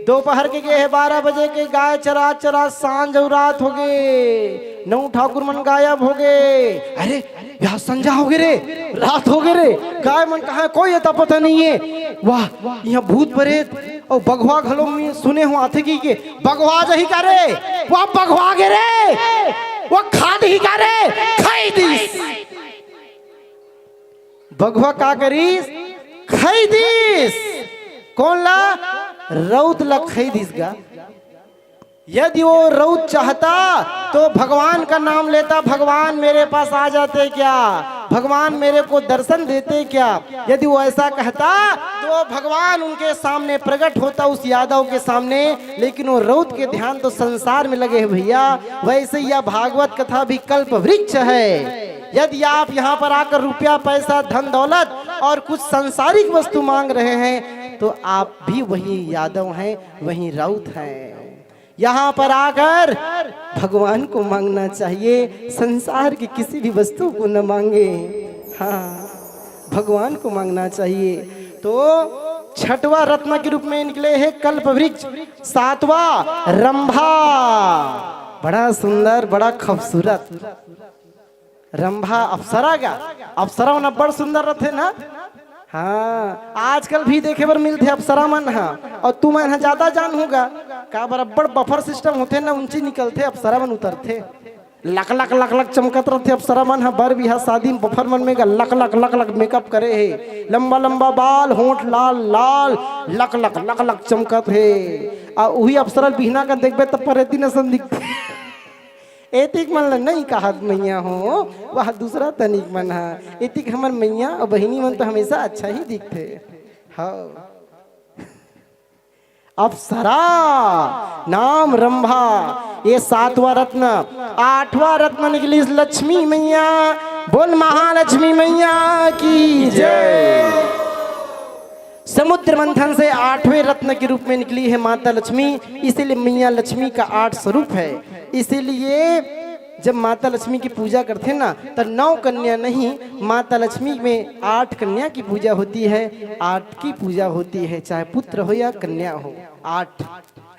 दोपहर के गे हे बारह बजे के, गाय चरा चरा सांझ अउ रात हो गे। नौ ठाकुर मन गायब हो गे। अरे, यहाँ संझा हो गे रे, रात हो गे रे, गाय मन कहाँ हे, कोई अता पता नहीं है। वाह, यहाँ भूत प्रेत अउ बघवा घलो मैं सुने हो आथे की के, बघवा जही का रे, वो बघवा गे रे, वो खाद ही का रे, खाई दिस। बघवा का करिस? खाई दिस। कौन ला? रउत ला खाई दिस गा। यदि वो रउत चाहता तो भगवान का नाम लेता, "भगवान मेरे पास आ जाते क्या, भगवान मेरे को दर्शन देते क्या?" यदि वो ऐसा कहता तो भगवान उनके सामने प्रकट होता, उस यादव के सामने। लेकिन वो रउत के ध्यान तो संसार में लगे हैं भैया। वैसे यह भागवत कथा भी कल्प वृक्ष है। यदि आप यहाँ पर आकर रुपया, पैसा, धन दौलत और कुछ सांसारिक वस्तु मांग रहे हैं तो आप भी वही यादव हैं, वही राउत हैं। यहाँ पर आकर भगवान को मांगना चाहिए, संसार की किसी भी वस्तु को न मांगे। हाँ, भगवान को मांगना चाहिए। तो छठवां रत्न के रूप में निकले हे कल्प वृक्ष, सातवां रंभा। बड़ा सुंदर, बड़ा खूबसूरत रंभा। अप्सरा का, अप्सरा मन अब्बड़ सुंदर रथे ना। हाँ, आजकल भी देखे बर मिलथे अप्सरा मन ह। अउ तुमन ह ज्यादा जानहू गा, काबर अब्बड़ बफर सिस्टम होथे ना, उंची निकलथे, अप्सरा मन उतरथे। लक लक लक लक चमकत रथे अप्सरा मन ह। बर बिहा शादी बफर मन में गा लक लक लक लक मेकअप करे हे, लंबा लंबा बाल, होंठ लाल लाल, लक लक लक लक चमकत हे। आ उही अप्सरा बिहना का देखबे त परेती नसन दिखथे। एतिक मन ल नइ कहत मैया हो, वह दूसरा तनिक मन ह। एतिक हमर मैया अउ बहिनी मन तो हमेशा अच्छा ही दिखथे। हव। अप्सरा नाम रंभा, ये सातवां रत्न। आठवां रत्न निकलिस लक्ष्मी मैया। बोल महालक्ष्मी मैया की जय। समुद्र मंथन से आठवें रत्न के रूप में निकली है माता लक्ष्मी, इसीलिए मैया लक्ष्मी का आठ स्वरूप है। इसीलिए जब माता लक्ष्मी की पूजा करथे ना, त नौ कन्या नहीं, माता लक्ष्मी में आठ कन्या की पूजा होती है, आठ की पूजा होती है, चाहे पुत्र हो या कन्या हो, आठ।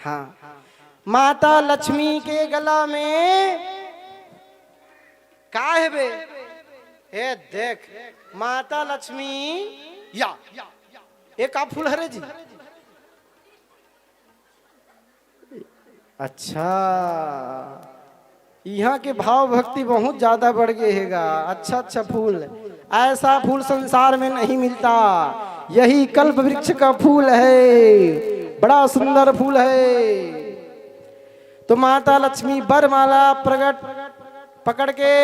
हाँ, माता लक्ष्मी के गला में का है बे? ए देख, माता लक्ष्मी या, ये का फूल हरे जी? अच्छा, इहाँ के भाव भक्ति बहुत ज्यादा बढ़ गए हेगा। अच्छा अच्छा फूल, ऐसा फूल संसार में नहीं मिलता। यही कल्प वृक्ष का फूल है, बड़ा सुंदर फूल है। तो माता लक्ष्मी बरमाला प्रकट पकड़ के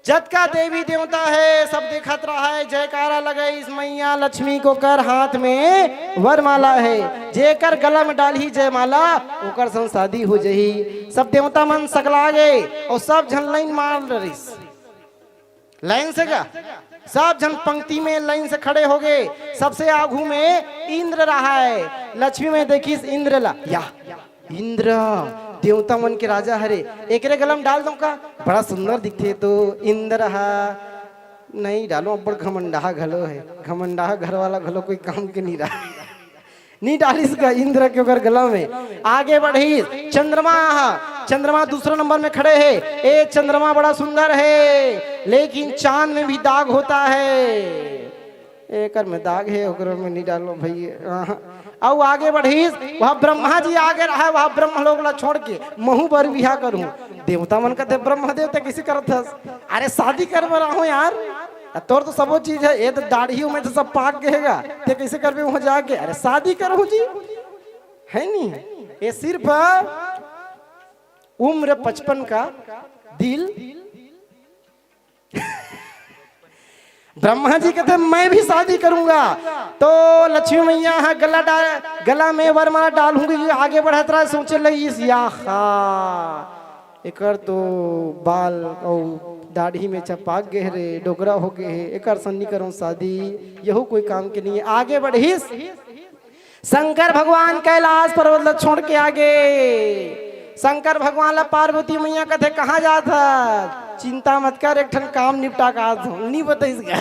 जतका देवी देवता है, सब देखत रहा है, जयकारा लगे इस मैया लक्ष्मी को कर हाथ में वरमाला है, जेकर गला में डालही जयमाला, ओकर संग शादी हो जही। सब देवता मन सकला गे अउ सब झन लाइन मार रहिस, लाइन से गा, सब झन पंक्ति में लाइन से खड़े हो गए। सबसे आगू में इंद्र रहा है, लक्ष्मी में देखिस इंद्र ला, या इंद्र देवता मन के राजा हरे, एकरे गला म डाल दंव का? बड़ा सुंदर दिखथे तो इंद्र हा। नहीं डालो, अब्बड़ घमंडाहा घलो है। घमंडाहा घर वाला घलो कोई काम के नहीं रहा। नहीं डालिस का इंद्र के ओकर गला में। आगे बढ़िस चंद्रमा हा। चंद्रमा दूसरा नंबर में खड़े है। ए चंद्रमा बड़ा सुंदर है, लेकिन चांद में भी दाग होता है। एकर में दाग हे, ओकर में नहीं डालो भई। अहाँ। अउ आगे बढ़िस, वह ब्रह्मा जी आगे रहा, वह ब्रह्म लोग ला छोड़ के महू बर बिहा करूं। देवता मन कहते, "ब्रह्मदेव, ते कइसे करत हस?" "अरे, शादी कर बर आहूं यार, तोर तो सबो चीज है, ये तो दाढ़ी में तो सब पाक गए हेगा, ते कइसे करबे वहां जाके?" "अरे, शादी करहूं जी, है नहीं, ये सिर्फ उम्र पचपन का दिल।" ब्रह्मा जी कहते, "मैं भी शादी करूंगा।" तो लक्ष्मी मैया हा गला डाल, गला में वरमाला डालूंगी, आगे बढ़त रहा, सोचे लगिस, "या हा, एकर तो बाल अउ दाढ़ी में चपाक गए रे, डोकरा हो गए हे, एकर संग नी करूं शादी, यहू कोई काम के नहीं है।" आगे बढ़िस, शंकर भगवान कैलाश पर्वत ला छोड़ के आगे। शंकर भगवान ला पार्वती मैया कथे, "कहाँ जात हस?" "चिंता मत कर, एक ठन काम निपटा के आत हूँ।" नहीं बताइस का?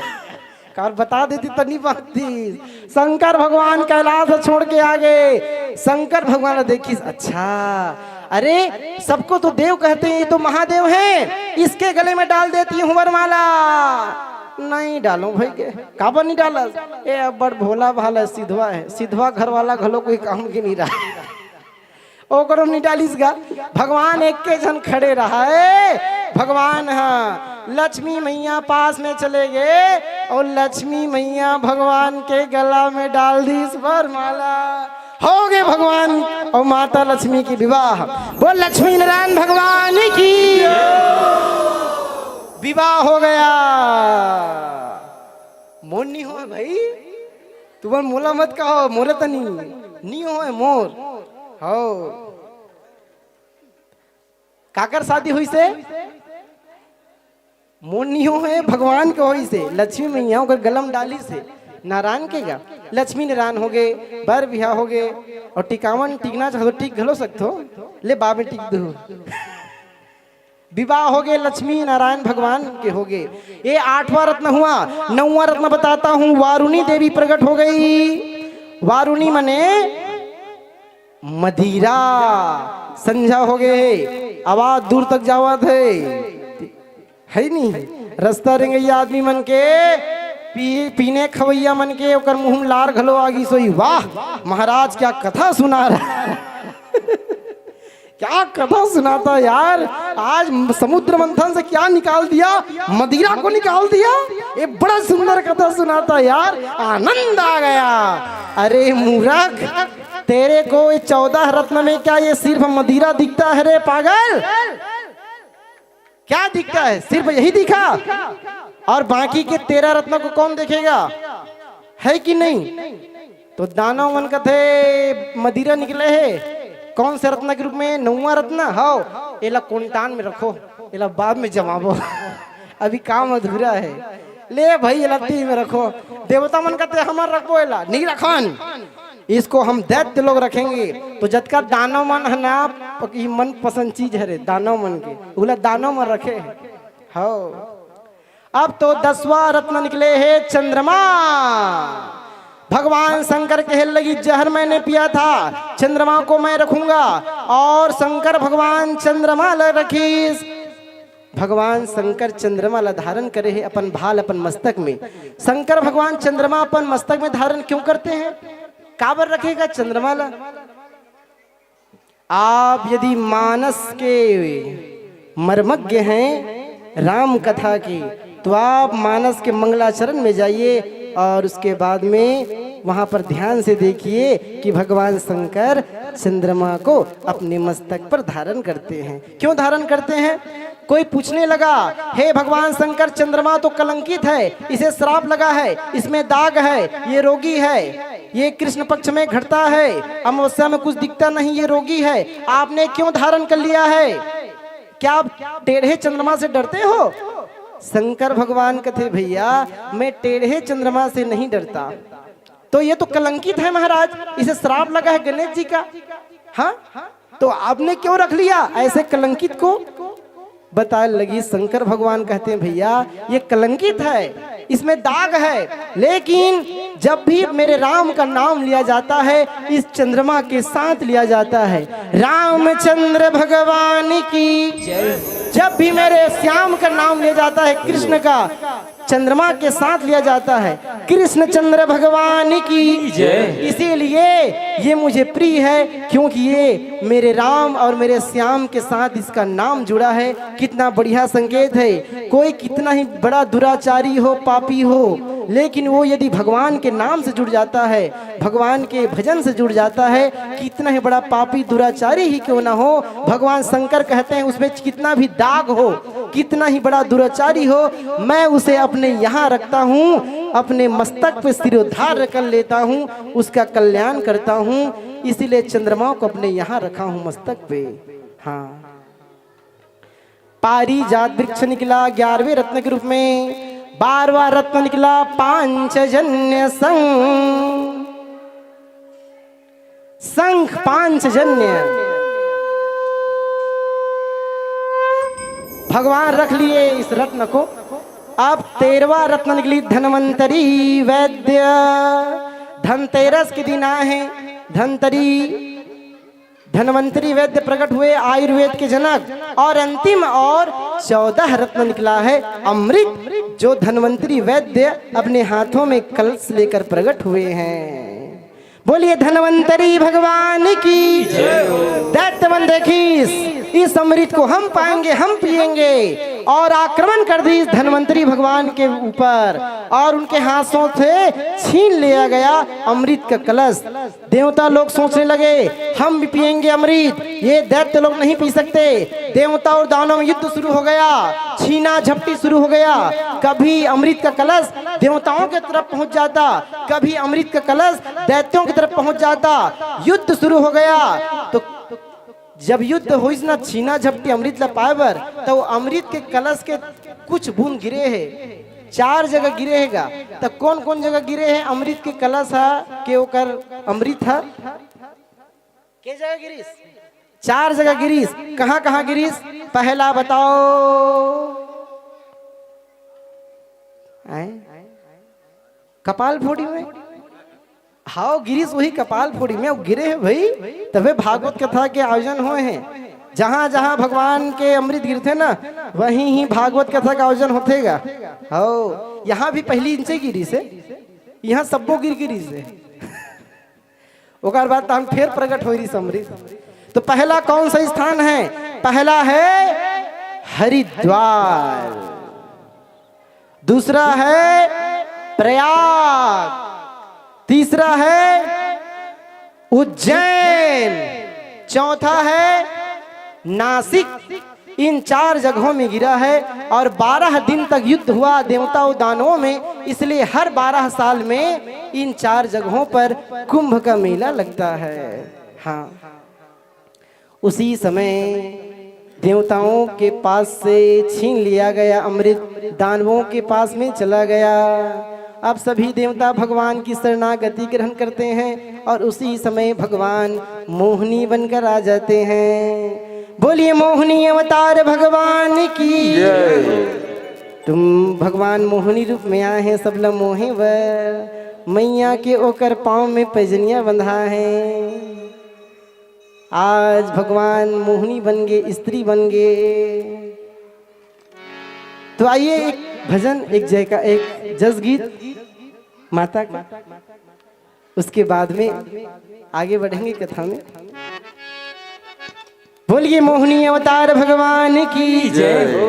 काबर बता देती त नहीं बांचती। शंकर भगवान कैलाश ला छोड़ के आगे। शंकर भगवान ला देखिस, "अच्छा, अरे, सबको तो देव कहते हैं, ये तो महादेव हैं, इसके गले में डाल देती हूँ वरमाला।" "नहीं डालो भई के।" "काबर नहीं डालस?" "ए अब्बड़ भोला भाला सिधवा है, सिधवा घर वाला घलो कोई काम के नहीं रहा।" ओकरो नहीं डालिस गा। भगवान एक के झन खड़े रहा है। भगवान हा लक्ष्मी मैया पास में चले गए अउ लक्ष्मी मैया भगवान के गला में डाल दिस वरमाला। हो गए भगवान अउ माता लक्ष्मी की विवाह। बोल लक्ष्मी नारायण भगवान की। विवाह हो गया। मोर नहीं होय भई, तुमन मोला मत कहो, मोरे तनी नहीं होय मोर। हो, काकर शादी होइसे? मोर नहीं होय, भगवान के होइसे। लक्ष्मी मैया ओकर गला म डालिसे, नारायण के गा। लक्ष्मी नारायण हो गए, बर बिहा हो गए, अउ टिकावन टिकना चाहो तो टिक घलो सकथो। ले बाबे टिक दू। विवाह हो गए लक्ष्मी नारायण भगवान के हो गए। ये आठवां रत्न हुआ। नौवां रत्न बताता हूँ, वारुणी देवी प्रकट हो गई। वारुणी मने मदिरा। संझा हो गए, आवाज दूर तक जावत है, है नहीं? रास्ता रेंगइया आदमी मन के पी, पीने खवैया मन के ओकर मुंह में लार घलो आगी सोई। वाह महाराज, क्या कथा सुना रहा। क्या कथा सुनाता यार। आज समुद्र मंथन से क्या निकाल दिया, मदिरा को निकाल दिया। ये बड़ा सुंदर कथा सुनाता यार, आनंद आ गया। अरे मूर्ख, तेरे को ये चौदह रत्न में क्या ये सिर्फ मदिरा दिखता है रे पागल? क्या दिखता है? सिर्फ यही दिखा? और बाकी के तेरह रत्नों को कौन देखेगा? है कि नहीं? तो दानव मन कथे मदिरा निकले है। कौन से रत्न के रूप में? नौवां रत्न। हाव, एला कोंटान में रखो, एला बाद में जमाबो। अभी काम अधूरा है। ले भाई, एला तीन में रखो। देवता मन कथे हमर रखबो, एला नहीं रखन, इसको हम दैत्य लोग रखेंगे। तो जतका दानव मन है ना, प-, ई मन पसंद चीज है रे दानव मन के, उला दानव मन रखे है। हाव। अब तो दसवां रत्न निकले है चंद्रमा। भगवान शंकर कहे लगी, जहर मैंने पिया था, चंद्रमा को मैं रखूंगा। और शंकर भगवान चंद्रमा ल रखीस। भगवान शंकर चंद्रमा ला धारण करे है अपन भाल, अपन मस्तक में। शंकर भगवान चंद्रमा अपन मस्तक में धारण क्यों करते हैं? काबर रखेगा चंद्रमा ला? आप यदि मानस के मर्मज्ञ हैं राम कथा के, तो आप मानस के मंगलाचरण में जाइए और उसके बाद में वहां पर ध्यान से देखिए कि भगवान शंकर चंद्रमा को अपने मस्तक पर धारण करते हैं। क्यों धारण करते हैं? कोई पूछने लगा, हे भगवान शंकर, चंद्रमा तो कलंकित है, इसे श्राप लगा है, इसमें दाग है, ये रोगी है, ये कृष्ण पक्ष में घटता है, अमावस्या में कुछ दिखता नहीं, ये रोगी है, आपने क्यों धारण कर लिया है? क्या आप टेढ़े चंद्रमा से डरते हो? शंकर भगवान कथे, भैया, मैं टेढ़े चंद्रमा से नहीं डरता। तो ये तो कलंकित है महाराज, इसे श्राप लगा है गणेश जी का। हाँ, तो आपने क्यों रख लिया ऐसे कलंकित को? बताने लगी, शंकर भगवान कहते हैं, भैया, ये कलंकित है, इसमें दाग है, लेकिन जब भी मेरे राम का नाम लिया जाता है, इस चंद्रमा के साथ लिया जाता है। रामचंद्र भगवान की। जब भी मेरे श्याम का नाम लिया जाता है, कृष्ण का, चंद्रमा के साथ लिया जाता है। कृष्ण चंद्र भगवान की जय। इसीलिए ये मुझे प्रिय है, क्योंकि ये मेरे राम और मेरे श्याम के साथ इसका नाम जुड़ा है। कितना बढ़िया संकेत है। कोई कितना ही बड़ा दुराचारी हो, पापी हो, लेकिन वो यदि भगवान के नाम से जुड़ जाता है, भगवान के भजन से जुड़ जाता है, कितना ही बड़ा पापी दुराचारी ही क्यों ना हो, भगवान शंकर कहते हैं, उसमें कितना भी दाग हो, कितना ही बड़ा दुराचारी हो, मैं उसे अपने यहाँ रखता हूँ, अपने मस्तक पे सिरोधार्य कर लेता हूँ, उसका कल्याण करता हूँ। इसीलिए चंद्रमा को अपने यहाँ रखा हूँ मस्तक पे। हाँ, पारिजात वृक्ष निकला ग्यारहवें रत्न के रूप में, बारहवाँ रत्न निकला पांचजन्य संघ। संघ पांचजन्य। भगवान रख लिए इस रत्न को। अब तेरहवाँ रत्न निकली धन्वंतरी वैद्य। धनतेरस के दिन आए हैं धनतरी, धन्वंतरी वैद्य प्रकट हुए, आयुर्वेद के जनक। और अंतिम और चौदह रत्न निकला है अमृत, जो धन्वंतरी वैद्य अपने हाथों में कलश लेकर प्रकट हुए हैं। बोलिए धन्वंतरी भगवान की। दैत्य मन देखिस, इस अमृत को हम पाएंगे, हम पिएंगे, और आक्रमण कर दी इस धन्वंतरी भगवान के ऊपर और उनके हाथों से छीन लिया गया अमृत का कलश। देवता लोग सोचने लगे, हम भी पिएंगे अमृत, ये दैत्य लोग नहीं पी सकते। देवता और दानव में युद्ध शुरू हो गया, छीना झपटी शुरू हो गया। कभी अमृत का कलश देवताओं की तरफ पहुंच जाता, कभी अमृत का कलश दैत्यों की तरफ पहुंच जाता। युद्ध शुरू हो गया। तो जब युद्ध होइस ना छीना झपटी अमृत ला पाए बर, तो अमृत के कलश के कुछ बूंद गिरे है, चार जगह गिरे है गा। तो कौन कौन जगह गिरे है अमृत के कलश हा, के ओकर अमृत हा? के जगह गिरिस? चार जगह गिरीस। कहाँ कहाँ गिरीस? पहला बताओ। आए? कपाल फोड़ी में। हाव, गिरीस वही कपाल फोड़ी में, वो गिरे हे भाई, तभे भागवत कथा के आयोजन होए हे। जहाँ जहाँ भगवान के अमृत गिरथे ना, वहीं ही भागवत कथा का आयोजन होथे गा। हाव, यहाँ भी पहली इंचे गिरीस हे, यहाँ सब्बो गिर गिरीस हे। ओकर बाद तहन फेर प्रगट होई रहिस अमृत। तो पहला कौन सा स्थान है? पहला है हरिद्वार, दूसरा है प्रयाग, तीसरा है उज्जैन, चौथा है नासिक। इन चार जगहों में गिरा है और बारह दिन तक युद्ध हुआ देवता और दानवों में, इसलिए हर बारह साल में इन चार जगहों पर कुंभ का मेला लगता है। हाँ, उसी समय देवताओं के पास से छीन लिया गया अमृत, दानवों के पास में चला गया। अब सभी देवता भगवान की शरणागति ग्रहण करते हैं और उसी समय भगवान मोहिनी बनकर आ जाते हैं। बोलिए मोहिनी अवतार भगवान की। तुम भगवान मोहिनी रूप में आए हैं, सब ल मोहे बर। मैया के ओकर पाँव में पैजनिया बंधा है। आज भगवान मोहिनी बन गे, स्त्री बन गे। तो आइए, एक भजन, एक जयका, एक जस गीत माता का, उसके बाद में आगे बढ़ेंगे कथा में। बोलिए मोहिनी अवतार भगवान की जय हो।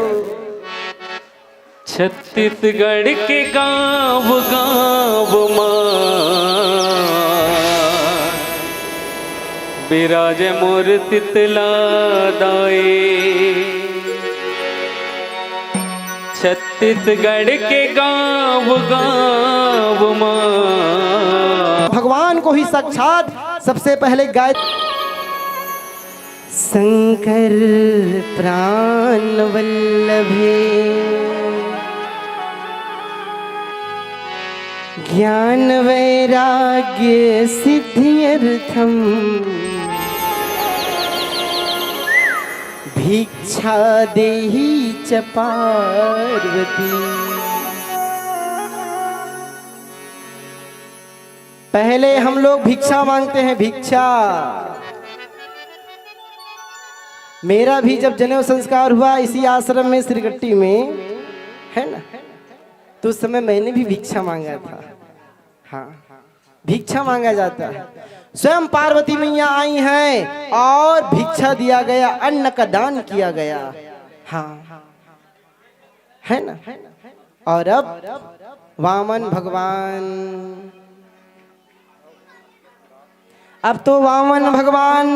छत्तीसगढ़ के गांव गांव मा बिराजे मोर शीतला दाई। छत्तीसगढ़ के गांव गांव मा भगवान को ही साक्षात सबसे पहले गाय शंकर प्राण वल्लभे ज्ञान वैराग्य सिद्ध्यर्थम भिक्षा देहि च पार्वती। पहले हम लोग भिक्षा मांगते हैं, भिक्षा। मेरा भी जब जनेऊ संस्कार हुआ इसी आश्रम में, सिरगट्टी में, है ना, तो उस समय मैंने भी भिक्षा मांगा था। हाँ, भिक्षा मांगा जाता है। स्वयं पार्वती मैया आई हैं और भिक्षा दिया गया, अन्न का दान किया गया। हाँ, है ना? और अब वामन भगवान, अब तो वामन भगवान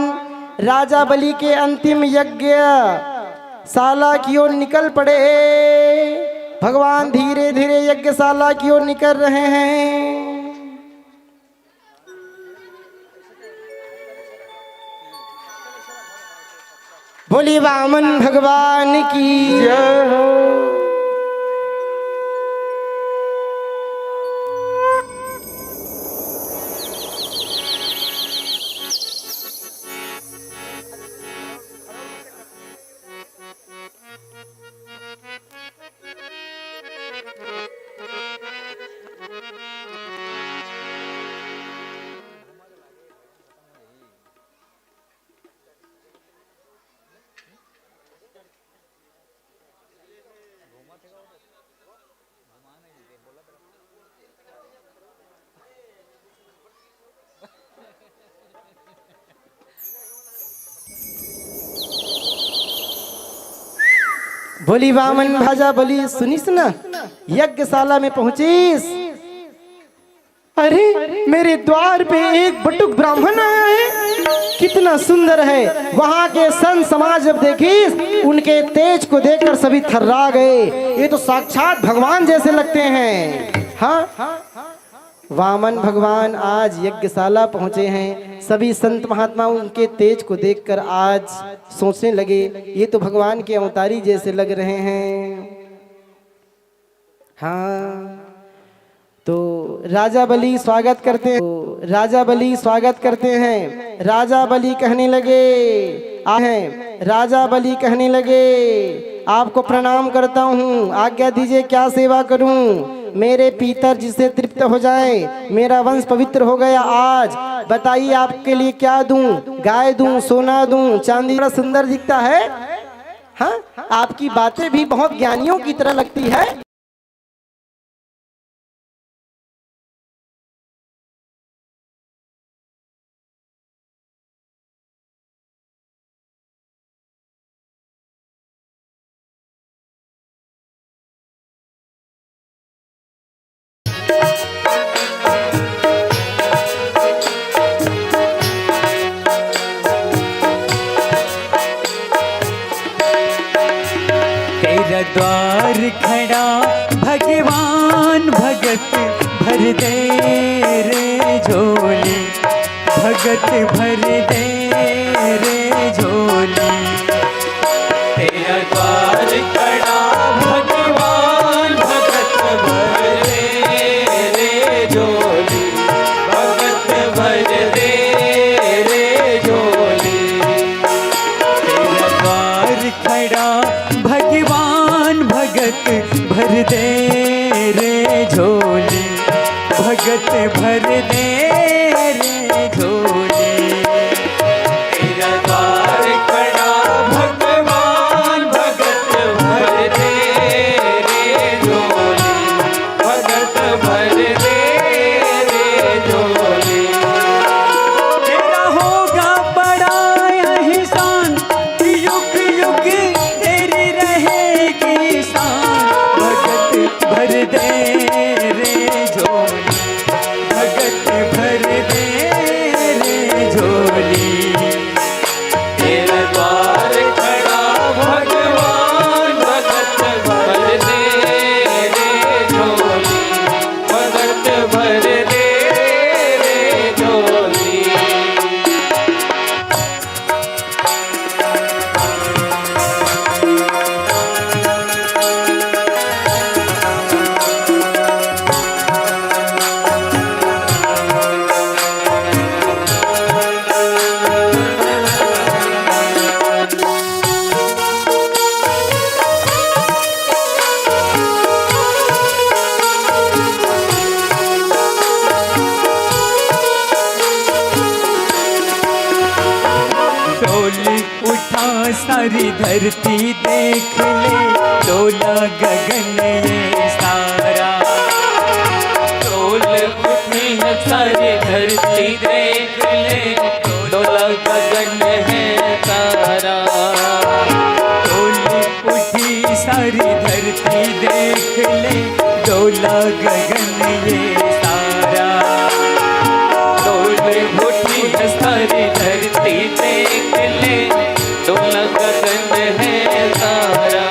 राजा बलि के अंतिम यज्ञशाला की ओर निकल पड़े। भगवान धीरे धीरे यज्ञशाला की ओर निकल रहे हैं। बोली वामन भगवान की जय हो। बोली वामन भाजा, बोली सुनिस ना, यज्ञशाला में पहुंचिस। अरे, मेरे द्वार पे एक बटुक ब्राह्मण आया है, कितना सुंदर है। वहां के संत समाज जब देखिस, उनके तेज को देखकर सभी थर्रा गए। ये तो साक्षात भगवान जैसे लगते हैं। हाँ, वामन भगवान आज यज्ञशाला पहुंचे हैं। सभी संत महात्मा उनके तेज को देखकर आज सोचने लगे, ये तो भगवान के अवतारी जैसे लग रहे हैं। हाँ, तो राजा बलि स्वागत करते हैं, तो राजा बलि स्वागत करते हैं। राजा बलि कहने लगे, आ हैं। राजा बलि कहने लगे, "आपको प्रणाम करता हूँ, आज्ञा दीजिए, क्या सेवा करूँ? मेरे पितर जिससे तृप्त हो जाए, मेरा वंश पवित्र हो गया। आज बताइए, आपके लिए क्या दूँ? गाय दूँ, सोना दूँ, चांदी?" बड़ा सुंदर दिखता है। हाँ, आपकी बातें भी बहुत ज्ञानियों की तरह लगती है। तेरा द्वार खड़ा भगवान, भगत भर दे रे झोली, भगत भर दे रे झोली। तेरा द्वार खड़ा भगवान, भगत भर दे रे झोली, भगत भर दे रे झोली। तेरा द्वार खड़ा भगवान, भगत भर दे रे झोली, भगत भर दे रे झोली। तेरा द्वार खड़ा भगवान, भगत भर दे रे झोली, भगत भर दे रे झोली। तेरा होगा बड़ा एहसान, युग युग तेरी रहेगी शान। भगत भर दे रे झोली, भगत भर दे रे झोली। तेरा द्वार खड़ा भगवान, भगत भर दे रे झोली, भगत भर दे रे झोली। डोल उठा सारी धरती देख ले, डोला गगन ये सारा। डोल उठी है सारी धरती देख ले, डोला गगन है सारा। डोल उठी सारी धरती देख ले, डोला गगन ये सारा। डोल उठी है सारी धरती देख ले, डोला गगन है सारा।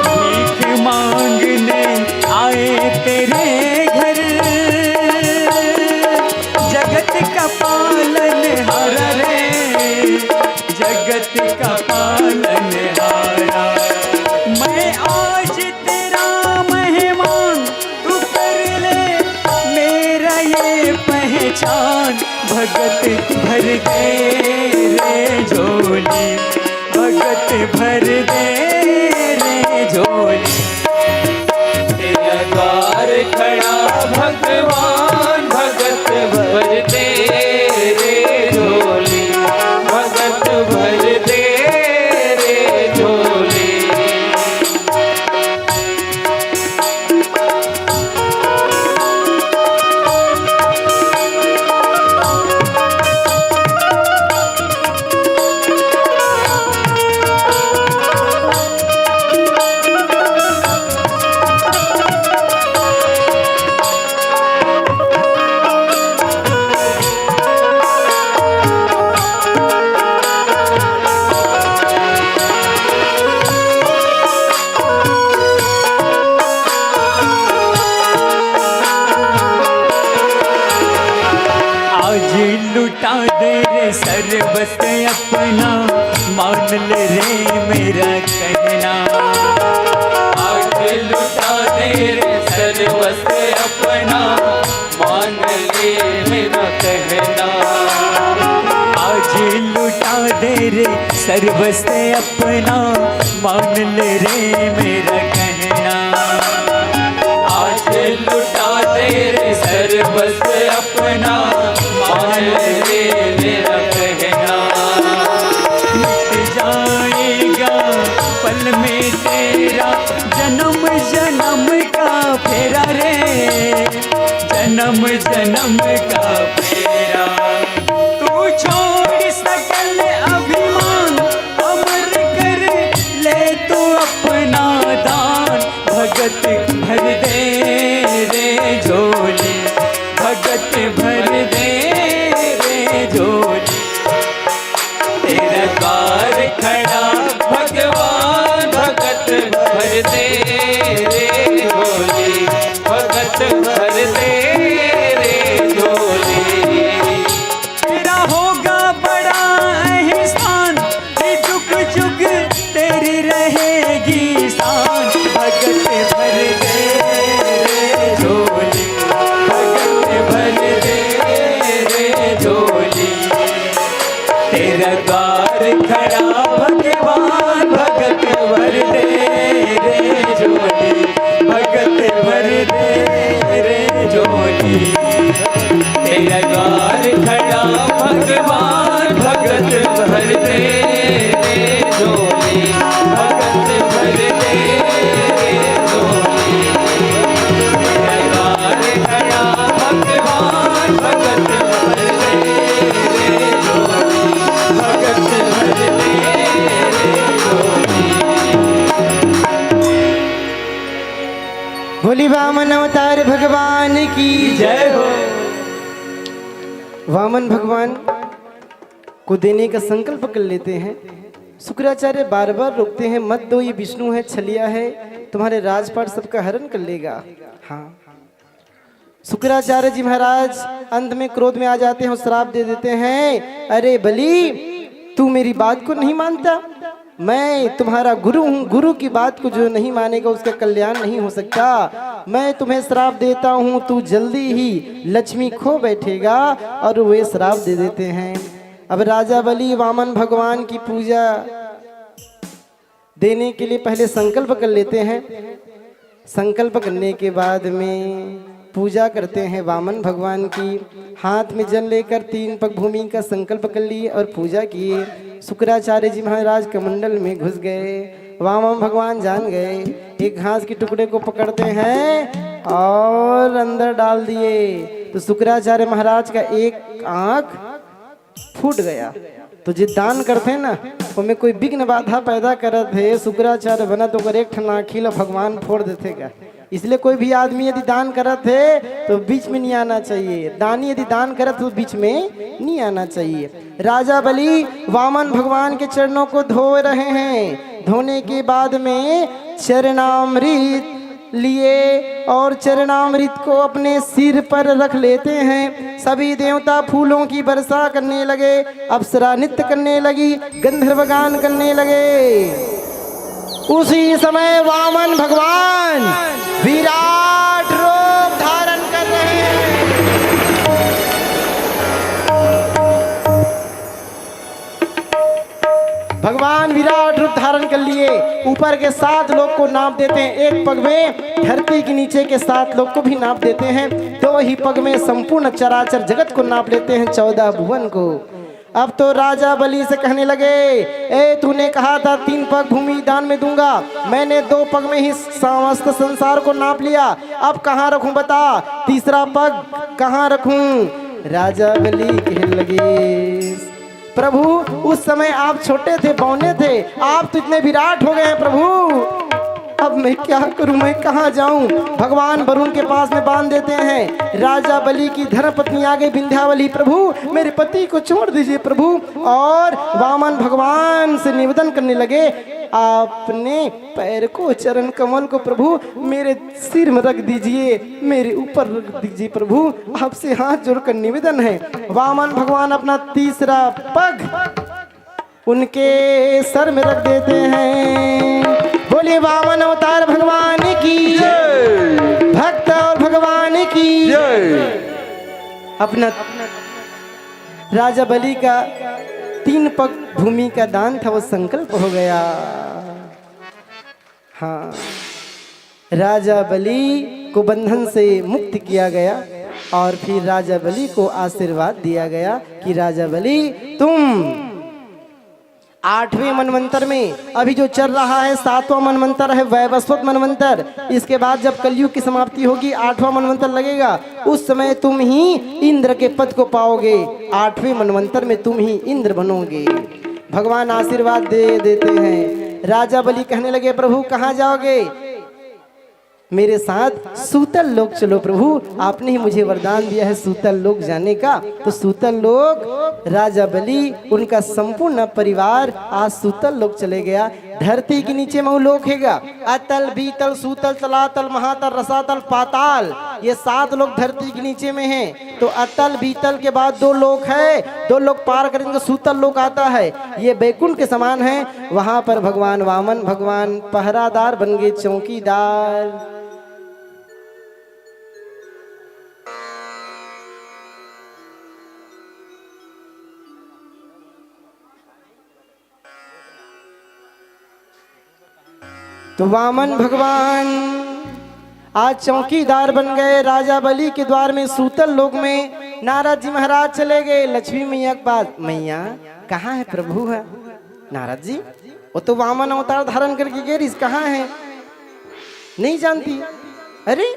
भीख मांगने आए तेरे घर, जगत का पालनहारा रे, जगत का पालनहारा। मैं आज तेरा मेहमान, तू कर ले मेरा ये पहचान। भगत भर दे रे झोली, भगत भर दे रे झोली। तेरा द्वार खड़ा भगवान, भगत भर दे रे झोली, भगत भर दे रे झोली। आज लुटा दे रे सर्वस्व अपना, मान ले रे मेरा कहना। आज लुटा दे रे सर्वस्व अपना, मान ले मेरा कहना। आज लुटा दे सर्वस्व अपना मान ले रे मेरा कहना, आज लुटा दे रे सर्वस्व अपना, मान ले रे मेरा कहना। मिट जाएगा पल में तेरा जन्म जन्म का फेरा रे, जन्म जन्म का फेरा। तू छोड़ सकल अभिमान, अमर कर ले तू अपना दान। भगत भर दे रे झोली, भगत भर दे रे झोली। तेरा द्वार खड़ा भगवान, भगत भर दे रे झोली, भगत भर दे रे झोली। तेरा होगा बड़ा एहसान, ये जुग जुग तेरी रहेगी शान। भगत भर दे रे झोली, भगत भर दे रे झोली। तेरा द्वार खड़ा भगवान, भगत भर दे रे झोली, भगत भर दे रे झोली। तेरा द्वार खड़ा भगवान, भगत भर दे रे झोली, भगत भर दे रे झोली। तेरा द्वार खड़ा भगवान, भगत भर दे रे झोली, भगत भर दे रे झोली। बोली वामन अवतार भगवान की जय हो। वामन भगवान को देने का संकल्प कर लेते हैं। शुक्राचार्य बार बार रोकते हैं, "मत दो, ये विष्णु है, छलिया है, तुम्हारे राजपाट सबका हरण कर लेगा।" हाँ, शुक्राचार्य जी महाराज अंत में क्रोध में आ जाते हैं और श्राप दे देते हैं, "अरे बलि, तू मेरी बात को नहीं मानता, मैं तुम्हारा गुरु हूँ, गुरु की बात को जो नहीं मानेगा उसका कल्याण नहीं हो सकता। मैं तुम्हें श्राप देता हूँ, तू जल्दी ही लक्ष्मी खो बैठेगा।" और वे श्राप दे देते हैं। अब राजा बलि वामन भगवान की पूजा देने के लिए पहले संकल्प कर लेते हैं। संकल्प करने के बाद में पूजा करते हैं वामन भगवान की। हाथ में जल लेकर तीन पग भूमि का संकल्प कर लिए और पूजा किए। शुक्राचार्य जी महाराज कमंडल में घुस गए। वामन भगवान जान गए, एक घास के टुकड़े को पकड़ते हैं और अंदर डाल दिए। तो शुक्राचार्य महाराज का एक आंख फूट गया। तो जे दान करथे ना, ओमे कोई विघ्न बाधा पैदा करत हे, शुक्राचार्य बनत, ओकर एक ठन आँखी ल भगवान फोड़ देथे का। इसलिए कोई भी आदमी यदि दान करत हे, तो बीच में नहीं आना चाहिए। दानी यदि दान करत, तो बीच में नहीं आना चाहिए। राजा बलि वामन भगवान के चरणों को धो रहे हैं। धोने के बाद में चरणामृत लिए और चरणामृत को अपने सिर पर रख लेते हैं। सभी देवता फूलों की वर्षा करने लगे, अप्सरा नृत्य करने लगी, गंधर्व गान करने लगे। उसी समय वामन भगवान विराट रूप धारण कर रहे हैं। भगवान विराट रूप धारण कर लिए, ऊपर के सात लोक को नाप देते हैं। एक पग में धरती के नीचे के सात लोक को भी नाप देते हैं, दो ही पग में संपूर्ण चराचर जगत को नाप लेते हैं, चौदह भुवन को। अब तो राजा बलि से कहने लगे, "ए, तूने कहा था तीन पग भूमि दान में दूंगा, मैंने दो पग में ही समस्त संसार को नाप लिया, अब कहाँ रखूं बता, तीसरा पग कहाँ रखूं?" राजा बलि कहने लगे, "प्रभु, उस समय आप छोटे थे, बौने थे, आप तो इतने विराट हो गए हैं प्रभु, अब मैं क्या करूं, मैं कहाँ जाऊं?" भगवान वरुण के पास में बांध देते हैं। राजा बलि की धर्मपत्नी आ गई विंध्यावली, "प्रभु, मेरे पति को छोड़ दीजिए प्रभु।" और वामन भगवान से निवेदन करने लगे, "आपने पैर को, चरण कमल को प्रभु मेरे सिर में रख दीजिए, मेरे ऊपर रख दीजिए प्रभु, आपसे हाथ जोड़कर निवेदन है।" वामन भगवान अपना तीसरा पग उनके सर में रख देते हैं। बोलिए वामन अवतार भगवान की, जय। भक्त और भगवान की, जय। अपना राजा बलि का तीन पग भूमि का दान था, वो संकल्प हो गया। हाँ, राजा बलि को बंधन से मुक्त किया गया और फिर राजा बलि को आशीर्वाद दिया गया कि राजा बलि, तुम आठवें मनवंतर में, अभी जो चल रहा है सातवां मनवंतर है वैवस्वत मनवंतर, इसके बाद जब कलयुग की समाप्ति होगी, आठवां मनवंतर लगेगा, उस समय तुम ही इंद्र के पद को पाओगे। आठवें मनवंतर में तुम ही इंद्र बनोगे। भगवान आशीर्वाद दे देते हैं। राजा बलि कहने लगे, प्रभु, कहाँ जाओगे? मेरे साथ सूतल लोक चलो प्रभु, आपने ही मुझे वरदान दिया है सूतल लोक जाने का। तो सूतल लोक, राजा बलि, उनका संपूर्ण परिवार आज सूतल लोक चले गया। धरती के नीचे में वो लोक हैगा, अतल, बीतल, सूतल, तलातल, महातल, रसातल, पाताल, ये सात लोक धरती के नीचे में हैं। तो अतल बीतल के बाद दो लोक है, दो लोक पार करेंगे, सूतल लोक आता है, ये बैकुंठ के समान है। वहां पर भगवान वामन, भगवान पहरादार बन गए, चौकीदार। तो वामन भगवान आज चौकीदार बन गए, राजा बलि के द्वार में सूतल लोक में। नारद जी महाराज चले गए, लक्ष्मी मैया के पास, मैया, कहाँ है प्रभु है? नारद जी, वो तो वामन अवतार धारण करके गए रहिस, कहाँ है? नहीं जानती। अरे,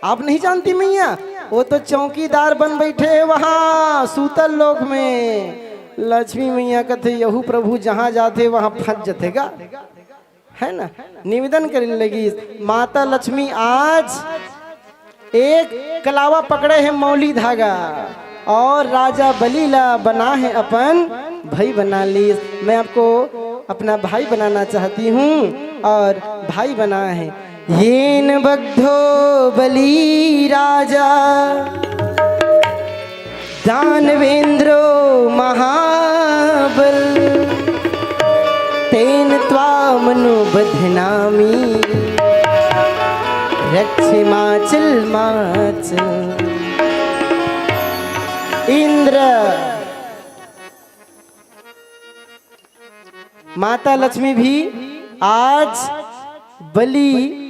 आप नहीं जानती मैया? वो तो चौकीदार बन बैठे हैं वहाँ सूतल लोक में। लक्ष्मी मैया कहते, यहू प्रभु जहाँ जाते वहाँ फंस जतेगा, है ना? निवेदन करे लगी, माता लक्ष्मी आज एक कलावा पकड़े है मौली धागा और राजा बलि ला बना है अपन भाई बना ली। मैं आपको अपना भाई बनाना चाहती हूँ और भाई बना है। येन बद्धो बलि राजा दानवेंद्रो महाबल, तेन त्वामनु बध्नामि, रक्ष माचल माचल। इंद्र, माता लक्ष्मी भी आज बलि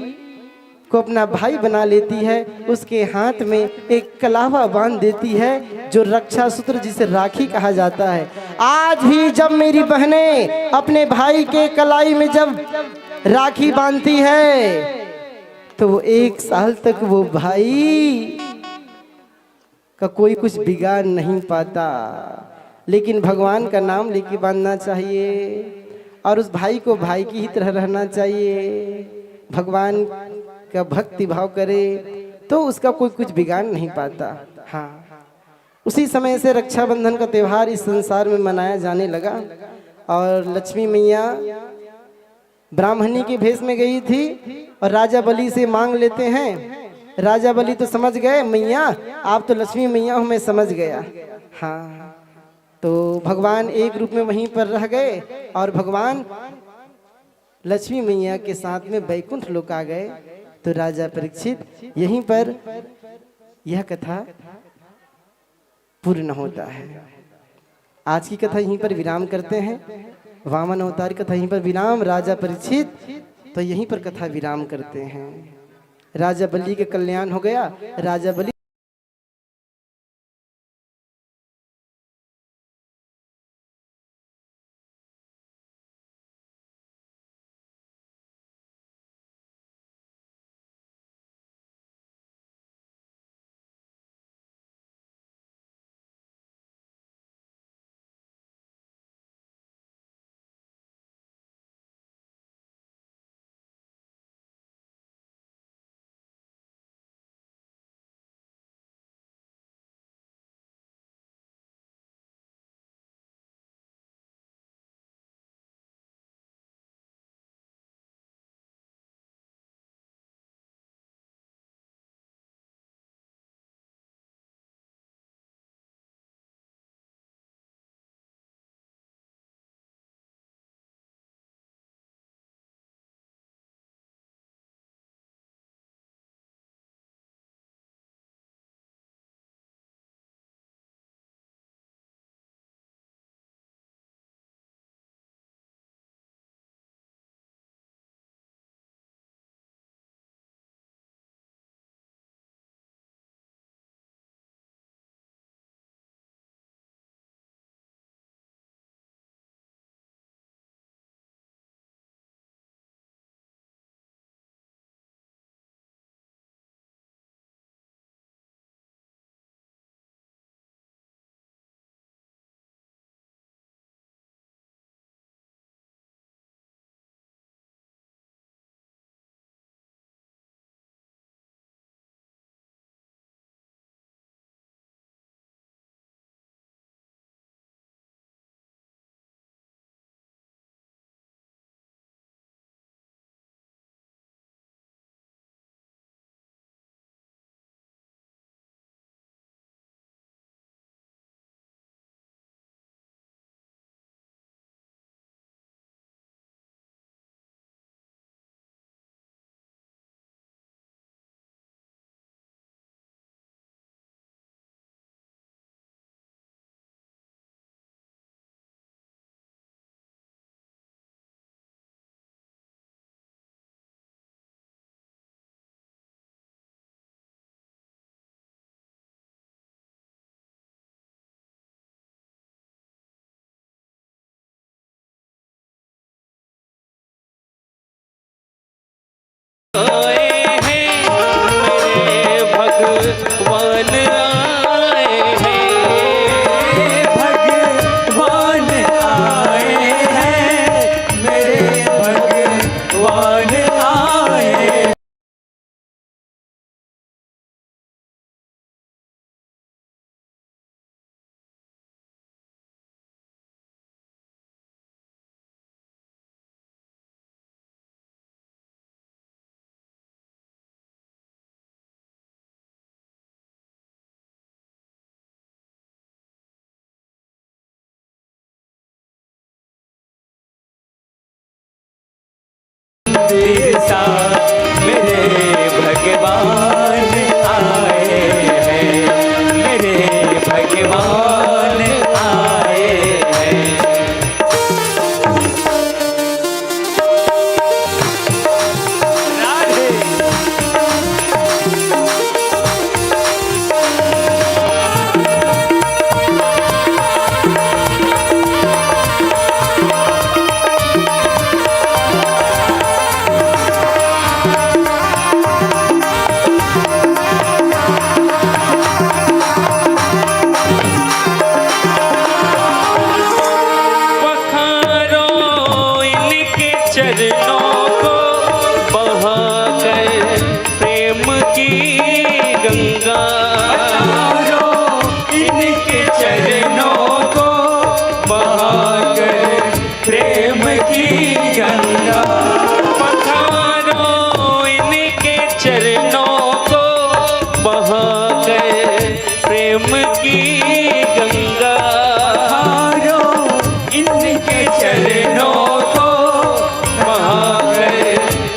को अपना भाई बना लेती है, उसके हाथ में एक कलावा बांध देती है, जो रक्षा सूत्र, जिसे राखी कहा जाता है। आज भी जब मेरी बहनें अपने भाई के कलाई में जब राखी बांधती है, तो वो एक साल तक वो भाई का कोई कुछ बिगाड़ नहीं पाता, लेकिन भगवान का नाम लेके बांधना चाहिए और उस भाई को भाई की ही तरह रहना चाहिए। भगवान का भक्ति भाव करे तो उसका कोई कुछ बिगाड़ नहीं पाता। हाँ, उसी समय से रक्षाबंधन का त्यौहार इस संसार में मनाया जाने लगा और लक्ष्मी मैया ब्राह्मणी के भेष में गई थी और राजा बलि से मांग लेते हैं। राजा बलि तो समझ गए, मैया, आप तो लक्ष्मी मैया हो, मैं समझ गया। हाँ, तो भगवान एक रूप में वहीं पर रह गए और भगवान लक्ष्मी मैया के साथ में बैकुंठ लोक आ गए। तो राजा परीक्षित, यहीं पर यह कथा पूर्ण होता है। आज की कथा यहीं पर विराम करते हैं। वामन अवतार कथा यहीं पर विराम। राजा परीक्षित तो यहीं पर कथा विराम करते हैं। राजा बलि के कल्याण हो गया। राजा बलि आए हैं, मेरे भगवान आए हैं। भगवान आए हैं, मेरे भगवान आए हैं। तेरे साथ मेरे भगवान आए हैं, मेरे भगवान आए हैं। राधे। पखारो इनके चरणों को, बहाकर प्रेम की गंगा। पखारो इनके चरणों को, बहाकर प्रेम की गंगा। पखारो इनके चरणों को, बहाकर प्रेम की गंगा। पखारो इनके चरणों को, बहाकर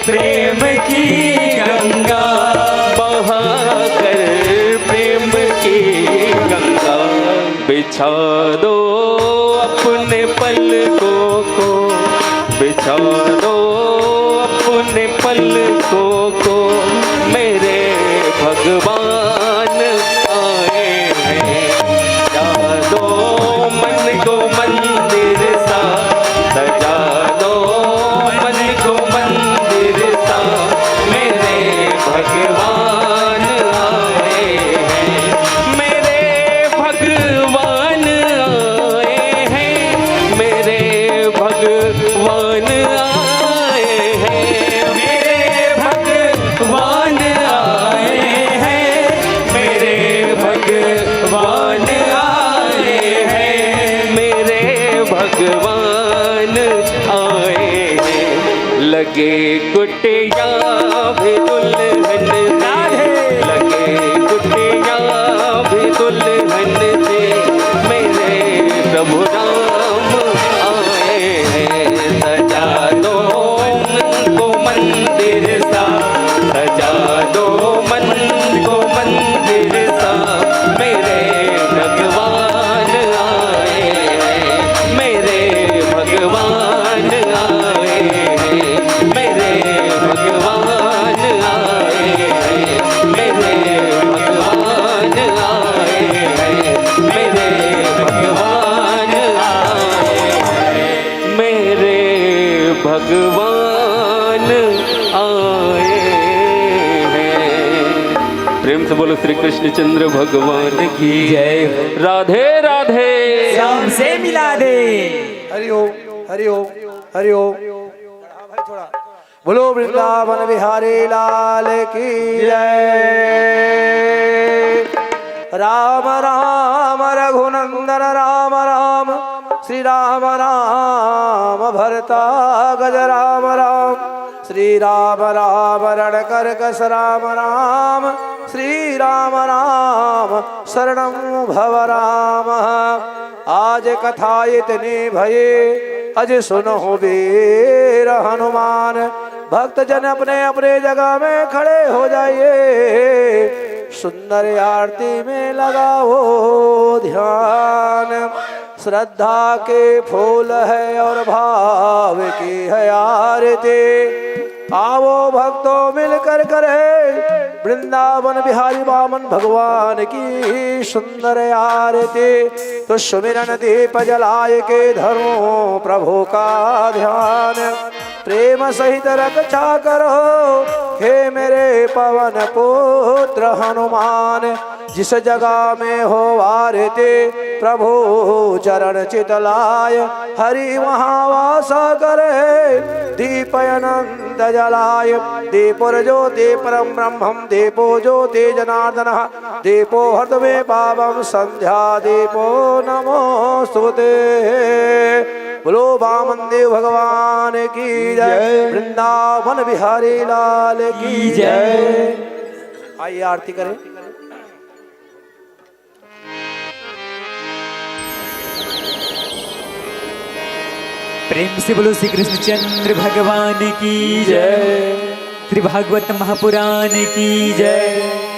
प्रेम की गंगा। बहाकर प्रेम की गंगा। बिछा दो अपने पलकों को, बिछा दो अपने पलकों को, मेरे भगवान आए हैं। सजा दो मन को मंदिर सा, सजा दो मन को मंदिर सा, मेरे भगवान आए हैं, मेरे भगवान आए हैं, मेरे भगवान आए हैं, मेरे भगवान आए हैं, मेरे भगवान आए हैं, मेरे भगवान आए हैं। लगे कुटिया भी दुल्हन से, राधे। लगे कुटिया भी दुल्हन से, मेरे प्रभु राम आए हैं। सजा दो मन को मंदिर सा, सजा दो मन को मंदिर सा, मेरे भगवान आए हैं, मेरे भगवान आए हैं, मेरे भगवान आए हैं, मेरे भगवान आए हैं, मेरे भगवान आए हैं, मेरे भगवान आए हैं। प्रेम से बोलो श्री कृष्णचंद्र भगवान की जय। राधे राधे। श्याम से मिला दे। हरि ओम, हरि ओम, हरि ओम। बोलो वृंदावन बिहारी लाल की जय। राम राम रघुनंदन राम राम, श्री राम राम भरता गज राम राम, श्री राम राम रणकरकस राम राम, श्री राम राम शरणं भव राम। आज कथा इतनी भई, अज सुनहु वीर हनुमान। भक्तजन अपने अपने जगह में खड़े हो जाइए, सुंदर आरती में लगाओ ध्यान। श्रद्धा के फूल है और भाव की है आरती। आओ भक्तों, मिलकर करें वृंदावन बिहारी वामन भगवान की सुंदर आरती। तो सुमिरन दीप जलाय के धरो प्रभु का ध्यान, प्रेम सहित रक्षा करो हे मेरे पवन पुत्र हनुमान, जिस जगह में हो आरती प्रभु चरण चित लाय, हरि वहाँ वास करे दीप अनंत जलाय। दीपुर ज्योति परम ब्रह्मम दीपो ज्योति जनार्दन, दीपो हृत में पावम संध्या दीपो नमोस्तुते। बोलो वामन देव भगवान की जय। जय। वृंदावन बिहारी लाल की जय। आइए आरती करें। प्रेम से बोलो श्री कृष्णचंद्र भगवान की जय। श्री भागवत महापुराण की जय।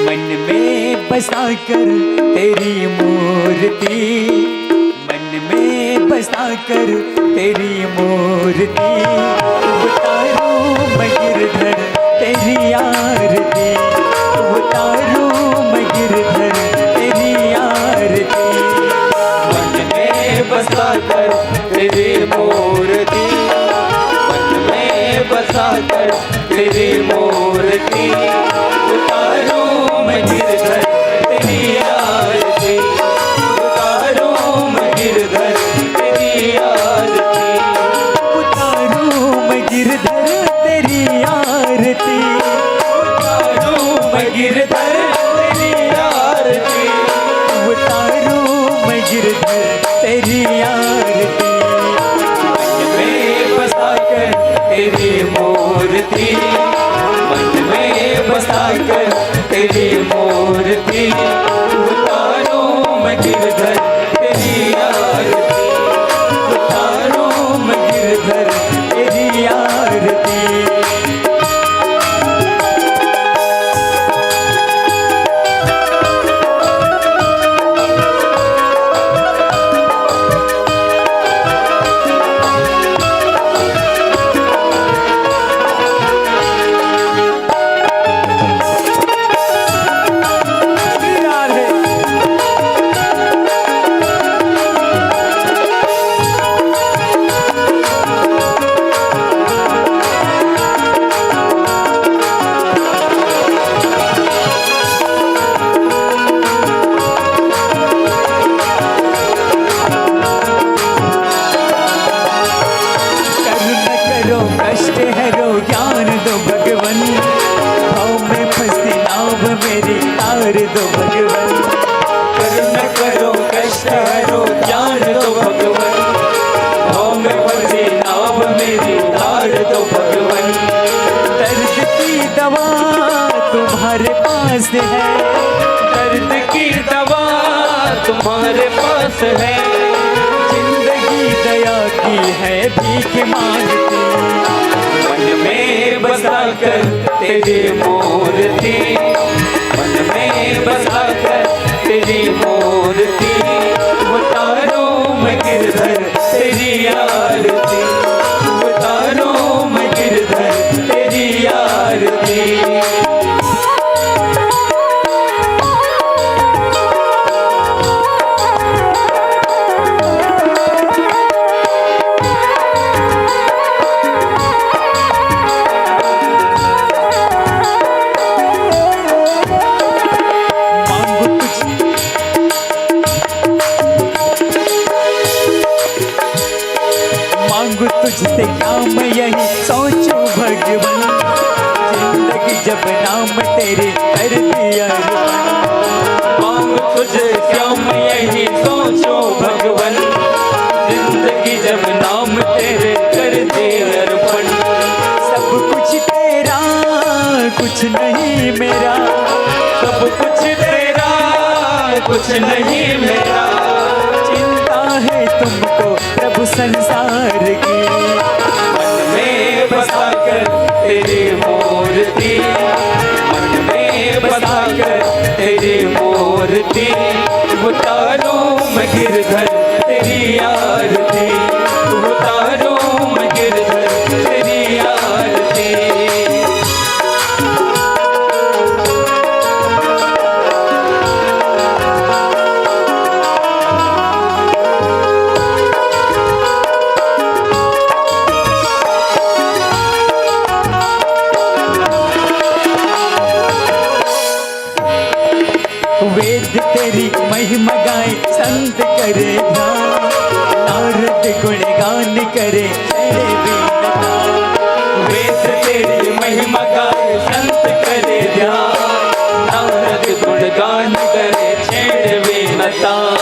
मन में बसा कर तेरी मूर्ति, मन में बसा कर तेरी मूर्ति, उतारूं मैं गिरधर तेरी आरती, उतारूं मैं गिरधर तेरी आरती। मन में बसा कर तेरी मूर्ति, मन में बसा कर तेरी मूर्ति, उतारूं मैं गिरधर तेरी आरती, उतारूं मैं गिरधर तेरी आरती, उतारूं मैं गिरधर तेरी आरती, उतारूं मैं गिरधर तेरी आरती, उतारूं मैं गिरधर तेरी आरती। मन में बसा कर तेरी मूर्ति, मन में बसा कर तेरी मूर्ति, उतारूं मैं गिरधर तेरी आरती, उतारूं मैं गिरधर तेरी आरती। करुणा करो, कष्ट हरो, ज्ञान दो भगवन, भाव में फंसी नाव मेरी तार दो भगवन। करुणा करो, कष्ट हरो, ज्ञान दो भगवन, भाव में फंसी नाव मेरी तार दो भगवन। दर्द की दवा तुम्हारे पास है, दर्द की दवा तुम्हारे पास है, जिंदगी दया की है भीख मांगती। मन में बसा कर तेरी मूर्ति, मन में बसा कर तेरी मूर्ति, उतारूं मैं गिरधर तेरी आरती, उतारूं मैं गिरधर तेरी आरती। मांगू तुझ मांगू तुझसे क्या मैं यही सोचूं भगवन, जिंदगी जब नाम तेरे कर दिया अर्पण। मांगू तुझसे क्या मैं यही सोचूं भगवन, जिंदगी जब नाम तेरे कर दिया अर्पण। सब कुछ तेरा, कुछ नहीं मेरा, सब कुछ तेरा, कुछ नहीं मेरा। चिंता है तुमको प्रभु संसार की। मन में बसा कर तेरी मूर्ति, मन में बसा कर तेरी मूर्ति। तेरी महिमा गाए संत करे ध्यान, नारद गुणगान करे छेड़े वीणा तान। वेद तेरी महिमा गाए संत करे ध्यान, नारद गुणगान करे छेड़े वीणा तान।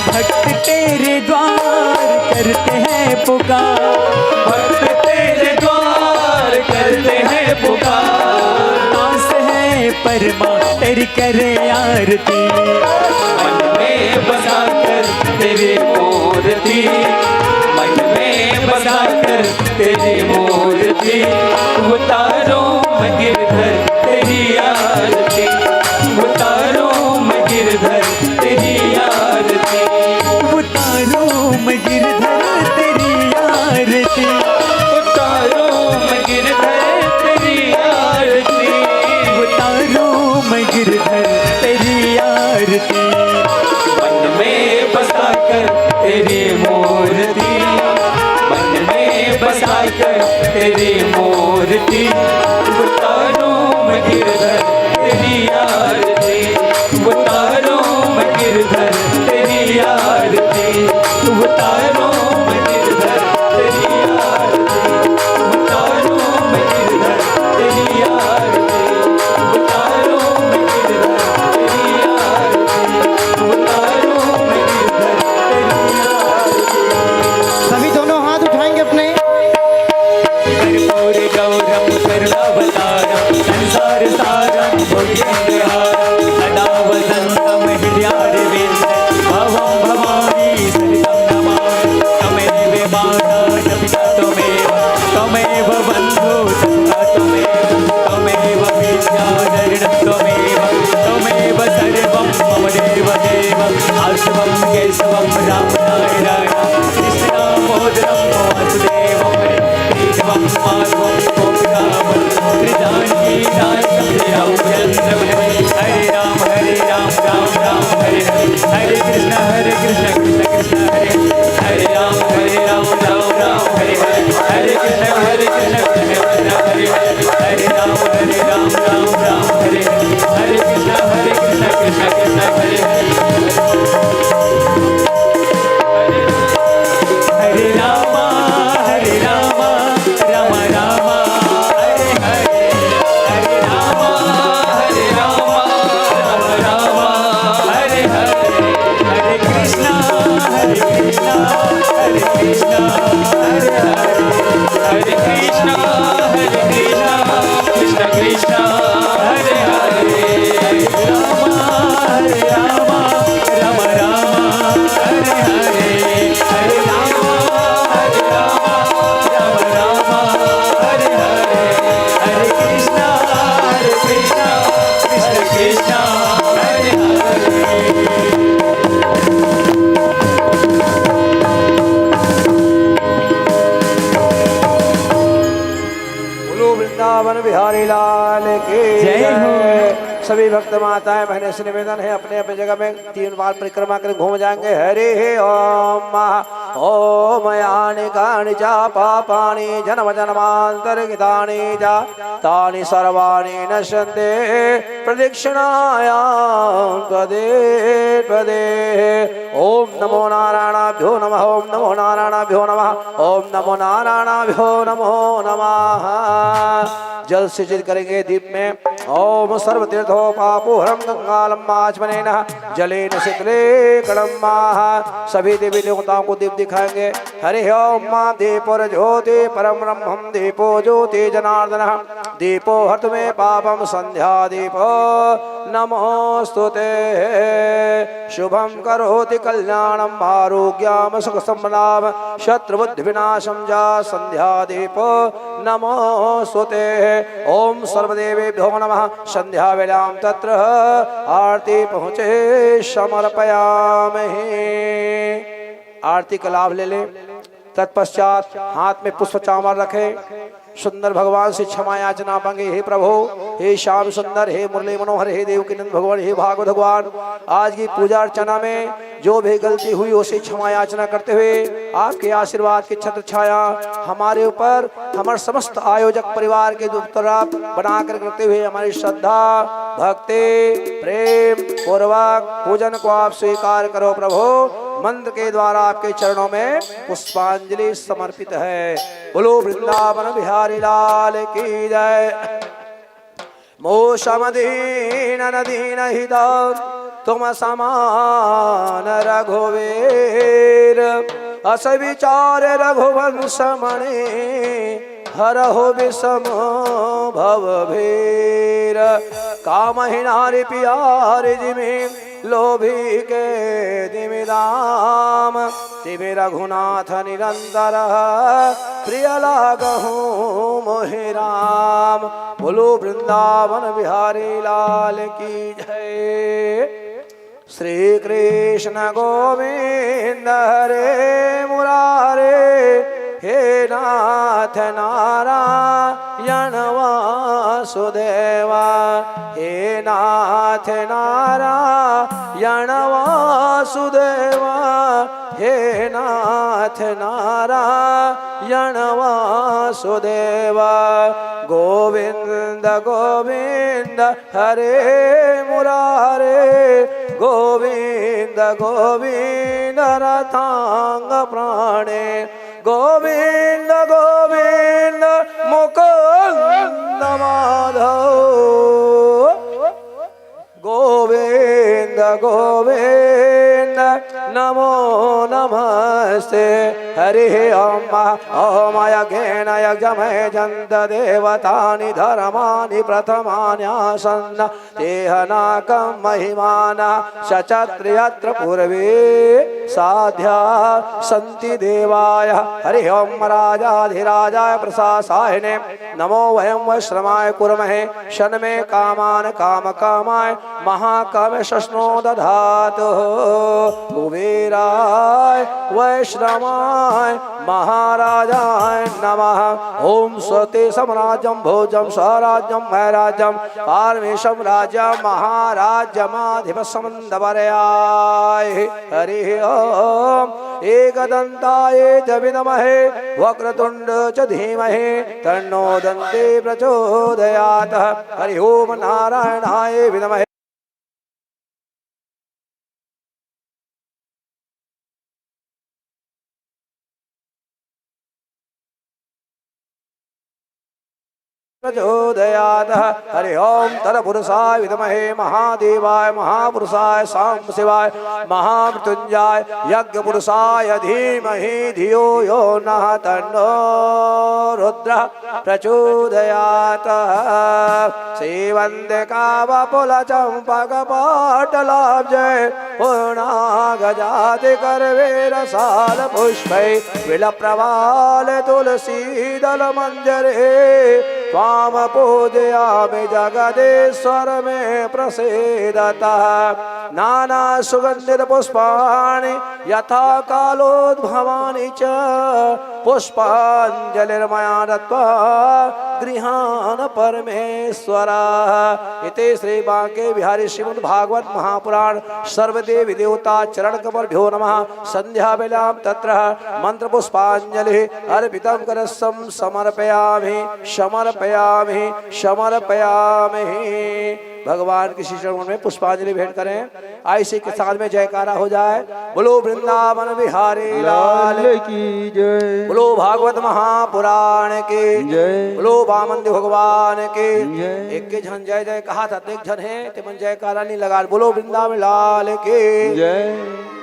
भक्त तेरे द्वार करते हैं पुकार, भक्त तेरे द्वार करते हैं पुकार। दास है परमा तेरी करे आरती, मन में बसा कर तेरी मूर्ति, मन में बसा कर तेरी मूर्ति, उतारूं मैं गिरधर तेरी आरती, उतारूं मैं गिरधर तेरी आरती, उतारूं मैं गिरधर तेरी आरती, उतारूं मैं गिरधर तेरी आरती, उतारूं मैं गिरधर तेरी आरती। मन में बसा कर तेरी मूर्ति, मन में बसा कर तेरी मूर्ति, उतारूं मैं गिरधर तेरी आरती, उतारूं मैं गिरधर तेरी आरती, उतारूं मैं गिरधर तेरी आरती, उतारूं मैं गिरधर तेरी आरती, उतारूं मैं गिरधर तेरी आरती, उतारूं मैं गिरधर तेरी आरती। सभी दोनों हाथ उठाएंगे अपने। कर्पूर गौरम करुणावतारम संसार सारम भुजगेंद्रहारम सदा वसंतम हृदयारविंद भवम भवानी सततम नमामि। त्वमेव माता च पिता त्वमेव, त्वमेव बंधु सखा त्वमेव, त्वमेव विद्या द्रविणं त्वमेव, त्वमेव सर्वं मम देव देव। आसवं केशवं राम नारायण, कृष्ण दामोदरं वासुदेवं, केशवं माधवं गोपिकावल्लभं, श्री जानकी नायकं श्री रामचंद्र प्रेम। हरे राम हरे राम राम राम हरे हरे, हरे कृष्ण हरे कृष्ण कृष्ण कृष्ण हरे हरे, हरे राम हरे राम राम राम हरे हरे, हरे कृष्ण हरे कृष्ण कृष्ण कृष्ण हरे हरे, हरे राम हरे राम राम राम हरे हरे, हरे कृष्ण हरे कृष्ण कृष्ण कृष्ण हरे हरे। हरे रामा हरे रामा रामा रामा हरे हरे, हरे रामा हरे रामा रामा रामा हरे हरे, हरे कृष्णा हरे कृष्णा हरे कृष्णा हरे हरे, हरे कृष्णा हरे कृष्णा कृष्ण कृष्ण हरे हरे, हरे रामा हरे रामा रामा रामा हरे हरे, हरे रामा हरे रामा रामा रामा हरे हरे, हरे कृष्णा हरे कृष्णा कृष्ण कृष्ण हरे हरे। बोलो वृंदावन बिहारी लाल की जय हो। जय। सभी भक्त माताएं बहनें से निवेदन है, अपने अपने जगह में तीन बार परिक्रमा कर घूम जाएंगे। हरि ओम। ओम यानि कानि च पापानि जन्म जन्मांतर कृतानि च तानि सर्वाणि नश्यन्ति प्रदक्षिणायां पदे पदे। ओम नमो नारायणाभ्यो नमः, ओम नमो नारायणाभ्यो नमः, ओम नमो नारायणाभ्यो नमो नमः। जल सिंचित करेंगे दीप में। ओम सर्वतीर्थो पापोहरं गंगालम्बाचमनेन जलेन शीतलीकरणं माः। सभी देवी देवताओं को दीप दिखाएंगे। हरि ओम। मां दीपो ज्योति परम ब्रह्मम दीपो ज्योति जनार्दन, दीपो हरतु मे पापम संध्या दीपो नमोस्तुते। शुभं करोति कल्याणं आरोग्यं सुखसम्पदां शत्रुबुद्धिविनाशं च संध्यादीपो नमोस्तुते। ओम सर्वदेवेभ्यो नमः। संध्या वेलां तत्र आरती पहुँचे समर्पयामहे। आरती का लाभ ले लें। तत्पश्चात हाथ में पुष्प चामर रखें। सुंदर भगवान से क्षमा याचना मांगे, हे प्रभु, हे श्याम सुंदर, हे मुरली मनोहर, हे देवकी नंद भगवान, हे भागवत भगवान, आज की पूजा अर्चना में जो भी गलती हुई, उसे क्षमा याचना करते हुए आपके आशीर्वाद की छत्र छाया हमारे ऊपर, हमारे समस्त आयोजक परिवार के ऊपर आप बनाकर करते हुए हमारी श्रद्धा, भक्ति, प्रेम पूर्वक पूजन को आप स्वीकार करो प्रभु। मंत्र के द्वारा आपके चरणों में पुष्पांजलि समर्पित है। बोलो वृंदावन बिहारी लाल की जय। मोसम दीन न दीन हित तुम समान रघुवीर। अस विचार रघुवंश मणि हरहु विषम भव भीर। कामहि नारि पियारि जिमि लोभी के दिमिदाम। तिमि रघुनाथ निरंतर प्रिय लागहु मोहि राम। बोलो वृंदावन बिहारी लाल की जय। श्री कृष्ण गोविंद हरे मुरारे। हे नाथ नारायण वासुदेवा। हे नाथ नारायण वासुदेवा। हे नाथ नारायण वासुदेवा। गोविंद गोविंद हरे मुरारे। गोविंद गोविंद रथांग प्राणे। गोविंद गोविंद मुकुंद माधव। गोविंद गोविंद नमो नमस्ते। हरि ओम। ओम यज्ञेन यज्ञमयजंत देवतानि धर्माणि प्रथमान्यासन्न तेह नाकं महिमान। सचत्र यत्र पूर्वे साध्या संति देवाय। हरि ओम राजाधिराजाय प्रशासायने नमो वयम वै श्रमाय कुर्महे। शन मे कामान काम कामाय महाकाम शश्नो दधातु। कुबेराय वै श्रमाय महाराजाय नमः। ओम स्वतेषां राज्यं भोज्यं स्वराज्यं वैराज्यं पारमेशं राज्यं महाराज्यमाधिपस्यमन्दवर्याय। हरि ओम। एकदंताय च विद्महे वक्रतुंड च धीमहि तन्नो दंते प्रचोदयात। हरि ओम नारायणाय विद्महे प्रचोदयात। हरि ओम तत्पुरुषाय विद्महे महादेवाय महापुरुषाय सांब शिवाय महामृत्युंजय यज्ञ पुरुषाय धीमहि धियो यो नः तन्नो रुद्र प्रचोदयात। सेवंत काव पुल चंपक पाटलाब्जै पूर्णाग जाति करवीर साल पुष्पै विल प्रवाल तुलसी दल मंजरे। त्वाम पूजयामि जगदीश्वर मे प्रसीदतः। नाना सुगंधित पुष्पाणि यथा कालोद्भवानि च पुष्पांजलिर्मया दत्त्वा गृहाण परमेश्वर। इति श्री बांके बिहारी श्रीमद् भागवत महापुराण सर्वदेवी देवता चरण कमलभ्यो नमः। संध्या वेलां तत्र मंत्र पुष्पांजलि अर्पितं करस्सं समर्पयामि समर्पयामि समर्पयामि। भगवान के श्री चरणों में पुष्पांजलि भेंट करें। ऐसे के साथ में जयकारा हो जाए। बोलो वृंदावन बिहारी लाल। लाल की जय। बोलो भागवत महापुराण की। जय। बोलो वामन देव भगवान की। जय। एक के झन जय जय कहा था, एक झन है ते मन जयकारा नहीं लगा। बोलो वृंदावन लाल की। जय।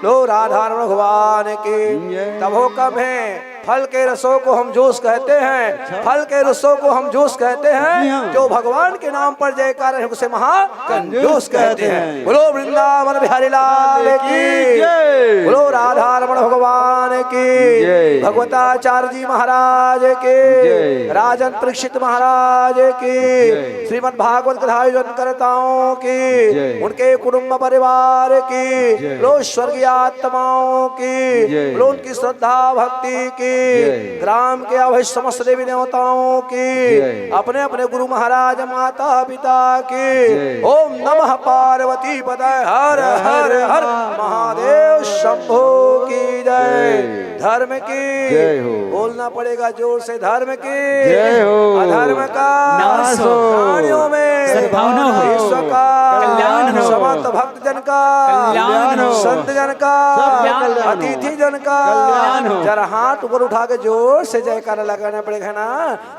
लो राधा रमण भगवान की। जय। तब हो कम है, फल के रसों को हम जूस कहते हैं। अच्छा। फल के रसों को हम जूस कहते हैं। जी हाँ। जो भगवान के नाम पर जयकारा है, उसे महाकंजूस कहते हैं। बोलो वृंदावन बिहारी लाल की। जय। बोलो राधा रमण भगवान की। जय। भगवताचार्य जी महाराज की। जय। राजन परीक्षित महाराज की। जय। श्रीमद् भागवत कथा आयोजन कर्ताओं की। जय। उनके कुटुंब परिवार की। जय। बोलो स्वर्गीय आत्माओं की। जय। बोलो उनकी श्रद्धा भक्ति की। जय। ग्राम के अवश्य समस्त देवी देवताओं की। जय। अपने अपने गुरु महाराज माता पिता की। जय। ओम नमः पार्वती पतये हर हर हर महादेव शंभो की जय। जय। धर्म की जय हो। बोलना पड़ेगा जोर से, धर्म की जय हो। अधर्म का नाश हो। प्राणियों में सद्भावना हो। विश्व का कल्याण हो। समस्त भक्त जन का कल्याण हो। संत जन का सबका कल्याण हो। अतिथि जन का कल्याण हो। जरा हाथ ऊपर उठा के जोर से जयकारा लगाना पड़ेगा ना।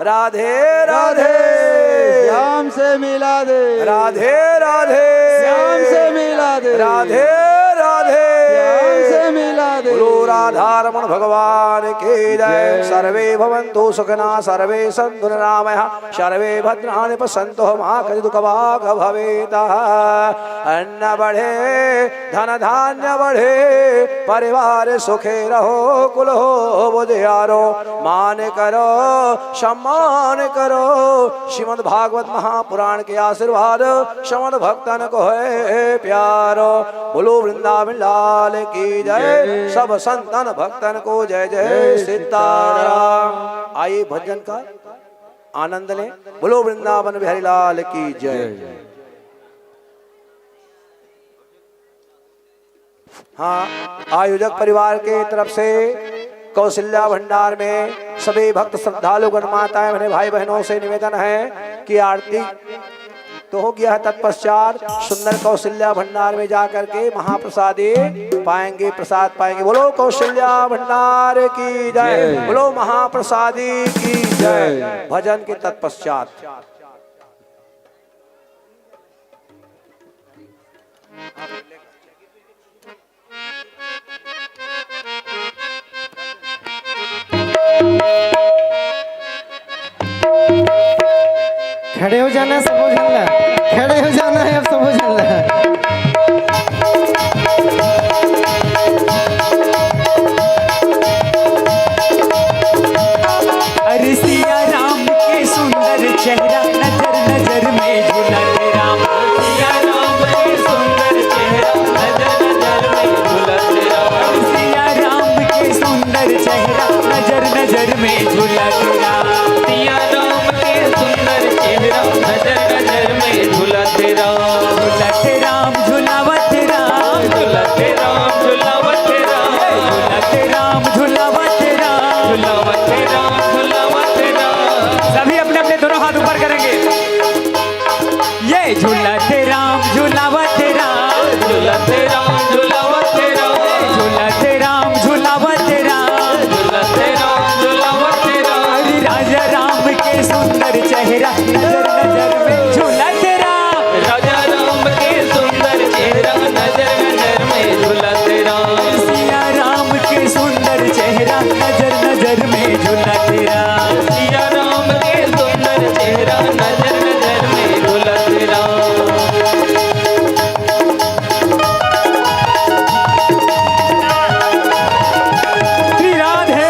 राधे राधे। श्याम से मिला दे। राधे राधे। श्याम से मिला दे। राधे राधे। श्याम से मिला दे। बोलो राधा रमण भगवान की जय। जय। सर्वे भवन्तु सुखिनः, सर्वे सन्तु निरामयाः, सर्वे भद्राणि पश्यन्तु मा कश्चित् दुःखभाग् भवेत्। अन्न बढ़े धन धान्य बढ़े, परिवार सुखी रहो, कुल हो उजियारो, मान करो, सम्मान करो। श्रीमद् भागवत महापुराण के आशीर्वाद, समस्त भक्तन को है प्यारो। बोलो वृंदावन लाल की जय, जय। सब संतन भक्तन को जय जय जय सीताराम। सीताराम। आइए भजन का आनंद लें। बोलो वृंदावन बिहारी लाल की जय। जय। हाँ, आयोजक परिवार के तरफ से कौशल्या भंडार में सभी भक्त श्रद्धालु गण माताएं, बहने, भाई बहनों से निवेदन है कि आरती तो हो गया है, तत्पश्चात सुंदर कौशल्या भंडार में जा करके महाप्रसादी पाएंगे, प्रसाद पाएंगे। बोलो कौशल्या भंडार की जय, जय। बोलो महाप्रसादी की जय। जय। भजन के तत्पश्चात खड़े हो जाना है सबो झन ला, खड़े हो जाना है अब सबो झन ला। अरे सिया राम के सुंदर चेहरा नजर नजर में झूलत राम। सिया राम के सुंदर चेहरा नजर नजर में झूलत राम। सिया राम के सुंदर चेहरा नजर नजर में झूलत राम। सिया राम के सुंदर चेहरा नजर नजर में झूलत राम। झूलत राम झुलावत राम। झूलत राम झुलावत राम। झूलत राम झुलावत राम। झुलावत राम झुलावत राम। सभी अपने अपने दोनों हाथ ऊपर करेंगे। ये झूलत राम झुलावत राम। झूलत राम झुलावत राम। झूलत राम झुलावत राम। झूलत राम झुलावत राम। अरे राजा राम के सुंदर चेहरा नजर नजर में झूलत राम। राजा राम के सुंदर चेहरा नजर नजर में झूलत राम। सिया राम के सुंदर चेहरा नजर नजर में झूलत राम। सिया राम के सुंदर चेहरा नजर नजर में झूलत राम। श्री राधे।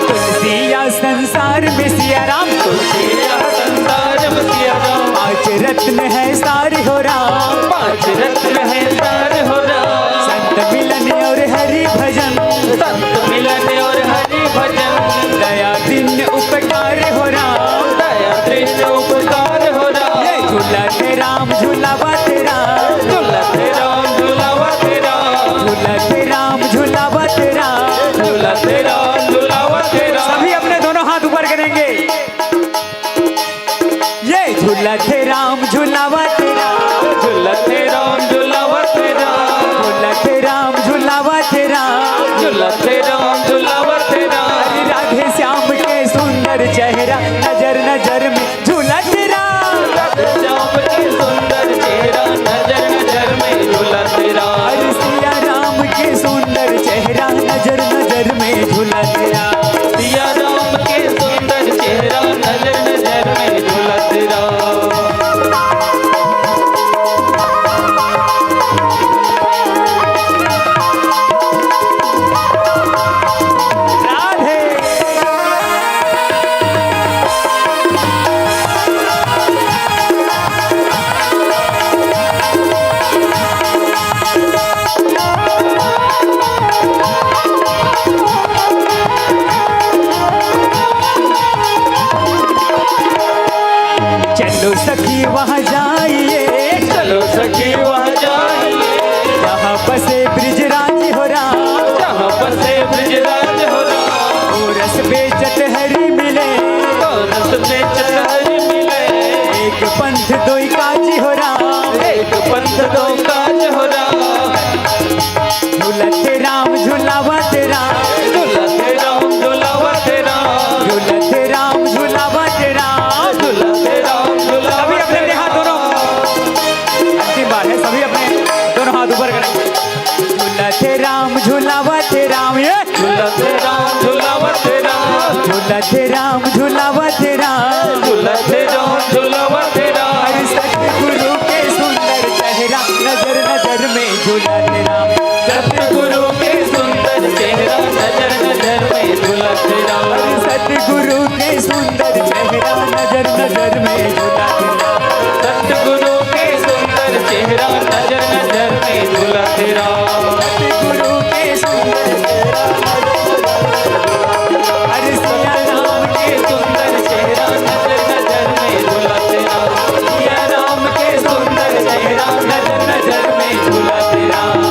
तुलसिया संसार में सिया राम। तुलसिया संसार में सिया राम। पांच रत्न है सारे हो राम। पांच रत्न है सारे हो राम। संत मिलन और हरि भजन। संत मिलन और हरि भजन। दया दीन उपकार हो राम। दया दीन उपकार हो राम। ये झूलत राम झुलावत राम। झूलत राम झुलावत राम। झूलत राम झुलावत राम। झूलत राम झुलावत राम। सभी अपने दोनों हाथ ऊपर करेंगे। ये झूलत राम झुलावत राम। झूलत राम झुलावत झुलावत राम, झुलावत राम, झुलावत राम, झुलावत राम, झुलावत राम, झुलावत राम, झुलावत राम, झुलावत राम। सभी अपने अपने हाथ दोनों, अंतिम बार है, सभी अपने दोनों हाथ ऊपर करें। झुलावत राम, झुलावत राम, ये झुलावत राम, झुलावत राम, झुलावत राम, झुलावत राम, झुलावत राम, झुलावत राम। अरे सतगुरु के सुंदर चेहरा नजर नजर में झुलावत राम। सतगुरु के सुंदर चेहरा नजर नजर में झुलावत राम। अरे सतगुरु के सुंदर चेहरा नजर नजर में झुलावत राम। सतगुरु के सुंदर चेहरा नजर नजर में झुलावत राम। सतगुरु के सुंदर चेहरा नजर नजर में, अरे सिया राम के सुंदर चेहरा नजर नजर में झुलावत राम। सिया राम के सुंदर चेहरा नजर नजर में झुलावत राम।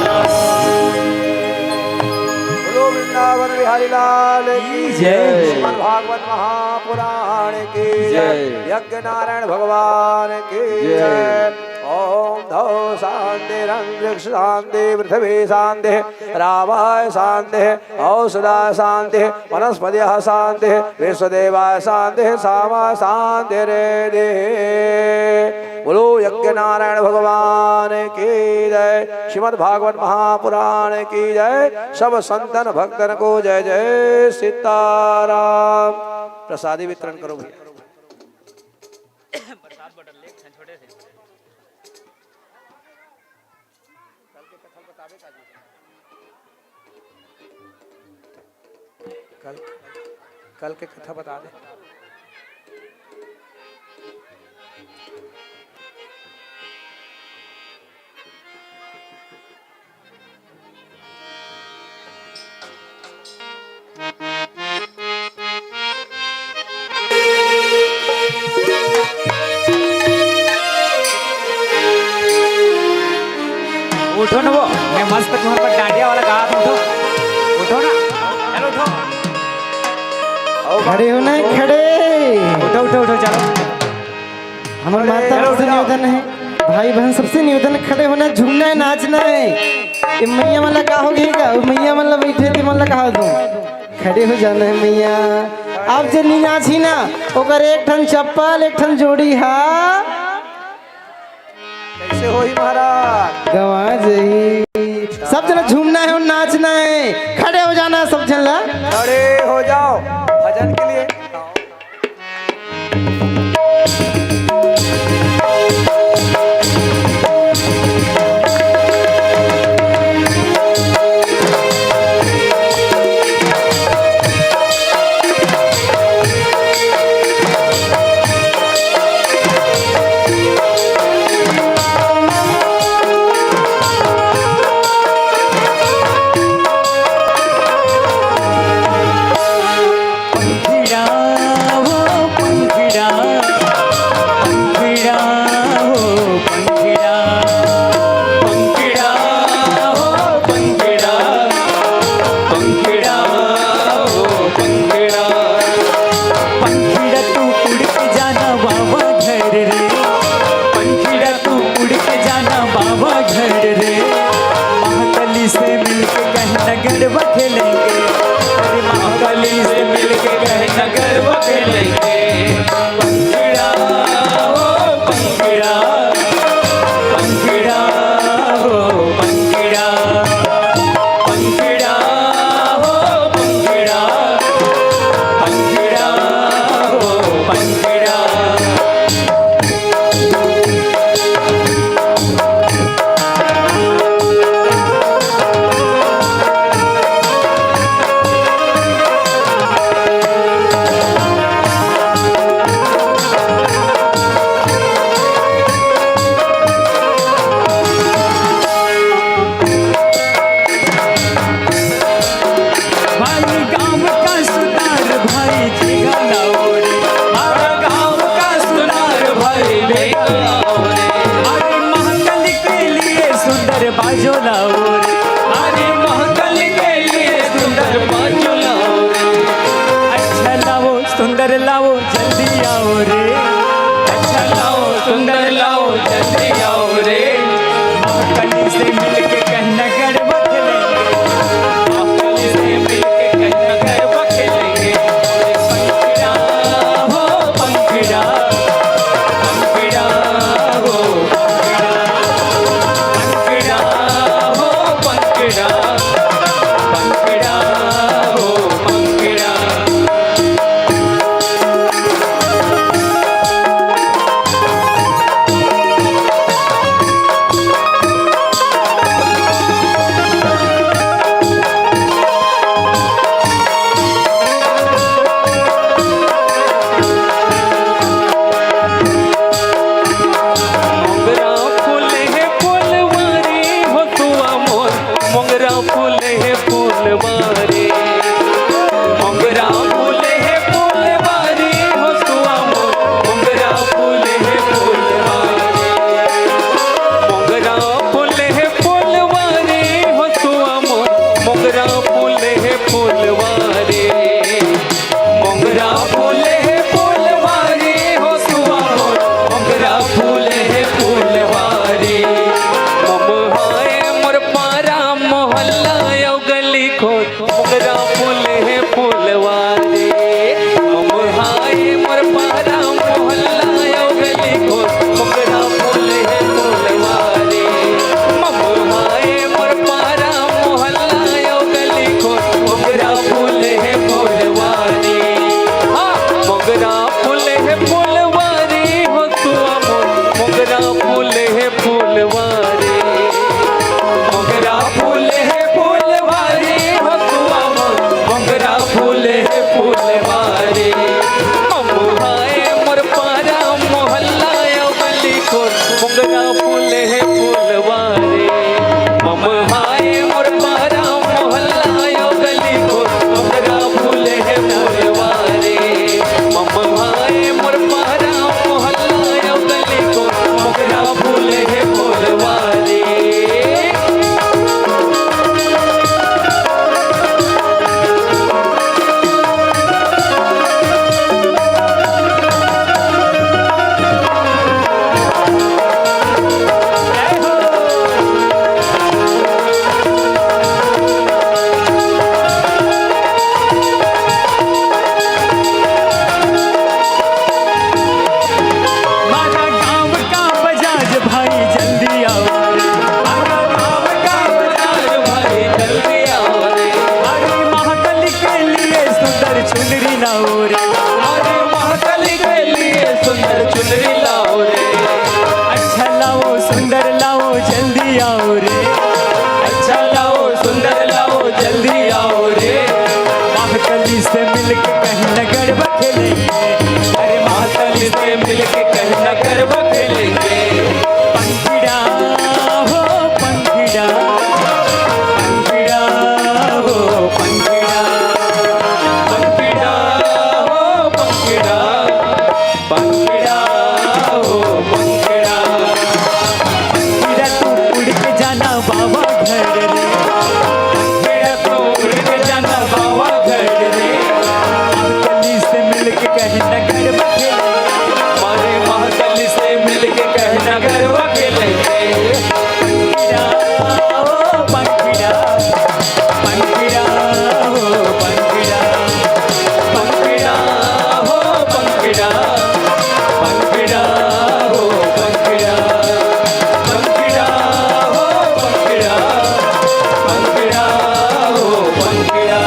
बोलो वृंदावन बिहारी लाल की जय। श्रीमद् भागवत महापुराण की जय। जय। यज्ञ नारायण भगवान की जय। जय। ओम धौ शांति, अंतरिक्ष शांति, पृथ्वी शांति, रावाय शांति, औषधाय शांति, वनस्पतियः शांति, विश्वदेवाय शांति, सामा शांति रे दे। बोलो यज्ञ नारायण भगवान की जय, श्रीमद् भागवत महापुराण की जय, सब संतन भक्तन को जय जय सीताराम। प्रसादी वितरण करो भैया। प्रसाद बटन ले, छोटे से। कल, कल के कथा बता दे। उठो ना वो, मैं मस्त तुम्हारे पर डांडिया वाला गा रहा हूँ, उठो, उठो ना, चलो उठो। खड़े हो ना, खड़े। उठो, उठो, उठो, चलो। हमर माता बहन से निवेदन है, भाई बहन सबसे निवेदन है, खड़े होना, झूमना है, नाचना है। ए मैया मन ला का हो गई का? ओ मैया मन ला बैठे थे, मन ला का हो तुम? खड़े हो जाना है मैया। आप जे नी नाची ना, ओकर एक ठन चप्पल, एक ठन जोड़ी हा। कैसे होई महाराज? गवा जही। सब जना झूमना है और नाचना है। खड़े हो जाना है सब जन ला। खड़े हो जाओ भजन के लिए। पंखिड़ा हो पंखिड़ा, पंखिड़ा हो पंखिड़ा, पंखिड़ा हो पंखिड़ा, पंखिड़ा हो पंखिड़ा। पंखिड़ा तू उड़ के जाना बाबा घर रे, पंखिड़ा तू उड़ के जाना बाबा घर रे। महाकाली से मिलके कहीं न गरबा खेलेंगे, अरे महाकाली से मिलके कहीं न गरबा खेलेंगे। पंखिड़ा हो पंखिड़ा, पंखिड़ा हो पंखिड़ा, पंखिड़ा हो पंखिड़ा, पंखिड़ा हो पंखिड़ा। फूले हे फुलवारी, मोंगरा फूले हे फुलवारी, हसुआ मोर मोंगरा फूले हे फुलवारी। मोंगरा फूले हे फुलवारी, हसुआ मोर मोंगरा फूले हे फुलवारी। मोंगरा फूले हे फुलवारी, हसुआ मोर मोंगरा फूले हे फुलवारी। मम हाय मोर पारा मोहल्ला अउ गली खोर, मोंगरा फूले हे फुलवारी। मम हाय मोर पारा मोहल्ला अउ गली खोर, मोंगरा फूले हे फुलवारी। मम हाय मोर पारा मोहल्ला अउ गली खोर, मोंगरा फूले हे फुलवारी। हाँ, मोंगरा फूले हे फुलवारी, हसुआ मोर मोंगरा फूले हे फुलवारी। मोंगरा फूले हे फुलवारी, हसुआ मोर मोंगरा फूले हे फुलवारी। मम हाय मोर पारा मोहल्ला अउ गली खोर, मोंगरा फूले हे फुलवारी। मम हाय मोर पारा मोहल्ला अउ गली खोर, मोंगरा फूले हे फुलवारी। मम हाय मोर पारा मोहल्ला अउ गली खोर, मोंगरा फूले हे फुलवारी। मारा गाँव का बजाज भाई जल्दी आओ रे। मारा गाँव का बजाज भाई जल्दी आओ रे। अरे महाकाली के लिए सुंदर चुनरी लाओ रे। अरे महाकाली के लिए सुंदर चुनरी लाओ रे। अच्छा लाओ सुंदर लाओ जल्दी आओ रे। अच्छा लाओ सुंदर लाओ जल्दी आओ रे। महाकाली से मिलके कहीं न गरबा खेलेंगे। अरे महाकाली से मिलके कहीं न गरबा खेलेंगे। पंखिड़ा हो पंखिड़ा, पंखिड़ा हो पंखिड़ा, पंखिड़ा हो पंखिड़ा, पंखिड़ा हो पंखिड़ा। पंखिड़ा तू उड़ के जाना बाबा घर रे। पंखिड़ा तू उड़ के जाना बाबा घर रे। महाकाली से मिलके कहीं न गरबा खेलेंगे। अरे महाकाली से मिलके कहीं न गरबा खेलेंगे। पंखिड़ा, ओ पंखिड़ा, पंखिड़ा, ओ पंखिड़ा, पंखिड़ा, ओ पंखिड़ा, पंखिड़ा, ओ पंखिड़ा, पंखिड़ा, ओ पंखिड़ा, पंखिड़ा, ओ पंखिड़ा।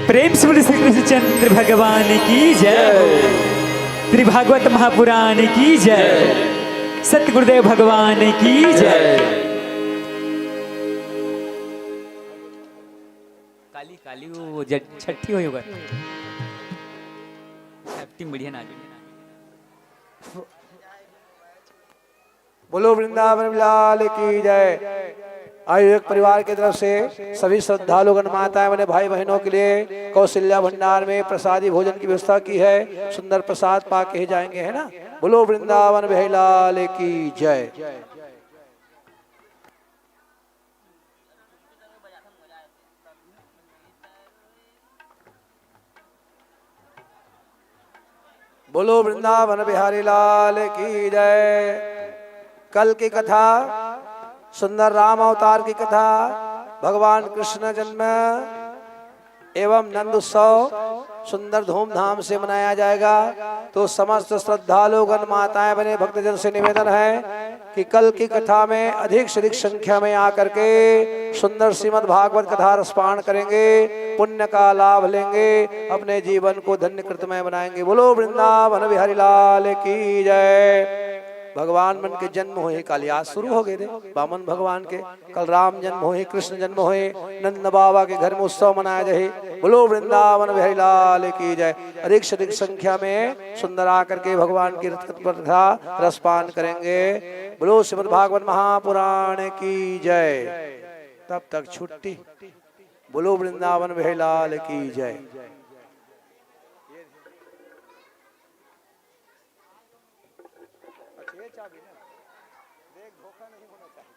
प्रेम से बोलिए श्री कृष्णचंद्र भगवान की जय। श्री भागवत महापुराण की जय। सतगुरुदेव भगवान की जय। काली काली वो जट छठी होई होगा। Acting बढ़िया ना। बोलो वृंदावन लाल की जय। आयोजक परिवार की तरफ से सभी श्रद्धालुगण माताएं, बहने, भाई बहनों के लिए कौशल्या भंडार में प्रसादी भोजन की व्यवस्था की है। सुंदर प्रसाद पा के ही जाएंगे, है ना। बोलो वृंदावन बिहारी लाल की जय। बोलो वृंदावन बिहारी लाल की जय। कल की कथा सुंदर राम अवतार की कथा, भगवान कृष्ण जन्म, एवं नंद उत्सव सुंदर धूमधाम से मनाया जाएगा। तो समस्त श्रद्धालुगण, माताएं, बहने, भक्तजन से निवेदन है कि कल की कथा में अधिक से अधिक संख्या में आकर के सुंदर श्रीमद् भागवत कथा रसपान करेंगे, पुण्य का लाभ लेंगे, अपने जीवन को धन्य कृतमय बनाएंगे। बोलो वृंदावन बिहारी लाल की जय। भगवान मन के जन्म होही काली, आज शुरू हो गए थे बामन भगवान के। कल राम जन्म होही, कृष्ण जन्म होही, नंद बाबा के घर में उत्सव मनाया जाही। बोलो वृंदावन बिहारी लाल की जय। अधिक से अधिक संख्या में सुंदर आकर के भगवान की रथ कथा रसपान करेंगे। बोलो श्रीमद् भागवत महापुराण की जय। तब तक छुट्टी। बोलो वृंदावन बिहारी लाल की जय। अच्छा, ये चाबी ना, देख, धोखा नहीं होना चाहिए।